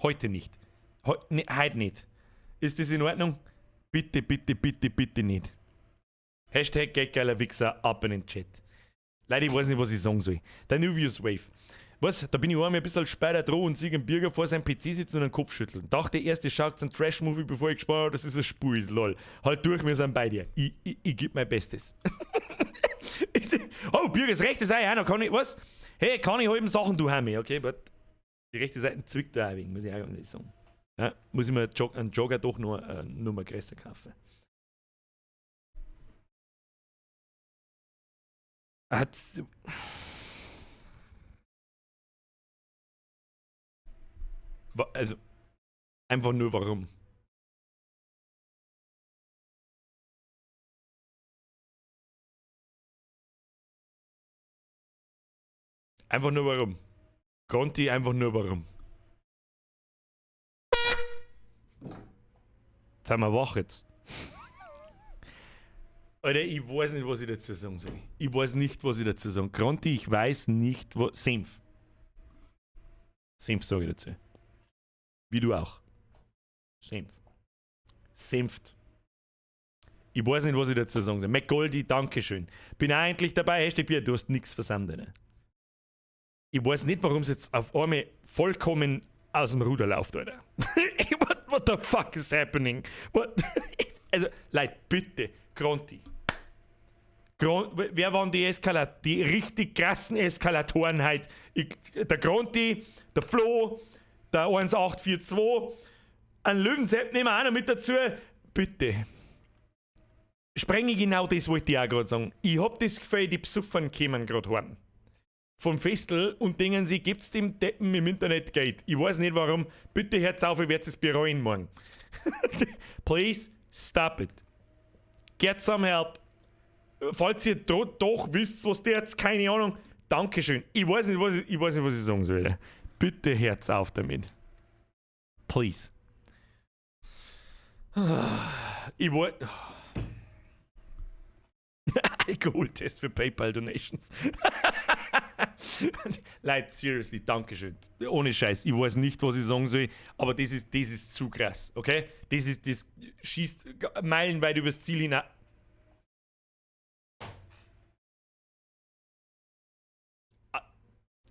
Heute nicht. Ne, heute nicht. Ist das in Ordnung? Bitte, bitte, bitte, bitte nicht. Hashtag geldgeiler Wichser, ab in den Chat. Leute, ich weiß nicht, was ich sagen soll. Der Nuvius Wave. Was? Da bin ich einmal ein bisschen später dran und sehe einen Birger vor seinem PC sitzen und einen Kopf schütteln. Dachte erst, ich schaut einen Trash-Movie, bevor ich gespannt habe, dass es ein Spur ist. Lol. Halt durch, wir sind bei dir. Ich geb mein Bestes. Oh, Birgers rechte Seite auch noch. Kann ich, was? Hey, kann ich halben Sachen du Heime? Okay, but die rechte Seite zwickt da auch wegen, muss ich auch ganz ehrlich sagen. Ja, muss ich mir einen Jogger doch noch eine Nummer größer kaufen. Hat's. Also, einfach nur warum. Einfach nur warum. Conti, einfach nur warum. Jetzt sind wir wach jetzt. Alter, ich weiß nicht, was ich dazu sagen soll. Ich weiß nicht, was ich dazu sagen soll. Conti, ich weiß nicht, was. Senf. Senf sage ich dazu. Wie du auch. Senf. Senft. Ich weiß nicht, was ich dazu sagen soll. McGoldi, Dankeschön. Bin auch endlich dabei. Hashtag Bier, du hast nichts versandt, ne? Ich weiß nicht, warum es jetzt auf einmal vollkommen aus dem Ruder läuft, Alter. What the fuck is happening? What? Also, Leute, bitte, Gronti. Wer waren die die richtig krassen Eskalatoren heute? Der Gronti, der Flo, der 1842, ein Löwensepp nehmen wir auch noch mit dazu. Bitte. Sprenge genau das, wollte ich auch gerade sagen. Ich hab das Gefühl, die Besuffern kämen gerade heim. Vom Festel und denken sie, gibt's dem Deppen im Internet Geld. Ich weiß nicht warum. Bitte hört's auf, ich werd's es bereuen morgen. Please stop it. Get some help. Falls ihr doch wisst, was der jetzt, keine Ahnung. Dankeschön. Ich weiß nicht, was ich, ich weiß nicht, was ich sagen soll. Bitte hört's auf damit. Please. Ich wollte. Alkoholtest für PayPal Donations. Leute, seriously, Dankeschön. Ohne Scheiß, ich weiß nicht, was ich sagen soll, aber das ist zu krass, okay? Das schießt meilenweit übers Ziel hinaus.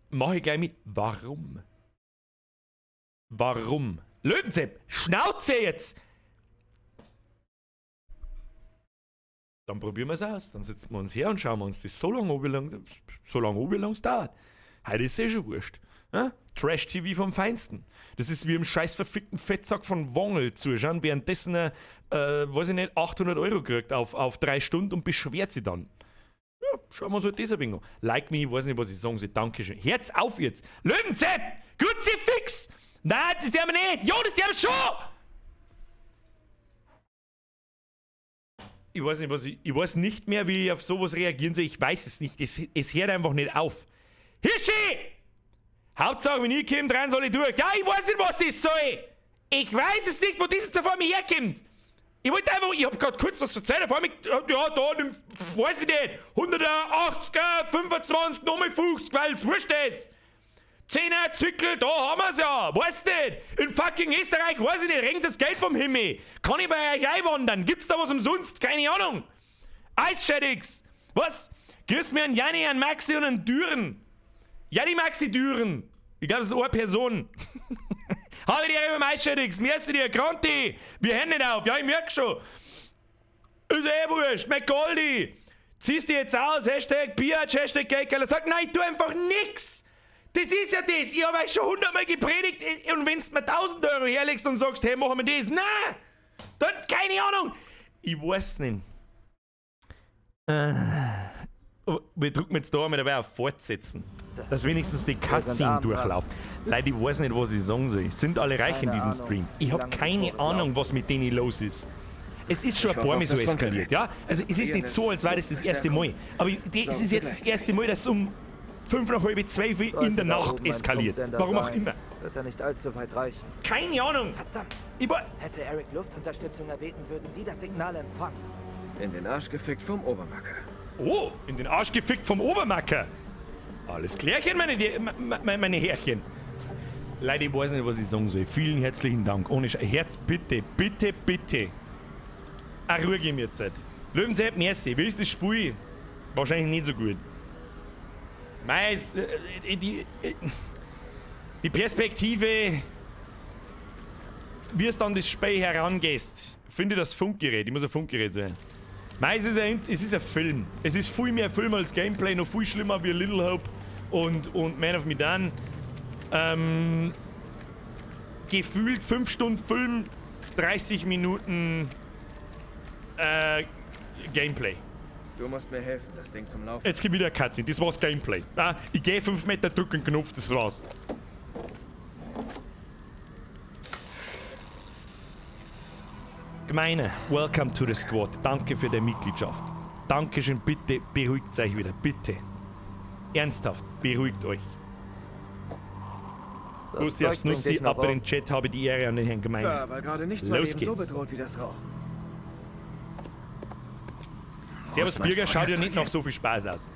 Mach ich gleich mit. Warum? Warum? Löwensepp, Schnauze jetzt! Dann probieren wir es aus. Dann setzen wir uns her und schauen wir uns das so lange an, wie lange es dauert. Heute ist eh schon wurscht. Ja? Trash-TV vom Feinsten. Das ist wie im scheiß verfickten Fettsack von Wongel zuschauen, währenddessen er, weiß ich nicht, 800 Euro kriegt auf 3 Stunden und beschwert sich dann. Ja, schauen wir uns halt das ein wenig an. Like me, ich weiß nicht, was ich sagen soll. Dankeschön. Herz auf jetzt! Löwenzepp! Kruzifix! Nein, das dürfen wir nicht! Jo, das dürfen wir schon! Ich weiß nicht, was ich weiß nicht mehr, wie ich auf sowas reagieren soll. Ich weiß es nicht. Es hört einfach nicht auf. Hirschi! Hauptsache, wenn ich komme, rein soll ich durch. Ja, ich weiß nicht, was das soll. Ich weiß es nicht, wo das jetzt auf einmal herkommt. Ich wollte einfach, ich hab grad kurz was erzählt. Auf einmal, ja, da, nimm, weiß ich nicht, 180, 25, nochmal 50, weil es wurscht ist. 10er Zwickel, da haben wir's ja. Weiß nicht. In fucking Österreich, weiß ich nicht, regnet das Geld vom Himmel. Kann ich bei euch einwandern? Gibt's da was umsonst? Keine Ahnung. Eisschädix. Was? Grüß mir einen Janni, einen Maxi und einen Düren. Janni, Maxi, Düren. Ich glaub, das ist eine Person. Habe die Ehre mit dem Eisschädix. Merci dir, Gronti. Wir hören nicht auf. Ja, ich merk schon. Ist eh wurscht. McGoldi. Ziehst du jetzt aus? Hashtag Biatch, Hashtag Geldgeiler. Sag, nein, ich tu einfach nix. Das ist ja das. Ich hab euch schon 100-mal gepredigt und wenn's mir 1000 Euro herlegst und sagst, hey, machen wir das. Nein! Dann, keine Ahnung. Ich weiß nicht. Oh, wir drücken jetzt da einmal dabei auf Fortsetzen. Dass wenigstens die Wir sind Cutscene arm dran. durchläuft. Leute, ich weiß nicht, was ich sagen soll. Sind alle reich in Keine diesem Ahnung, Stream? Ich wie habe lange die keine Tore Ahnung, was mit denen los ist. Es ist schon Ich ein paar hoffe Mal auf so das eskaliert, Funkgerät. ja? Also es ist nicht so, als wäre das das erste Mal. Aber es ist jetzt das erste Mal, dass es um 11:35 in Sollte der da Nacht oben ein eskaliert. Funksender Warum auch sein, immer. Wird er nicht allzu weit reichen. Keine Ahnung. Verdammt. Ich Hätte Eric Luftunterstützung erbeten, würden die das Signal empfangen. In den Arsch gefickt vom Obermacker. Oh, in den Arsch gefickt vom Obermacker. Alles klärchen, meine Herrchen. Leute, ich weiß nicht, was ich sagen soll. Vielen herzlichen Dank. Ohne Sch Herz, bitte, bitte, bitte. Auch ruhig mir jetzt. Löwensepp, merci. Wie ist das Spiel? Wahrscheinlich nicht so gut. Mei, es, die Perspektive, wie es dann das Spiel herangehst, finde das Funkgerät. Ich muss ein Funkgerät sein. Mei, es ist ein Film. Es ist viel mehr Film als Gameplay, noch viel schlimmer wie Little Hope und Man of Medan. Gefühlt 5 Stunden Film, 30 Minuten Gameplay. Du musst mir helfen, das Ding zum Laufen. Jetzt gibt wieder eine Cutscene, das war's Gameplay. Ah, ich gehe 5 Meter, drück einen Knopf, das war's. Gemeine, welcome to the squad. Danke für deine Mitgliedschaft. Dankeschön, bitte beruhigt euch wieder, bitte. Ernsthaft, beruhigt euch. Das Bussi Zeug aufs bringt Nussi, dich noch ab in den um. Chat habe die Ehre an den Herrn Gemeinde. Ja, weil gerade nichts mein Los Leben so geht's. bedroht wie das Rauchen. Servus Wo ist mein Bürger, schaut ja nicht Feuerzeug nach so viel Spaß aus.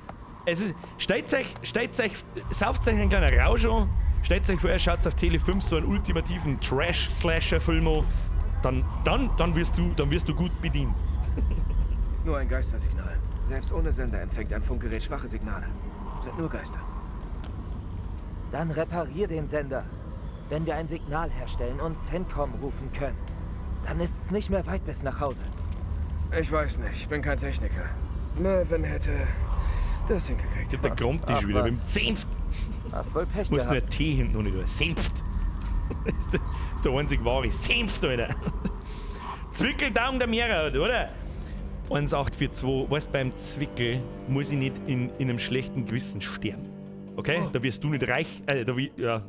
Es ist, stellt euch, stellt euch, sauft euch einen kleinen Rausch an, stellt euch vor, ihr schaut auf Tele 5 so einen ultimativen Trash-Slasher-Film an, dann wirst du gut bedient. Nur ein Geistersignal. Selbst ohne Sender empfängt ein Funkgerät schwache Signale. Sind nur Geister. Dann reparier den Sender. Wenn wir ein Signal herstellen und CENTCOM rufen können, dann ist's nicht mehr weit bis nach Hause. Ich weiß nicht, ich bin kein Techniker. Mervyn hätte das hingekriegt. Der kommt dich Ach, wieder mit dem was. Senft. Hast wohl Pech Muss nur ein gehabt. T hinten noch nicht tun. Senft. Das ist der einzig wahre. Senft, Alter. Zwickeldaum der Meere, oder? 1842, weißt beim Zwickel muss ich nicht in einem schlechten Gewissen sterben. Okay? Da wirst du nicht reich. Da ja.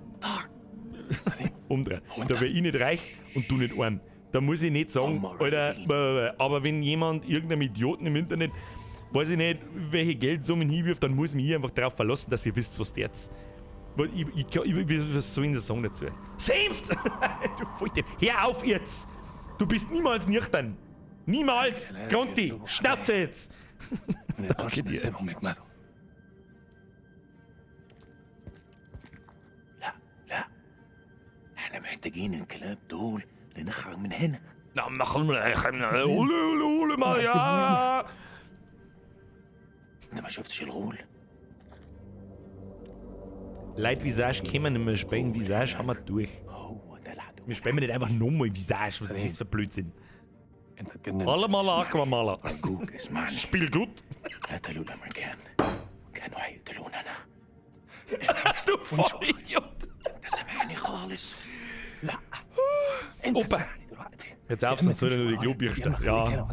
Umdrehen. Da wär ich nicht reich und du nicht arm. Da muss ich nicht sagen, Alter, aber wenn jemand irgendeinem Idioten im Internet, weiß ich nicht, welche Geldsummen hinwirft, dann muss ich mich einfach darauf verlassen, dass ihr wisst, was der jetzt. Weil was soll ich denn das sagen dazu? Senft! Du Volldepp! Hör auf jetzt! Du bist niemals nüchtern! Niemals! Conti! Schnauze jetzt! Danke dir. احنا محتاجين الكلاب دول لنخرج من هنا. Ole, ole, ole mal, ja! انت ما شفتش الغول؟ Leute, Visage können wir nicht mehr spielen. Visage haben wir durch. Wir spielen nicht einfach nochmal Visage. Was ist das für Blödsinn? Alle Maler, Aquamaler. Spiel gut. قتلوا الامريكان كانوا هيقتلونا انا. Du Vollidiot! انت سامعني خالص؟ لا. Opa! Jetzt auf, sonst soll er nur die Klobürste. Ja.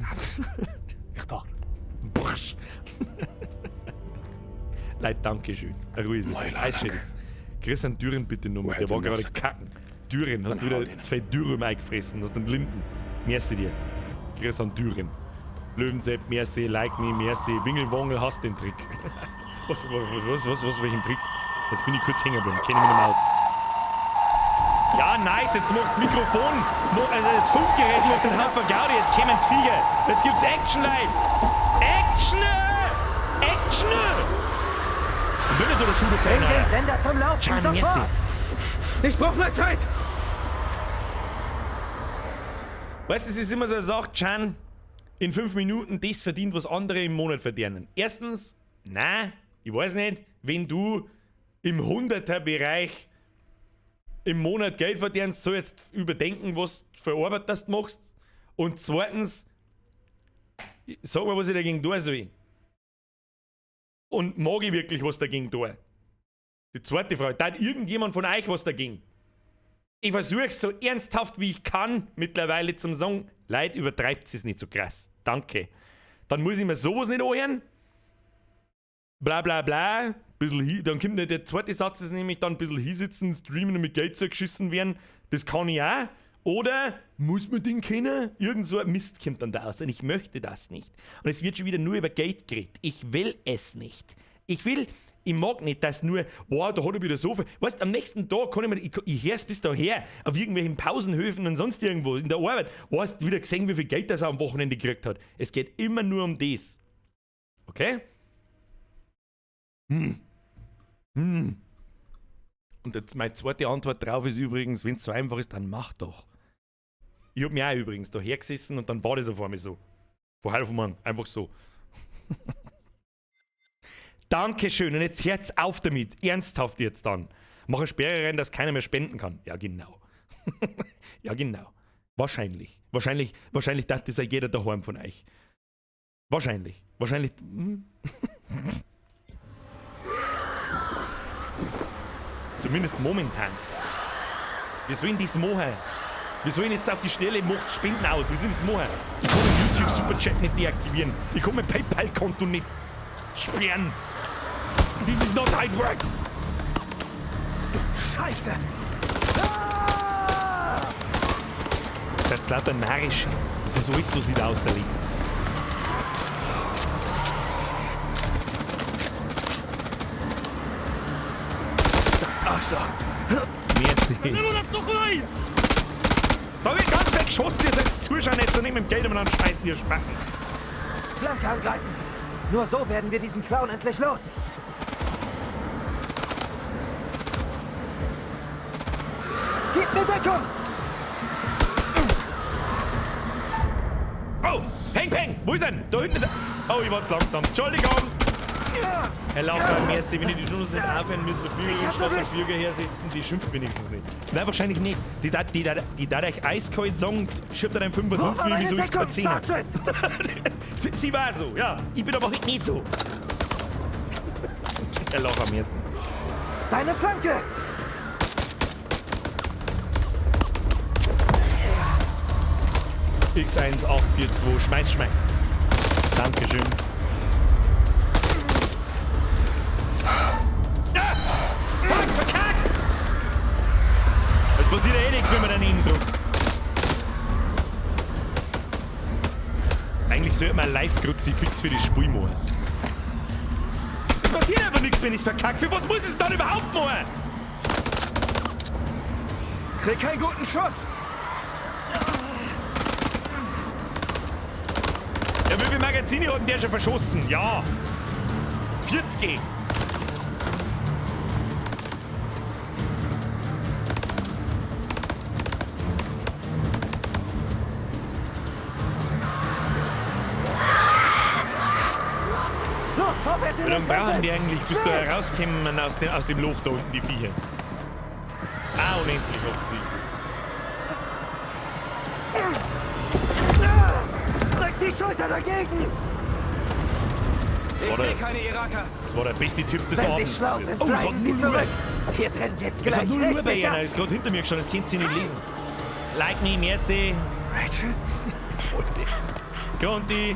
Bursch. Leute, danke schön. Ruhe ist jetzt. Grüß an Düren bitte nochmal. Der war gerade kacken. Düren, hast du wieder 2 Dürüm eingefressen, hast einen Linden. Merci dir. Grüß an Düren. Löwensepp, merci, like me, merci. Wingelwangel, hast den Trick. Was, welchen Trick? Jetzt bin ich kurz hängen geblieben, kenne mich nicht mehr aus. Ja, nice, jetzt macht's Mikrofon, also das Funkgerät macht den Haufen Gaudi, jetzt kommen die Viecher. Jetzt gibt's Action, Leute. Action! Action! Ich bin nicht so der Shooter-Fan, Bring den Alter. Sender zum Laufen, Can, sofort! merci. Ich brauch mehr Zeit! Weißt du, es ist immer so eine Sache, Can, in 5 Minuten das verdient, was andere im Monat verdienen. Erstens, nein, ich weiß nicht, wenn du im 100er-Bereich im Monat Geld verdienst, soll jetzt überdenken, was du für Arbeit das du machst. Und zweitens, sag mal, was ich dagegen tun soll. Und mag ich wirklich was dagegen tun? Die zweite Frage, tat irgendjemand von euch was dagegen? Ich versuche so ernsthaft wie ich kann mittlerweile zum sagen, Leute, übertreibt es nicht so krass. Danke. Dann muss ich mir sowas nicht anhören. Bla bla bla. Bisschen hi, dann kommt nicht der zweite Satz, ist nämlich dann ein bisschen hinsitzen, streamen und mit Geld zugeschissen werden. Das kann ich auch. Oder muss man den kennen? Irgend so ein Mist kommt dann da raus. Und ich möchte das nicht. Und es wird schon wieder nur über Geld geredet. Ich will es nicht. Ich mag nicht, dass nur, wow, da hat er wieder so viel. Weißt, am nächsten Tag kann ich mir, ich hör's bis daher, auf irgendwelchen Pausenhöfen und sonst irgendwo in der Arbeit. Oh, hast du wieder gesehen, wie viel Geld das er am Wochenende gekriegt hat? Es geht immer nur um das. Okay? Und jetzt meine zweite Antwort drauf ist übrigens, wenn's so einfach ist, dann mach doch. Ich hab mir auch übrigens da hergesessen und dann war das auf einmal so. Von heute auf morgen, einfach so. Dankeschön, und jetzt hört's auf damit. Ernsthaft jetzt dann. Mach eine Sperre rein, dass keiner mehr spenden kann. Ja, genau. Ja, genau. Wahrscheinlich. Wahrscheinlich dachte das ja jeder daheim von euch. Wahrscheinlich. Wahrscheinlich. Zumindest momentan. Wir sollen das machen. Wir sollen jetzt auf die Schnelle macht Spenden aus. Wir sollen das machen. Ich kann den YouTube Superchat nicht deaktivieren. Ich kann mein PayPal-Konto nicht sperren. This is not how it works. Scheiße! Das ist lauter narrisch. Das ist alles, was ich da auslese. Das Arschloch! Merci. Da wird ganz weggeschossen, ihr seid Zuschauer nicht so nicht mit dem Geld umeinander schmeißen, ihr Spacken. Flanke angreifen! Nur so werden wir diesen Clown endlich los! Gib mir Deckung! Oh! Peng, peng! Wo ist er denn? Da hinten ist er! Oh, ich war zu langsam. Entschuldigung! Herr Laucher, merci, wenn ich die Jonas nicht aufhören müssen, mit Bürger statt der Bürger hersetzen, die schimpft wenigstens nicht. Nein, wahrscheinlich nicht. Die da euch eiskalt sagen, schiebt er einen 5 sonst wie, wieso ist kein 10er? Sie war so, ja. Ich bin aber heute nicht so. Herr Laucher, merci. Seine Flanke! X1842, schmeiß, schmeiß. Dankeschön. Ah! Fuck, verkackt! Es passiert ja eh nichts, wenn man daneben drückt. Eigentlich sollte man ein Live-Kruzifix für das Spiel machen. Es passiert einfach nichts, wenn ich verkacke. Für was muss ich es dann überhaupt machen? Krieg keinen guten Schuss! Ja, wie viele Magazine hat denn der schon verschossen? Ja! 40! Los, vorwärts in Wie lange den brauchen Tempel! die eigentlich, bis da herauskommen aus dem Loch da unten, die Viecher? Ah, unendlich offensichtlich. Drück die Schulter dagegen! Ich sehe keine Iraker. Das war der beste Typ des Wenn sie Abends. schlau sind, Oh, es hat bleiben sie 0 Uhr. zurück! Hier drin geht's Es hat gleich 0 Uhr bei richtig einer, ab! ist gerade hinter mir gestanden, das könnt ihr nicht lesen. Like me, merci. Rachel? Voll der. Conti,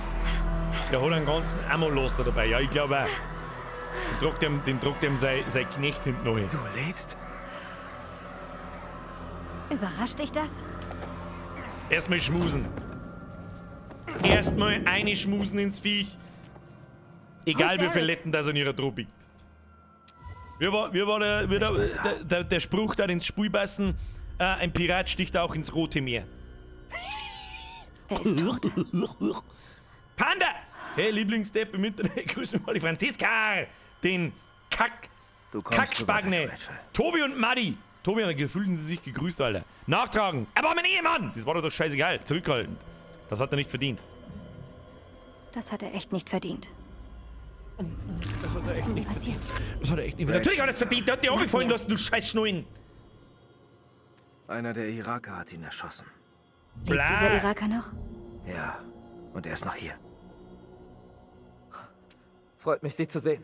der hat einen ganzen Ammo-Laster dabei. Ja, ich glaube auch. Den tragt dem sein Knecht hinten noch hin. Du lebst? Überrascht dich das? Erstmal schmusen. Erstmal eine schmusen ins Viech. Egal wie viel Letten das an ihrer Droh biegt. Wie war der Spruch da ins Spiel passen? Ein Pirat sticht auch ins Rote Meer. Er ist tot. Panda! Hey, Lieblingsdepp im Internet, grüßen mal die Franziska! Den Kack... Kackspagne! Tobi und Madi! Tobi und fühlen sie sich gegrüßt, Alter. Nachtragen! Aber mein Ehemann! Das war doch scheißegal. Zurückhaltend. Das hat er nicht verdient. Das hat er echt nicht verdient. Das hat er echt nicht passiert. Das hat er echt nicht verdient. Natürlich hat er es verdient. Der hat dir angefallen lassen, du Scheißschnullen. Einer der Iraker hat ihn erschossen. Lebt dieser Iraker noch? Ja, und er ist noch hier. Freut mich, Sie zu sehen.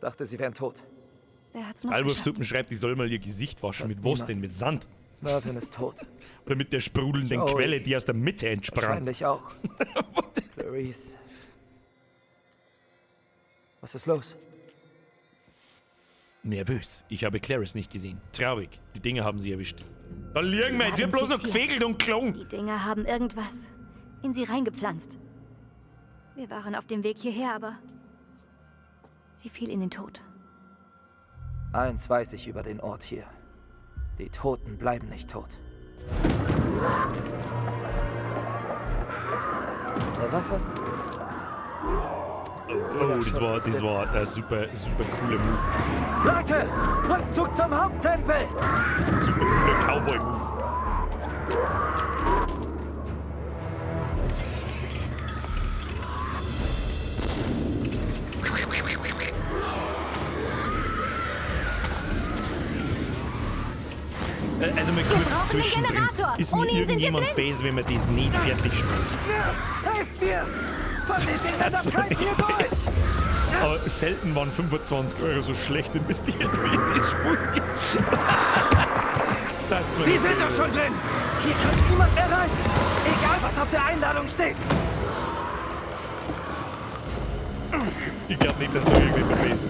Dachte, Sie wären tot. Wer hat's noch Alwurf geschafft? Suppen schreibt, ich soll mal ihr Gesicht waschen. Fast Mit was niemand. denn? Mit Sand? Mervyn ist tot. Oder mit der sprudelnden Joey. Quelle, die aus der Mitte entsprang. Wahrscheinlich auch. Clarice. Was ist los? Nervös. Ich habe Clarice nicht gesehen. Traurig. Die Dinger haben sie erwischt. Da liegen wir jetzt. Wird bloß noch gefegelt und geklungen. Die Dinger haben irgendwas in sie reingepflanzt. Wir waren auf dem Weg hierher, aber sie fiel in den Tod. Eins weiß ich über den Ort hier. Die Toten bleiben nicht tot. Eine Waffe? Oh, das war ein super, super cooler Move. Leute, Rückzug zum Haupttempel! Super cooler Cowboy-Move. Also mal kurz zwischendrin. Ist mir irgendjemand böse, wenn man das nicht fertig spielt? Helft mir! Von den Dingern Das darf war kein Tier nicht durch! Aber selten waren 25 Euro so schlecht investiert wie in das Spiel. Sagt's mir Die nicht sind doch böse. schon drin! Hier kommt niemand mehr rein! Egal, was auf der Einladung steht! Ich glaube nicht, dass da irgendjemand böse ist.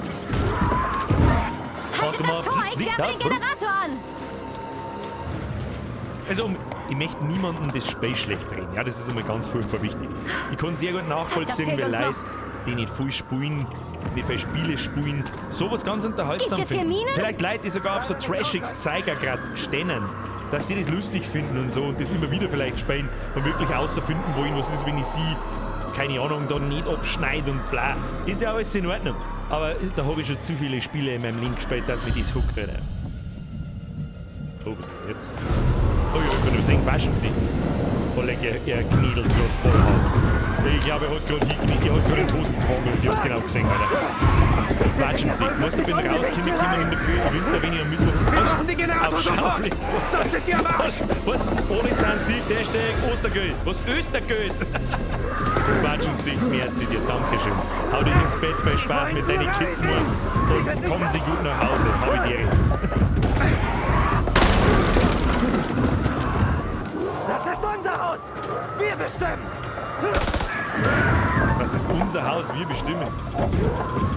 Haltet das Tor! Ich Licht werfe aus, den Generator an! Also, ich möchte niemandem das Spiel schlecht reden. Ja, das ist immer ganz furchtbar wichtig. Ich kann sehr gut nachvollziehen, Das wie fehlt uns Leute, noch. die nicht viel spielen, nicht viel Spiele spielen, sowas ganz unterhaltsam Gibt es hier finden. Minen? Vielleicht Leute, die sogar auf so trashiges Zeiger gerade stehen, dass sie das lustig finden und so und das immer wieder vielleicht spielen und wirklich außerfinden wollen, was ist, wenn ich sie, keine Ahnung, da nicht abschneide und bla. Ist ja alles in Ordnung. Aber da habe ich schon zu viele Spiele in meinem Leben gespielt, dass mich das huckt, Alter. Oh, was ist denn jetzt? Oh ja, ich bin übrigens waschen gesehen. Oh, leck, er kniedelt gerade voll hart. Ich glaube, er hat gerade hingekniet, er hat gerade in die Hosen gewandelt. Ich hab's genau gesehen, Alter. Watschen gesehen. Weißt du, ich bin rausgekommen in der Früh, im Winter, wenn ich am Mittwoch... Wir Was? brauchen den Generator Auf sofort! Schaufel. Sonst sind wir am Arsch! Was? Ohne Sand, Hashtag Ostergeld. Was? Östergeld? Watschen Gesicht, merci dir, Dankeschön. Hau dich ins Bett, viel Spaß mit deinen Kids morgen. Und kommen Sie gut nach Hause. Hau die Ehre. Das ist unser Haus! Wir bestimmen! Das ist unser Haus, wir bestimmen.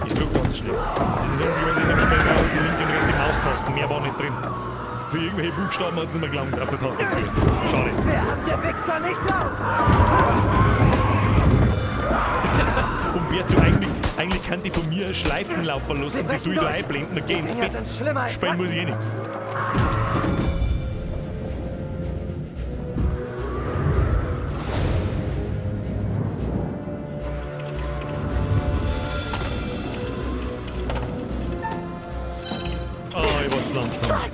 Ich drück ganz schnell. Das ist das Einzige, was ich in dem Spiel brauche, ist die linke und rechte Maustasten. Mehr war nicht drin. Für irgendwelche Buchstaben hat es nicht mehr gelangt auf der Tastatur. Schade. Wer habt ihr Wichser nicht auf? Und Berto, eigentlich kann die von mir Schleifen laufen lassen, Sie die brechen tue ich da durch. einblenden und geh Die ins Dinger Bett. sind schlimmer als Spielen muss ich eh nichts. Oh, ich war's langsam. Fuck!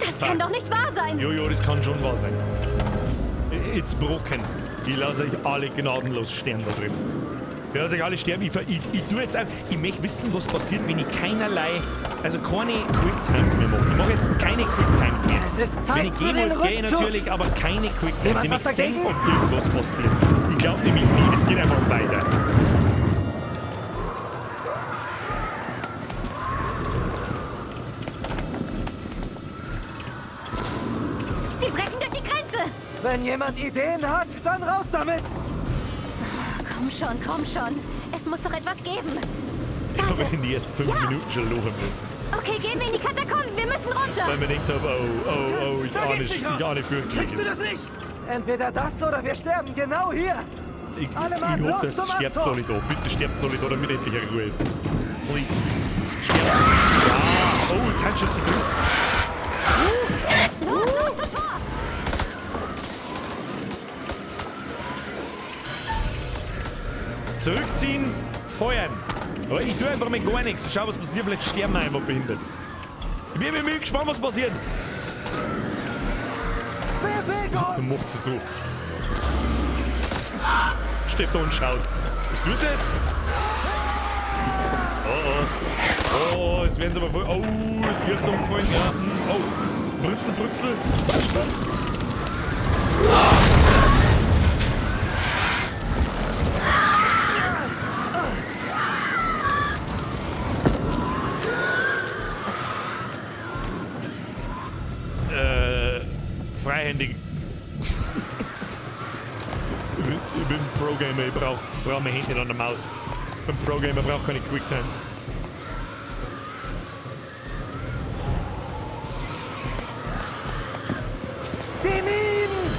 Das kann doch nicht wahr sein! Jojo, das kann schon wahr sein. It's broken. Ich lasse euch alle gnadenlos sterben da drüben. Ich lasse euch alle sterben. Ich tue jetzt auch. Ich möchte wissen, was passiert, wenn ich keinerlei, also keine Quicktimes mehr mache. Ich mache jetzt keine Quicktimes mehr. Es ist Zeit Wenn ich für gehen den muss, gehe ich Rückzug. natürlich, aber keine Quicktimes. Jemand Ich was möchte sehen, dagegen? ob irgendwas passiert. Ich glaube nämlich nie, es geht einfach weiter. Sie brechen durch die Grenze! Wenn jemand Ideen hat, dann raus damit! Komm schon, komm schon. Es muss doch etwas geben. Ich habe Warte. in die ersten 5 Ja. Minuten schon lachen müssen. Okay, gehen wir in die Katakomben. Wir müssen runter. Weil mir gedacht habe, oh, oh, oh, ich Da ahne, geht's nicht raus. ich ahne fürchterliches. Checkst du das nicht? Entweder das oder wir sterben genau hier! Ich, Alle Mann, ich hoffe, los das zum stirbt Abzug! Solid da. Bitte stirbt Solid da, damit endlich eine Ruhe ist. Please. Stirbt. Ja. Oh, jetzt hat schon zu drücken. Los, los, zum Tor! Zurückziehen, feuern. Aber ich tue einfach mal gar nichts. Schau, was passiert. Vielleicht sterben wir einfach behindert. Ich bin mir gespannt, was passiert. Bewegung! Dann macht sie so. Steht da und schaut. Was tut sie jetzt? Oh, oh. Oh, jetzt werden sie aber voll. Oh, das Licht umgefallen. Ja. Oh. Brutzel, Brutzel. Freihändig. Ich bin Pro-Gamer, ich brauch meine Hände nicht an der Maus. Beim Pro-Gamer braucht keine Quicktimes. Die Minen!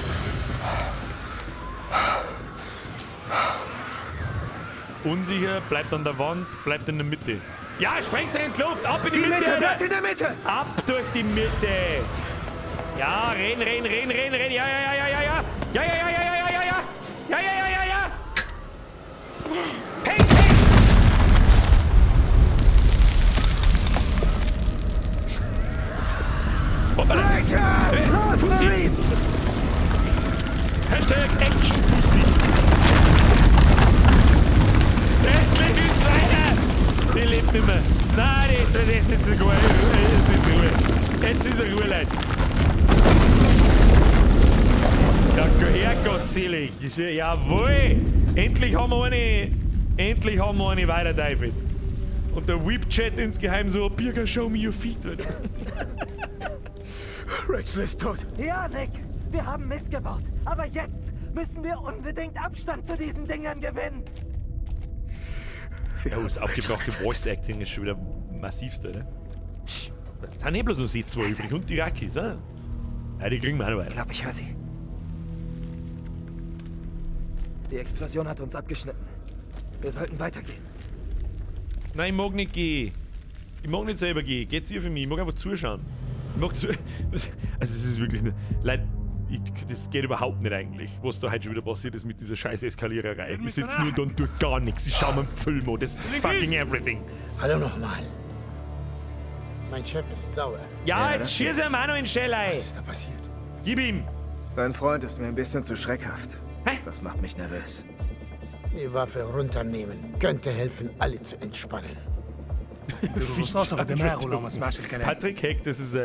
Unsicher, bleibt an der Wand, bleibt in der Mitte. Ja, sprengt sich in die Luft, ab in die, Die Mitte! Mitte, bleibt in der Mitte! Ab durch die Mitte! Ja, renn, renn, renn, renn, renn, ja, ja, ja, ja, ja, ja! Ja, ja, ja, ja, ja, ja, ja, ja! Ja, ja, ja, ja, ja! Hey, hey! Hoppala! Rachel! Los, Fussi! Marine! Hashtag Action Fussi! Endlich ist weiter! Die lebt nicht mehr. Nein, das ist jetzt Ruhe. Jetzt ist Ruhe. Jetzt ist Ruhe, Leute. Ja, Herrgott selig. Jawohl! Endlich haben wir eine. Endlich haben wir eine weiter, David. Und der Whip-Chat insgeheim so: Birger, show me your feet. Alter. Rachel ist tot. Ja, Nick, wir haben Mist gebaut. Aber jetzt müssen wir unbedingt Abstand zu diesen Dingern gewinnen. Ja, das aufgebrachte Voice Acting ist schon wieder massivst, oder? Da sind eh bloß noch sie zwei übrig und die Rakis, oder? Ja, die kriegen wir auch noch weiter. Ich glaube, ich höre sie. Die Explosion hat uns abgeschnitten. Wir sollten weitergehen. Nein, ich mag nicht gehen. Ich mag nicht selber gehen. Geht's ihr für mich? Ich mag einfach zuschauen. Ich mag zu. Also, es ist wirklich. Ne, Leute, das geht überhaupt nicht eigentlich, was da heute schon wieder passiert ist mit dieser scheiß Eskaliererei. Ich sitze nur da und tue gar nichts. Ich schaue mir einen Film an. Das ist fucking everything. Hallo nochmal. Mein Chef ist sauer. Ja, jetzt schieß ihm auch noch in Schellei. Was ist da passiert? Gib ihm. Dein Freund ist mir ein bisschen zu schreckhaft. Das macht mich nervös. Die Waffe runternehmen könnte helfen, alle zu entspannen. الرصاصة في دماغه لو ما سمعش الكلام. Patrick Heck, das ist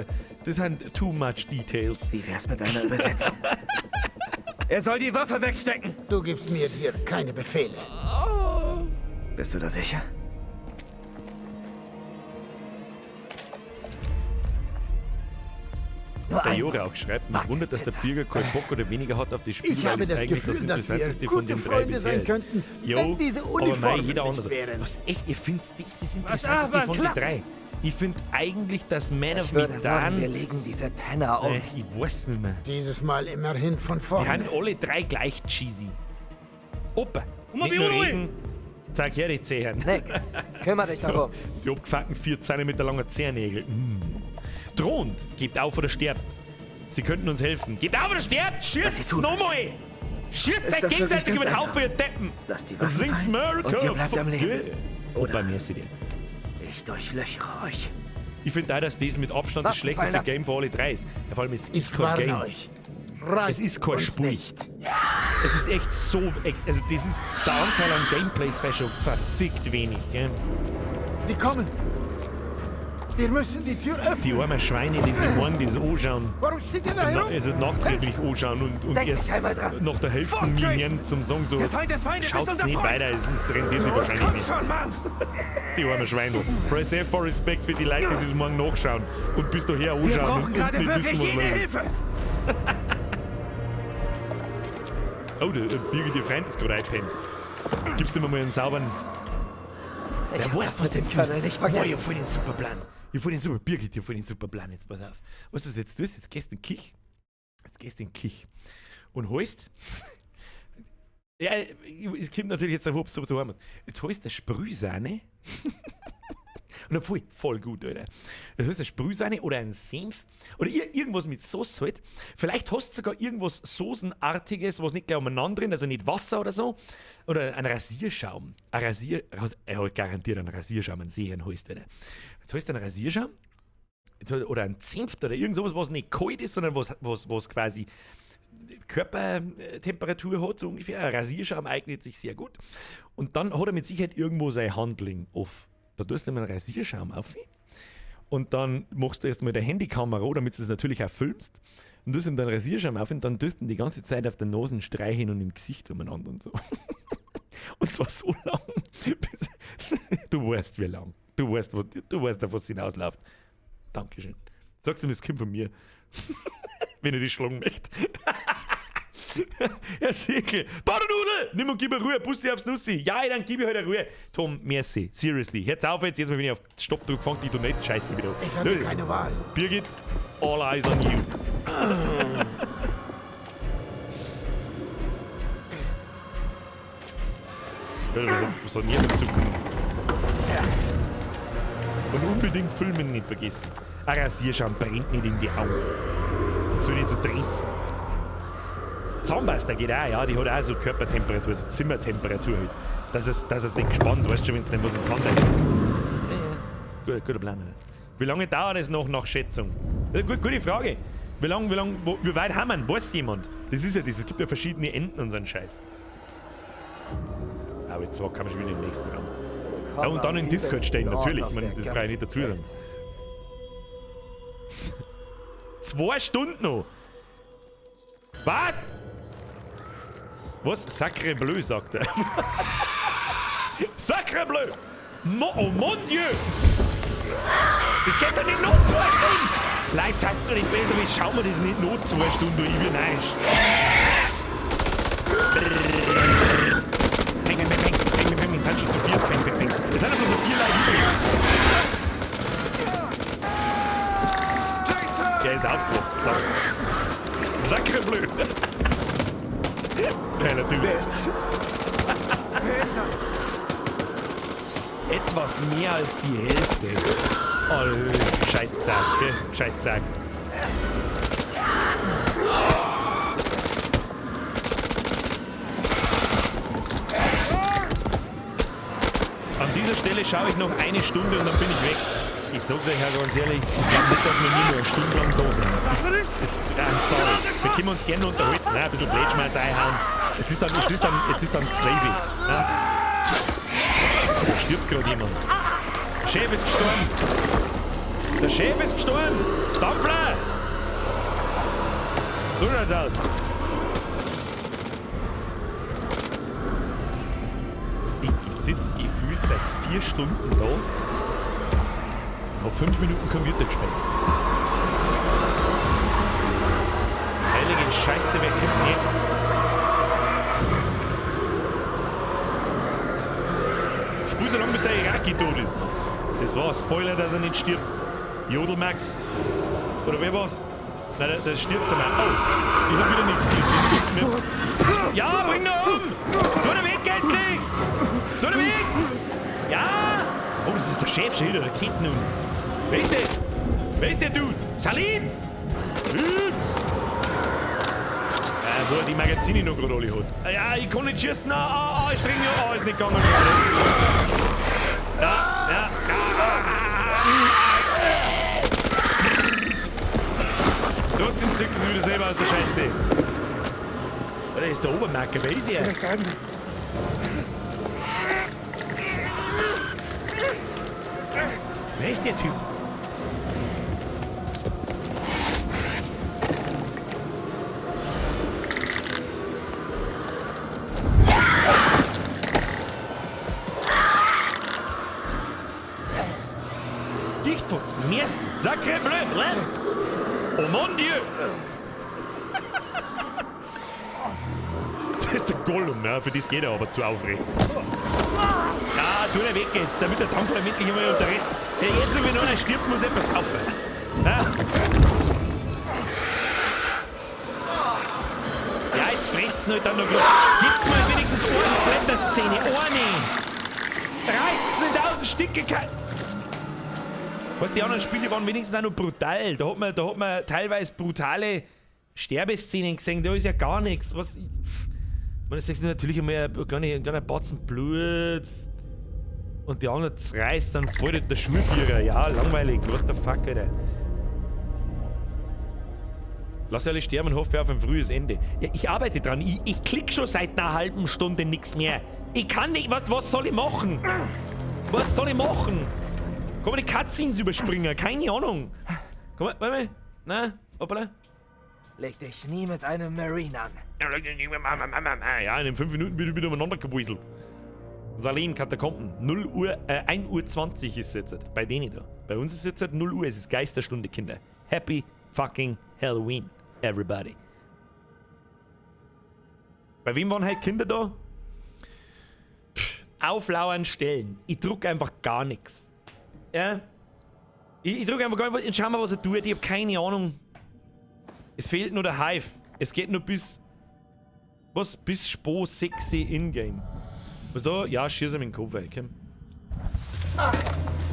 das sind too much details. Wie wär's mit einer Übersetzung? Er soll die Waffe wegstecken. Du gibst mir hier keine Befehle. Bist du da sicher? Nur Der einmal. Jore auch schreibt, mich wundert, dass der Birger keinen Bock oder weniger hat auf das Spiel, Ich weil habe es das eigentlich Gefühl, das dass wir Interessanteste von gute den drei Freunde bisher sein ist. könnten, Jo, wenn diese aber mei, Uniformen jeder nicht anders. wären. Was echt, ihr findet das das Interessanteste aber von den klappen. drei? Ich finde eigentlich, dass Man Ich of würde sagen, Medan... wir legen diese Penner um. Ich weiß nicht mehr. Dieses Mal immerhin von Die vorne. sind alle drei gleich cheesy. Opa, Und mal nicht nur wie reden, zeig her die Zehen. Nick, kümmere dich darum. Die abgefuckten 4 Zentimeter langen Zehennägel. Mm. Drohend, gebt auf oder sterbt. Sie könnten uns helfen. Gebt auf oder sterbt! Schießt tun nochmal! Schießt Ist euch doch wirklich gegenseitig ganz über den einfach. Haufen, ihr Deppen! Lasst die Waffen Singt's fallen America! und ihr bleibt am Fuck Leben. yeah. Opa, merci dir. Ich durchlöchere euch. Ich finde auch, dass das mit Abstand das Waffen schlechteste fallen lassen. Game von alle drei ist. Ja, vor allem, es ist Ich kein warne Game. euch. Reizt Es ist kein uns Spiel. nicht. Es ist echt so. Also, das ist. Der Anteil an Gameplay ist schon verfickt wenig, gell? Sie kommen. Wir müssen die Tür öffnen. Die armen Schweine, die sich morgen das anschauen. Warum steht ihr da herum? Also nachträglich anschauen und Denk erst nicht einmal dran. nach der Hälfte Fuck, Jason! hören zum Song so. Der Feind des Feindes ist Schaut's unser nicht Freund! weiter, es ist, rentiert sich Los, wahrscheinlich komm nicht. schon, Mann! Die armen Schweine. Press F for Respect für die Leute, die sich morgen nachschauen und bis daher anschauen Wir brauchen und gerade nicht wirklich wissen, was jede los ist. Hilfe! Oh, der Birgit, ihr Freund ist gerade eingepennt. Gibst du mir mal einen sauberen. Ich Wer hab weiß, das was mit dem jetzt Colonel nicht Boah, ich vergessen. hab voll den super Plan. Ich hab voll den super Birgit, ich hab voll den super Plan. Jetzt pass auf. Weißt du, was du jetzt tust? Jetzt gehst du in den Kich. Jetzt gehst du in den Kich. Und holst. Ja, es kommt natürlich jetzt darauf, ob du so haben musst. Jetzt holst du eine Sprühsahne. Und dann voll, voll gut, Alter. Das heißt, eine Sprühsahne oder ein Senf oder irgendwas mit Sauce halt. Vielleicht hast du sogar irgendwas Soßenartiges, was nicht gleich umeinander drin, also nicht Wasser oder so. Oder ein Rasierschaum. Ein Rasier, er hat garantiert einen Rasierschaum, einen Sehen heißt, Alter. Jetzt holst du einen Rasierschaum oder einen Senf oder irgend sowas, was nicht kalt ist, sondern was quasi Körpertemperatur hat, so ungefähr. Ein Rasierschaum eignet sich sehr gut. Und dann hat er mit Sicherheit irgendwo sein Handling off. Da tust du ihm einen Rasierschaum auf und dann machst du erstmal deine Handykamera, damit du es natürlich auch filmst. Und tust ihm dann Rasierschaum auf und dann tust du ihn die ganze Zeit auf der Nase streichen und im Gesicht umeinander und so. Und zwar so lang, bis du weißt, wie lang. Du weißt, auf was hinausläuft. Dankeschön. Sagst du ihm, das kommt von mir. Wenn ich dich schlagen möchte. Herr Siegel. Da, du Nudel! Nimm und gib mir Ruhe. Bussi aufs Nussi. Ja, dann gib ich halt eine Ruhe. Tom, merci. Seriously. Hört's auf jetzt. Jetzt mal bin ich auf Stopp drück, fangt die Donate-Scheiße wieder an. Ich hatte keine Wahl. Birgit, all eyes on you. Was hat denn ihr dazu genommen? Und unbedingt filmen nicht vergessen. Ein Rasierschaum brennt nicht in die Augen. Soll nicht so drenzen. Zahnpasta geht auch, ja, die hat auch so Körpertemperatur, so Zimmertemperatur halt. Dass es nicht gespannt, weißt du, wenn es nicht was in die Hand ist. Ja, ja. Guter Plan. Oder? Wie lange dauert es noch nach Schätzung? Das ist eine gute Frage. Wie lange, wie weit haben wir? Weiß jemand? Das ist ja das, es gibt ja verschiedene Enden und so einen Scheiß. Aber jetzt kann man schon wieder im nächsten Raum. Ja, und dann in Discord stellen, natürlich. Ich meine, das brauche ich nicht dazu sagen. 2 Stunden noch! Was? Was? Sacre bleu, sagt er. Sacre bleu! Oh mon Dieu! Das geht doch nicht noch 2 Stunden! Leute, seid doch nicht besser, ich schau mir das nicht noch 2 Stunden durch, ich bin neidisch. Peng, peng, peng, peng, peng, peng, sind schon zu viert, peng, peng, peng. Es sind aber so 4 Leute übrig. Der ist aufgewacht, verdammt. Sacre bleu! Geiler Typ. Wer ist da? Wer ist da? Etwas mehr als die Hälfte. Oh, Scheitsack, gell? Scheitsack. An dieser Stelle schaue ich noch eine Stunde und dann bin ich weg. Ich sag euch ja ganz ehrlich, ich glaube nicht, dass wir hier nur eine Stunde lang da sind. Das, I'm sorry. Wir können uns gerne unterhalten, ne? Ein bisschen Blödschmerz einhauen. Jetzt ist dann 12. Ne? Da stirbt gerade jemand. Der Chef ist gestorben. Der Chef ist gestorben. Dampfler! So schaut's aus. Ich sitze gefühlt seit 4 Stunden da. Hab 5 Minuten Computer gespielt. Heilige Scheiße, wer kommt denn jetzt? Spul so lange, bis der Iraki tot ist. Das war ein Spoiler, dass er nicht stirbt. Jodelmax. Oder wer war's? Nein, der stirbt einmal. Oh, ich hab wieder nichts gekriegt. Ja, bring ihn um! Tu den weg endlich! Tu den weg! Ja! Oh, das ist der Chef schon wieder, der Kind nun. Wer ist das? Wer ist der Dude? Salim! Salim! Wo er die Magazine noch gerade alle hat. Ja, ich kann nicht schießen. Ah, ich streng mich. Ah, ist nicht gegangen. Ja, ja. Trotzdem zücken sie wieder selber aus der Scheiße. Da ist der Obermarker, wer ist er? Wer ist der Typ? Gichtfuchs, merci, sacré bleu, oh mon Dieu! Das ist der Gollum, ja, für das geht er aber zu aufrecht. Ja, tu den weg jetzt, damit der Dampfer endlich einmal und der Rest. Hey, jetzt, wenn einer stirbt, muss etwas saufen. Ja? Ja, jetzt fresst's halt dann noch grad. Gibt's mal wenigstens eine Splatter-Szene, eine! Reißt's in 1000 Stücke, kein. Weißt du, die anderen Spiele waren wenigstens auch noch brutal. Da hat man teilweise brutale Sterbeszenen gesehen, da ist ja gar nichts. Was, man sieht natürlich einmal ein kleiner Batzen Blut. Und die anderen zerreißt dann voll der Schulführer. Ja, langweilig. What the fuck, Alter. Lass alle sterben und hoffe auf ein frühes Ende. Ja, ich arbeite dran. Ich klick schon seit einer halben Stunde nichts mehr. Ich kann nicht. Was soll ich machen? Was soll ich machen? Kann man die Cutscenes überspringen? Keine Ahnung. Komm mal, warte mal. Na, hoppala. Leg dich nie mit einem Marine an. Ja, leg dich nie mit Ja, in den 5 Minuten bin ich wieder umeinander gewuselt. Salim, Katakomben. 0 Uhr, 1:20 Uhr ist es jetzt. Bei denen da. Bei uns ist es jetzt 0 Uhr. Es ist Geisterstunde, Kinder. Happy fucking Halloween, everybody. Bei wem waren heute Kinder da? Pff, auflauern, stellen. Ich druck einfach gar nichts. Ja? Ich druck einfach gar nichts. Schau mal, was er tut. Ich hab keine Ahnung. Es fehlt nur der Hive. Es geht nur bis. Was? Bis Spo 6 Ingame. Was da? Ja, schieß ihm in den Kopf rein, komm.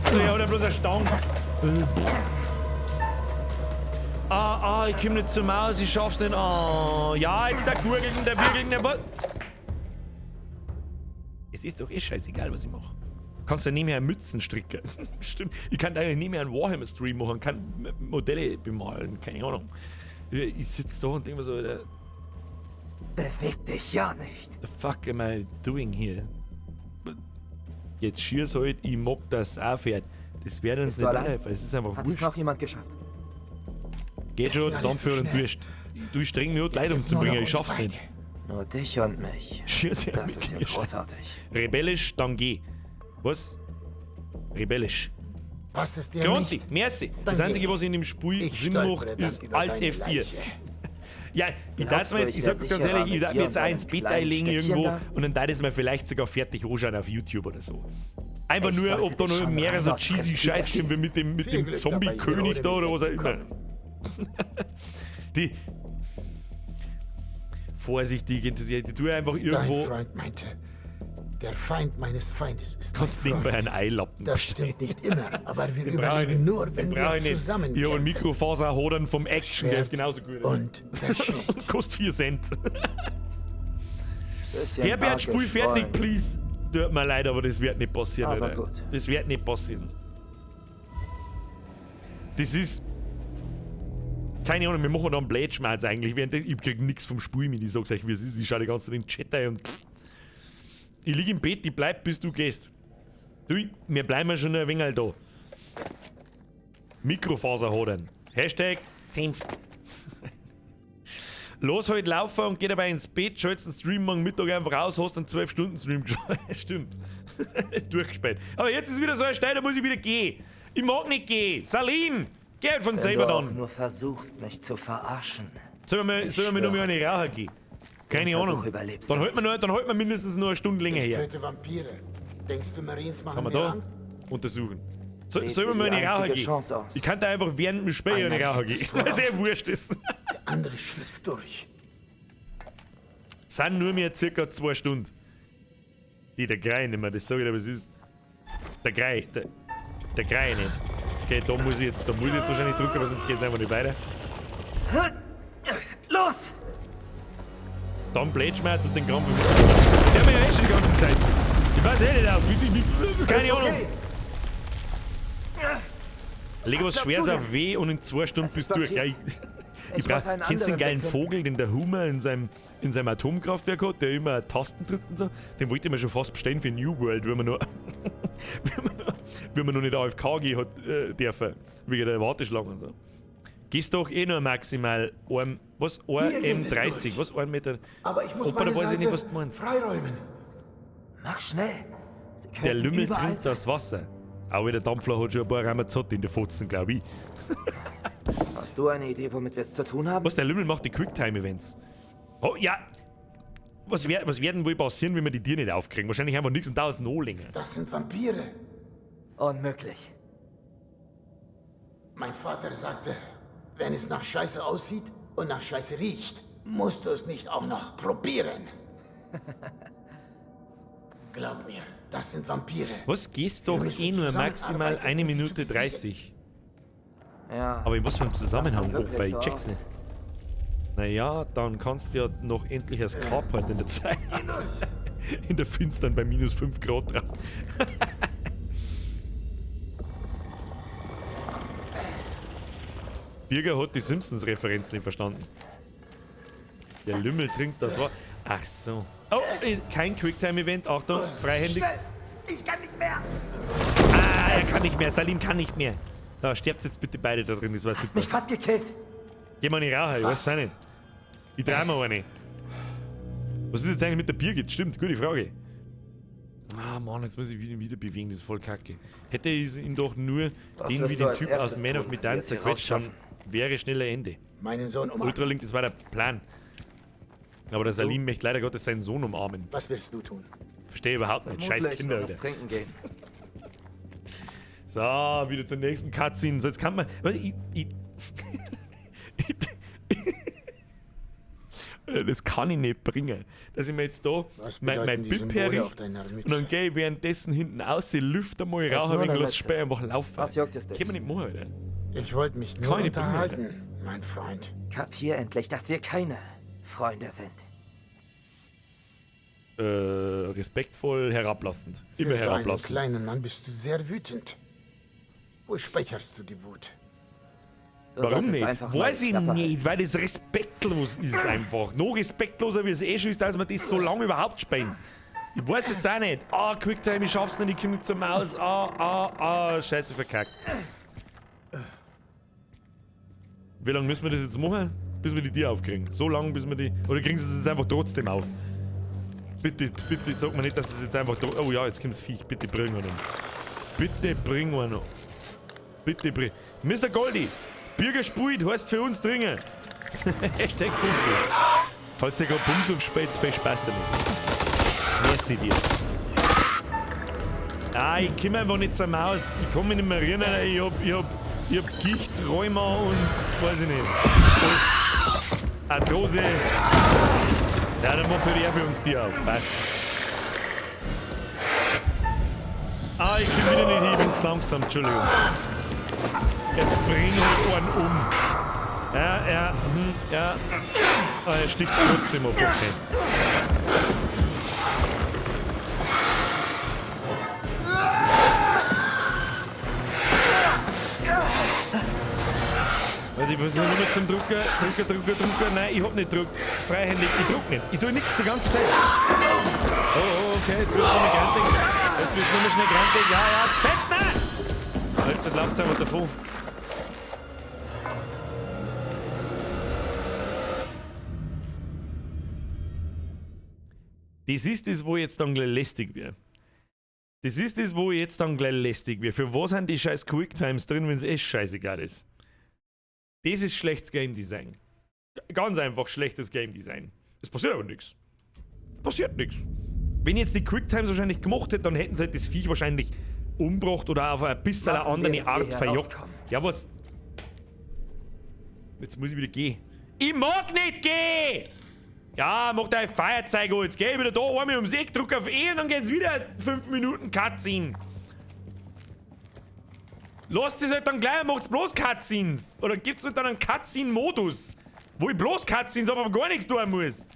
So, ja, oder bloß eine Stange. Ah, ah, ich komm nicht zur Maus, ich schaff's nicht. Ah, ja, jetzt der Gurgeln, der Wirgeln, der was? Es ist doch eh scheißegal, was ich mache. Kannst ja nicht mehr Mützen stricken. Stimmt. Ich kann eigentlich nicht mehr einen Warhammer-Stream machen, kann Modelle bemalen, keine Ahnung. Ich sitze da und denke mir so, Alter, Beweg dich ja nicht. The fuck am I doing here? Jetzt schier's halt, ich mag das auch fährt. Das wird uns Bist du nicht allein? weiterhelfen. Es ist einfach Hat es wurscht. noch jemand geschafft? Geht schon, ging alles Dampf so und schnell. Durst. Du, ich streng mich an, Jetzt Leute gibt's nur umzubringen, noch ich schaff's uns nicht. Nur dich und mich. Schier's ja Das ist ja wirklich. großartig. Rebellisch, dann geh. Was? Rebellisch. Passt es dir Gronti, nicht? merci. Dann Das Einzige, geh. was in dem Spiel Ich Sinn stolpere macht, dann ist über Alt deine F4. Leiche. Ja, ich Glaubst darf mir du, jetzt, ich ich wär sag's ganz sicherer ehrlich, ich mit darf dir mir jetzt und auch ins deinem Bett kleinen einlegen Stöckchen irgendwo da? und dann darf ich es mir vielleicht sogar fertig anschauen auf YouTube oder so. Einfach Ich nur, sollte ob da dich noch schon mehrere rein so aus cheesy Prinzip Scheiß kommen wie mit dem, mit Viel dem Glück dabei, hier Zombie-König ohne da oder mich was auch immer. Die. Vorsichtig, Enthusiast, die tue einfach Dein irgendwo. Freund meinte, der Feind meines Feindes ist mein Kannst nebenbei Freund. einen Eilappen. Das stimmt nicht immer, aber wir Den brauch ich überleben nicht. nur, Den wenn brauch wir ich nicht. zusammen Ich habe einen kämpfen. Mikrofaserhodern vom Action, der ist Schwert genauso gut. und der Schild. Kostet 4 Cent. Bisschen Herbert, arg spul fertig, geschwollen. please. Tut mir leid, aber das wird nicht passieren. Aber Alter. gut. Das wird nicht passieren. Das ist. Keine Ahnung, wir machen da einen Blödschmerz eigentlich. Während ich krieg nichts vom Spiel mit. Ich sag's euch, wie es ist. Ich schau die ganze Zeit in den Chat ein und. Ich lieg im Bett, ich bleib, bis du gehst. Du, wir bleiben ja schon ein wenig da. Mikrofaserhodern. Hashtag Senf. Los halt laufen und geh dabei ins Bett, schaltest den Stream morgen Mittag einfach aus, hast einen 12-Stunden-Stream geschaut. Stimmt. Durchgespielt. Aber jetzt ist wieder so ein Stein, da muss ich wieder gehen. Ich mag nicht gehen. Salim! Geh halt von Wenn selber du auch dann. nur versuchst, mich zu verarschen. Sollen wir, Ich sollen wir noch mal schwöre eine Raucher gehen? Keine Den Versuch Ahnung. überlebst Dann du halt man, noch, dann halt man mindestens noch eine Stunde länger Ich her. töte Vampire. Denkst du, Marines Was machen haben wir mir da? Angst? Untersuchen. So, Sieht sollen wir wie mal die eine Raucher einzige gehen? Chance aus. Ich kann da einfach während dem Spiel eine Einer Raucher hält das gehen. Tor Weil es eh auf. wurscht ist. Der andere schlüpft durch. Sind nur mehr circa 2 Stunden. Die, der Grei nicht mehr, das sag ich dir, was ist. Der Grei, der Grei nicht. Okay, da muss ich jetzt, da muss ich jetzt wahrscheinlich drücken, aber sonst geht's einfach nicht weiter. Los! Dann Blödschmerz und den Krampf. Der haben wir ja eh schon die ganze Zeit. Ich weiß eh nicht auf. Keine Ist Ahnung. okay. Leg was Was glaubst Schweres du auf denn? W und in 2 Stunden Es bist ist du durch. Ja, blockiert. ich, Ich brauch, muss einen kennst du den anderen geilen Weg finden. Vogel, den der Hummer in seinem Atomkraftwerk hat, der immer Tasten drückt und so? Den wollte ich mir schon fast bestellen für New World, wenn man noch, wenn man noch nicht AFK gehen hat, dürfen. Wegen der Warteschlange und so. Gehst doch eh nur maximal ein, was? Hier geht es 1,30 durch. Was? 1 Meter? Aber ich muss Opa, da meine weiß ich Seite nicht, was du meinst. freiräumen. Mach schnell. Sie Der könnten Lümmel überall trinkt das Wasser. Auch der Dampfler hat schon ein paar Ramazotti in der Fotzen, glaube ich. Hast du eine Idee, womit wir es zu tun haben? Was, der Lümmel macht die Quicktime-Events. Oh, ja. Was, was werden wohl passieren, wenn wir die Tiere nicht aufkriegen? Wahrscheinlich einfach nichts und dauert es noch länger. Das sind Vampire. Unmöglich. Mein Vater sagte, wenn es nach Scheiße aussieht und nach Scheiße riecht, musst du es nicht auch noch probieren. Glaub mir, das sind Vampire. Was gehst Wir doch müssen eh nur maximal zusammenarbeiten, 1 um sie zu Minute besiegen. 30. Ja. Aber in was für einem Zusammenhang? Das sieht Wobei, wirklich ich so check's aus. nicht. Naja, dann kannst du ja noch endlich als Carport in der Zeit. In der Finstern bei minus 5 Grad draußen. Birger hat die Simpsons-Referenz nicht verstanden. Der Lümmel trinkt das Wasser. Ach so. Oh, kein Quicktime-Event. Achtung, freihändig. Schnell! Ich kann nicht mehr! Ah, er kann nicht mehr. Salim kann nicht mehr. Da, sterbt jetzt bitte beide da drin. Das war super. Mich fast gekillt. Geh mal nicht rauchen, ich weiß es auch nicht. Ich trau mir eine. Was ist jetzt eigentlich mit der Birgit? Stimmt, gute Frage. Ah, Mann, jetzt muss ich ihn wieder bewegen, das ist voll kacke. Hätte ich ihn doch nur Was den wirst wie du den als Typ aus erstes Man tun, of wenn wir Medan es hier zerquetscht, dann rausschaffen? wäre schneller Ende. Meinen Sohn umarmen. Ultralink, das war der Plan. Aber der Salim möchte leider Gottes seinen Sohn umarmen. Was wirst du tun? Verstehe überhaupt nicht. Scheiß Vermutlich Kinder. noch was Alter. trinken gehen. So, wieder zur nächsten Cutscene. So, jetzt kann man. Warte, das kann ich nicht bringen. Dass ich mir jetzt da Was mein bedeuten die Bib Symbole herrichte auf deiner Mütze? und dann gehe ich währenddessen hinten aus, ich lüfte mal, Es rauche ist ein nur wenig, eine lass Mütze. Späher einfach laufen. Was juckt es dich? Kann man nicht machen, Alter. Ich wollte mich Kann nur ich nicht bringen, Alter. unterhalten, mein Freund. Kapier endlich, dass wir keine Freunde sind. Respektvoll herablassend. Immer Für so einen herablassend. kleinen Mann bist du sehr wütend. Wo speicherst du die Wut? Du Warum solltest nicht? einfach mal Weiß die ich Klappe nicht, weil das respektlos ist einfach. Noch respektloser, wie es eh schon ist, dass wir das so lange überhaupt spielen. Ich weiß jetzt auch nicht. Ah, Quicktime, ich schaff's nicht, ich komme zur Maus. Ah, scheiße, verkackt. Wie lange müssen wir das jetzt machen? Bis wir die Tür aufkriegen. So lange, bis wir die. Oder kriegen sie es jetzt einfach trotzdem auf? Bitte, bitte sag mir nicht, dass es jetzt einfach. Oh ja, jetzt kommt das Viech. Bitte bring einen um. Bitte bring einen um. Bitte bring. Mr. Goldie, Bürger spielt, heißt für uns dringend. Hashtag Bumsuf. Falls ihr gerade Bumsuf spielt, viel Spaß damit. Merci dir. Ah, ich komme einfach nicht zur Maus. Ich komme mich nicht mehr erinnern. Ich hab Gicht, Rheuma und weiß ich nicht. Alles. Arthrose. Ja, dann macht halt er für uns die auf. Passt. Ah, ich komme wieder nicht hin, ich bin zu langsam, Entschuldigung. Jetzt bring halt einen um. Ja, ja, ja. Ah, er sticht trotzdem ab, okay. Warte, ich muss nur noch zum Drucker. Drucker, Drucker, Drucker. Nein, ich hab nicht druckt. Freihändig, ich druck nicht. Ich tue nichts die ganze Zeit. Oh, oh, okay, jetzt wird's nochmal grantig. Jetzt wird's nochmal schnell grantig. Ja, ja, jetzt fetzt nicht! Jetzt läuft's einfach davon. Das ist das, wo jetzt dann gleich lästig wird. Das ist das, wo jetzt dann gleich lästig wird. Für was sind die scheiß Quicktimes drin, wenn es eh scheißegal ist? Das ist schlechtes Game Design. Ganz einfach schlechtes Game Design. Es passiert aber nichts. Es passiert nichts. Wenn jetzt die Quicktimes wahrscheinlich gemacht hätte, dann hätten sie halt das Viech wahrscheinlich umgebracht oder auf eine bisschen Machen wir, andere dass wir Art hier verjagt. rauskommen. Ja, was? Jetzt muss ich wieder gehen. Ich mag nicht gehen! Ja, mach dein Feuerzeug an. Jetzt geh ich wieder da einmal ums Eck, drück auf E und dann geht's wieder 5 Minuten Cutscene. Lasst es halt dann gleich und macht's bloß Cutscenes. Oder gibt's halt dann einen Cutscene-Modus, wo ich bloß Cutscenes hab, aber gar nichts tun muss.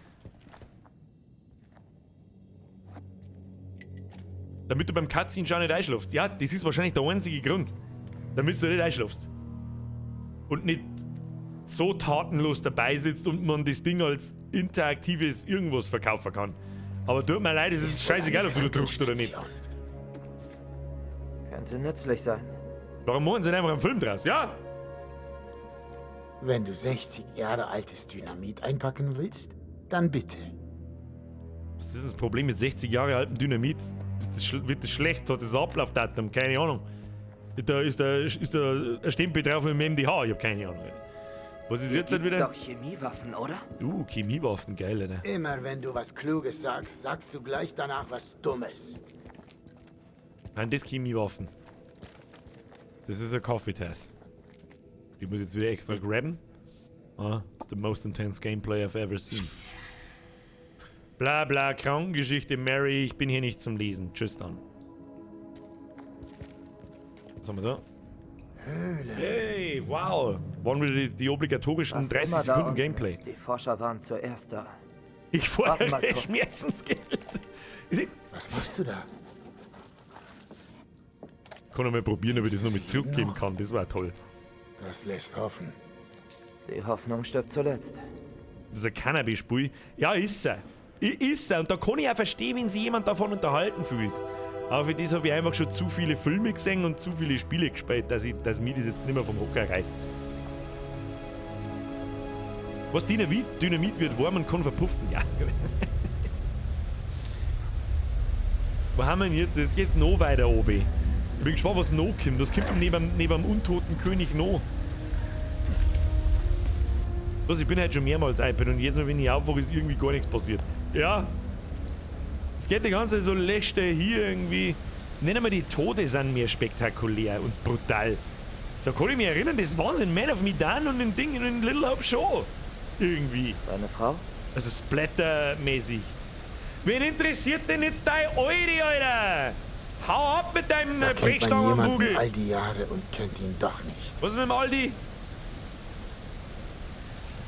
Damit du beim Cutscene schon nicht einschlafst. Ja, das ist wahrscheinlich der einzige Grund. Damit du nicht einschlafst. Und nicht so tatenlos dabei sitzt und man das Ding als interaktives irgendwas verkaufen kann. Aber tut mir leid, es ist scheißegal, ob du da druckst oder nicht. Könnte nützlich sein. Warum machen sie nicht einfach einen Film draus? Ja! Wenn du 60 Jahre altes Dynamit einpacken willst, dann bitte. Was ist das Problem mit 60 Jahre altem Dynamit? Wird das schlecht? Hat das Ablaufdatum? Keine Ahnung. Ist da ein Stempel drauf mit dem MDH? Ich hab keine Ahnung. Was ist Hier jetzt halt gibt's wieder? doch Chemiewaffen, oder? Chemiewaffen, geil, Alter. Immer wenn du was Kluges sagst, sagst du gleich danach was Dummes. Nein, das Chemiewaffen. Das ist ein Coffee-Test. Ich muss jetzt wieder extra grabben. Ah, it's the most intense gameplay I've ever seen. Bla bla, Krankengeschichte, Mary, ich bin hier nicht zum Lesen. Tschüss dann. Was haben wir da? Höhle. Hey, wow. Waren wieder die obligatorischen Was 30 immer da Sekunden unten Gameplay. ist, Die Forscher waren zuerst da. Ich Warte mal fordere kurz. Schmerzensgeld. Was machst du da? Ich kann noch mal probieren, ob ich das noch mit zurückgeben kann. Das war toll. Das lässt hoffen. Die Hoffnung stirbt zuletzt. Das ist ein Cannabis-Spiel. Ja, ist er. Ist er. Und da kann ich auch verstehen, wenn sich jemand davon unterhalten fühlt. Aber für das habe ich einfach schon zu viele Filme gesehen und zu viele Spiele gespielt, dass mir das jetzt nicht mehr vom Hocker reißt. Was Dynamit? Dynamit wird warm und kann verpuffen. Ja. Wo haben wir denn jetzt? Es geht noch weiter oben. Ich bin gespannt, was noch kommt. Was kommt denn neben dem untoten König noch? Was, ich bin halt schon mehrmals iPad und jedes Mal, wenn ich aufwache, ist irgendwie gar nichts passiert. Ja. Es geht die ganze Zeit so lächte hier irgendwie. Nennen wir die Tode sind mehr spektakulär und brutal. Da kann ich mich erinnern, das Wahnsinn. Man of Medan und den Ding in Little Hope schon. Irgendwie. Deine Frau? Also Splatter-mäßig. Wen interessiert denn jetzt dein Alte, Alter? Hau ab mit deinem Da kennt man Brechstangenbugel. jemanden all die Jahre und kennt ihn doch nicht. Was ist mit dem Aldi?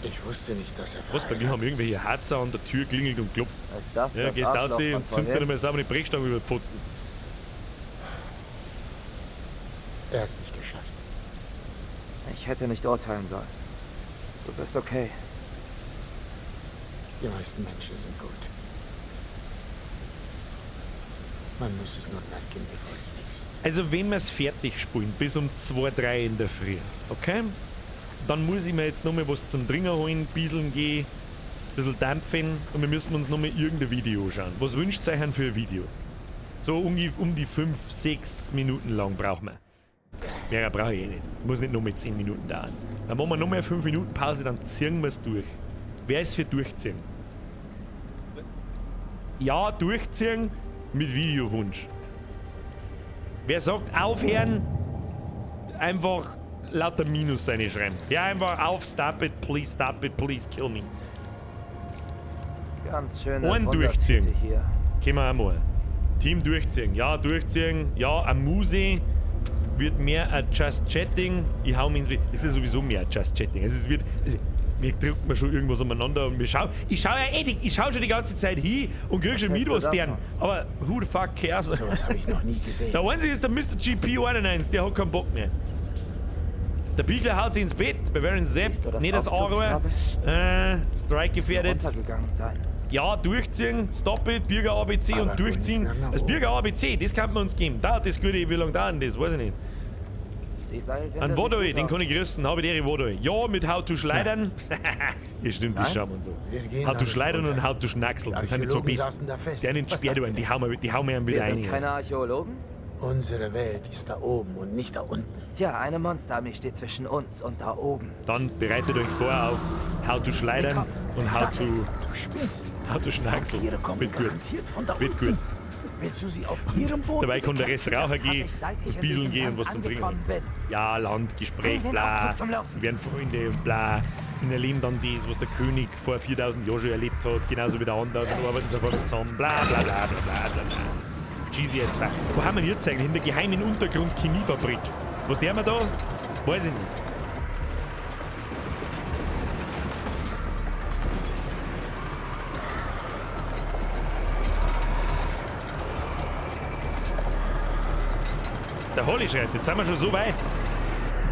Ich wusste nicht, dass er Was, bei mir haben irgendwelche Harzer an der Tür klingelt und klopft. Ist das ja, das gehst Arschloch raus von und zündest vorhin? dir mal sauber die Brechstange über die Pfotzen. Er hat's nicht geschafft. Ich hätte nicht urteilen sollen. Du bist okay. Die meisten Menschen sind gut. Man muss es nur merken, bevor sie weg sind. Also, wenn wir es fertig spielen, bis um 2, 3 in der Früh, okay? Dann muss ich mir jetzt nochmal was zum Trinken holen, bieseln gehen, ein bisschen dampfen und wir müssen uns nochmal irgendein Video schauen. Was wünscht ihr euch denn für ein Video? So um die 5, 6 Minuten lang brauchen wir. Mehr brauche ich eh nicht. Muss nicht nochmal 10 Minuten dauern. Dann machen wir nochmal 5 Minuten Pause, dann ziehen wir es durch. Wer ist für durchziehen? Ja, durchziehen mit Videowunsch. Wer sagt aufhören, einfach lauter Minus reinschreiben. Ja, einfach auf, stop it, please stop it, please kill me. Ganz schöne Ein Wundertüte durchziehen. hier. Können wir auch mal. Team durchziehen. Ja, durchziehen. Ja, ein Muse wird mehr ein Just Chatting. Ich hau mich ins. Es ist ja sowieso mehr ein Just Chatting. Also es wird. Also, mir drückt man schon irgendwas umeinander und wir schauen. Ich schaue ja eh, ich schau schon die ganze Zeit hin und krieg schon Was mit, hältst du was deren. davon? Aber who the fuck cares? Sowas habe ich noch nie gesehen. Der einzige ist der Mr. GP91, der hat keinen Bock mehr. Der Biegler haut sich ins Bett, bei Baron Sepp, das nicht das Aare, Aufzugskabel? Strike gefährdet. Runtergegangen sein. Ja, durchziehen, stop it, Bürger ABC Aber und durchziehen. Das Bürger ABC, das kann man uns geben. Dauert das gute, wie lange dauert denn das? Weiß ich nicht. Die Seilwinde Ein sieht Wodoi, gut den aus. kann ich grüßen, habe ich die Wodoi. Ja, mit How to Schleidern. ja, stimmt, das Nein? schauen wir uns so. Wir gehen How da to nicht Schleidern runter. und How to Schnackseln. Die Das sind die zwei Archäologen besten. saßen da fest. Der nimmt Was Sperr, sagt die hauen wir ihm wieder Wir sind rein. keine Archäologen? Unsere Welt ist da oben und nicht da unten. Tja, eine Monsterarmee steht zwischen uns und da oben. Dann bereitet euch vor auf How to Schleidern und How to. Du spinnst. How to Schnackseln. Vampire kommen Wird gut. garantiert von da Wird unten. gut. Willst du sie auf ihrem Boden Dabei kann der Rest Das Raucher hab gehen, ich, seit ich in Bieseln diesem gehen und Land was zum Trinken. angekommen bin. Ja, Land, Gespräch, Bring den bla. Aufzug zum Laufen. Sie werden Freunde und bla. Und erleben dann das, was der König vor 4000 Jahren schon erlebt hat, genauso wie der andere. Dann arbeiten sie einfach zusammen, bla bla bla bla bla bla bla. Cheesy as fuck. Wo haben wir denn jetzt eigentlich? In der geheimen Untergrund-Chemiefabrik. Was der wir da? Weiß ich nicht. Der Holly schreibt, jetzt sind wir schon so weit.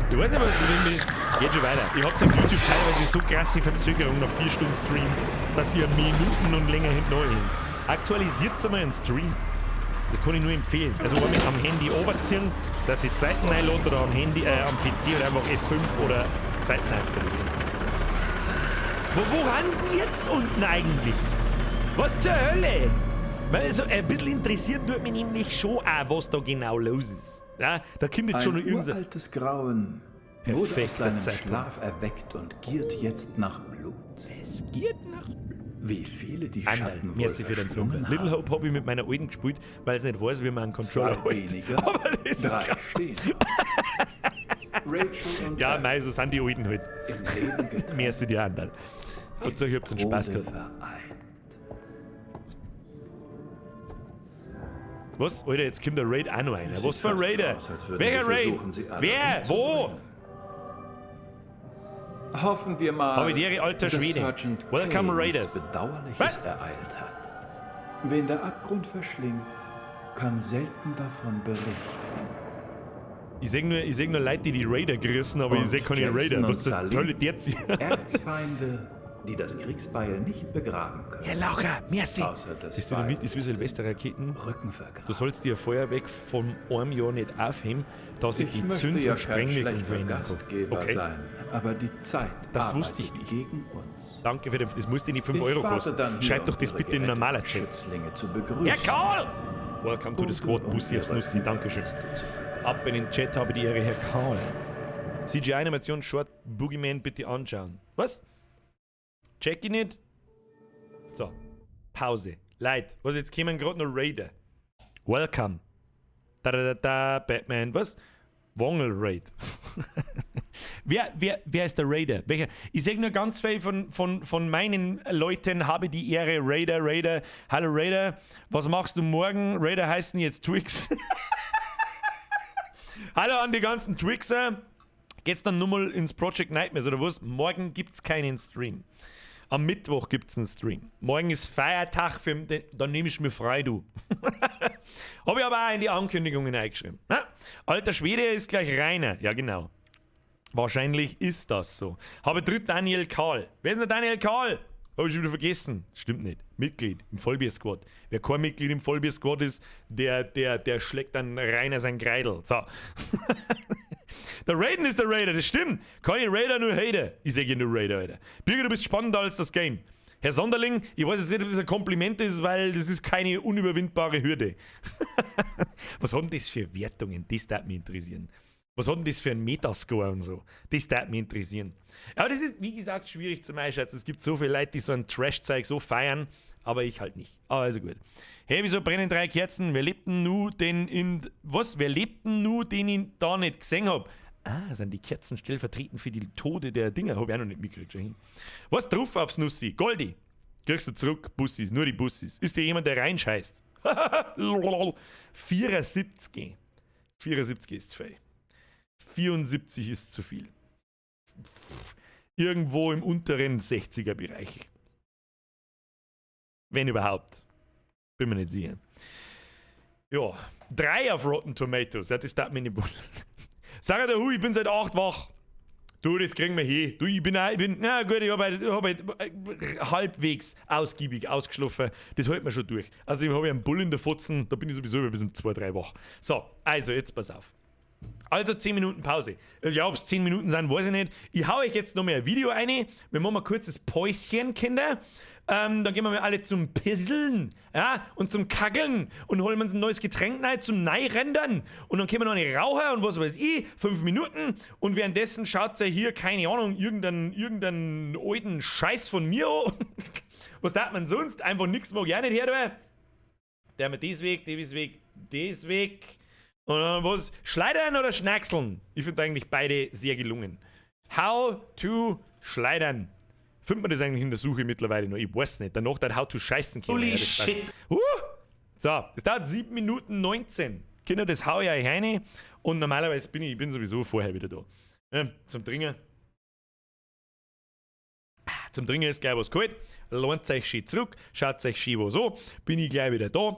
Ich weiß nicht, was ich Geht schon weiter. Ich hab's auf YouTube teilweise so krasse Verzögerung nach 4 Stunden Stream, dass ihr Minuten und länger hinten hängt. Aktualisiert einmal einen Stream. Das kann ich nur empfehlen. Also einmal am Handy oberziehen, dass ich Zeiten einlädt oder am Handy, am PC oder einfach F5 oder Zeiten aktualisieren. Wo sind jetzt unten eigentlich? Was zur Hölle? Weil so ein bisschen interessiert tut mich nämlich schon auch, was da genau los ist. Ja, da kommt jetzt schon noch Ein irgend so- uraltes Grauen wurde aus Perfekter seinem Zeitpunkt. Schlaf erweckt und giert jetzt nach Blut. Es giert nach Blut. Wie viele die Anderl, Schatten wohl merci für den verschlungen Fünfer. Little Hope habe ich mit meiner alten gespielt, weil sie nicht weiß, wie man einen Controller Zwei hält. weniger, Aber das ist drei krass. stehen noch. Rachel und Ja, mei, so sind die alten halt. Im Leben getrennt. Merci dir, Anderl. Hauptsache, ich hab's einen Spaß Tode gehabt. vereint. Was? Alter, jetzt kommt der Raid auch noch einer. Es Was sieht für ein fast so Raider? aus, als würden Welcher sie Raid? versuchen, sie alle Wer? Wo? Hoffen wir mal, Hab ich die Ehre, alter dass Schwede. Sergeant Welcome Kay Raiders. nichts Bedauerliches Was? ereilt hat. Wen der Abgrund verschlingt, kann selten davon berichten. Ich seh nur, Leute, die die Raider gerissen, aber ich Und seh keine Jason Raider. und Was zur Salim, Hölle der jetzt? Erzfeinde, die das Kriegsbeil nicht begraben können. Herr Laucher, merci. Außer das Das Dynamit ist wie Silvesterraketen. Rücken vergraben. Du sollst dir Feuerwerk vom einem Jahr nicht aufheben, dass sich Ich die möchte Zünd- ja und kein Sprengwirkung schlechter verändern kann. Gastgeber Okay. sein, aber die Zeit Das wusste ich arbeitet nicht. gegen uns. Danke für den. Das musst du nicht 5 Ich Euro warte kosten. dann hier, Schreib doch um das Ihre bitte in geretteten normaler Chat. Schützlinge zu begrüßen. Herr Karl! Welcome to the Und Squad, um Bussi aufs ihre Nussi. Dankeschön. Überreste zu vergraben. Ab in den Chat habe die Ehre, Herr Karl. CGI-Animation Short Boogeyman bitte anschauen. Was? Check ich nicht. So, Pause. Leid, was jetzt kommen gerade noch Raider. Welcome. Da da da da, Batman, was? Wongel Raid. Wer ist der Raider? Welcher? Ich sage nur ganz viel von meinen Leuten, habe die Ehre, Raider, Raider. Hallo Raider, was machst du morgen? Raider heißen jetzt Twix. Hallo an die ganzen Twixer. Geht's dann nur mal ins Project Nightmares oder was? Morgen gibt's keinen Stream. Am Mittwoch gibt's einen Stream. Morgen ist Feiertag, für den, dann nehme ich mir frei, du. Habe ich aber auch in die Ankündigungen eingeschrieben. Na? Alter Schwede ist gleich Rainer. Ja, genau. Wahrscheinlich ist das so. Habe dritt Daniel Karl. Wer ist denn der Daniel Karl? Habe ich schon wieder vergessen. Stimmt nicht. Mitglied im Vollbier-Squad. Wer kein Mitglied im Vollbier-Squad ist, der schlägt dann Rainer sein Kreidel. So. Der Raiden ist der Raider, das stimmt. Keine Raider, nur Hater. Ich sag ja nur Raider, Alter. Birger, du bist spannender als das Game. Herr Sonderling, ich weiß jetzt nicht, ob das ein Kompliment ist, weil das ist keine unüberwindbare Hürde. Was hat denn das für Wertungen? Das darf mich interessieren. Was hat denn das für einen Metascore und so? Das darf mich interessieren. Aber das ist, wie gesagt, schwierig zum Einschätzen. Es gibt so viele Leute, die so ein Trash-Zeug so feiern, aber ich halt nicht. Aber also gut. Hey, wieso brennen 3 Kerzen? Wer lebt denn nu den in... Was? Wer lebt denn nu, den ich da nicht gesehen hab? Ah, sind die Kerzen stellvertretend für die Tode der Dinger? Hab ich auch noch nicht mitgekriegt. Schon hin. Was drauf aufs Nussi? Goldi. Kriegst du zurück, Bussis, nur die Bussis. Ist dir jemand, der reinscheißt? Lol. 74. 74 ist zu viel. 74 ist zu viel. Irgendwo im unteren 60er-Bereich. Wenn überhaupt. Bin mir nicht sicher. Ja, 3 auf Rotten Tomatoes. Ja, das darf mich nicht wundern. Sag der Hu, ich bin seit 8 wach. Du, das kriegen wir hin. Du, ich bin auch, ich bin, na gut, ich hab halt, ich hab halt halbwegs ausgiebig ausgeschlafen. Das hält man schon durch. Also, ich hab ja einen Bull in der Fotzen, da bin ich sowieso bis um 2, 3 wach. So, also, jetzt pass auf. Also 10 Minuten Pause. Ja, ob's 10 Minuten sind, weiß ich nicht. Ich hau euch jetzt noch mehr ein Video rein. Wir machen mal kurzes Päuschen, Kinder. Dann gehen wir mal alle zum Pisseln, ja, und zum Kackeln und holen uns ein neues Getränk rein zum Neirendern. Und dann können wir noch eine Raucher und was weiß ich, 5 Minuten. Und währenddessen schaut ja hier, keine Ahnung, irgendeinen alten Scheiß von mir an. Was darf man sonst? Einfach nix mag ich auch nicht her, du. Der mit das weg, das weg, das weg. Und dann was? Schleidern oder Schnackseln? Ich find eigentlich beide sehr gelungen. How to Schleidern. Findet man das eigentlich in der Suche mittlerweile noch? Ich weiß nicht. Danach dann How to Scheißen kommen. Holy Ja, das passt. shit. So, das dauert 7 Minuten 19. Kinder, das hau ich euch rein. Und normalerweise bin ich bin sowieso vorher wieder da. Ja, zum Trinken. Zum Trinken ist gleich was geholt. Lohnt euch schön zurück. Schaut euch schön was an. Bin ich gleich wieder da.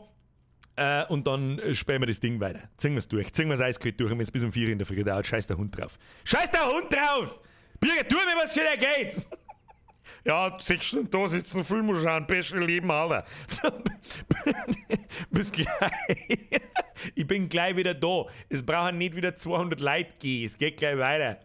Und dann spielen wir das Ding weiter. Ziehen wir's durch. Ziehen wir's eiskalt durch. Und wenn's bis um 4 in der Früh dauert, scheiß der Hund drauf. Scheiß der Hund drauf! Birger, tu mir was für dein Geld! Ja, 6 Stunden da sitzen, Film schauen, beste Leben, Alter. So, bis gleich. Ich bin gleich wieder da. Es brauchen nicht wieder 200 Leute gehen. Es geht gleich weiter.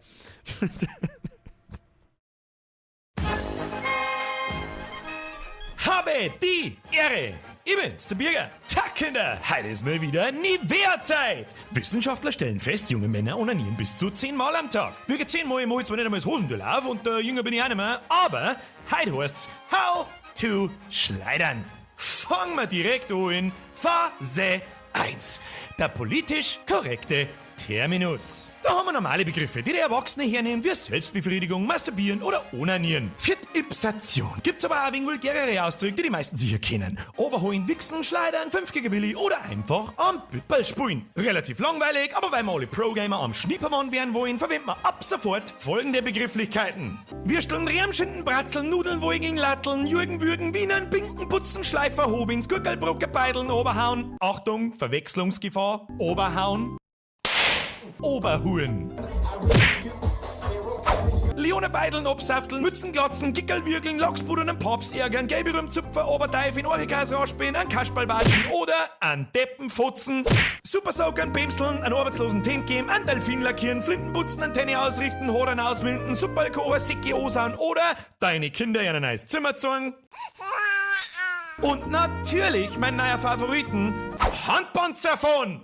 Habe die Ehre! Ich bin's, der Birger. Tag, Kinder! Heute ist mal wieder Nivea-Zeit! Wissenschaftler stellen fest, junge Männer onanieren bis zu 10 Mal am Tag. Wirklich 10 Mal, ich mach zwar nicht einmal das Hosentuch auf und jünger bin ich auch nicht mehr, aber heute heißt's How to Schleidern. Fangen wir direkt an in Phase 1. Der politisch korrekte Terminus. Da haben wir normale Begriffe, die der Erwachsene hernehmen, wie Selbstbefriedigung, Masturbieren oder Onanieren. Für die Ipsation gibt's aber auch ein wenig vulgärere Ausdrücke, die die meisten sicher kennen. Oberholen, Wichsen, Schleidern, 5 gegen Willi oder einfach am Büppel spulen. Relativ langweilig, aber weil wir alle Pro-Gamer am Schniepermann werden wollen, verwenden wir ab sofort folgende Begrifflichkeiten. Würsteln, Rämschinden, Bratzeln, Nudeln, Woigeln, Latteln, Jürgen, Würgen, Wienern, Binken, Putzen, Schleifer, Hobins, Gurkelbrucke, Beideln, Oberhauen. Achtung, Verwechslungsgefahr, Oberhauen. Oberhuren. Leone Beideln, Obsafteln, Mützenglotzen, Gickelwürgeln, Lochsbudern, einen Pops ärgern, gelbe Rühmzupfer, Oberteif, in Origas rausspielen, an Kasperlwatschen oder an Deppenfotzen, Supersoakern, Bämseln, an arbeitslosen Tent geben, an Delfin lackieren, Flintenputzen, Antenne ausrichten, Hodern auswinden, Superalkohol, Sicki osauen oder deine Kinder in ein neues Zimmer zeigen. Und natürlich mein neuer Favoriten, Handpanzerfon!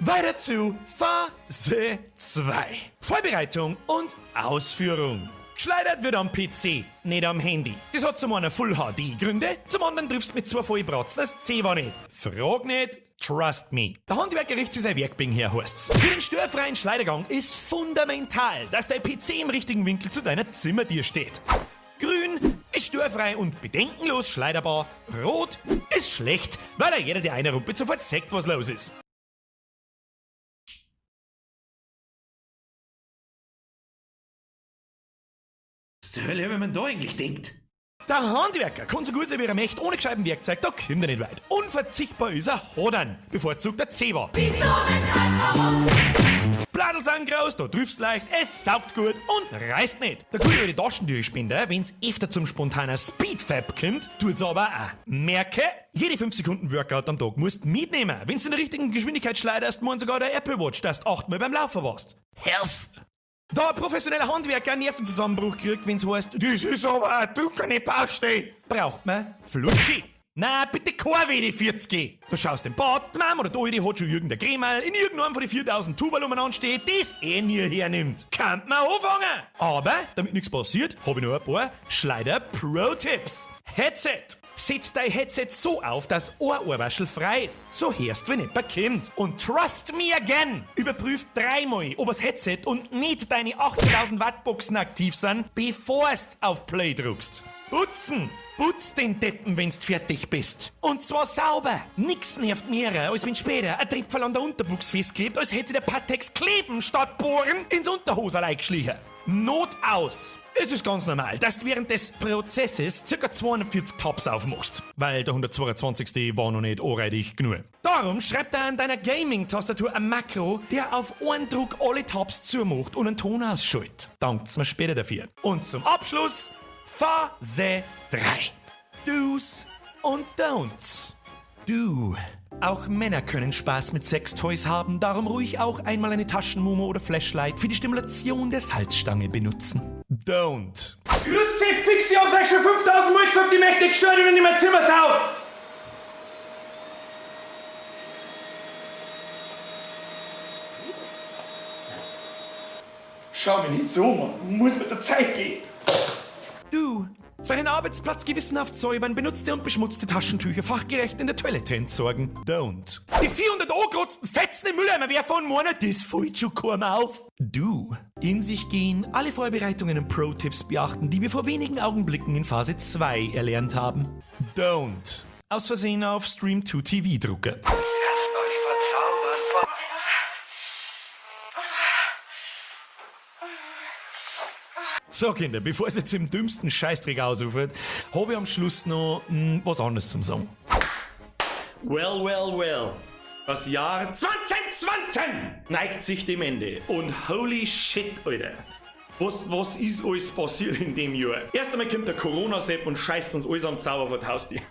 Weiter zu Phase 2. Vorbereitung und Ausführung. Geschleudert wird am PC, nicht am Handy. Das hat zum einen Full HD Gründe, zum anderen triffst mit zwei Vollbratzen das C war nicht. Frag nicht, trust me. Der Handwerker richtet sich sein Werkbing her, heißt's. Für den störfreien Schleudergang ist fundamental, dass dein PC im richtigen Winkel zu deiner Zimmertür steht. Grün ist störfrei und bedenkenlos schleuderbar. Rot ist schlecht, weil er jeder, der eine rumpelt, sofort sagt, was los ist. Was zur Hölle, wenn man da eigentlich denkt? Der Handwerker kann so gut sein, wie er möchte, ohne gescheiten Werkzeug, da kommt er nicht weit. Unverzichtbar ist er Hodern, bevorzugt der Zewa. Wieso, weshalb, warum? Bladel sind groß, da triffst leicht, es saugt gut und reißt nicht. Der gute alte Taschentücherspender, wenn's öfter zum spontanen Speedfab kommt, tut's aber auch. Merke, jede 5 Sekunden Workout am Tag musst mitnehmen. Wenn's in der richtigen Geschwindigkeit schleuderst, meint sogar der Apple Watch, dass du achtmal beim Laufen warst. Health! Da ein professioneller Handwerker einen Nervenzusammenbruch kriegt, wenn's heißt, das ist aber eine trockene Baustelle, braucht man Flutschi. Na, bitte kein WD-40. Du schaust im Bad, die Mama oder die Alte hat schon irgendein Cremal in irgendeinem von den 4000 Tuberl umeinander steht, das eh nie hernimmt. Kann man anfangen. Aber, damit nichts passiert, hab ich noch ein paar Schleider-Pro-Tipps. Headset. Setz dein Headset so auf, dass ein Ohrwaschel frei ist. So hörst, wenn jemand kommt. Und trust me again! Überprüf dreimal, ob das Headset und nicht deine 18.000 Watt Boxen aktiv sind, bevor du auf Play drückst. Putzen! Putz den Deppen, wenn's fertig bist. Und zwar sauber. Nix nervt mehr, als wenn später ein Tripfel an der Unterbuchs festklebt, als hätte sich der Patex kleben statt bohren ins Unterhoserlei geschlichen. Not aus. Es ist ganz normal, dass du während des Prozesses ca. 240 Tabs aufmachst, weil der 122. war noch nicht anreidig genug. Darum schreib da an deiner Gaming-Tastatur ein Makro, der auf einen Druck alle Tabs zumacht und einen Ton ausschaltet. Dankt's mir später dafür. Und zum Abschluss Phase 3. Do's und Don'ts. Du. Auch Männer können Spaß mit Sextoys haben, darum ruhig auch einmal eine Taschenmumu oder Flashlight für die Stimulation der Salzstange benutzen. Don't. Kruzifix, ich hab's euch schon 5000 Mal gesagt, ich möchte nicht gestört werden, wenn ich mein Zimmer sau. Schau mich nicht so, Mann. Muss mit der Zeit gehen. Du. Seinen Arbeitsplatz gewissenhaft säubern, benutzte und beschmutzte Taschentücher fachgerecht in der Toilette entsorgen. Don't. Die 400 angerotzten Fetzen im Mülleimer werfen und meinen, das fällt schon kaum auf. Du. In sich gehen, alle Vorbereitungen und Pro-Tipps beachten, die wir vor wenigen Augenblicken in Phase 2 erlernt haben. Don't. Aus Versehen auf Stream 2 TV drucken. Lasst euch verzaubern von... So, Kinder, bevor es jetzt im dümmsten Scheißdreck ausufert, habe ich am Schluss noch was anderes zum Sagen. Well, well, well. Das Jahr 2020 neigt sich dem Ende. Und holy shit, Alter. Was ist alles passiert in dem Jahr? Erst einmal kommt der Corona-Sepp und scheißt uns alles am Zauber vor die Haustür.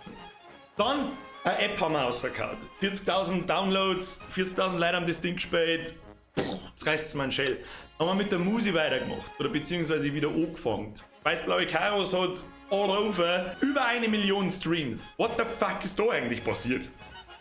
Dann eine App haben wir rausgehauen. 40.000 Downloads, 40.000 Leute haben das Ding gespielt. Puh, jetzt reißt's mir einen Schell. Haben wir mit der Musik weitergemacht. Oder beziehungsweise wieder angefangen. Weißblaue Karos hat all over über 1 Million Streams. What the fuck ist da eigentlich passiert?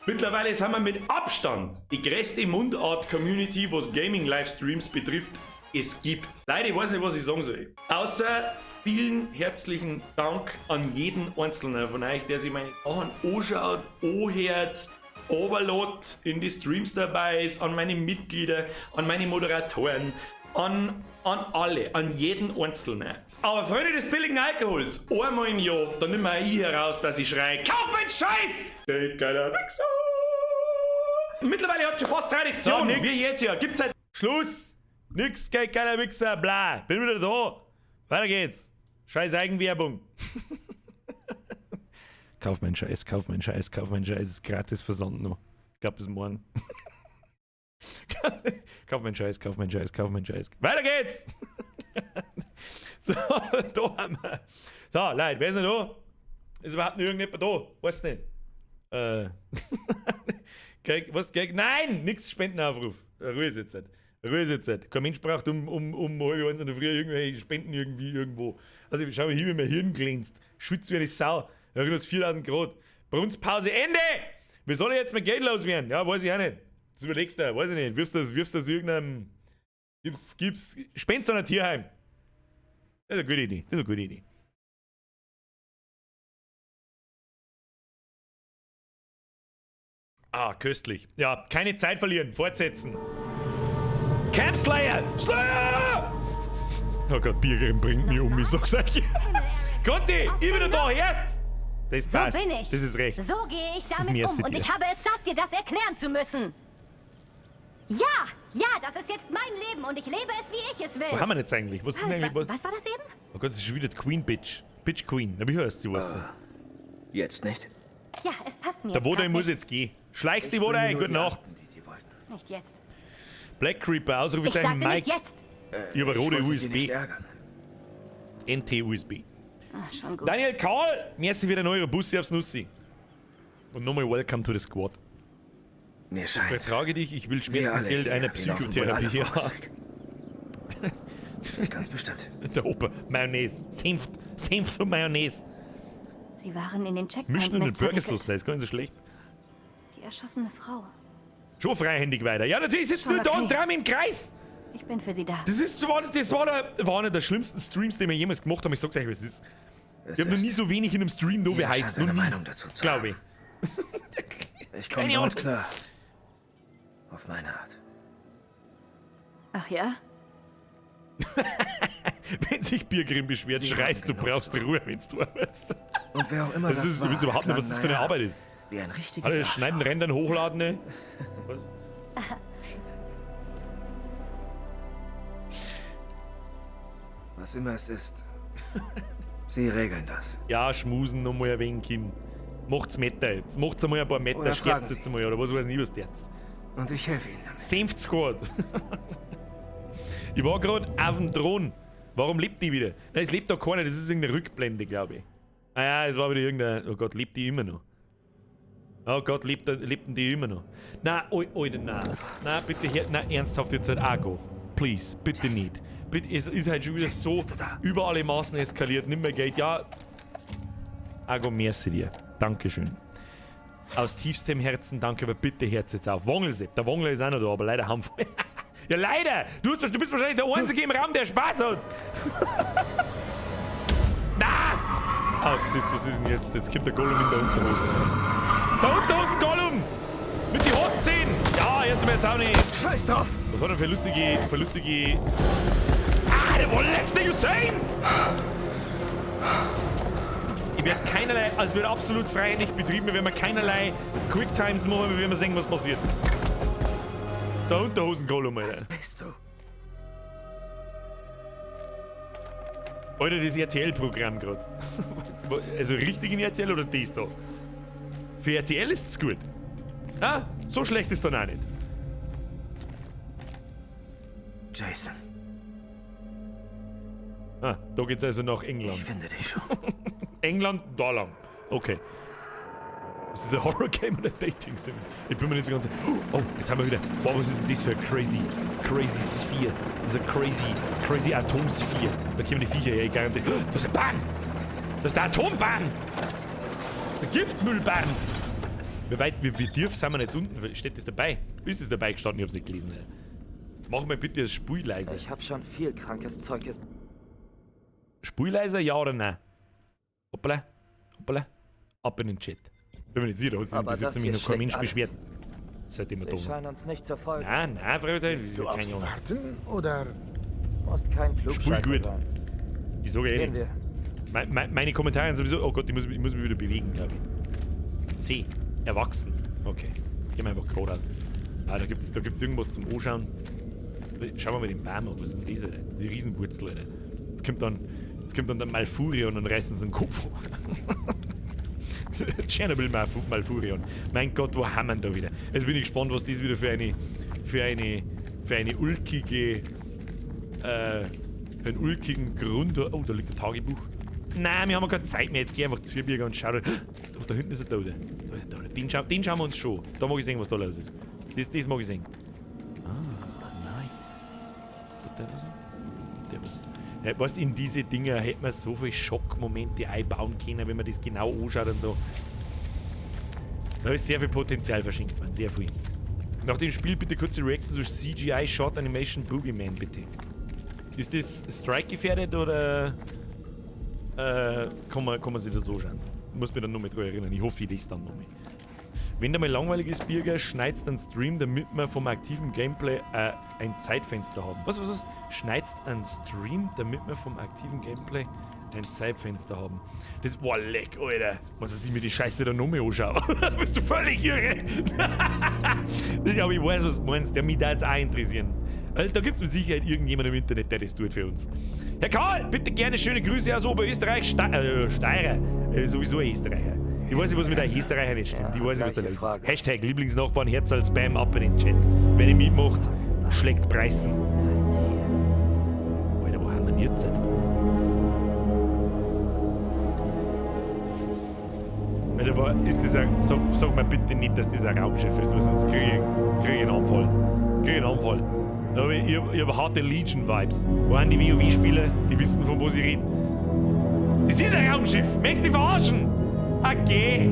Mittlerweile sind wir mit Abstand die größte Mundart-Community, was Gaming-Livestreams betrifft, es gibt. Leute, ich weiß nicht, was ich sagen soll. Außer vielen herzlichen Dank an jeden Einzelnen von euch, der sich meine Sachen anschaut, anhört, overlädt, in die Streams dabei ist, an meine Mitglieder, an meine Moderatoren, an alle, an jeden Einzelnen. Aber Freunde des billigen Alkohols, einmal im Jahr, dann nimm mal ich heraus, dass ich schrei, kauf meinen Scheiß! Geht geiler Wichser! Mittlerweile hat schon fast Tradition, So, nix. wie jetzt ja, gibt's halt Schluss! Nix, geht geiler Wichser, bla, bin wieder da. Weiter geht's. Scheiß Eigenwerbung. Kauf meinen Scheiß, kauf meinen Scheiß, kauf meinen Scheiß, ist gratis Versand noch. Ich glaub, bis morgen. Kauf meinen Scheiß, kauf meinen Scheiß, kauf meinen Scheiß. Weiter geht's! So, da haben wir. So, Leute, wer ist denn da? Ist überhaupt noch irgendjemand da? Weiß nicht. Krieg, was, krieg, nein! Nix Spendenaufruf. Ruhe ist jetzt. Ruhe ist jetzt. Kein Mensch braucht um halb eins in der Früh irgendwelche Spenden irgendwie irgendwo. Also ich schau mal hier, wie mein Hirn glänzt. Schwitzt wie eine Sau. Da ist 4000 Grad. Brunzpause, Ende! Wie soll ich jetzt mein Geld loswerden? Ja, weiß ich auch nicht. Das überlegst du, weiß ich nicht. Wirfst das irgendeinem. Gib's, spend's an ein Tierheim. Das ist eine gute Idee. Das ist eine gute Idee. Ah, köstlich. Ja, keine Zeit verlieren. Fortsetzen. Camp Slayer! Slayer! Oh Gott, Birgerin bringt mich um, ich sag's euch. Conti, ich bin da, erst! Das So passt. bin ich. Das ist recht. So gehe ich damit Merci um und dir. ich habe es satt, dir das erklären zu müssen. Ja, ja, das ist jetzt mein Leben und ich lebe es, wie ich es will. Wo haben wir denn jetzt eigentlich? Was ist denn Halt, eigentlich? was war das eben? Oh Gott, das ist schon wieder die Queen Bitch. Bitch Queen. Na, wie heißt sie, weißt du? Jetzt nicht? Ja, es passt mir. Der jetzt Wodan grad muss nicht. jetzt gehen. Schleichst die Ich Wodan, bringe nur gute die Nacht. Nicht jetzt. Black Creeper, Ich Ausrufezeichen sagte Mike. nicht jetzt. Über ich rote wollte Sie USB. nicht ärgern. NT-USB. Ach, schon gut. Daniel Karl, merci für den eure Bussi aufs Nussi. Und nochmal Welcome to the Squad. Mir Ich scheint. vertrage dich, ich will Wir alle Schmerzensgeld hier, einer wir laufen wohl alle Psychotherapie. vor uns Ja. weg. Ich ganz bestimmt. Der Opa, Mayonnaise. Senf, Senf und Mayonnaise. Sie waren in den Checkpoint Mischen und Mist verwickelt. Burgersauce, das ist gar nicht so schlecht. Die erschossene Frau. Schon freihändig weiter. Ja, natürlich sitzt Schon du da und okay. dran im Kreis. Ich bin für sie da. Das ist, das war, der, war einer der schlimmsten Streams, den wir jemals gemacht haben. Ich sag's euch, was es ist. Es Ich habe noch ist- nie so wenig in einem Stream da wie Jeder heute. scheint Noch eine nie. Meinung dazu zu Glaube ich. Ich komme Keine damit Ahnung. klar. Auf meine Art. Ach ja? Wenn sich Biergrim beschwert, Sie schreist du, haben genug brauchst Ruhe, wenn du arbeitest. Und wer auch immer das, das ist, war, ich weiß überhaupt nicht, was klang, das für eine naja, Arbeit ist. Wie ein richtiges Alle Arschloch. schneiden, rendern, hochladen. Ne? Was? Was immer es ist. Sie regeln das. Ja, schmusen noch mal ein wenig, Kim. Macht's Meter jetzt. Macht's einmal ein paar Meter, Oder fragen scherzt Sie. jetzt einmal, oder was weiß ich, was jetzt. Und ich helfe Ihnen damit. Senft Squad. ich war gerade auf dem Thron. Warum lebt die wieder? Nein, es lebt da keiner, das ist irgendeine Rückblende, glaube ich. Ah ja, es war wieder irgendein. Oh Gott, lebt die immer noch? Oh Gott, lebten die immer noch? Na, oi, Alter, na. Na, bitte, her, na, ernsthaft jetzt halt auch go. Please, bitte nicht. Bitte, es ist halt schon wieder so über alle Maßen eskaliert, nimmer geht. Ja, Ago, merci dir. Dankeschön. Aus tiefstem Herzen danke, aber bitte Herz jetzt auf. Wangelsepp, der Wangler ist auch noch da, aber leider haben wir. Ja, leider! Du bist wahrscheinlich der Einzige im Raum, der Spaß hat! Na! Oh, sis, was ist denn jetzt? Jetzt kommt der Gollum in der Unterhose. Der Unterhosen-Gollum! Mit die Hosenzähnen! Ja, erst einmal Sauni! Scheiß drauf! Was hat er für lustige. Ah, der war letzte Usain! Ich werde keinerlei, also es wird absolut freihändig betrieben, wir werden keinerlei Quicktimes machen, wir werden sehen, was passiert. Der Unterhosen-Gollum, Alter. Was bist du? Alter, das RTL-Programm gerade. Also richtig in RTL oder das da? Für RTL ist es gut. Ah, so schlecht ist dann auch nicht. Jason, Ah, da geht's also nach England. ich finde dich schon. England, da lang. Okay. Ist das ein Horror-Game oder ein Dating-Sim? Ich bin mir nicht so ganz. Oh, jetzt haben wir wieder. Wow, was ist denn das für eine crazy, crazy Sphere? Das ist eine crazy, crazy Atomsphere. Da kommen die Viecher her, ich garantiere. Oh, da ist eine Bahn! Das ist der Atombahn! Der Giftmüllbahn! Wie weit, wie tief sind wir jetzt unten? Steht das dabei? Ist es dabei gestanden? Ich hab's nicht gelesen. Alter. Mach mal bitte das Spiel leiser. Ich hab schon viel krankes Zeug gesehen. Spiel leiser, ja oder nein? Hoppala, hoppala. Ab in den Chat. Bin mir nicht sicher, da hat sich Aber bis jetzt das nämlich hier noch kein schlägt Mensch alles. beschwert. Seitdem wir Sie da waren. scheinen uns nicht zu folgen. Nein, nein, Frau Willst du keine aufs Ahnung. Warten oder Musst kein Spiel Klugscheißer gut. sein. Ich sage eh Gehen nichts. Meine Kommentare sind sowieso. Oh Gott, ich muss mich wieder bewegen, glaube ich. C. Erwachsen. Okay. Gehen wir einfach geradeaus. Ah, da gibt's irgendwas zum Anschauen. Schauen wir mal den Baum an. Was ist denn das, Alter? Die Riesenwurzel, Alter. Jetzt kommt dann der Malfurion und reißen sie den Kopf. Tschernobyl Malfurion. Mein Gott, wo haben wir denn da wieder? Jetzt bin ich gespannt, was das wieder für eine ulkige, für einen ulkigen Grund. Oh, da liegt ein Tagebuch. Nein, wir haben keine Zeit mehr. Jetzt geh einfach zu Birger und schau. Da, doch, da hinten ist er da. Da ist er da. Den schauen wir uns schon. Da mag ich sehen, was da los ist. Das mag ich sehen. Ah, nice. Hat der was? Hat der was? Ja, weißt, in diese Dinger hätte man so viele Schockmomente einbauen können, wenn man das genau anschaut und so. Da ist sehr viel Potenzial verschenkt worden, sehr viel. Nach dem Spiel bitte kurze Reaction zu CGI Short Animation Boogeyman, bitte. Ist das Strike gefährdet oder kann man sich das so schauen? Muss mich dann noch mal dran erinnern. Ich hoffe, ich lese dann noch mal. Wenn da mal langweilig ist, Birger, schneidest einen Stream, damit wir vom aktiven Gameplay ein Zeitfenster haben. Was? Schneidest einen Stream, damit wir vom aktiven Gameplay ein Zeitfenster haben. Das, boah, leck, Alter. Was ich mir die Scheiße da noch mehr anschaue. Bist du völlig irre? Ich glaube, ich weiß, was du meinst. Der mich da jetzt auch interessieren. Weil da gibt es mit Sicherheit irgendjemanden im Internet, der das tut für uns. Herr Karl, bitte gerne schöne Grüße aus Oberösterreich. Steirer. Sowieso ein Österreicher. Ich weiß nicht, was mit euch Österreicher nicht stimmt. Ich weiß nicht, was da los ist. Hashtag Lieblingsnachbarn, Herz als Spam, ab in den Chat. Wer nicht mitmacht, schlägt Preisen. Alter, wo haben wir denn jetzt? Alter, aber ist das ein, sag mir bitte nicht, dass das ein Raumschiff ist, weil sonst krieg ich einen Anfall. Krieg ich einen Anfall. Aber ich hab harte Legion-Vibes. Wo sind die WoW-Spieler? Die wissen, von wo sie reden. Das ist ein Raumschiff! Möchtest du mich verarschen? Okay.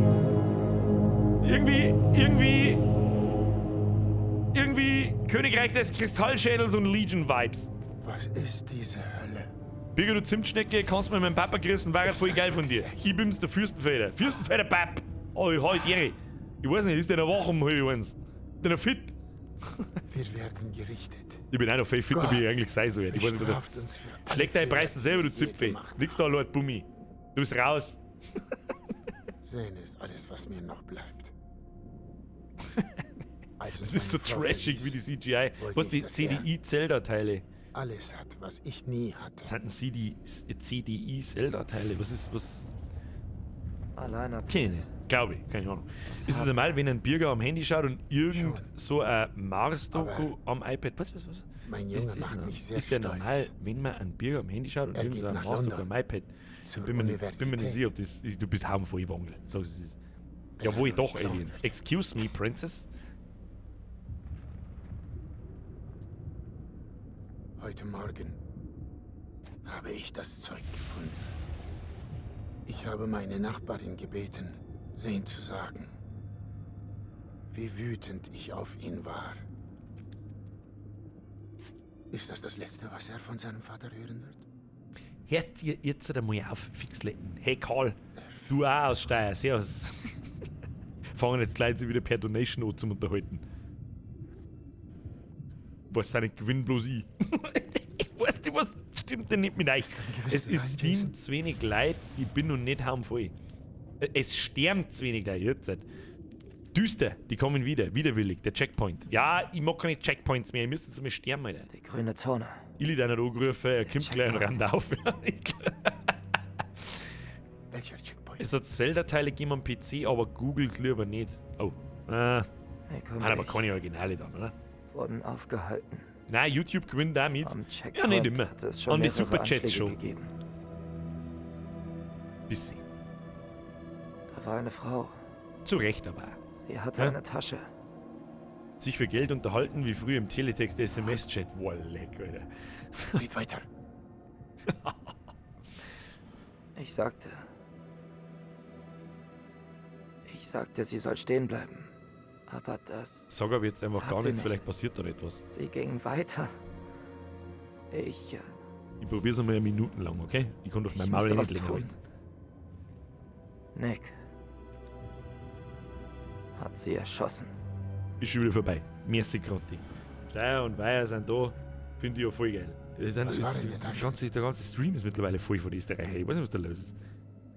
Irgendwie Königreich des Kristallschädels und Legion-Vibes. Was ist diese Hölle? Birger, du Zimtschnecke, kannst mir meinen Papa grüßen, war ja voll geil von dir. Ich bin's, der Fürstenfelder. Fürstenfelder Papp! Oh, ich halt Ehre. Ich weiß nicht, ist der noch wach um 12:30? Ist der noch fit? Wir werden gerichtet. Ich bin auch noch viel fitter, wie ich eigentlich sein soll. Ich weiß nicht, uns für alle Schlägt deine Fehler, Preise selber, du die wir je Zipfel. gemacht Nix da, Lord Bummi. Du bist raus. Sehen ist alles, was mir noch bleibt. Als Das uns ist so meine Frau trashig wie die verließ, CGI. wollte Was, ich, die dass er CDI-Zelda-Teile? Alles hat, was ich nie hatte. Was sind denn CDI-Zelda-Teile? Was ist, was? Alleinerziehend. Kenn ich nicht. Glaube ich, keine Ahnung. Was Ist es hat normal, wenn ein Bürger am Handy schaut und irgend so ein Mars-Doku am iPad. Was? Mein Ist Junge das macht noch- mich sehr Ist der stolz. normal, wenn man einen Bürger am Handy schaut und Er irgend geht so ein nach Mars-Doku London am iPad? zur Bin mir nicht sicher, ob das. Du bist haumvoll Wangel. Sag es ist. Jawohl, doch, Aliens. Excuse me, Princess. Heute Morgen habe ich das Zeug gefunden. Ich habe meine Nachbarin gebeten, Zane zu sagen, wie wütend ich auf ihn war. Ist das das Letzte, was er von seinem Vater hören wird? Hört ihr jetzt einmal auf, Fixletten. Hey Karl, du auch aus Steyr, servus. Fangen jetzt gleich wieder per Donation an zum Unterhalten. Was sind gewinn bloß ich? Ich weiß nicht, was stimmt denn nicht mit euch? Es ist Steam zu wenig Leid, ich bin noch nicht heimvoll. Es sterben zu wenig Leute jetzt. Düster, die kommen wieder, widerwillig, der Checkpoint. Ja, ich mag keine Checkpoints mehr, ihr müsst jetzt einmal sterben, Alter. Die grüne Zone. Illy hat einer angerufen, er kommt gleich und rennt auf. Welcher Checkpoint? Es hat Zelda-Teile gegeben am PC, aber googles lieber nicht. Oh. Nick und Hat aber ich keine Originale dann, oder? Wurden aufgehalten. Nein, YouTube gewinnt auch mit. Am Ja, nicht Checkpoint immer. hat es schon An die mehrere Superchats Anschläge schon. gegeben. Bisschen. Da war eine Frau. Zu Recht aber. Sie hatte Ja? eine Tasche. Sich für Geld unterhalten, wie früher im Teletext SMS-Chat. Boah, leck, Alter. Red weiter. Ich sagte, sie soll stehen bleiben. Aber das. Sag aber jetzt einfach tat gar sie nichts, nicht. vielleicht passiert da etwas. Sie ging weiter. Ich. Ich probier's einmal eine Minute lang, okay? Ich kann doch mein Ich Maul musste nicht was länger tun. halten. Nick. Hat sie erschossen. Ist schon wieder vorbei. Merci, Gronti. Steyr und Weiher sind da. Finde ich ja voll geil. Das sind, Was war ist, denn in der der, ganze, der ganze Stream ist mittlerweile voll von Österreicher. Ich weiß nicht, was da los ist.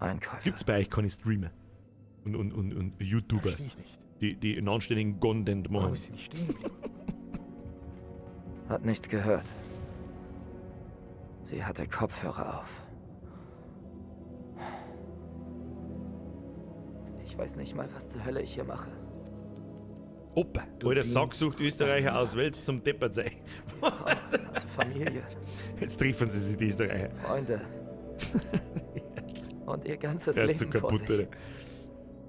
Einkäufe. Gibt's bei euch keine Streamer? Und YouTuber? Versteh ich nicht. Die einen anständigen Content machen. Warum ist sie nicht stehen geblieben? Hat nichts gehört. Sie hatte Kopfhörer auf. Ich weiß nicht mal, was zur Hölle ich hier mache. Opa, alter Sack sucht Österreicher aus Wels zum Deppert sein. Hatte Familie, Jetzt treffen sie sich, die Österreicher. Freunde. Und ihr ganzes Er hat so Leben vor kaputt, sich. Alter.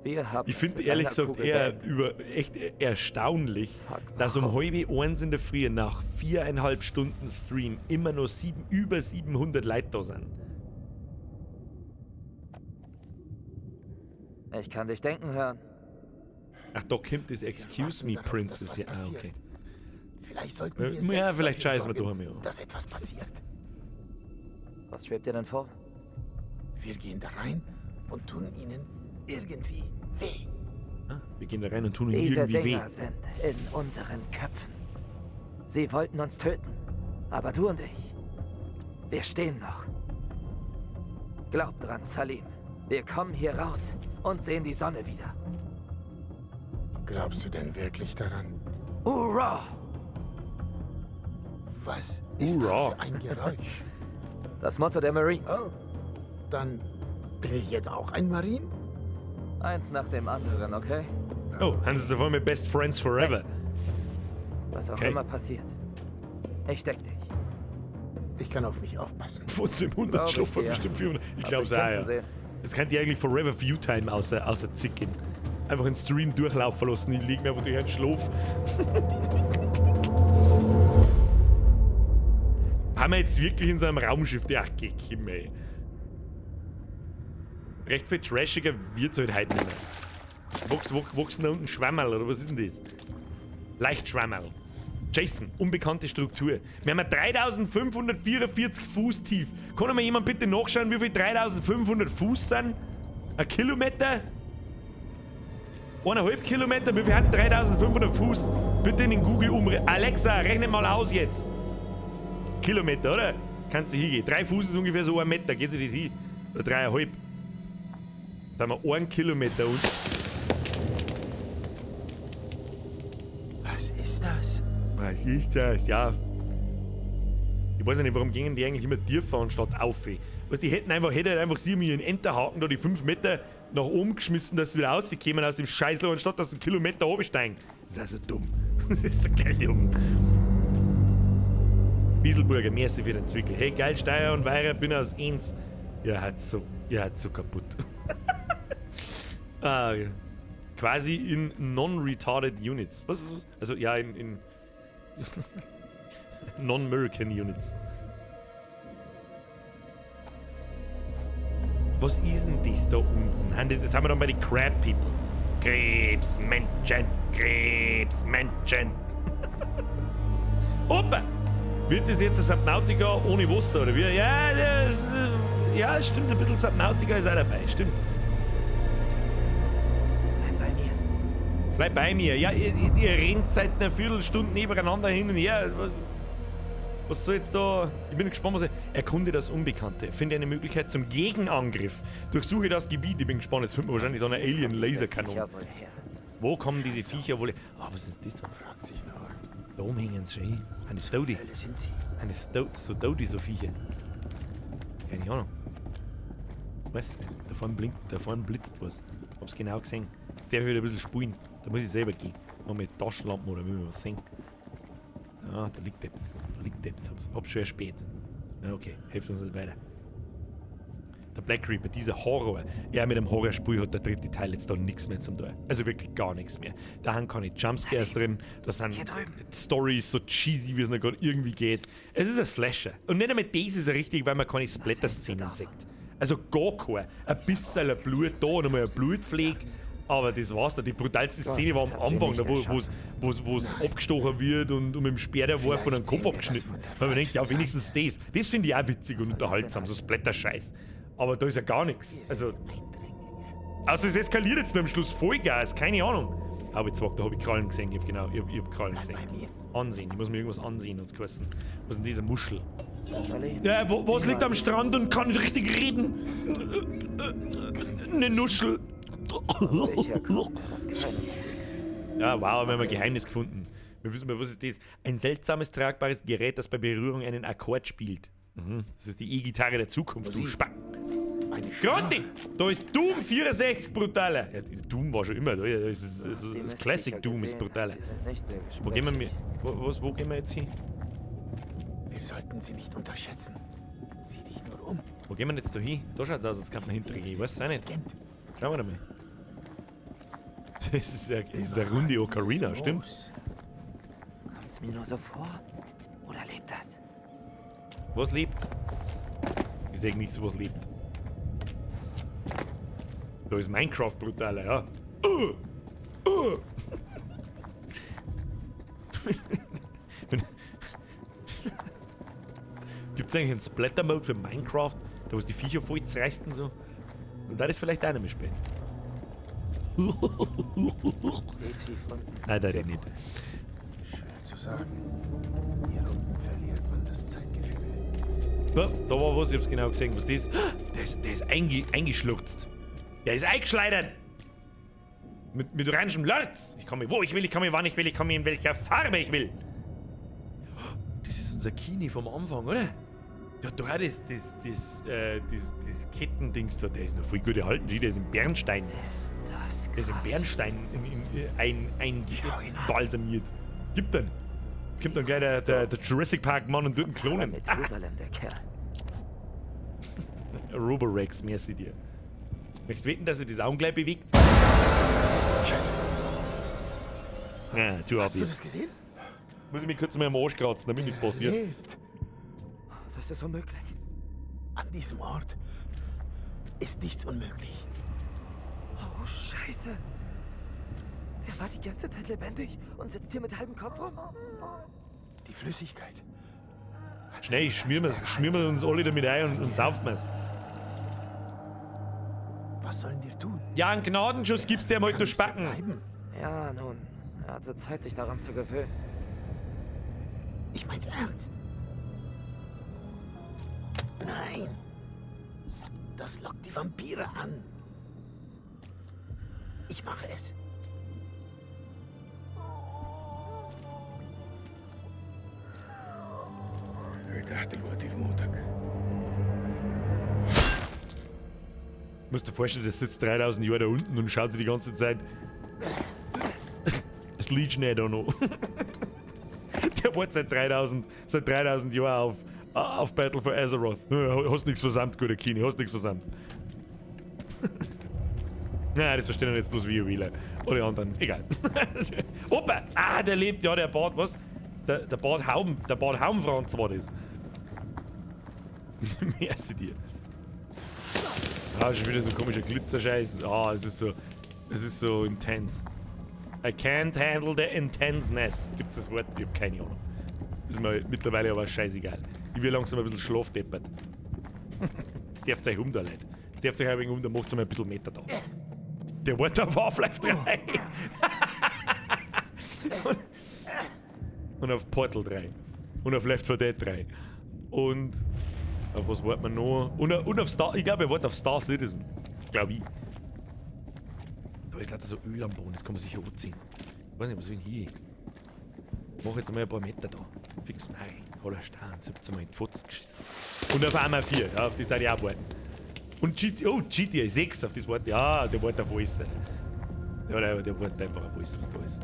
Wir haben Ich es finde mit ehrlich einer gesagt Kugel eher beendet. über, echt erstaunlich, dass um 12:30 in der Früh nach 4,5 Stunden Stream immer noch über 700 Leute da sind. Ich kann dich denken hören. Ach, da kommt das Excuse me, darauf, Princess. dass was Ja, ah, passiert. okay. Vielleicht sollten wir Ja, selbst vielleicht dafür scheißen wir sorgen, doch einmal an. dass etwas passiert. Was schwebt dir denn vor? Wir gehen da rein und tun ihnen irgendwie weh. Wir gehen da rein und tun ihnen Diese irgendwie weh. Dinger sind in unseren Köpfen. Sie wollten uns töten. Aber du und ich, wir stehen noch. Glaub dran, Salim. Wir kommen hier raus und sehen die Sonne wieder. Glaubst du denn wirklich daran? Hurra! Was ist das Hurra. für ein Geräusch? Das Motto der Marines. Oh, dann bin ich jetzt auch ein Marine? Eins nach dem anderen, okay? Oh, haben sie auf einmal Best Friends Forever. Was auch Okay. immer passiert. Ich deck dich. Ich kann auf mich aufpassen. Von dem 100 Glaub ich Schlupfer dir. bestimmt 400. Ich Hab glaub's dich auch, kämpfen ja. sehen. Jetzt könnt ihr eigentlich Forever Viewtime außer zicken. Einfach einen Stream durchlaufen lassen. Ich leg mir einfach durch einen Schlaf. Haben wir jetzt wirklich in so einem Raumschiff? Ja, geh, komm, ey. Recht viel trashiger wird's halt heute nicht mehr. Wachsen da unten Schwammerl, oder was ist denn das? Leicht Schwammerl. Jason, unbekannte Struktur. Wir haben 3544 Fuß tief. Kann mir jemand bitte nachschauen, wie viel 3500 Fuß sind? Ein Kilometer? 1,5 Kilometer? Wie viel haben 3500 Fuß? Bitte in den Google umrechnen. Alexa, rechne mal aus jetzt. Kilometer, oder? Kannst du hingehen. 3 Fuß ist ungefähr so 1 Meter. Geht sich das hin? Oder 3,5. Da haben wir 1 Kilometer unten. Was ist das? Was ist das? Ja. Ich weiß ja nicht, warum gingen die eigentlich immer tiefer anstatt auf? Weißt, die hätten einfach, hätte halt einfach sie mit ihren Enterhaken da die 5 Meter nach oben geschmissen, dass sie wieder rausgekommen aus dem Scheißloch, anstatt dass sie einen Kilometer oben steigen. Das ist also dumm. Das ist so geil, Junge. Wieselburger, merci für den Zwickel. Hey, geil, Steyr und Weirer, bin aus Enns. Ihr hat so kaputt. Ah, ja. Quasi in non-retarded Units. Was? Also, ja, in non-American Units. Was ist denn das da unten? Das haben wir dann bei den Crab People. Krebsmenschen, Krebsmenschen. Opa! Wird das jetzt ein Subnautica ohne Wasser, oder wie? Ja, ja, stimmt, ein bisschen Subnautica ist auch dabei, stimmt. Bleib bei mir. Bleib bei mir. Ja, ihr rennt seit einer Viertelstunde nebeneinander hin und her. Was soll jetzt da? Ich bin gespannt, was er. Erkunde das Unbekannte. Finde eine Möglichkeit zum Gegenangriff. Durchsuche das Gebiet. Ich bin gespannt. Jetzt findet man wahrscheinlich da eine Alien-Laserkanone. Wo kommen diese Viecher wohl her? Ah, was ist das da? Fragt sich nur. Da oben hängen sie schon hin. Eine Stody. Sind sie? Eine so Dodi, so Viecher. Keine Ahnung. Weiß nicht. Da vorne blinkt, da vorne blitzt was. Hab's genau gesehen. Jetzt darf ich wieder ein bisschen spulen. Da muss ich selber gehen. Mal mit Taschenlampen oder wie wir was sehen. Ah, da liegt etwas. Da liegt etwas. Hab's schon spät. Ja, okay, hilft uns nicht weiter. Der Black Reaper, dieser Horror. Ja, mit dem Horrorspiel hat der dritte Teil jetzt da nichts mehr zum tun. Also wirklich gar nichts mehr. Da haben keine Jumpscares drin, da sind Stories so cheesy, wie es noch gerade irgendwie geht. Es ist ein Slasher. Und nicht einmal das ist ja richtig, weil man keine Splatter-Szenen sieht. Also gar kein. Ein bisschen Blut da und einmal ein Blutfleck. Aber das war's da. Die brutalste Szene war am Anfang, da wo es abgestochen wird und mit dem Speer der Wurf von einem Kopf abgeschnitten. Weil man denkt, ja, wenigstens das. Das finde ich auch witzig und unterhaltsam, so Splatter-Scheiß. Aber da ist ja gar nichts. Also es eskaliert jetzt nur am Schluss Vollgas, keine Ahnung. Aber jetzt da habe ich Krallen gesehen. Ich habe genau, ich hab Krallen gesehen. Ansehen, ich muss mir irgendwas ansehen, hat's geheißen. Was ist denn diese Muschel? Ja, was liegt am Strand und kann nicht richtig reden? Eine Nuschel. Ja, wow, wir haben ein Geheimnis gefunden. Wir wissen mal, was ist das? Ein seltsames, tragbares Gerät, das bei Berührung einen Akkord spielt. Mhm. Das ist die E-Gitarre der Zukunft, du Spack. Grotti! Da ist Doom 64 brutaler. Ja, Doom war schon immer da. Das ist, das Classic Doom ist brutaler. Wo gehen wir, wo gehen wir jetzt hin? Wir sollten sie nicht unterschätzen. Sieh dich nur um. Wo gehen wir jetzt da hin? Da schaut es aus, als könnte man hintergehen. Ich weiß es auch nicht. Schauen wir da mal. Das ist ja, das ist eine runde Ocarina, stimmt? Kommt's mir nur so vor? Oder lebt das? Was lebt? Ich sehe nichts, was lebt. Da ist Minecraft brutaler, ja. Gibt es eigentlich einen Splatter-Mode für Minecraft, da wo es die Viecher voll zerreißt und so? Und da ist vielleicht auch nicht mehr spät. Nein, da nicht. Schwer zu sagen. Hier unten verliert man das Zeitgefühl. Ja, da war was, ich hab's genau gesehen. Was das ist? Der ist eingeschluchzt. Der ist eingeschleudert. Mit orangem Lörz. Ich komme wo ich will, ich komme wann ich will, ich komme in welcher Farbe ich will. Das ist unser Kini vom Anfang, oder? Der hat doch auch das Kettendings da. Der ist noch voll gut erhalten. Der ist im Bernstein. Ist das krass. Der ist im Bernstein einbalsamiert. Gibt dann. Kommt dann gleich der Jurassic Park Mann und tut einen Klonen. Methusalem, der Kerl. Roborex, merci dir. Möchtest du wetten, dass er das Augen gleich bewegt? Scheiße. Ja, too Hast du obvious. das gesehen? Muss ich mich kurz mal am Arsch kratzen, damit nichts passiert. Lebt. Das ist unmöglich. An diesem Ort ist nichts unmöglich. Oh, Scheiße. Der war die ganze Zeit lebendig und sitzt hier mit halbem Kopf rum. Die Flüssigkeit. Schnell, schmieren wir uns alle damit ein und saufen wir's. Was sollen wir tun? Ja, einen Gnadenschuss gibst du ihm halt nur Spacken. Ja, nun, er hatte Zeit, sich daran zu gewöhnen. Ich mein's ernst. Nein. Das lockt die Vampire an. Ich mache es. ارتاح دلوقتي في موتك. Du musst dir vorstellen, der sitzt 3000 Jahre da unten und schaut sich die ganze Zeit das Legion da noch. Der war seit 3000 Jahren auf Battle for Azeroth. Hast nichts versammelt, guter Kini, hast nichts versammelt. Nein, das verstehen jetzt bloß wir, Wheeler. Oder die anderen, egal. Opa! Ah, der lebt, ja, der Bart, was? Der Bart Hauben, der Bart Haubenfranz war das. Merci dir. Ah, schon wieder so ein komischer Glitzerscheiß. Ah, es ist so intens. I can't handle the intenseness. Gibt's das Wort? Ich hab keine Ahnung. Ist mir mittlerweile aber scheißegal. Ich will langsam ein bisschen schlafdeppert. Das darf euch um da, Leute. Das darf euch ein wenig um, da macht's mal ein bisschen Meter da. Der Wort auf Half-Life 3. Und auf Portal 3. Und auf Left 4 Dead 3. Und auf was wartet man noch? Und auf Star. Ich glaube, er wartet auf Star Citizen. Glaube ich. Da ist leider so Öl am Boden, das kann man sicher anziehen. Ich weiß nicht, was will ich denn hier? Ich mach jetzt mal ein paar Meter da. Fix mal. Hat er Stein, 17 Mal in die Fotzen geschissen. Und auf einmal 4, ja, auf das da die auch warten. Und GTA, oh, GTA 6, auf das wartet. Ja, der wartet auf alles. Ja, der wartet einfach auf alles, was da ist.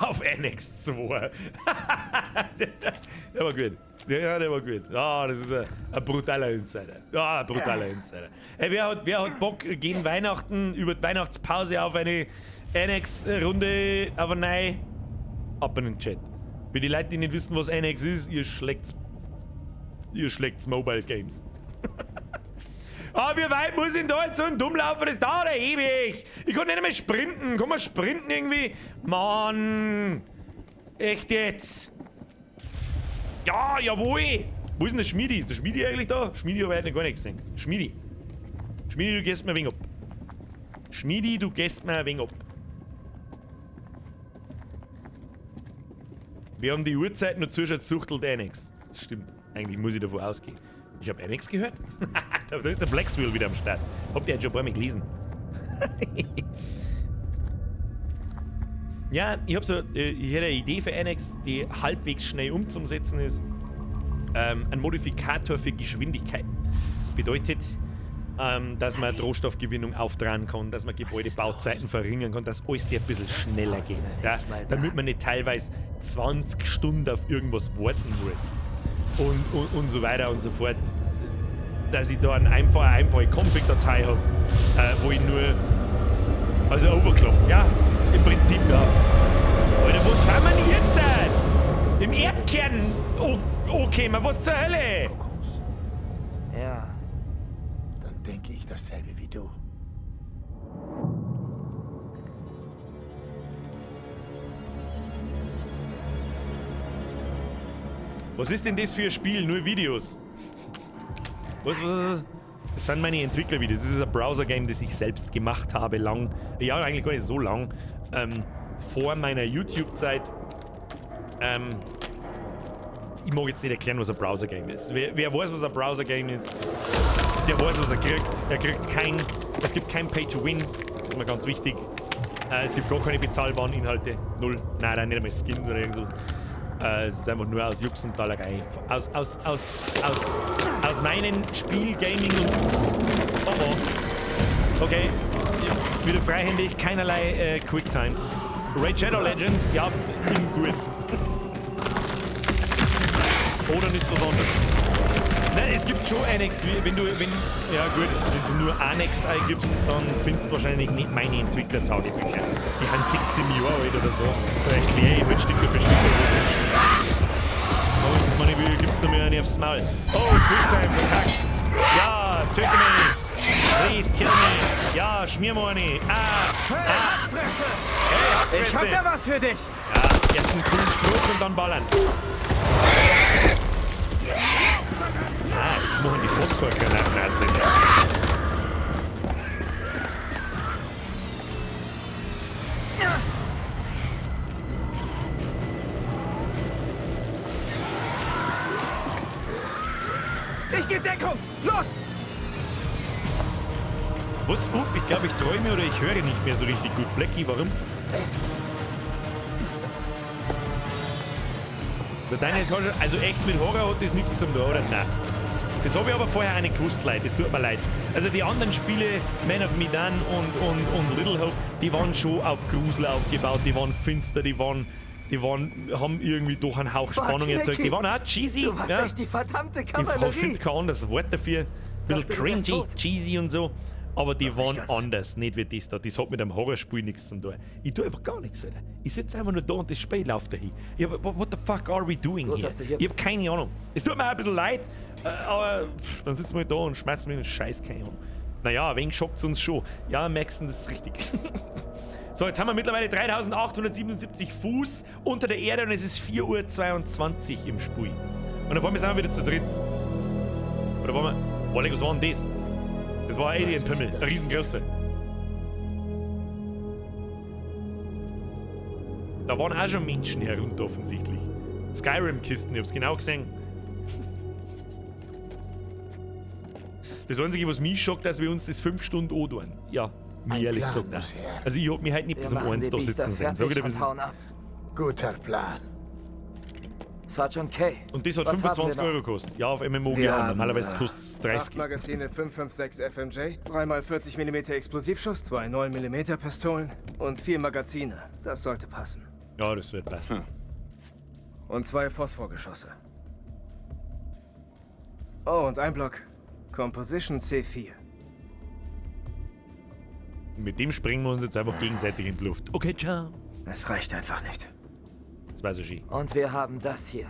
Auf Annex 2. Der war gut. Ja, der war gut. Ah, das ist ein brutaler Insider. Ja, ein brutaler Insider. Ey, wer hat Bock, gegen Weihnachten, über die Weihnachtspause auf eine Annex-Runde, aber nein, ab in den Chat. Für die Leute, die nicht wissen, was Annex ist, ihr schlägt's Mobile Games. Ah, wie weit muss ich denn da jetzt so ein dumm laufen? Das dauert ja ewig. Ich kann nicht mehr sprinten. Kann man sprinten irgendwie? Mann. Echt jetzt? Ja, jawohl. Wo ist denn der Schmiedi? Ist der Schmiedi eigentlich da? Schmiedi habe ich heute noch gar nicht gesehen. Schmiedi. Schmiedi, du gehst mir ein wenig ab. Schmiedi, du gehst mir ein wenig ab. Wir haben die Uhrzeit noch zuschaut, suchtelt Annex. Das stimmt. Eigentlich muss ich davon ausgehen. Ich habe Annex gehört? Da ist der Black Swill wieder am Start. Habt ihr jetzt schon ein paar Mal gelesen? Ja, ich hab so, ich hätte eine Idee für Annex, die halbwegs schnell umzusetzen ist. Ein Modifikator für Geschwindigkeiten. Das bedeutet, dass man Rohstoffgewinnung auftragen kann, dass man Gebäudebauzeiten verringern kann, dass alles ein bisschen schneller geht. Ja? Damit man nicht teilweise 20 Stunden auf irgendwas warten muss. Und so weiter und so fort. Dass ich da eine einfache Config-Datei habe, wo ich nur. Also Overclock, ja, im Prinzip ja. Alter, wo sind wir denn jetzt? Im Erdkern! Okay, man, was zur Hölle? Ja. Dann denke ich dasselbe wie du. Was ist denn das für ein Spiel? Nur Videos. Was, was, was? Das sind meine Entwicklervideos. Das ist ein Browser-Game, das ich selbst gemacht habe, lang. Ja, eigentlich gar nicht so lang. Vor meiner YouTube-Zeit. Ich mag jetzt nicht erklären, was ein Browser-Game ist. Wer weiß, was ein Browser-Game ist, der weiß, was er kriegt. Er kriegt kein... Es gibt kein Pay-to-Win. Das ist mir ganz wichtig. Es gibt gar keine bezahlbaren Inhalte. Null. Nein, nein, nicht einmal Skins oder irgend sowas. Es ist einfach nur aus Jux und Dallerei. Aus meinen Spiel, Gaming und... Oh oh. Okay. Wieder freihändig, keinerlei Quicktimes. Raid Shadow Legends, ja, bin gut. Oder ist was anderes. Nein, es gibt schon Annex, wenn du, wenn, ja gut, wenn du nur Annex eingibst, dann findest du wahrscheinlich nicht meine Entwickler-Tagebücher. Die haben 6, 7 Jahre alt oder so. Da erkläre ich halt Stück für Stück, wo es ist. Oh, jetzt meine ich, gibt's noch mehr eine aufs Maul. Oh, Quicktime, verkackt. Ja, töte mich. Please kill me. Ja, schmier mir eine. Ah, ah. Hey, Ich hab da was für dich. Ja, erst einen coolen Spruch und dann ballern. Ah, jetzt machen die Phosphorgranaten auch Sinn. Ich geb Deckung! Los! Was? Uff, ich glaube, ich träume oder ich höre nicht mehr so richtig gut. Blackie, warum? Der Daniel kann schon, also echt mit Horror hat das nichts zum tun, oder? Nein. Das habe ich aber vorher auch nicht gewusst, Leute. Das tut mir leid. Also die anderen Spiele, Man of Medan und Little Hope, die waren schon auf Grusel aufgebaut, die waren finster, die haben irgendwie doch einen Hauch Spannung erzeugt. Die waren auch cheesy. Du warst ja. echt die verdammte Ich Kavallerie. finde kein anderes Wort dafür. Ein bisschen Dachte, du wärst cringy, tot. cheesy und so. Aber die Doch, waren nicht ganz. anders, nicht wie das da. Das hat mit einem Horrorspiel nichts zu tun. Ich tue einfach gar nichts, Alter. Ich sitze einfach nur da und das Spiel läuft dahin. Ich hab, what the fuck are we doing Gut, here? dass du hier Ich hab keine Ahnung. Es tut mir auch ein bisschen leid, aber pff, dann sitzen wir da und schmeißen mir den Scheiß, keine Ahnung. Naja, ein wenig schockt's uns schon. Ja, merkst du, das ist richtig. So, jetzt haben wir mittlerweile 3877 Fuß unter der Erde und es ist 4:22 Uhr im Spiel. Und auf einmal sind wir wieder zu dritt. Oder waren wir... Boah, was war denn das? Das war ein Alien-Pimmel, ein riesengroßer. Da waren auch schon Menschen herunter offensichtlich. Skyrim-Kisten, ich hab's genau gesehen. Das Einzige, was mich schockt, dass wir uns das 5 Stunden antun. Ja, mir Ein ehrlich Plan gesagt muss auch. her. Also ich hab mich heute nicht Wir bis um machen 1 die da Biester sitzen sehen. Sag ich dir, fertig was und ist. hauen ab. Guter Plan. Sergeant Kay. Und das hat was haben wir 25 noch? Euro gekostet. Ja, auf MMO Wir ja, haben, normalerweise kostet's 30. 8 Magazine 556 FMJ, 3x40 mm Explosivschuss, 2 9 mm Pistolen und 4 Magazine. Das sollte passen. Ja, das sollte passen. Und 2 Phosphorgeschosse. Oh, und ein Block. Composition C4. Mit dem springen wir uns jetzt einfach gegenseitig in die Luft. Okay, ciao. Es reicht einfach nicht. Das war so schön. Und wir haben das hier.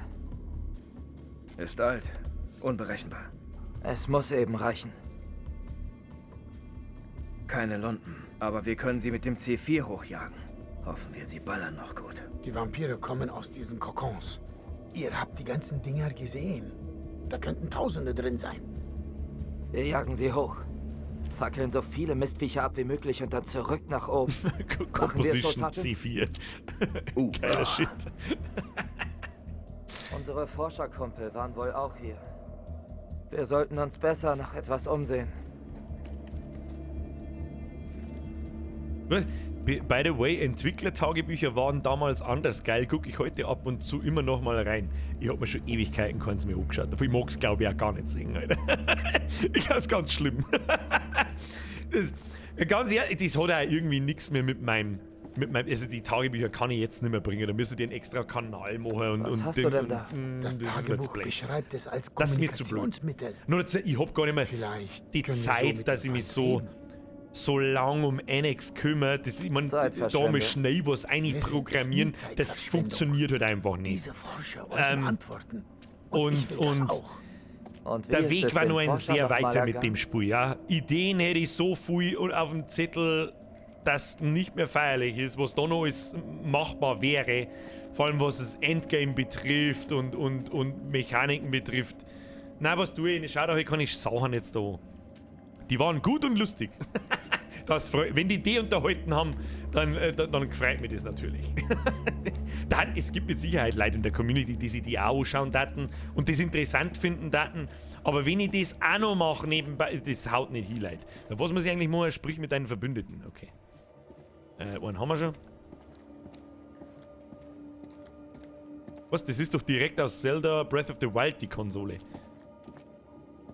Ist alt. Unberechenbar. Es muss eben reichen. Keine Lunden, aber wir können sie mit dem C4 hochjagen. Hoffen wir, sie ballern noch gut. Die Vampire kommen aus diesen Kokons. Ihr habt die ganzen Dinger gesehen. Da könnten Tausende drin sein. Wir jagen sie hoch. Fackeln so viele Mistviecher ab wie möglich und dann zurück nach oben. Machen wir es so, Composition Sergeant? C4. Geiler Shit. Unsere Forscherkumpel waren wohl auch hier. Wir sollten uns besser nach etwas umsehen. By the way, Entwicklertagebücher waren damals anders geil. Gucke ich heute ab und zu immer noch mal rein. Ich hab mir schon Ewigkeiten keins mehr angeschaut. Ich mag's, glaub ich, auch gar nicht sehen, Alter. Ich hab's ganz schlimm. Das, ganz ehrlich, das hat auch irgendwie nichts mehr mit meinem, mit meinem. Also die Tagebücher kann ich jetzt nicht mehr bringen. Da müsste ich einen extra Kanal machen. Was und hast Ding du denn und, da? Das ist mir zu Tagebuch blöd. beschreibt es als Das ist mir zu blöd. Kommunikationsmittel. Nur dazu, ich hab gar nicht mehr Vielleicht die können wir so Zeit, mit dass ich dem mich Feind so, reden. so lang um Annex kümmere. Das, ich mein, da Zeitverschwendung. mal schnell was Es ist einprogrammieren, nie das Zeitverschwendung. funktioniert halt einfach nicht. Diese Forscher wollten Antworten. Und, ich will Und das auch. Und wie der ist Weg es war den nur ein Forschern sehr nochmal weiter mit ergangen? dem Spiel, ja. Ideen hätte ich so viel und auf dem Zettel. das nicht mehr feierlich ist, was da noch alles machbar wäre. Vor allem was das Endgame betrifft und Mechaniken betrifft. Na, was tue ich? Schau doch, ich kann ich Sachen jetzt da. Die waren gut und lustig. Das freu, wenn die die unterhalten haben, dann freut mich das natürlich. Dann, es gibt mit Sicherheit Leute in der Community, die sich die auch anschauen daten und das interessant finden daten. Aber wenn ich das auch noch mache nebenbei, das haut nicht hin, Leute. Da was muss ich eigentlich machen? Sprich mit deinen Verbündeten. Okay. Einen haben wir schon. Was? Das ist doch direkt aus Zelda Breath of the Wild, die Konsole.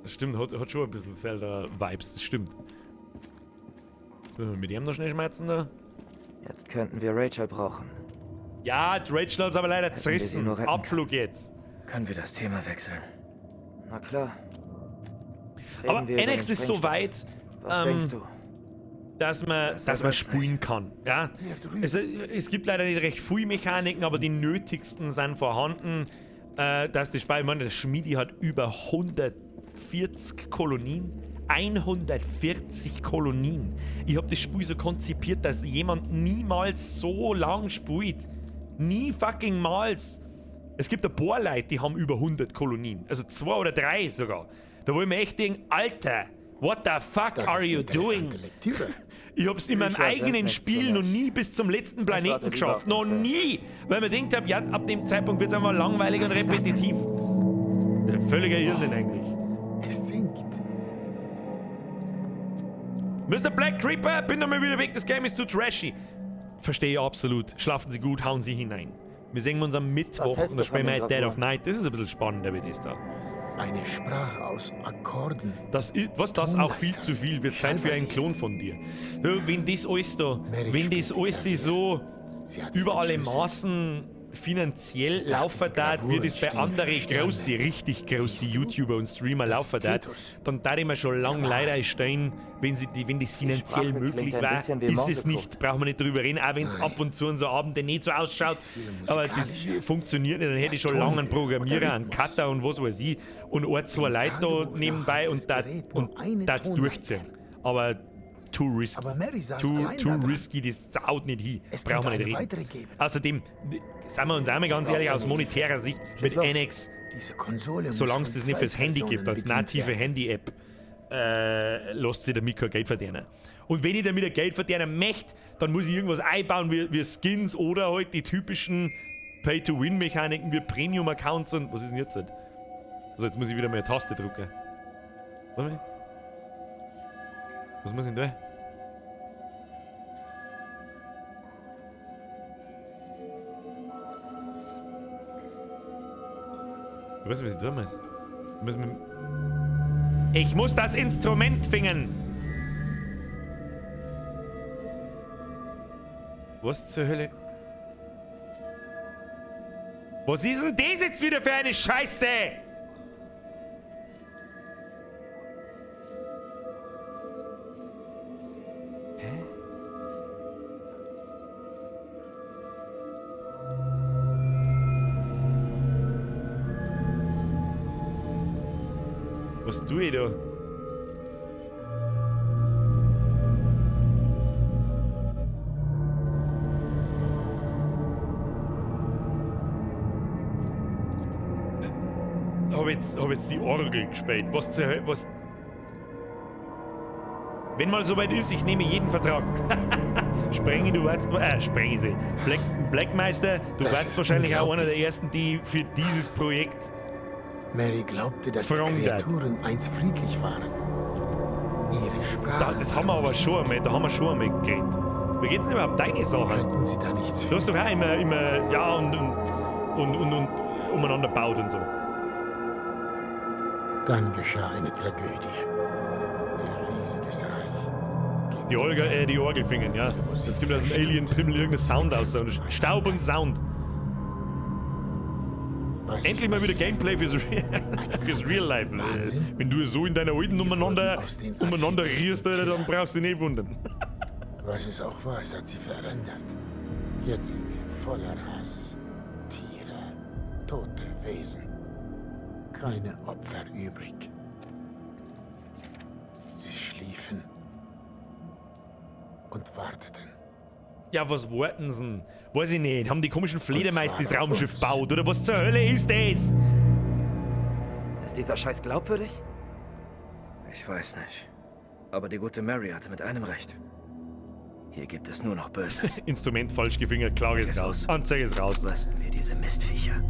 Das stimmt, hat schon ein bisschen Zelda-Vibes, das stimmt. Jetzt müssen wir mit ihm noch schnell schmerzen da. Jetzt könnten wir Rachel brauchen. Ja, die Rachel hat's aber leider Hätten wir sie zerrissen. nur retten Abflug jetzt. Können wir das Thema wechseln? Na klar. Reden Aber wir über NX den ist so Sprengstoff. weit, Was denkst du? dass man spielen kann. Ja? Es gibt leider nicht recht viele Mechaniken, aber die nötigsten sind vorhanden. Dass das Spiel, ich meine, der Schmiedi hat über 140 Kolonien. 140 Kolonien. Ich hab das Spiel so konzipiert, dass jemand niemals so lang spielt. Nie fucking mals. Es gibt ein paar Leute, die haben über 100 Kolonien. Also 2 oder 3 sogar. Da wo ich mir echt denke, Alter, what the fuck Das are ist you doing? interessante Lektüre. Ich hab's in meinem Bücher sind eigenen nichts für Spiel noch mich. nie bis zum letzten Planeten warte lieber geschafft. auf den Noch Film. nie! Weil mir gedacht hab, ja, ab dem Zeitpunkt wird's einfach langweilig Was und ist das denn? repetitiv. Völliger Irrsinn eigentlich. Es sinkt. Mr. Black Creeper, bin doch mal wieder weg, das Game ist zu trashy. Verstehe ich absolut. Schlafen Sie gut, hauen Sie hinein. Wir sehen uns am Mittwoch Was hältst und da du von spielen wir den halt Dead of Gravuren? Night. Das ist ein bisschen spannender wie das da. Eine Sprache aus Akkorden. Das ist, was das auch viel zu viel wird Zeit für einen Klon von dir. Ja, wenn das alles da, Mary wenn das spielte alles Klavier. so Sie hat es über alle entschlüsselt. Maßen finanziell Sie dachte, laufen die darf, wie das bei Gravuren stehen anderen für Sterne. große, richtig große Siehst du? YouTuber und Streamer Das laufen ist darf, Cetus. dann darf ich mir schon lange Ja. leider stehen, wenn das finanziell Sprache klingt möglich ein war, bisschen wie ist es Morsecode. nicht, brauchen wir nicht drüber reden, auch wenn es ab und zu an so Abende nicht so ausschaut, Ist viel aber das musikalischer. funktioniert nicht, dann Sie hätte ich hat schon lange einen Tonhöhe oder Programmierer, einen Rhythmus. Cutter und was weiß ich und ein, zwei Im Leute da Tagebuch nebenbei nach hat und das da Gerät nur und eine das Tonleiter. durchziehen. Aber too risky. Aber Mary saß Too, allein too da dran. risky, das haut nicht hin. Es Brauchen wir könnte nicht eine reden. weitere geben. Außerdem, sind wir uns einmal ganz brauche ehrlich, aus eine monetärer Sicht, mit los. NX, Diese Konsole muss solange es von das nicht zwei fürs Handy gibt, Personen als bedient native werden. Handy-App, lässt sich damit kein Geld verdienen. Und wenn ich damit ein Geld verdienen möchte, dann muss ich irgendwas einbauen wie Skins oder halt die typischen Pay-to-Win-Mechaniken wie Premium-Accounts und was ist denn jetzt? Also jetzt muss ich wieder meine Taste drücken. Warte mal. Was muss ich denn da? Ich weiß nicht, was ich tun muss. Ich muss das Instrument fingen. Was zur Hölle? Was ist denn das jetzt wieder für eine Scheiße? Hä? Was tue ich da? Hab jetzt die Orgel gespielt. Was zur Hölle, was... Wenn mal soweit ist, ich nehme jeden Vertrag. Sprengi, du warst... Sprengi, sag ich. Blackmeister, du Das warst ist wahrscheinlich auch einer der unglaublich. ersten, die für dieses Projekt... Mary glaubte, dass die Frongdad. Kreaturen einst friedlich waren. Ihre Sprache. Da, das haben wir aber schon einmal, da haben wir schon einmal geredet. Wie geht's denn überhaupt deine Sachen? Könnten sie da nichts Du hast doch auch immer ja, und umeinander baut und so. Dann geschah eine Tragödie. Ihr riesiges Reich. Die Orgel, die Orgel fingen, ja. Jetzt gibt aus dem Alien-Pimmel irgendein Sound aus. Und Staub und Sound. Was Endlich ist mal wieder passiert? Gameplay fürs Real Life. Wahnsinn. Wenn du so in deiner alten aus den umeinander rierst, Alter, dann brauchst du dich nicht wundern. Was es auch war, es hat sie verändert. Jetzt sind sie voller Hass. Tiere, tote Wesen. Keine Opfer übrig. Sie schliefen. Und Und warteten. Ja, was wollten sie denn? Weiß ich nicht. Haben die komischen Fledermäuse zwar das auf Raumschiff uns. gebaut oder was zur Hölle ist das? Ist dieser Scheiß glaubwürdig? Ich weiß nicht. Aber die gute Mary hatte mit einem recht. Hier gibt es nur noch Böses. Instrument falsch gefingert, Klage ist raus. Anzeige ist raus. Rösten wir diese Mistviecher.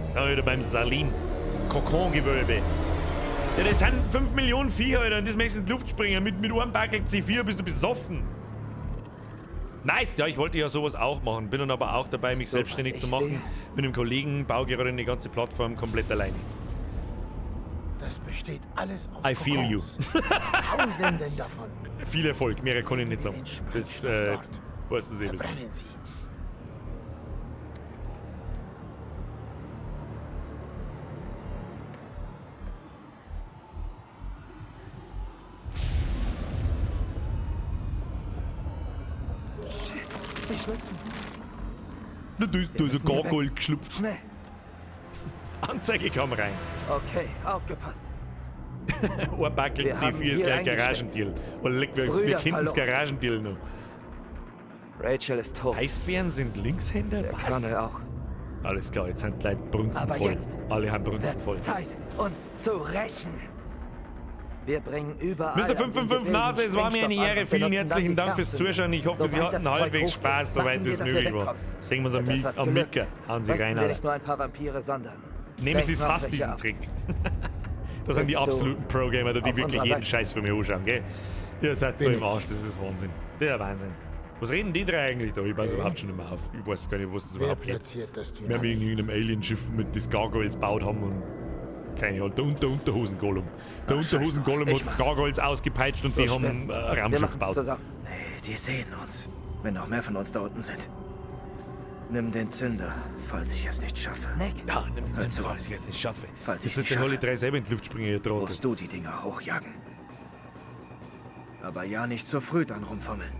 Jetzt sind wir wieder beim Salim. Kokongewölbe. Ja, das sind 5 Millionen Viecher, Alter, und das möchtest du in die Luft springen. Mit einem Backel C4 bist du besoffen. Nice, ja, ich wollte ja sowas auch machen. Bin dann aber auch dabei, mich so, was selbstständig ich zu machen. sehe? Mit einem Kollegen, baue gerade eine ganze Plattform komplett alleine. Das besteht alles aus I feel you. Kokons. Tausenden davon. Viel Erfolg, mehr kann ich nicht sagen. Das, weißt du eh, was Verbrennen ist. sie. Shit, sie schlüpfen. Na, du, du müssen ist ein hier weg. Gargoyle geschlüpft. Schnell. Anzeige kam rein. Okay, aufgepasst. Ein Backel Wir haben C4 ist viel gleich eingesteckt. Garagendeal. Und leck, wir Brüder kennen das verloren. Garagendeal noch. Rachel ist tot. Eisbären sind Linkshänder? Der Was? Colonel auch. Alles klar, jetzt sind die Leute brunzen Aber voll. jetzt Alle haben brunzen Wird's voll. Zeit, uns zu rächen. Wir bringen überall. Mr. an den 555 Gefilden Nase, es war mir eine Sprengstoff an Ehre. und Vielen benutzen dann herzlichen die Dank fürs Kerzen. Zuschauen. Ich hoffe, Sie Sobald hatten das Zeug halbwegs hochgeht, Spaß, soweit machen wie wir, es dass wir möglich war. wegkommen. Sehen wir uns am, Mit Mi etwas am Glück Micker. Hauen Sie rösten rein, wir Alter. nicht nur ein paar Vampire, sondern Nemesis lenken auch hasst welche diesen ab. Trick. Das sind die Bist du absoluten Pro-Gamer, die auf wirklich unserer jeden Seite? Scheiß von mir anschauen, gell? Ihr seid so Bin im ich. Arsch, das ist Wahnsinn. Das ist ja Wahnsinn. Was reden die drei eigentlich da? Ich weiß überhaupt schon nicht mehr auf. Ich weiß gar nicht, was das Wer überhaupt geht. platziert das Wir haben Dynamit? irgendwie in einem Alienschiff mit das Gargoyles gebaut haben und keine Ahnung, der Unterhosen-Gollum. Der Ach, scheiß drauf. Unterhosen-Gollum Ich hat mach's. Gargoyles ausgepeitscht und Du die haben spinnst. ein Wir Raumschiff machen's gebaut. zusammen. Nee, die sehen uns. Wenn noch mehr von uns da unten sind. Nimm den Zünder, falls ich es nicht schaffe. Nick, Ja, nimm den Hör Zünder, zu. falls ich es nicht schaffe. Falls Ich ich's nicht sollte alle schaffe. drei selber in die Luft springen, ihr Trottel. Musst du die Dinger hochjagen. Aber ja nicht zu früh dran rumfummeln.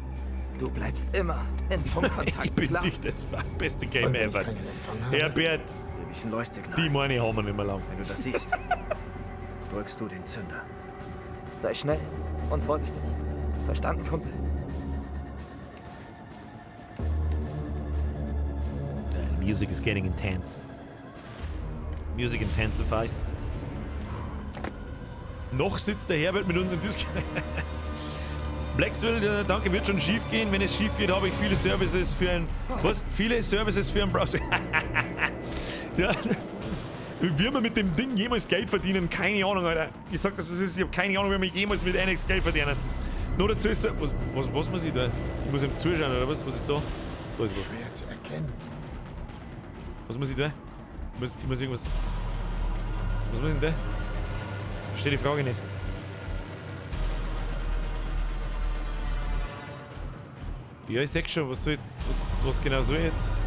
Du bleibst immer in Funkkontakt. Ich bin klar? dich, das beste Game Und wenn ich ever. keinen Empfang habe? Herbert, Gebe ich ein Leuchtsignal. die meine haben wir nicht mehr lang. Wenn du das siehst, drückst du den Zünder. Sei schnell und vorsichtig. Verstanden, Kumpel? The music is getting intense. Music intensifies. Noch sitzt der Herbert mit uns im Disc. Blacksville, danke, wird schon schief gehen. Wenn es schief geht, habe ich viele Services für ein. Was? Viele Services für ein Browser. Ja. Wie wir mit dem Ding jemals Geld verdienen, keine Ahnung, Alter. Ich sag das, ist, ich habe keine Ahnung, wie wir jemals mit NX Geld verdienen. Nur dazu ist, was muss ich da? Ich muss ihm zuschauen, oder was? Was ist da? Da ist was. Schwer zu erkennen. Was muss ich da? Ich muss irgendwas. Was muss ich denn da? Verstehe die Frage nicht. Ja, ich sag schon, was soll jetzt. Was genau soll ich jetzt?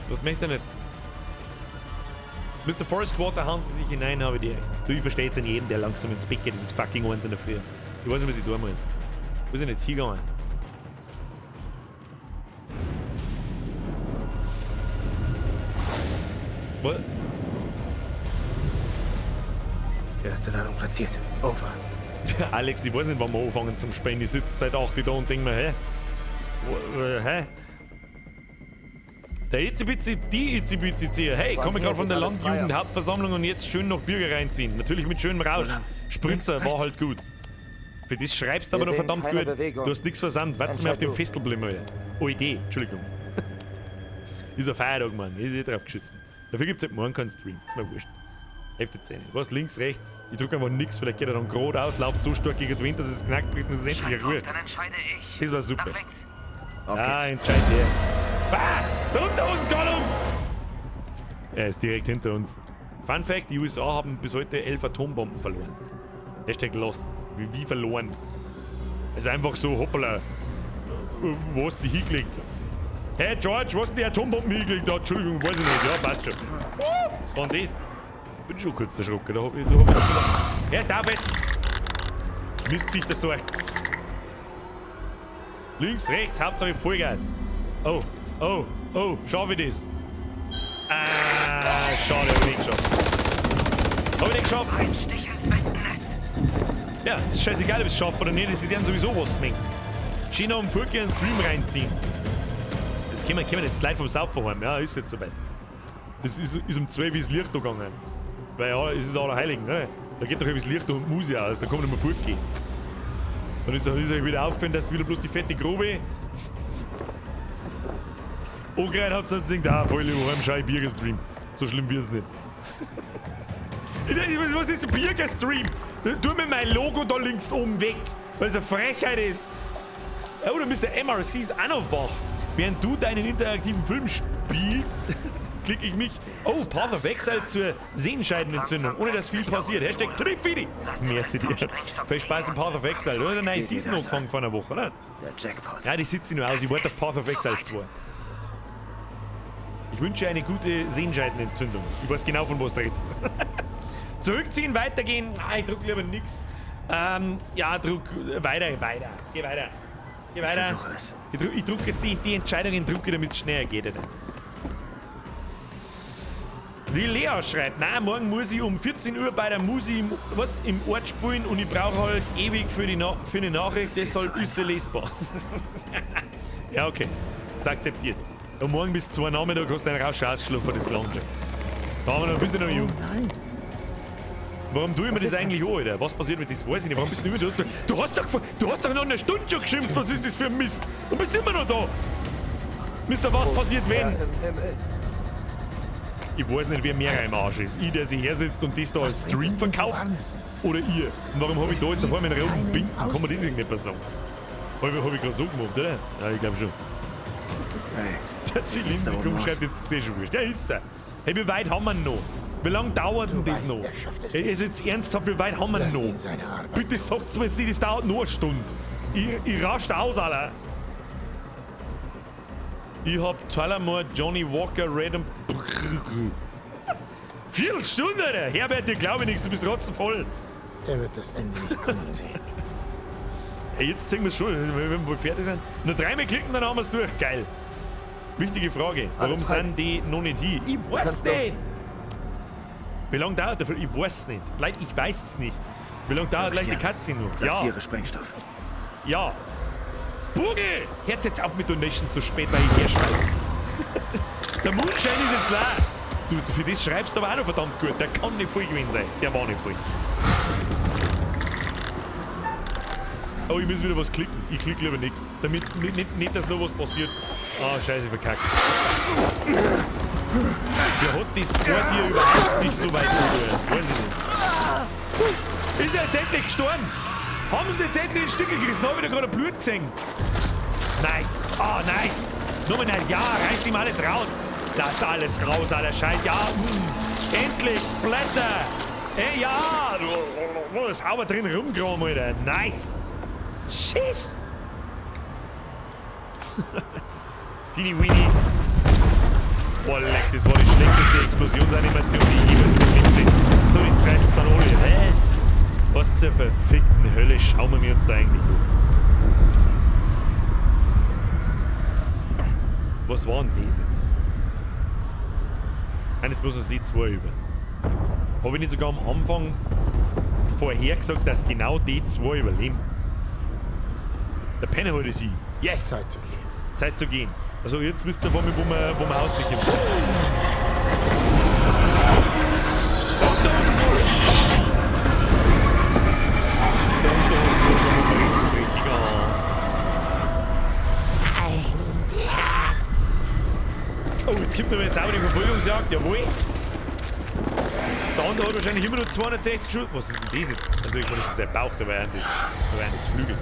Was möchte er denn jetzt? Mr. Forest Quarter, hauen Sie sich hinein, habe ich die. Du, ich verstehe jetzt an jeden, der langsam ins Bett geht. Das ist fucking 1 in der Früh. Ich weiß nicht, was ich tun muss. Wo ist denn jetzt hingegangen? Was? Erste Ladung platziert. Over. Alex, ich weiß nicht, wann wir anfangen zum Spielen. Ich sitze seit 8 Uhr da und denke mir, hä? Hä? Der Itzibizi, die Itzibizi Zieher. Hey, komme gerade von der Sieht alles frei aus. Landjugendhauptversammlung und jetzt schön noch Bürger reinziehen. Natürlich mit schönem Rausch. Spritzer war rechts. halt gut. Für das schreibst du Wir aber noch sehen verdammt keine gut. Bewegung. Du hast nichts versandt. Wart's mir auf Entscheid dem du. Festel bleiben, Alter. Oh, Idee, Entschuldigung. Ist ein Feiertag, Mann. Ist eh drauf geschissen. Dafür gibt's halt morgen keinen Stream. Ist mir wurscht. Hälfte 10. Was, links, rechts? Ich drück einfach nix, vielleicht geht er dann gerade aus, lauft so stark gegen den Wind, dass es knackt, bringt und es ist endlich Scheiß Ruhe. drauf, dann entscheide ich. Das war super. Nach links. Auf ah, geht's. entscheid der. Ah! Der Unterhosen-Gollum! Er ist direkt hinter uns. Fun Fact: Die USA haben bis heute 11 Atombomben verloren. Hashtag Lost. Wie verloren? Also einfach so, hoppala. Wo hast du die hingelegt? Hey George, wo hast du die Atombomben hingelegt? Ah, Entschuldigung, weiß ich nicht. Ja, passt schon. Was war denn das? Bin schon kurz erschrocken. Da hab ich, da hab ich schon. Erst auf jetzt! Mistviech, das sorgt's. Links, rechts, Hauptsache Vollgas. Oh, oh, oh, schau wie das. Ah. Schade, hab ich nicht geschafft. Hab ich nicht geschafft. Ein Stich ins Wespennest. Ja, es ist scheißegal, ob ich es schaffe oder nicht, sie werden sowieso was schmecken. Schön noch am Furki einen Stream reinziehen. Jetzt kommen jetzt gleich vom Saufen heim. Ja, ist jetzt soweit. Es ist um 12 Uhr das Licht da gegangen. Weil ja, es ist Allerheiligen, ne? Da geht doch das Licht und die Musik aus, da kommt nicht mehr fortgehen. Dann ist euch wieder aufgefallen, dass wieder bloß die fette Grobe angereint habt und denkt, ah, voll lieber heim, schau ich Bier Stream. So schlimm wird's nicht. Was ist Bierger-Stream? Tu mir mein Logo da links oben weg, weil es eine Frechheit ist. Oh, der Mr. MRC ist auch noch wach. Während du deinen interaktiven Film spielst, klicke ich mich. Oh, Path of Exile zur Sehenscheidenentzündung, ohne dass viel passiert. Hashtag Trifidi. Merci dir. Viel Spaß im Path of Exile, oder? Nein, Season angefangen vor einer Woche, oder? Der Jackpot. Ja, die sitze ich nur aus. Ich warte auf Path of Exile 2. Ich wünsche eine gute Sehenscheidenentzündung. Ich weiß genau, von was du redest. Zurückziehen, weitergehen. Ah, ich druck lieber nix. Ja, druck weiter, weiter. Geh weiter. Geh weiter. Ich versuche es. Ich drucke die Entscheidungen, drucke, damit es schneller geht. Alter. Die Lea schreibt, nein, morgen muss ich um 14 Uhr bei der Musi im Ort spielen und ich brauche halt ewig für eine Nachricht, deshalb ist sie lesbar. Ja, okay. Ist akzeptiert. Und morgen bis 2 Nachmittag hast du einen Rausch ausgeschlafen, das gelangt schon. Da haben wir noch ein bisschen noch jung. Oh nein. Warum tue ich mir das eigentlich an, Alter? Was passiert mit das? Weiß ich nicht. Warum bist du immer da? Du hast doch noch eine Stunde schon geschimpft, was ist das für ein Mist? Und bist immer noch da! Mister, was passiert, wenn? Ich weiß nicht, wer mehr im Arsch ist. Ich, der sich hersetzt und das da als Stream verkauft? Oder ihr? Und warum hab ich da jetzt auf einmal einen roten Binken? Kann man das irgendwie sagen? Hab ich gerade so gemacht, oder? Ja, ich glaub schon. Hey, der Zylinsikum schreibt jetzt sehr schon wurscht. Ja, ist er. Hey, wie weit haben wir noch? Wie lange dauert denn das noch? Ey, ist jetzt ernsthaft, wie weit haben wir noch? Bitte sagt's mir jetzt nicht, das dauert nur eine Stunde. Ich rast aus, Alter. Ich hab Tullamore, Johnny Walker, Red und... Viertelstunde, Alter! Herbert, dir glaube ich nichts, du bist trotzdem voll. Er wird das Ende nicht kommen sehen. Ey, jetzt ziehen wir's schon, wenn wir wohl fertig sind. Nur dreimal klicken, dann haben wir's durch. Geil. Wichtige Frage. Warum sind die noch nicht hier? Ich weiß nicht! Wie lange dauert der Film? Ich weiß es nicht. Leute, ich weiß es nicht. Wie lange dauert gleich die Katze noch? Platziere Sprengstoff. Ja. Bugel! Hört jetzt auf mit Donations so spät, weil ich herschreibe. Der Mondschein ist jetzt leer. Du, für das schreibst du aber auch noch verdammt gut. Der kann nicht voll gewesen sein. Der war nicht voll. Oh, ich muss wieder was klicken. Ich klicke lieber nichts. Damit nicht, dass noch was passiert. Ah, scheiße, verkackt. Wer hat das vor dir überhaupt sich so weit angerührt? Weiß ich nicht. Ist er jetzt endlich gestorben? Haben sie jetzt endlich in Stücke gerissen? Hab ich da gerade Blut gesehen? Nice. Ah, oh, nice. Nochmal nice. Ja, reiß ihm alles raus. Lass alles raus, aller Scheiß. Ja, Endlich, Splatter. Ey, ja. Sauber drin rumgraben, Alter. Nice. Schiss. Teeny Weeny. Boah, leck, das war die schlechteste Explosionsanimation, die ich jemals in meinem Leben gesehen habe. So, die zerreißt dann alle. Hä? Was zur verfickten Hölle schauen wir uns da eigentlich an? Was war denn das jetzt? Eines bloß noch C2 über. Habe ich nicht sogar am Anfang vorhergesagt, dass genau die zwei überleben? Der Penner holt sie. Yes! Zeit zu gehen. Zeit zu gehen. Also jetzt wisst ihr, wo wir rauskommen. Ein Schatz! Oh, jetzt kommt noch eine saubere Verfolgungsjagd. Jawohl! Der andere hat wahrscheinlich immer nur 260 Schuss. Was ist denn das jetzt? Also ich meine, das ist sein Bauch, da wären das Flügel.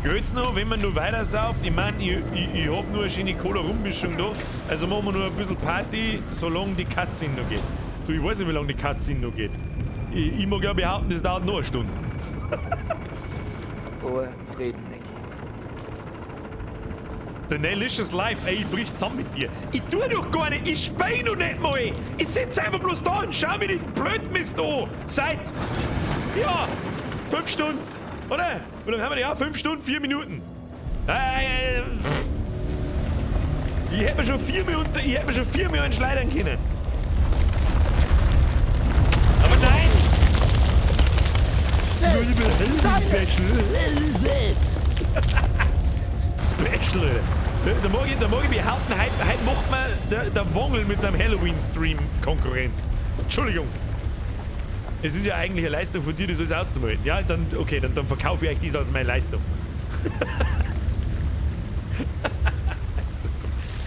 Geht's noch, wenn man nur weiter sauft? Ich mein, ich hab nur eine schöne Cola-Rummischung da. Also machen wir nur ein bisschen Party, solange die Cutscene noch geht. Du, ich weiß nicht, wie lange die Cutscene noch geht. Ich mag ja behaupten, das dauert noch eine Stunde. Ruhe in Frieden, Nicky. The Delicious Life, ey, ich brich zusammen mit dir. Ich tu doch gar nicht, ich spei noch nicht mal. Ich sitz einfach bloß da und schau mir diesen Blödmist an. Seit, ja, 5 Stunden. Oder? Wie lange haben wir die? Ja, 5 Stunden, 4 Minuten. Ich hätte mir schon viermal unter, ich hätte mir schon viermal einen schleudern können. Aber nein! Special. Special, Alter. Da mag ich behaupten, heute macht man der Wongel mit seinem Halloween-Stream Konkurrenz. Entschuldigung. Es ist ja eigentlich eine Leistung von dir, das alles auszumalen. Ja, dann, okay, dann verkaufe ich euch das als meine Leistung.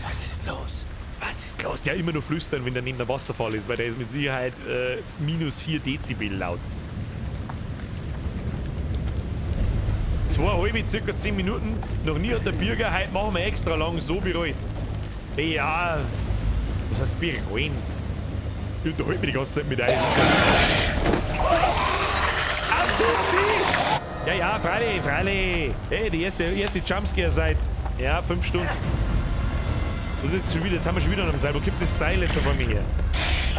Was ist los? Was ist los? Ja, immer nur flüstern, wenn der neben der Wasserfall ist, weil der ist mit Sicherheit minus 4 Dezibel laut. 2,5, circa 10 Minuten. Noch nie hat der Bürger, heute machen wir extra lang so bereut. Ja, was heißt bereuen? Ich unterhalte mich die ganze Zeit mit euch. Ja, ja, freilich, freilich. Hey, die erste Jumpscare seit, ja, 5 Stunden. Was ist jetzt schon wieder? Jetzt haben wir schon wieder noch ein Seil. Wo kommt das Seil jetzt auf einmal her?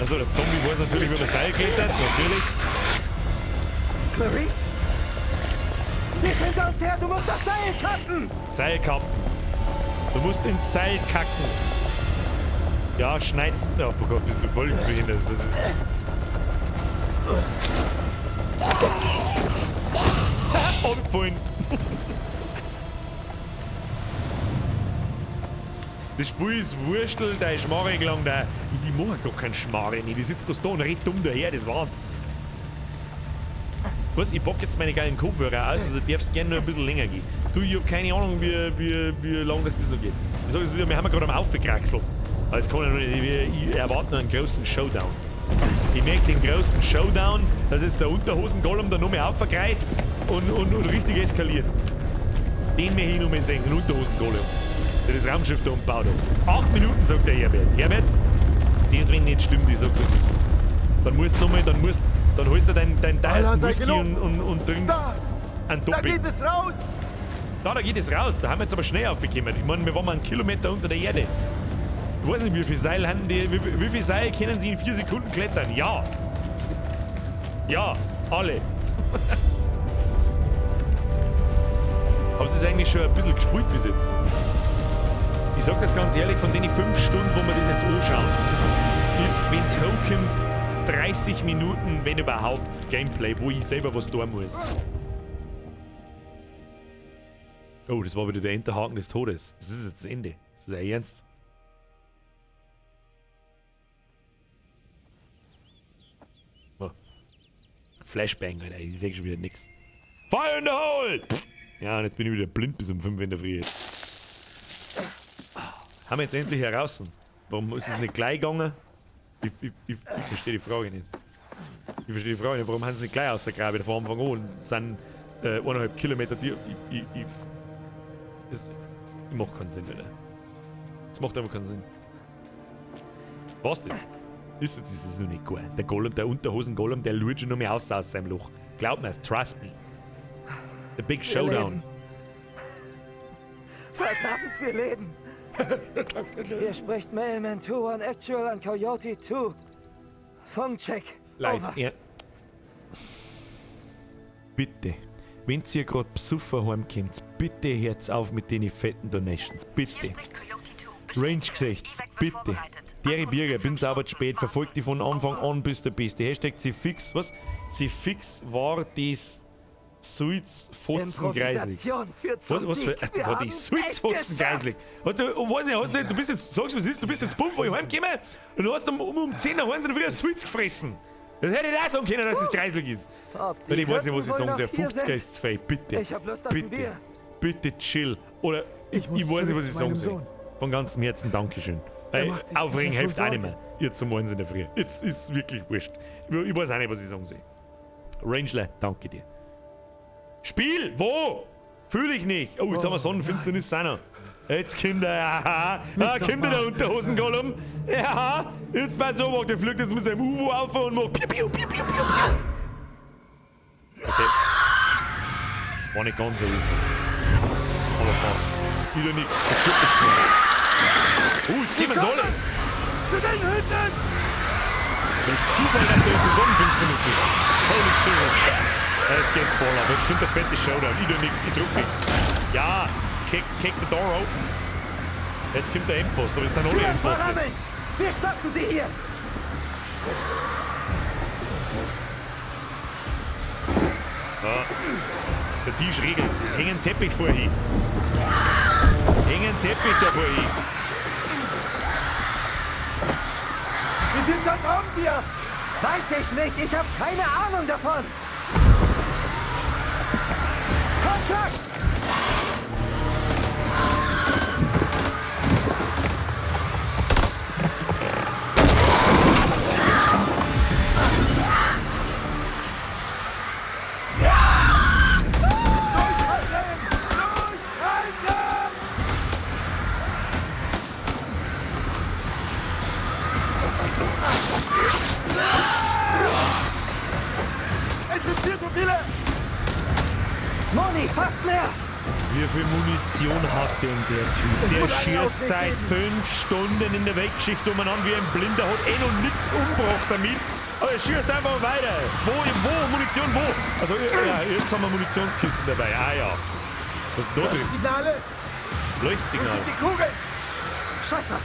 Also der Zombie weiß natürlich, wie man Seil klettert. Natürlich. Clarice? Sie ist hinter uns her! Du musst das Seil kappen! Seil kappen. Du musst ins Seil kacken. Ja, schneid's. Oh Gott, bist du voll behindert. Das ist. Abgefallen. Das Spiel ist Wurstel, der ist schmarrig lang, der. Ich mache gar keinen Schmarrn. Ich sitze bloß da und red dumm daher, das war's. Was? Ich pack jetzt meine geilen Kopfhörer aus, also darf's gerne nur ein bisschen länger gehen. Du, ich hab keine Ahnung, wie lang das noch geht. Ich sag es wieder, wir haben ja gerade am Aufgekraxelt. Aber es kann ja noch nicht, ich erwarte noch einen großen Showdown. Ich merke den großen Showdown, dass jetzt der Unterhosen-Gollum da noch mehr aufgreift und richtig eskaliert. Den möchte ich noch mal sehen, den Unterhosen-Gollum. Der das Raumschiff da umgebaut hat. 8 Minuten, sagt der Herbert. Herbert, das, wenn nicht stimmt, ich sag das ist. Dann musst du nochmal, dann musst, dann holst du deinen teuersten Whisky und trinkst einen Doppel. Da geht es raus! Da geht es raus. Da haben wir jetzt aber schnell aufgekommen. Ich meine, wir waren mal einen Kilometer unter der Erde. Ich weiß nicht, wie viel Seil haben die, wie viel Seil können sie in 4 Sekunden klettern? Ja! Ja, alle! Haben sie es eigentlich schon ein bisschen gespielt bis jetzt? Ich sag das ganz ehrlich, von den 5 Stunden, wo wir das jetzt anschauen, ist, wenn's hochkommt, 30 Minuten, wenn überhaupt, Gameplay, wo ich selber was tun muss. Oh, das war wieder der Enterhaken des Todes. Das ist jetzt das Ende. Das ist ja ernst. Oh. Flashbang, Alter. Ich seh schon wieder nix. Fire in the hole! Ja, und jetzt bin ich wieder blind bis um 5 in der Früh. Haben wir jetzt endlich heraus? Warum ist es nicht gleich gegangen? Ich verstehe die Frage nicht. Ich verstehe die Frage nicht, warum haben sie nicht gleich ausgegraben von Anfang an und sind 1,5 Kilometer. Das macht keinen Sinn, Alter. Das macht einfach keinen Sinn. Was das? Ist das ist noch nicht gut. Der Gollum, der Unterhosen-Gollum, der lutscht schon noch mehr aus seinem Loch. Glaub mir's, trust me. The Big Showdown. Verdammt, wir leben! Hier spricht Mailman 2 an Actual an Coyote 2. Funkcheck. Leid, ja. Bitte, wenn ihr gerade besoffen heimkommt, bitte hört's auf mit den fetten Donations. Bitte. Range-Gesichts, bitte. Dere Birger, bin sauber zu spät, verfolgt die von Anfang an bis der Beste. Hashtag C-Fix, was? C-Fix war das Sulzfotzen-Greislig. Was für. War die Sulzfotzen-Greislig? Weiß nicht, du bist jetzt, sagst was ist, du bist jetzt bumm, wo ich heimgekommen und du hast um 10 Uhr heim wieder Sulz gefressen. Das hätte ich auch sagen können, dass das greislig ist. Weil ich weiß nicht, was ich sagen soll. 50er ist zu viel, bitte. Ich hab Lust auf ein bitte. Bier. Bitte chill. Oder ich weiß nicht, was ich sagen soll. Von ganzem Herzen Dankeschön. Weil aufregen hilft auch nicht mehr. Jetzt um 1 in der Früh. Jetzt ist es wirklich wurscht. Ich weiß auch nicht, was ich sagen soll. Rangler, danke dir. Spiel! Wo? Fühl ich nicht! Oh, jetzt haben wir Sonnenfinsternis auch noch. Jetzt kommt er, aha, ah, kommt der Unterhosen-Gollum. Ja, jetzt bei so, der fliegt jetzt mit seinem UFO auf und macht piu, piu, piu, piu, piu, piu. Okay. War nicht ganz so UFO. Aber fast. Wieder nix. Oh, jetzt kommen sie alle. Zu den Hütten! Welch Zufall, dass da jetzt die Sonnenfinsternis ist. Holy shit. Jetzt geht's voll ab. Jetzt kommt der fette Showdown. Ich tu nix, ich druck nix. Ja, Kick the door open. Jetzt kommt der Endboss, aber es sind alle Türen Endbosse. verrammeln! Wir stoppen sie hier! Ja. Der Tisch regelt. Häng einen Teppich vor hin. Häng einen Teppich da vor hin. Wie viel Zeit haben wir? Weiß ich nicht. Ich habe keine Ahnung davon. Kontakt! Es sind viel zu viele! Moni, fast leer! Wie viel Munition hat denn der Typ? Es Der muss einen schießt Ausweg seit geben. 5 Stunden in der Weltgeschichte umeinander wie ein Blinder, hat eh noch nix umgebracht damit. Aber er schießt einfach weiter. Wo, wo, Munition, wo? Also, ja, jetzt haben wir Munitionskisten dabei. Ah ja. Was ist da drin? Signale! Leuchtsignale. Wo sind die Kugeln? Scheiß drauf!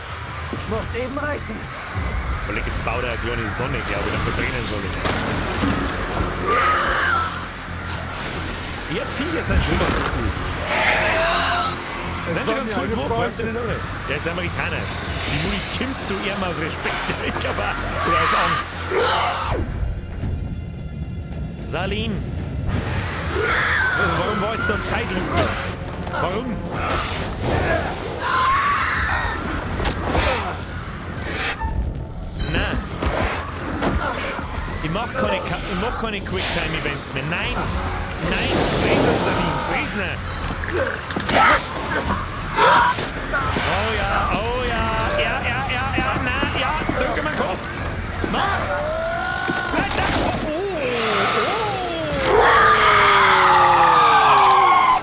Muss eben reichen. Aber jetzt baut er eine kleine Sonne, glaube ich, dann verbrennen soll ich. Erdviecher sind schon ganz cool. Es Sind schon war ganz mir cool eine gemacht, Freude. weißt du nicht, oder? Der ist Amerikaner. Die Muni kommt zu ihm aus Respekt, ich glaube auch. Oder aus Angst. Salim. Warum war es dann Zeitlupe? Warum? Nein. Ich mach keine Quicktime-Events mehr. Nein! Nein! Fräsen, Salim! Fräsen! Oh ja, oh ja! Ja, ja, ja, ja, na, ja! Zurück in meinen Kopf! Mach! Splatter! Oh, oh, oh!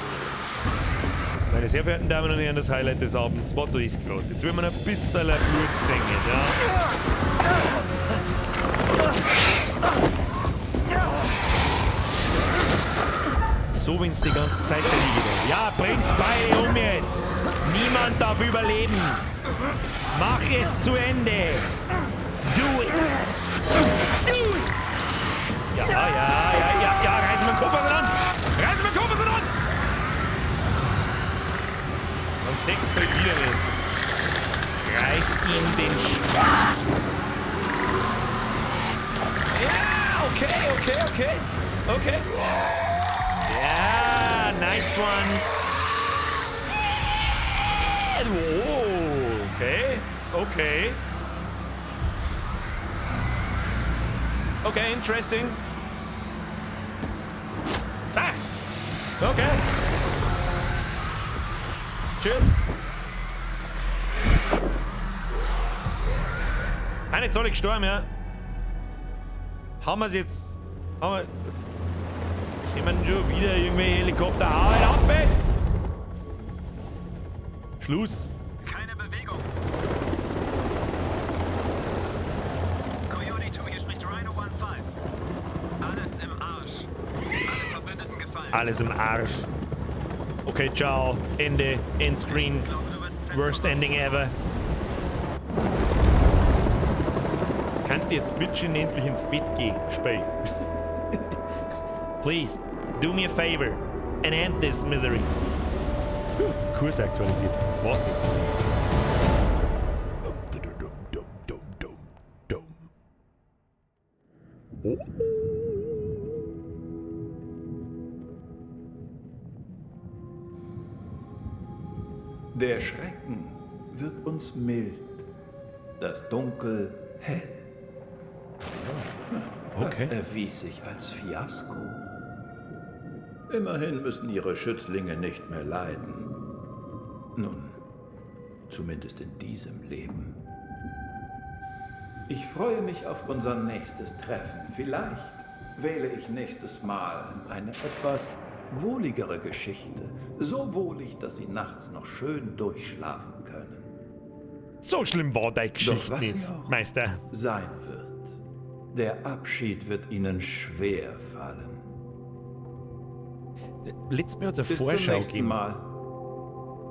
Meine sehr verehrten Damen und Herren, das Highlight des Abends war das gerade. Jetzt wird man ein bisschen Blut gesehen, ja? So, wenn's die ganze Zeit da liegt. Ja, bring's beide um jetzt! Niemand darf überleben! Mach es zu Ende! Do it! Do it! Ja, ja, ja, ja, ja, reiß mir den Kopf auseinander! Reiß mir den Kopf auseinander! Man sieht's halt wieder nicht. Reiß ihm den Sch... Ja, okay, okay, okay. Okay. Ja, nice one. Oh, okay, okay. Okay, interesting. Ah, okay. Chill. Ah, jetzt alle gestorben, ja. Haben wir's jetzt? Haben wir jetzt? Jetzt kommen schon wieder irgendwelche Helikopter. Hau halt ab jetzt! Schluss. Keine Bewegung. Coyote 2, hier spricht Rhino 1-5. Alles im Arsch. Alle Verbündeten gefallen. Alles im Arsch. Okay, ciao. Ende. End Screen. Worst ending ever. Könnt ihr jetzt bitte endlich ins Bett gehen, Spiel? Please, do me a favor and end this misery. Puh, Kurs aktualisiert. Was das? Dum, dum, dum, dum, dum, dum. Oh. Der Schrecken wird uns mild, das Dunkel hell. Das Okay. erwies sich als Fiasko. Immerhin müssen ihre Schützlinge nicht mehr leiden. Nun, zumindest in diesem Leben. Ich freue mich auf unser nächstes Treffen. Vielleicht wähle ich nächstes Mal eine etwas wohligere Geschichte. So wohlig, dass Sie nachts noch schön durchschlafen können. So schlimm war deine Geschichte Doch was nicht, sie auch Meister. sein wird. Der Abschied wird Ihnen schwer fallen. Letztes Mal hat es eine Bis zum Vorschau nächsten gegeben. Mal.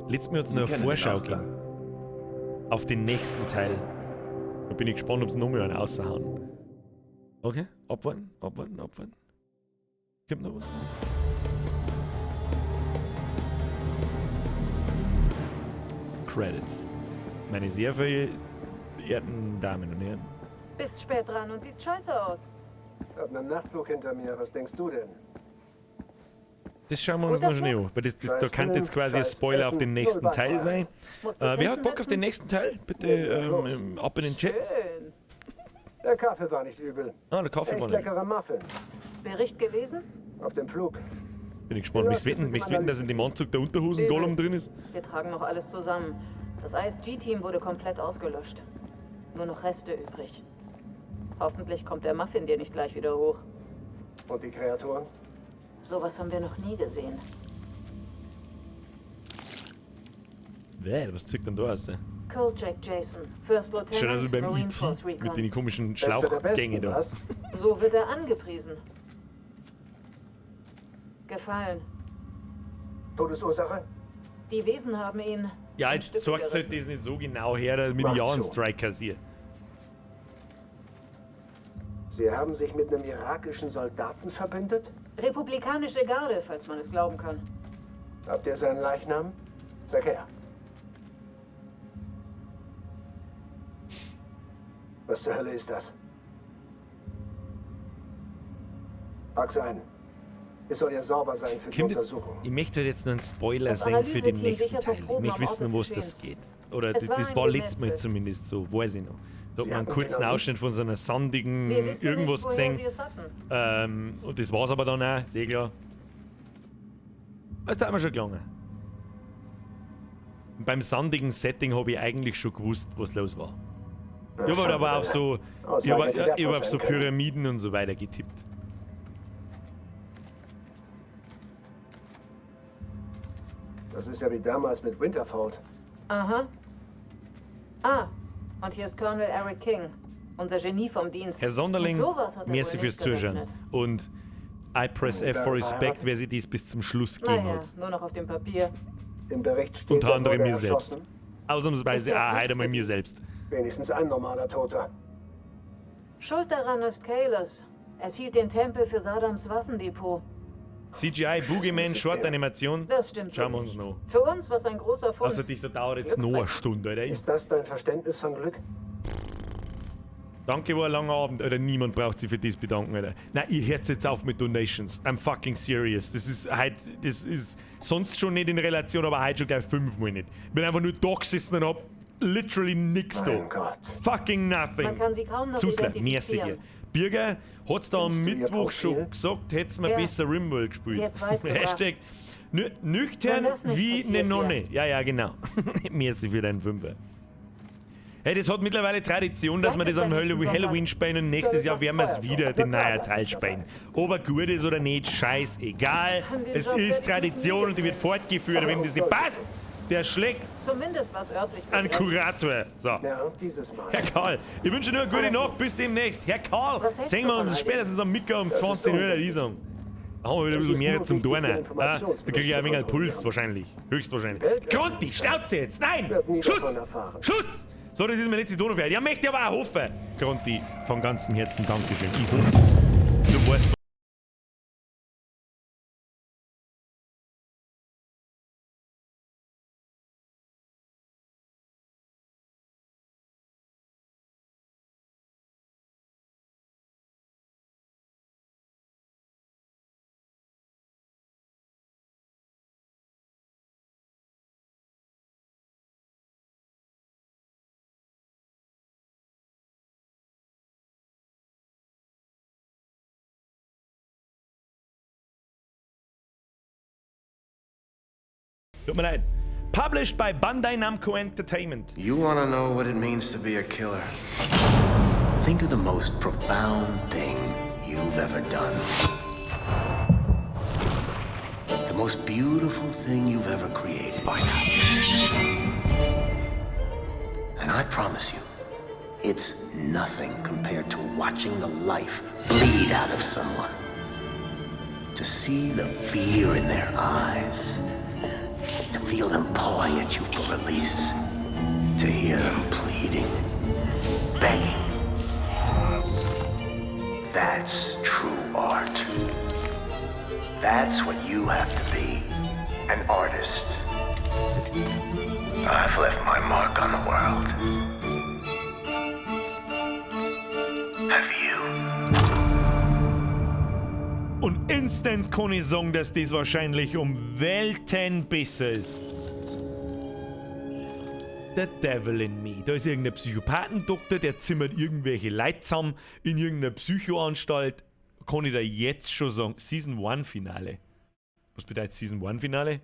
Letztes Mal hat es Sie noch eine kennen den Vorschau Ausgang. gegeben. Auf den nächsten Teil. Da bin ich gespannt, ob sie nochmal einen raushauen. Okay, abwarten, abwarten, abwarten. Kommt noch was? Credits. Meine sehr verehrten Damen und Herren. Bist spät dran und siehst scheiße aus. Hab einen Nachtflug hinter mir. Was denkst du denn? Das schauen wir uns noch schnell an, weil das, da kann jetzt quasi ein Spoiler auf den nächsten Teil sein. Wer hat Bock auf den nächsten Teil? Bitte ab in den Chat. Schön. Der Kaffee war nicht übel. Ah, der Kaffee Echt war nicht leckerer Muffin. Bericht gelesen? Auf dem Flug. Bin ich gespannt. Möchtest du wetten, möchtest du wetten, dass in dem Anzug der Unterhosen-Gollum drin ist? Wir tragen noch alles zusammen. Das ISG-Team wurde komplett ausgelöscht. Nur noch Reste übrig. Hoffentlich kommt der Muffin dir nicht gleich wieder hoch. Und die Kreaturen? Sowas haben wir noch nie gesehen. Bäh, was zieht denn da aus? ey? Kolchak Jason, First Lieutenant, Schon also beim Marine Force E.T. Recon. mit den komischen Bester der Schlauchgänge Besten, da. was? So wird er angepriesen. Gefallen. Todesursache? Die Wesen haben ihn. Ja, in jetzt Stücke zeigt halt gerissen. das nicht so genau her, damit ich Macht auch einen schon. Strike kassiere. Sie haben sich mit einem irakischen Soldaten verbündet? Republikanische Garde, falls man es glauben kann. Habt ihr seinen Leichnam? Sag her. Was zur Hölle ist das? Pack's ein. Es soll ja sauber sein für die Kommt jetzt, Untersuchung. ich möchte halt jetzt noch einen Spoiler Das sehen für den Analyseteam nächsten sichert noch Teil. Ich Proben möchte am Ort wissen, um des was das Geschehens. geht. Oder Es war das ein war letztes Mal Gemetzel. zumindest so, weiß ich noch. Da hat Sie man einen hatten kurzen den noch Ausschnitt von so einer sandigen Wir wissen irgendwas nicht, woher gesehen. sie es hatten. Und das war's aber dann auch, sehr klar. Das hat mir schon gelangen. Und beim sandigen Setting habe ich eigentlich schon gewusst, was los war. Ich habe halt aber auf so, ich hab, ich hab auf so Pyramiden und so weiter getippt. Das ist ja wie damals mit Winterford. Aha. Ah, und hier ist Colonel Eric King, unser Genie vom Dienst. Herr Sonderling, Mit sowas hat er merci wohl fürs nicht Zuschauen. gerechnet. Und I press F for Respect, wer sich dies bis zum Schluss gegeben Naja, hat. nur noch auf dem Papier. Im Bericht steht, Unter er anderem wurde mir selbst. erschossen. Ausnahmsweise Ist ja auch heute mal nichts mir selbst. Wenigstens ein normaler Toter. Schuld daran ist Kalos. Es hielt den Tempel für Saddams Waffendepot. CGI, Boogeyman, Short Animation. Das stimmt Schauen so wir uns noch. Für uns war es ein großer Fund. Außer dich, da dauert jetzt noch eine Stunde, Alter. Ist das dein Verständnis von Glück? Danke, war ein langer Abend. Alter, niemand braucht sich für das bedanken, Alter. Nein, ihr hört jetzt auf mit Donations. I'm fucking serious. Das ist halt, das ist sonst schon nicht in Relation, aber heute schon gleich fünfmal nicht. Ich bin einfach nur da gesessen und hab literally nix da. Mein Gott. Fucking nothing. Man kann sie kaum noch Zusler, merci dir. identifizieren. Birger, hat's da am Kennst du ihr Mittwoch schon Profil? gesagt, hätt's mir Ja. besser Rimworld gespielt. Sie hat's weit gebracht. Hashtag nüchtern Wenn das nicht wie passiert ne Nonne. Ja, ja, genau. Merci für deinen Fünfer. Hey, das hat mittlerweile Tradition, dass wir das am Halloween spielen und nächstes Jahr werden wir es wieder, den neuen Teil spielen. Ob er gut ist oder nicht, scheißegal. Es ist Tradition und die wird fortgeführt. Wem das nicht passt, der schlägt Zumindest was örtlich einen begrenzt. Kurator. So. Ja, dieses Mal. Herr Karl, ich wünsche nur eine gute Nacht. Bis demnächst. Herr Karl, Was hältst sehen du wir von uns all dem? spätestens am Mittag um Das ist 20 Uhr, würde ich sagen. Da haben wir wieder ein Das bisschen ist mehr nur zum wichtig für Turnen. Ah, da kriege ich ein wenig einen Puls wahrscheinlich. Höchstwahrscheinlich. Grunti, Schnauze jetzt! Nein! Wird nie Schluss! davon erfahren. Schluss! So, das ist meine letzte Donau. Ja, möchte aber auch hoffen. Grunti, von ganzem Herzen Dankeschön. Ich hoffe, du weißt, Tut mir leid. Published by Bandai Namco Entertainment. You want to know what it means to be a killer? Think of the most profound thing you've ever done. The most beautiful thing you've ever created. Spoiler. And I promise you, it's nothing compared to watching the life bleed out of someone. To see the fear in their eyes. To feel them pawing at you for release. To hear them pleading, begging. That's true art. That's what you have to be an artist. I've left my mark on the world. Have you? Und instant kann ich sagen, dass das wahrscheinlich um Welten besser ist. The Devil in Me. Da ist irgendein Psychopathendoktor, der zimmert irgendwelche Leute zusammen in irgendeiner Psychoanstalt. Kann ich da jetzt schon sagen, Season 1 Finale. Was bedeutet Season 1 Finale?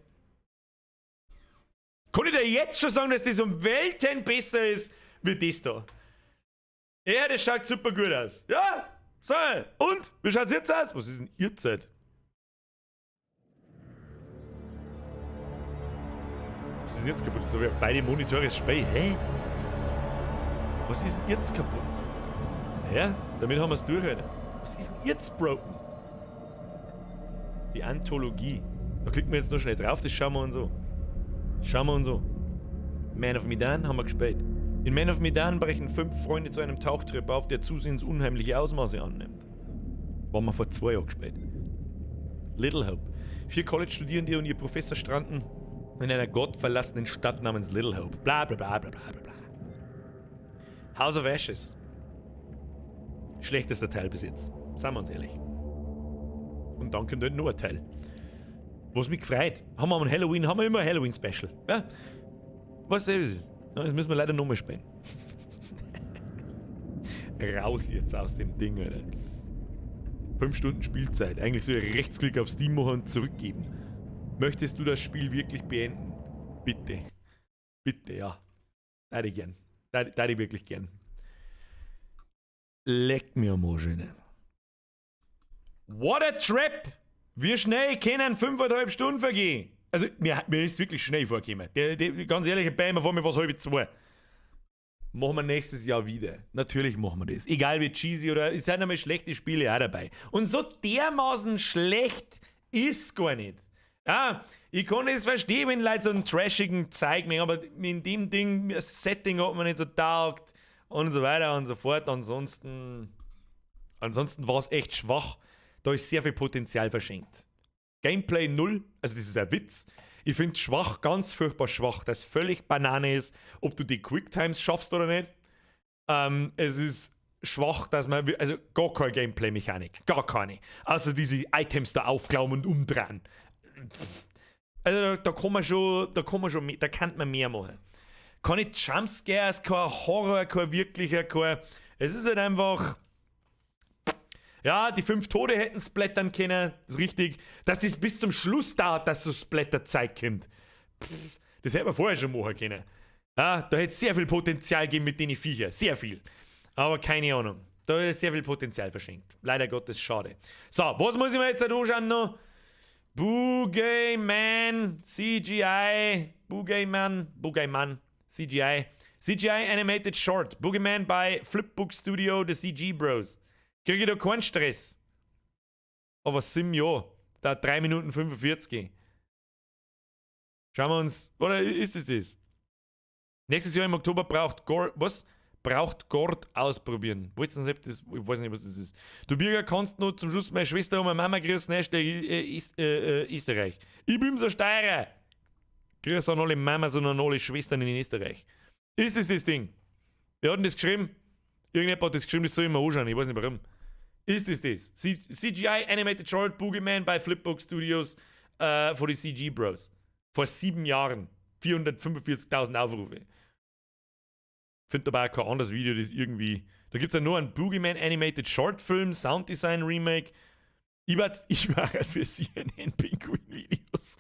Kann ich da jetzt schon sagen, dass das um Welten besser ist, wie das da? Ja, das schaut super gut aus. Ja, so. Und? Wie schaut's jetzt aus? Was ist denn ihr Zeit? Was ist denn jetzt kaputt? Jetzt habe ich auf beide Monitore das Spiel. Hä? Was ist denn jetzt kaputt? Ja, damit haben wir's durch, Alter. Was ist denn jetzt broken? Die Anthologie. Da klicken wir jetzt noch schnell drauf, das schauen wir uns an. Schauen wir uns an. Man of Medan haben wir gespielt. In Man of Medan brechen 5 Freunde zu einem Tauchtrip auf, der zusehends unheimliche Ausmaße annimmt. Waren wir vor 2 Jahren gespielt. Little Hope. 4 College-Studierende und ihr Professor stranden in einer gottverlassenen Stadt namens Little Hope. Bla bla bla bla bla bla bla. House of Ashes. Schlechtester Teil bis jetzt. Seien wir uns ehrlich. Und dann kommt halt noch ein Teil. Was mich gefreut. Haben wir am Halloween, haben wir immer ein Halloween-Special. Ja? Weißt du, was ist? Ja, das müssen wir leider nochmal spielen. Raus jetzt aus dem Ding, Alter. 5 Stunden Spielzeit. Eigentlich soll ich Rechtsklick auf Steam machen und zurückgeben. Möchtest du das Spiel wirklich beenden? Bitte. Bitte, ja. Würde ich gern. Würde ich wirklich gern. Leck mir am Arsch, Alter. What a trip! Wie schnell können 5,5 Stunden vergehen? Also, mir ist wirklich schnell vorgekommen. Ganz ehrlich, bei mir vor mir war es 1:30. Machen wir nächstes Jahr wieder. Natürlich machen wir das. Egal wie cheesy oder... Es sind einmal schlechte Spiele auch dabei. Und so dermaßen schlecht ist gar nicht. Ja, ich kann es verstehen, wenn Leute so einen trashigen Zeug machen, aber in dem Ding, das Setting hat mir nicht so taugt und so weiter und so fort. Ansonsten war es echt schwach. Da ist sehr viel Potenzial verschenkt. Gameplay 0, also das ist ein Witz. Ich find's schwach, ganz furchtbar schwach, dass völlig Banane ist, ob du die Quicktimes schaffst oder nicht. Es ist schwach, dass man, also gar keine Gameplay-Mechanik, gar keine. Außer diese Items da aufklauen und umdrehen. Also da kann man schon, da kann man schon, da kann man mehr machen. Keine Jumpscares, kein Horror, kein wirklicher, kein... Es ist halt einfach... Ja, die 5 Tode hätten splattern können, das ist richtig. Dass das bis zum Schluss dauert, dass so Splatter-Zeug kommt. Pff, das hätte man vorher schon machen können. Ja, da hätte es sehr viel Potenzial gegeben mit den Viecher. Sehr viel. Aber keine Ahnung. Da ist sehr viel Potenzial verschenkt. Leider Gottes, schade. So, was muss ich mir jetzt anschauen noch? Boogeyman, CGI, Boogeyman, Boogeyman, CGI. CGI Animated Short, Boogeyman by Flipbook Studio, the CG Bros. Kriege ich da keinen Stress. Aber Sim ja. Da 3 Minuten 45. Schauen wir uns. Oder ist es das? Nächstes Jahr im Oktober braucht Gord. Was? Braucht Gord ausprobieren. Wollt's denn selbst das? Ich weiß nicht, was das ist. Du Birger kannst nur zum Schluss meine Schwester und meine Mama grüßen. Hashtag Österreich. Ich bin so Steirer. Grüß an alle Mamas und an alle Schwestern in Österreich. Ist es das Ding? Wer hat denn das geschrieben? Irgendjemand hat das geschrieben, das soll ich mir anschauen. Ich weiß nicht warum. Ist es das? CGI Animated Short Boogeyman bei Flipbook Studios von den CG Bros. Vor 7 Jahren. 445.000 Aufrufe. Find dabei auch kein anderes Video, das irgendwie... Da gibt's ja nur einen Boogeyman Animated Short Film, Sound Design Remake. Ich war halt für CNN Pinguin Videos.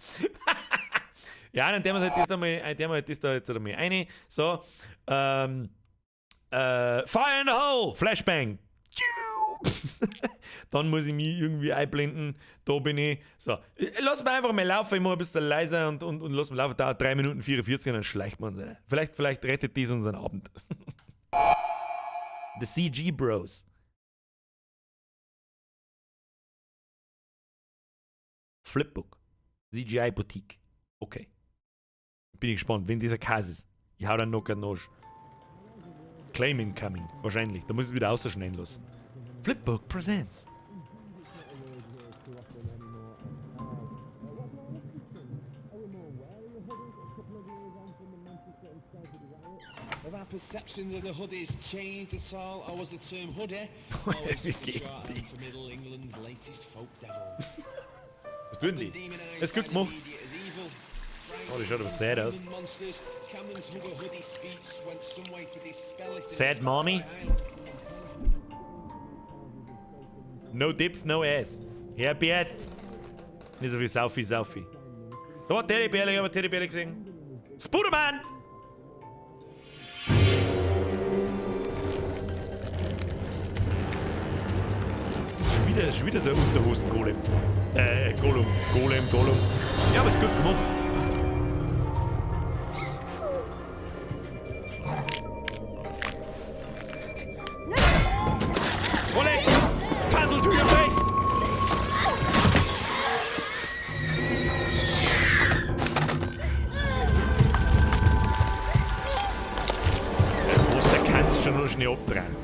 Ja, dann tun wir halt das da mal, dann tun wir halt das da jetzt einmal rein. So. Fire in the Hole! Flashbang! Dann muss ich mich irgendwie einblenden. Da bin ich. So. Lass mich einfach mal laufen. Ich mache ein bisschen leiser und lass mich laufen. Dauert 3 Minuten 44 und dann schleicht man uns rein. Vielleicht rettet dies unseren Abend. The CG Bros. Flipbook. CGI Boutique. Okay. Bin ich gespannt, wenn dieser Käse ist. Ich hau dann noch keinen Nosch. Claim incoming, wahrscheinlich. Da muss ich es wieder ausschneiden lassen. Flipbook presents. Have our perceptions of the hoodies changed at all, or was the term hoodie always Wie just a geht shorthand die? for Middle England's latest folk devil? Was tun die? Das ist gut gemacht. Oh, die schaut aber sad aus. Monsters, Cameron's Hugger hoodie speech went some way to dispel it. Sad mommy. No depth, no ass. Herbert. Nicht so viel Saufi, Saufi. Da war Teddybärle, ich habe Teddybärle gesehen. Spiderman! Schon wieder so ein Unterhosen-Golem. Golem, Golem, Golem. Ja, aber ist gut gemacht. Olle! Fandel to your face! Das Wasser kannst du schon noch schnell abdrehen.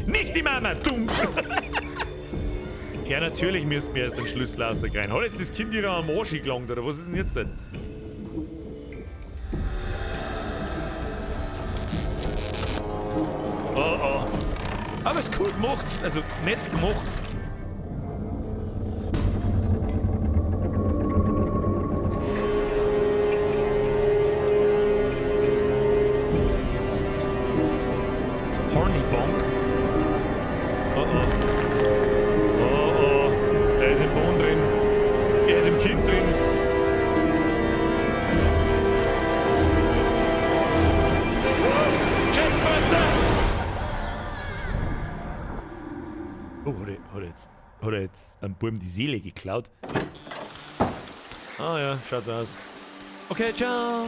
Nicht die Mama, dumm! Ja, natürlich müssten wir erst den Schlüssel rauskriegen. Hat jetzt das Kind ihrer am Arsch gelangt, oder was ist denn jetzt? Oh oh. Aber ist cool gemacht. Also nett gemacht. Horny Bonk. Oh oh. Oh oh. Er ist im Boden drin. Er ist im Kind drin. Chestburster! Oh, hat er jetzt einem Buben die Seele geklaut? Ah ja, schaut so aus. Okay, ciao!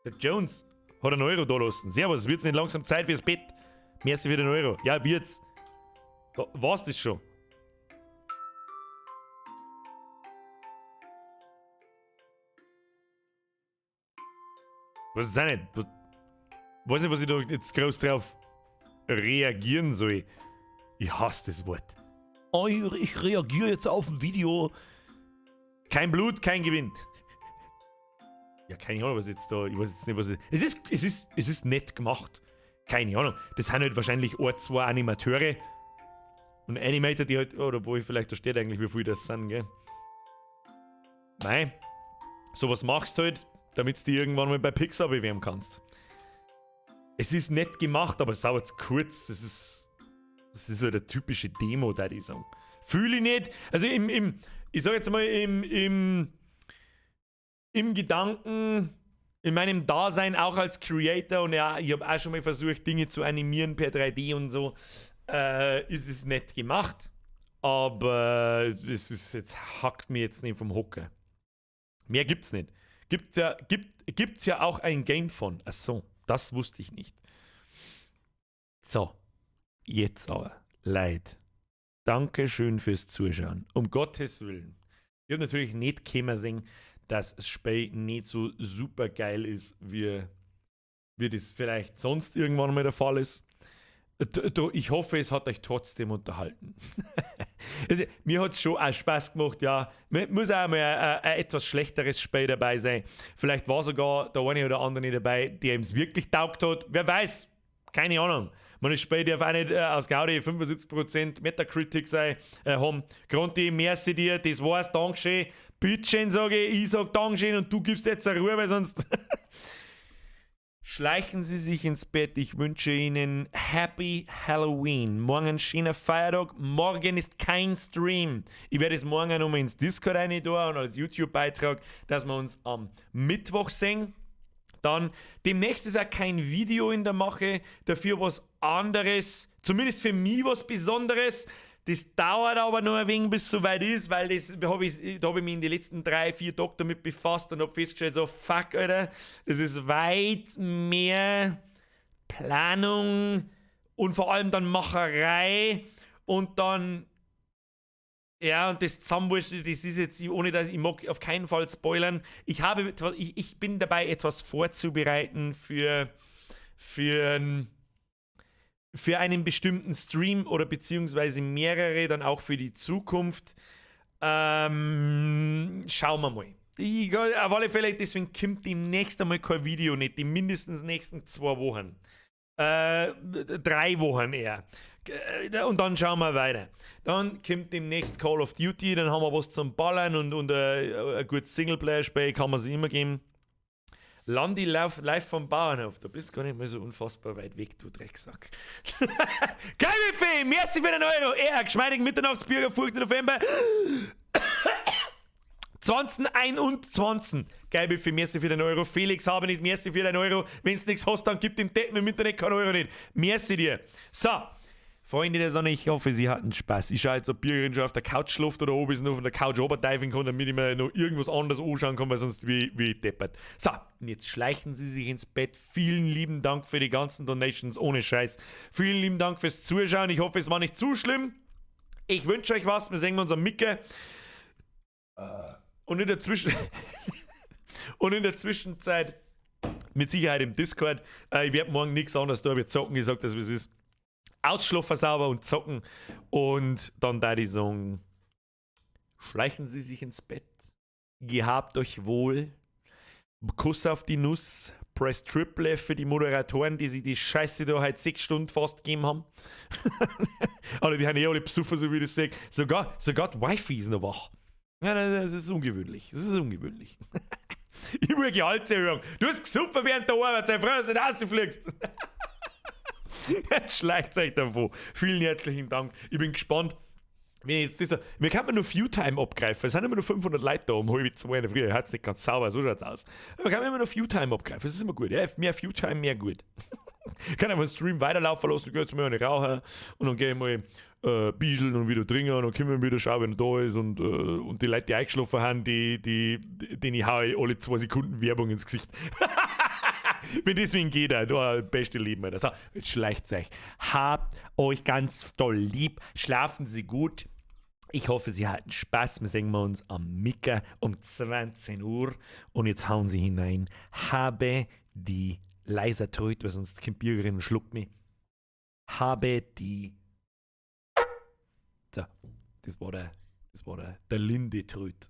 Der Jones hat einen Euro da lassen. Servus, wird's nicht langsam Zeit fürs Bett? Merci für den Euro. Ja, wird's. War's das schon? Was ist das nicht? Weiß nicht, was ich da jetzt groß drauf reagieren soll. Ich hasse das Wort. Oh, ich reagiere jetzt auf ein Video. Kein Blut, kein Gewinn. Ja, keine Ahnung, was jetzt da. Ich weiß jetzt nicht, was. Es ist nett gemacht. Keine Ahnung. Das sind halt wahrscheinlich ein, zwei Animateure. Und Animator, die halt. Oder wo ich vielleicht da steht eigentlich, wie viel das sind, gell? Nein. Sowas machst du halt, damit du dich irgendwann mal bei Pixar bewerben kannst. Es ist nett gemacht, aber es ist auch jetzt kurz. Das ist so der typische Demo, da ich sagen. Fühle ich nicht. Also ich sag jetzt mal, im Gedanken, in meinem Dasein auch als Creator, und ja, ich hab auch schon mal versucht, Dinge zu animieren per 3D und so, ist es nett gemacht, aber es ist jetzt, hackt mir jetzt nicht vom Hocker. Mehr gibt's nicht. Gibt's ja auch ein Game von. Ach so, das wusste ich nicht. So, jetzt aber, Leid. Dankeschön fürs Zuschauen. Um Gottes Willen. Ich hab natürlich nicht können sehen, dass das Spiel nicht so super geil ist, wie das vielleicht sonst irgendwann mal der Fall ist. Ich hoffe, es hat euch trotzdem unterhalten. Also, mir hat es schon auch Spaß gemacht, ja. Muss auch mal ein etwas schlechteres Spiel dabei sein. Vielleicht war sogar der eine oder andere dabei, der ihm es wirklich taugt hat. Wer weiß, keine Ahnung. Man, das Spiel darf auch nicht aus Gaudi 75% Metacritic sein, haben. Gronti, merci dir, das war's, Dankeschön. Bitteschön, sage ich, ich sag Dankeschön und du gibst jetzt eine Ruhe, weil sonst... Schleichen Sie sich ins Bett. Ich wünsche Ihnen Happy Halloween. Morgen ein schöner Feiertag. Morgen ist kein Stream. Ich werde es morgen nochmal ins Discord rein tun und als YouTube-Beitrag, dass wir uns am Mittwoch sehen. Dann demnächst ist auch kein Video in der Mache, dafür was anderes, zumindest für mich was Besonderes. Das dauert aber noch ein wenig, bis es soweit ist, weil das hab ich, da habe ich mich in den letzten 3, 4 Tagen damit befasst und habe festgestellt, so fuck, Alter, das ist weit mehr Planung und vor allem dann Macherei und dann, ja, und das Zusammenwurschteln, das ist jetzt, ohne dass ich mag auf keinen Fall spoilern. Ich bin dabei, etwas vorzubereiten für einen bestimmten Stream oder beziehungsweise mehrere, dann auch für die Zukunft. Schauen wir mal. Auf alle Fälle, deswegen kommt demnächst einmal kein Video nicht, die mindestens nächsten 2 Wochen. 3 Wochen eher. Und dann schauen wir weiter. Dann kommt demnächst Call of Duty, dann haben wir was zum Ballern und ein gutes Singleplayer-Spiel kann man sich immer geben. Landi live, live vom Bauernhof. Du bist gar nicht mehr so unfassbar weit weg, du Drecksack. Geil, Fee! Merci für den Euro. Er, geschmeidigen Mitternachtsbürger, 4. November 2021. Geil, Buffet, merci für den Euro. Felix, habe nicht, merci für den Euro. Wenn du nichts hast, dann gib dem Deppen im Internet kein Euro nicht. Merci dir. So. Freunde der Sonne, ich hoffe, Sie hatten Spaß. Ich schaue jetzt, ob Birgerin schon auf der Couch schläft oder ob ich noch von der Couch runterdiven kann, damit ich mir noch irgendwas anderes anschauen kann, weil sonst wie deppert. So, und jetzt schleichen Sie sich ins Bett. Vielen lieben Dank für die ganzen Donations, ohne Scheiß. Vielen lieben Dank fürs Zuschauen. Ich hoffe, es war nicht zu schlimm. Ich wünsche euch was. Wir sehen uns am Micke. Und in der Zwischenzeit mit Sicherheit im Discord. Ich werde morgen nichts anderes da, ich zocken, ich sag das, wie es ist. Ausschlafen sauber und zocken. Und dann da die sagen, schleichen Sie sich ins Bett. Gehabt euch wohl. Kuss auf die Nuss. Press Triple F für die Moderatoren, die sich die Scheiße da heute 6 Stunden fast gegeben haben. Aber die haben eh alle besoffen, so wie ich das sehe. Sogar die Wifey ist noch wach. Ja, das ist ungewöhnlich. Das ist ungewöhnlich. Ich will Gehaltserhöhung. Du hast gesoffen während der Arbeit. Sei froh, dass du nicht rausfliegst. Jetzt schleicht euch davon. Vielen herzlichen Dank. Ich bin gespannt. Wenn ich jetzt das, mir kann man nur View-Time abgreifen. Es sind immer nur 500 Leute da um 1:30 in der Früh. Hat's nicht ganz sauber, so schaut's aus. Aber man kann immer nur View-Time abgreifen. Das ist immer gut. Ja, mehr View-Time, mehr gut. Ich kann einfach den Stream weiterlaufen lassen, ich gehe jetzt mal eine rauchen und dann gehe ich mal bieseln und wieder trinken und dann kommen wir wieder schauen, wenn er da ist und die Leute, die eingeschlafen haben, denen ich haue alle 2 Sekunden Werbung ins Gesicht. Wenn deswegen geht er, du, beste Leben, Alter. So, jetzt schleicht's euch. Habt euch ganz toll lieb, schlafen Sie gut. Ich hoffe, Sie hatten Spaß. Wir sehen wir uns am Mittag um 20 Uhr. Und jetzt hauen Sie hinein. Habe die leiser Tröd, weil sonst kommt Bürgerin und schluckt mich. Habe die. So, das war der Linde Tröd.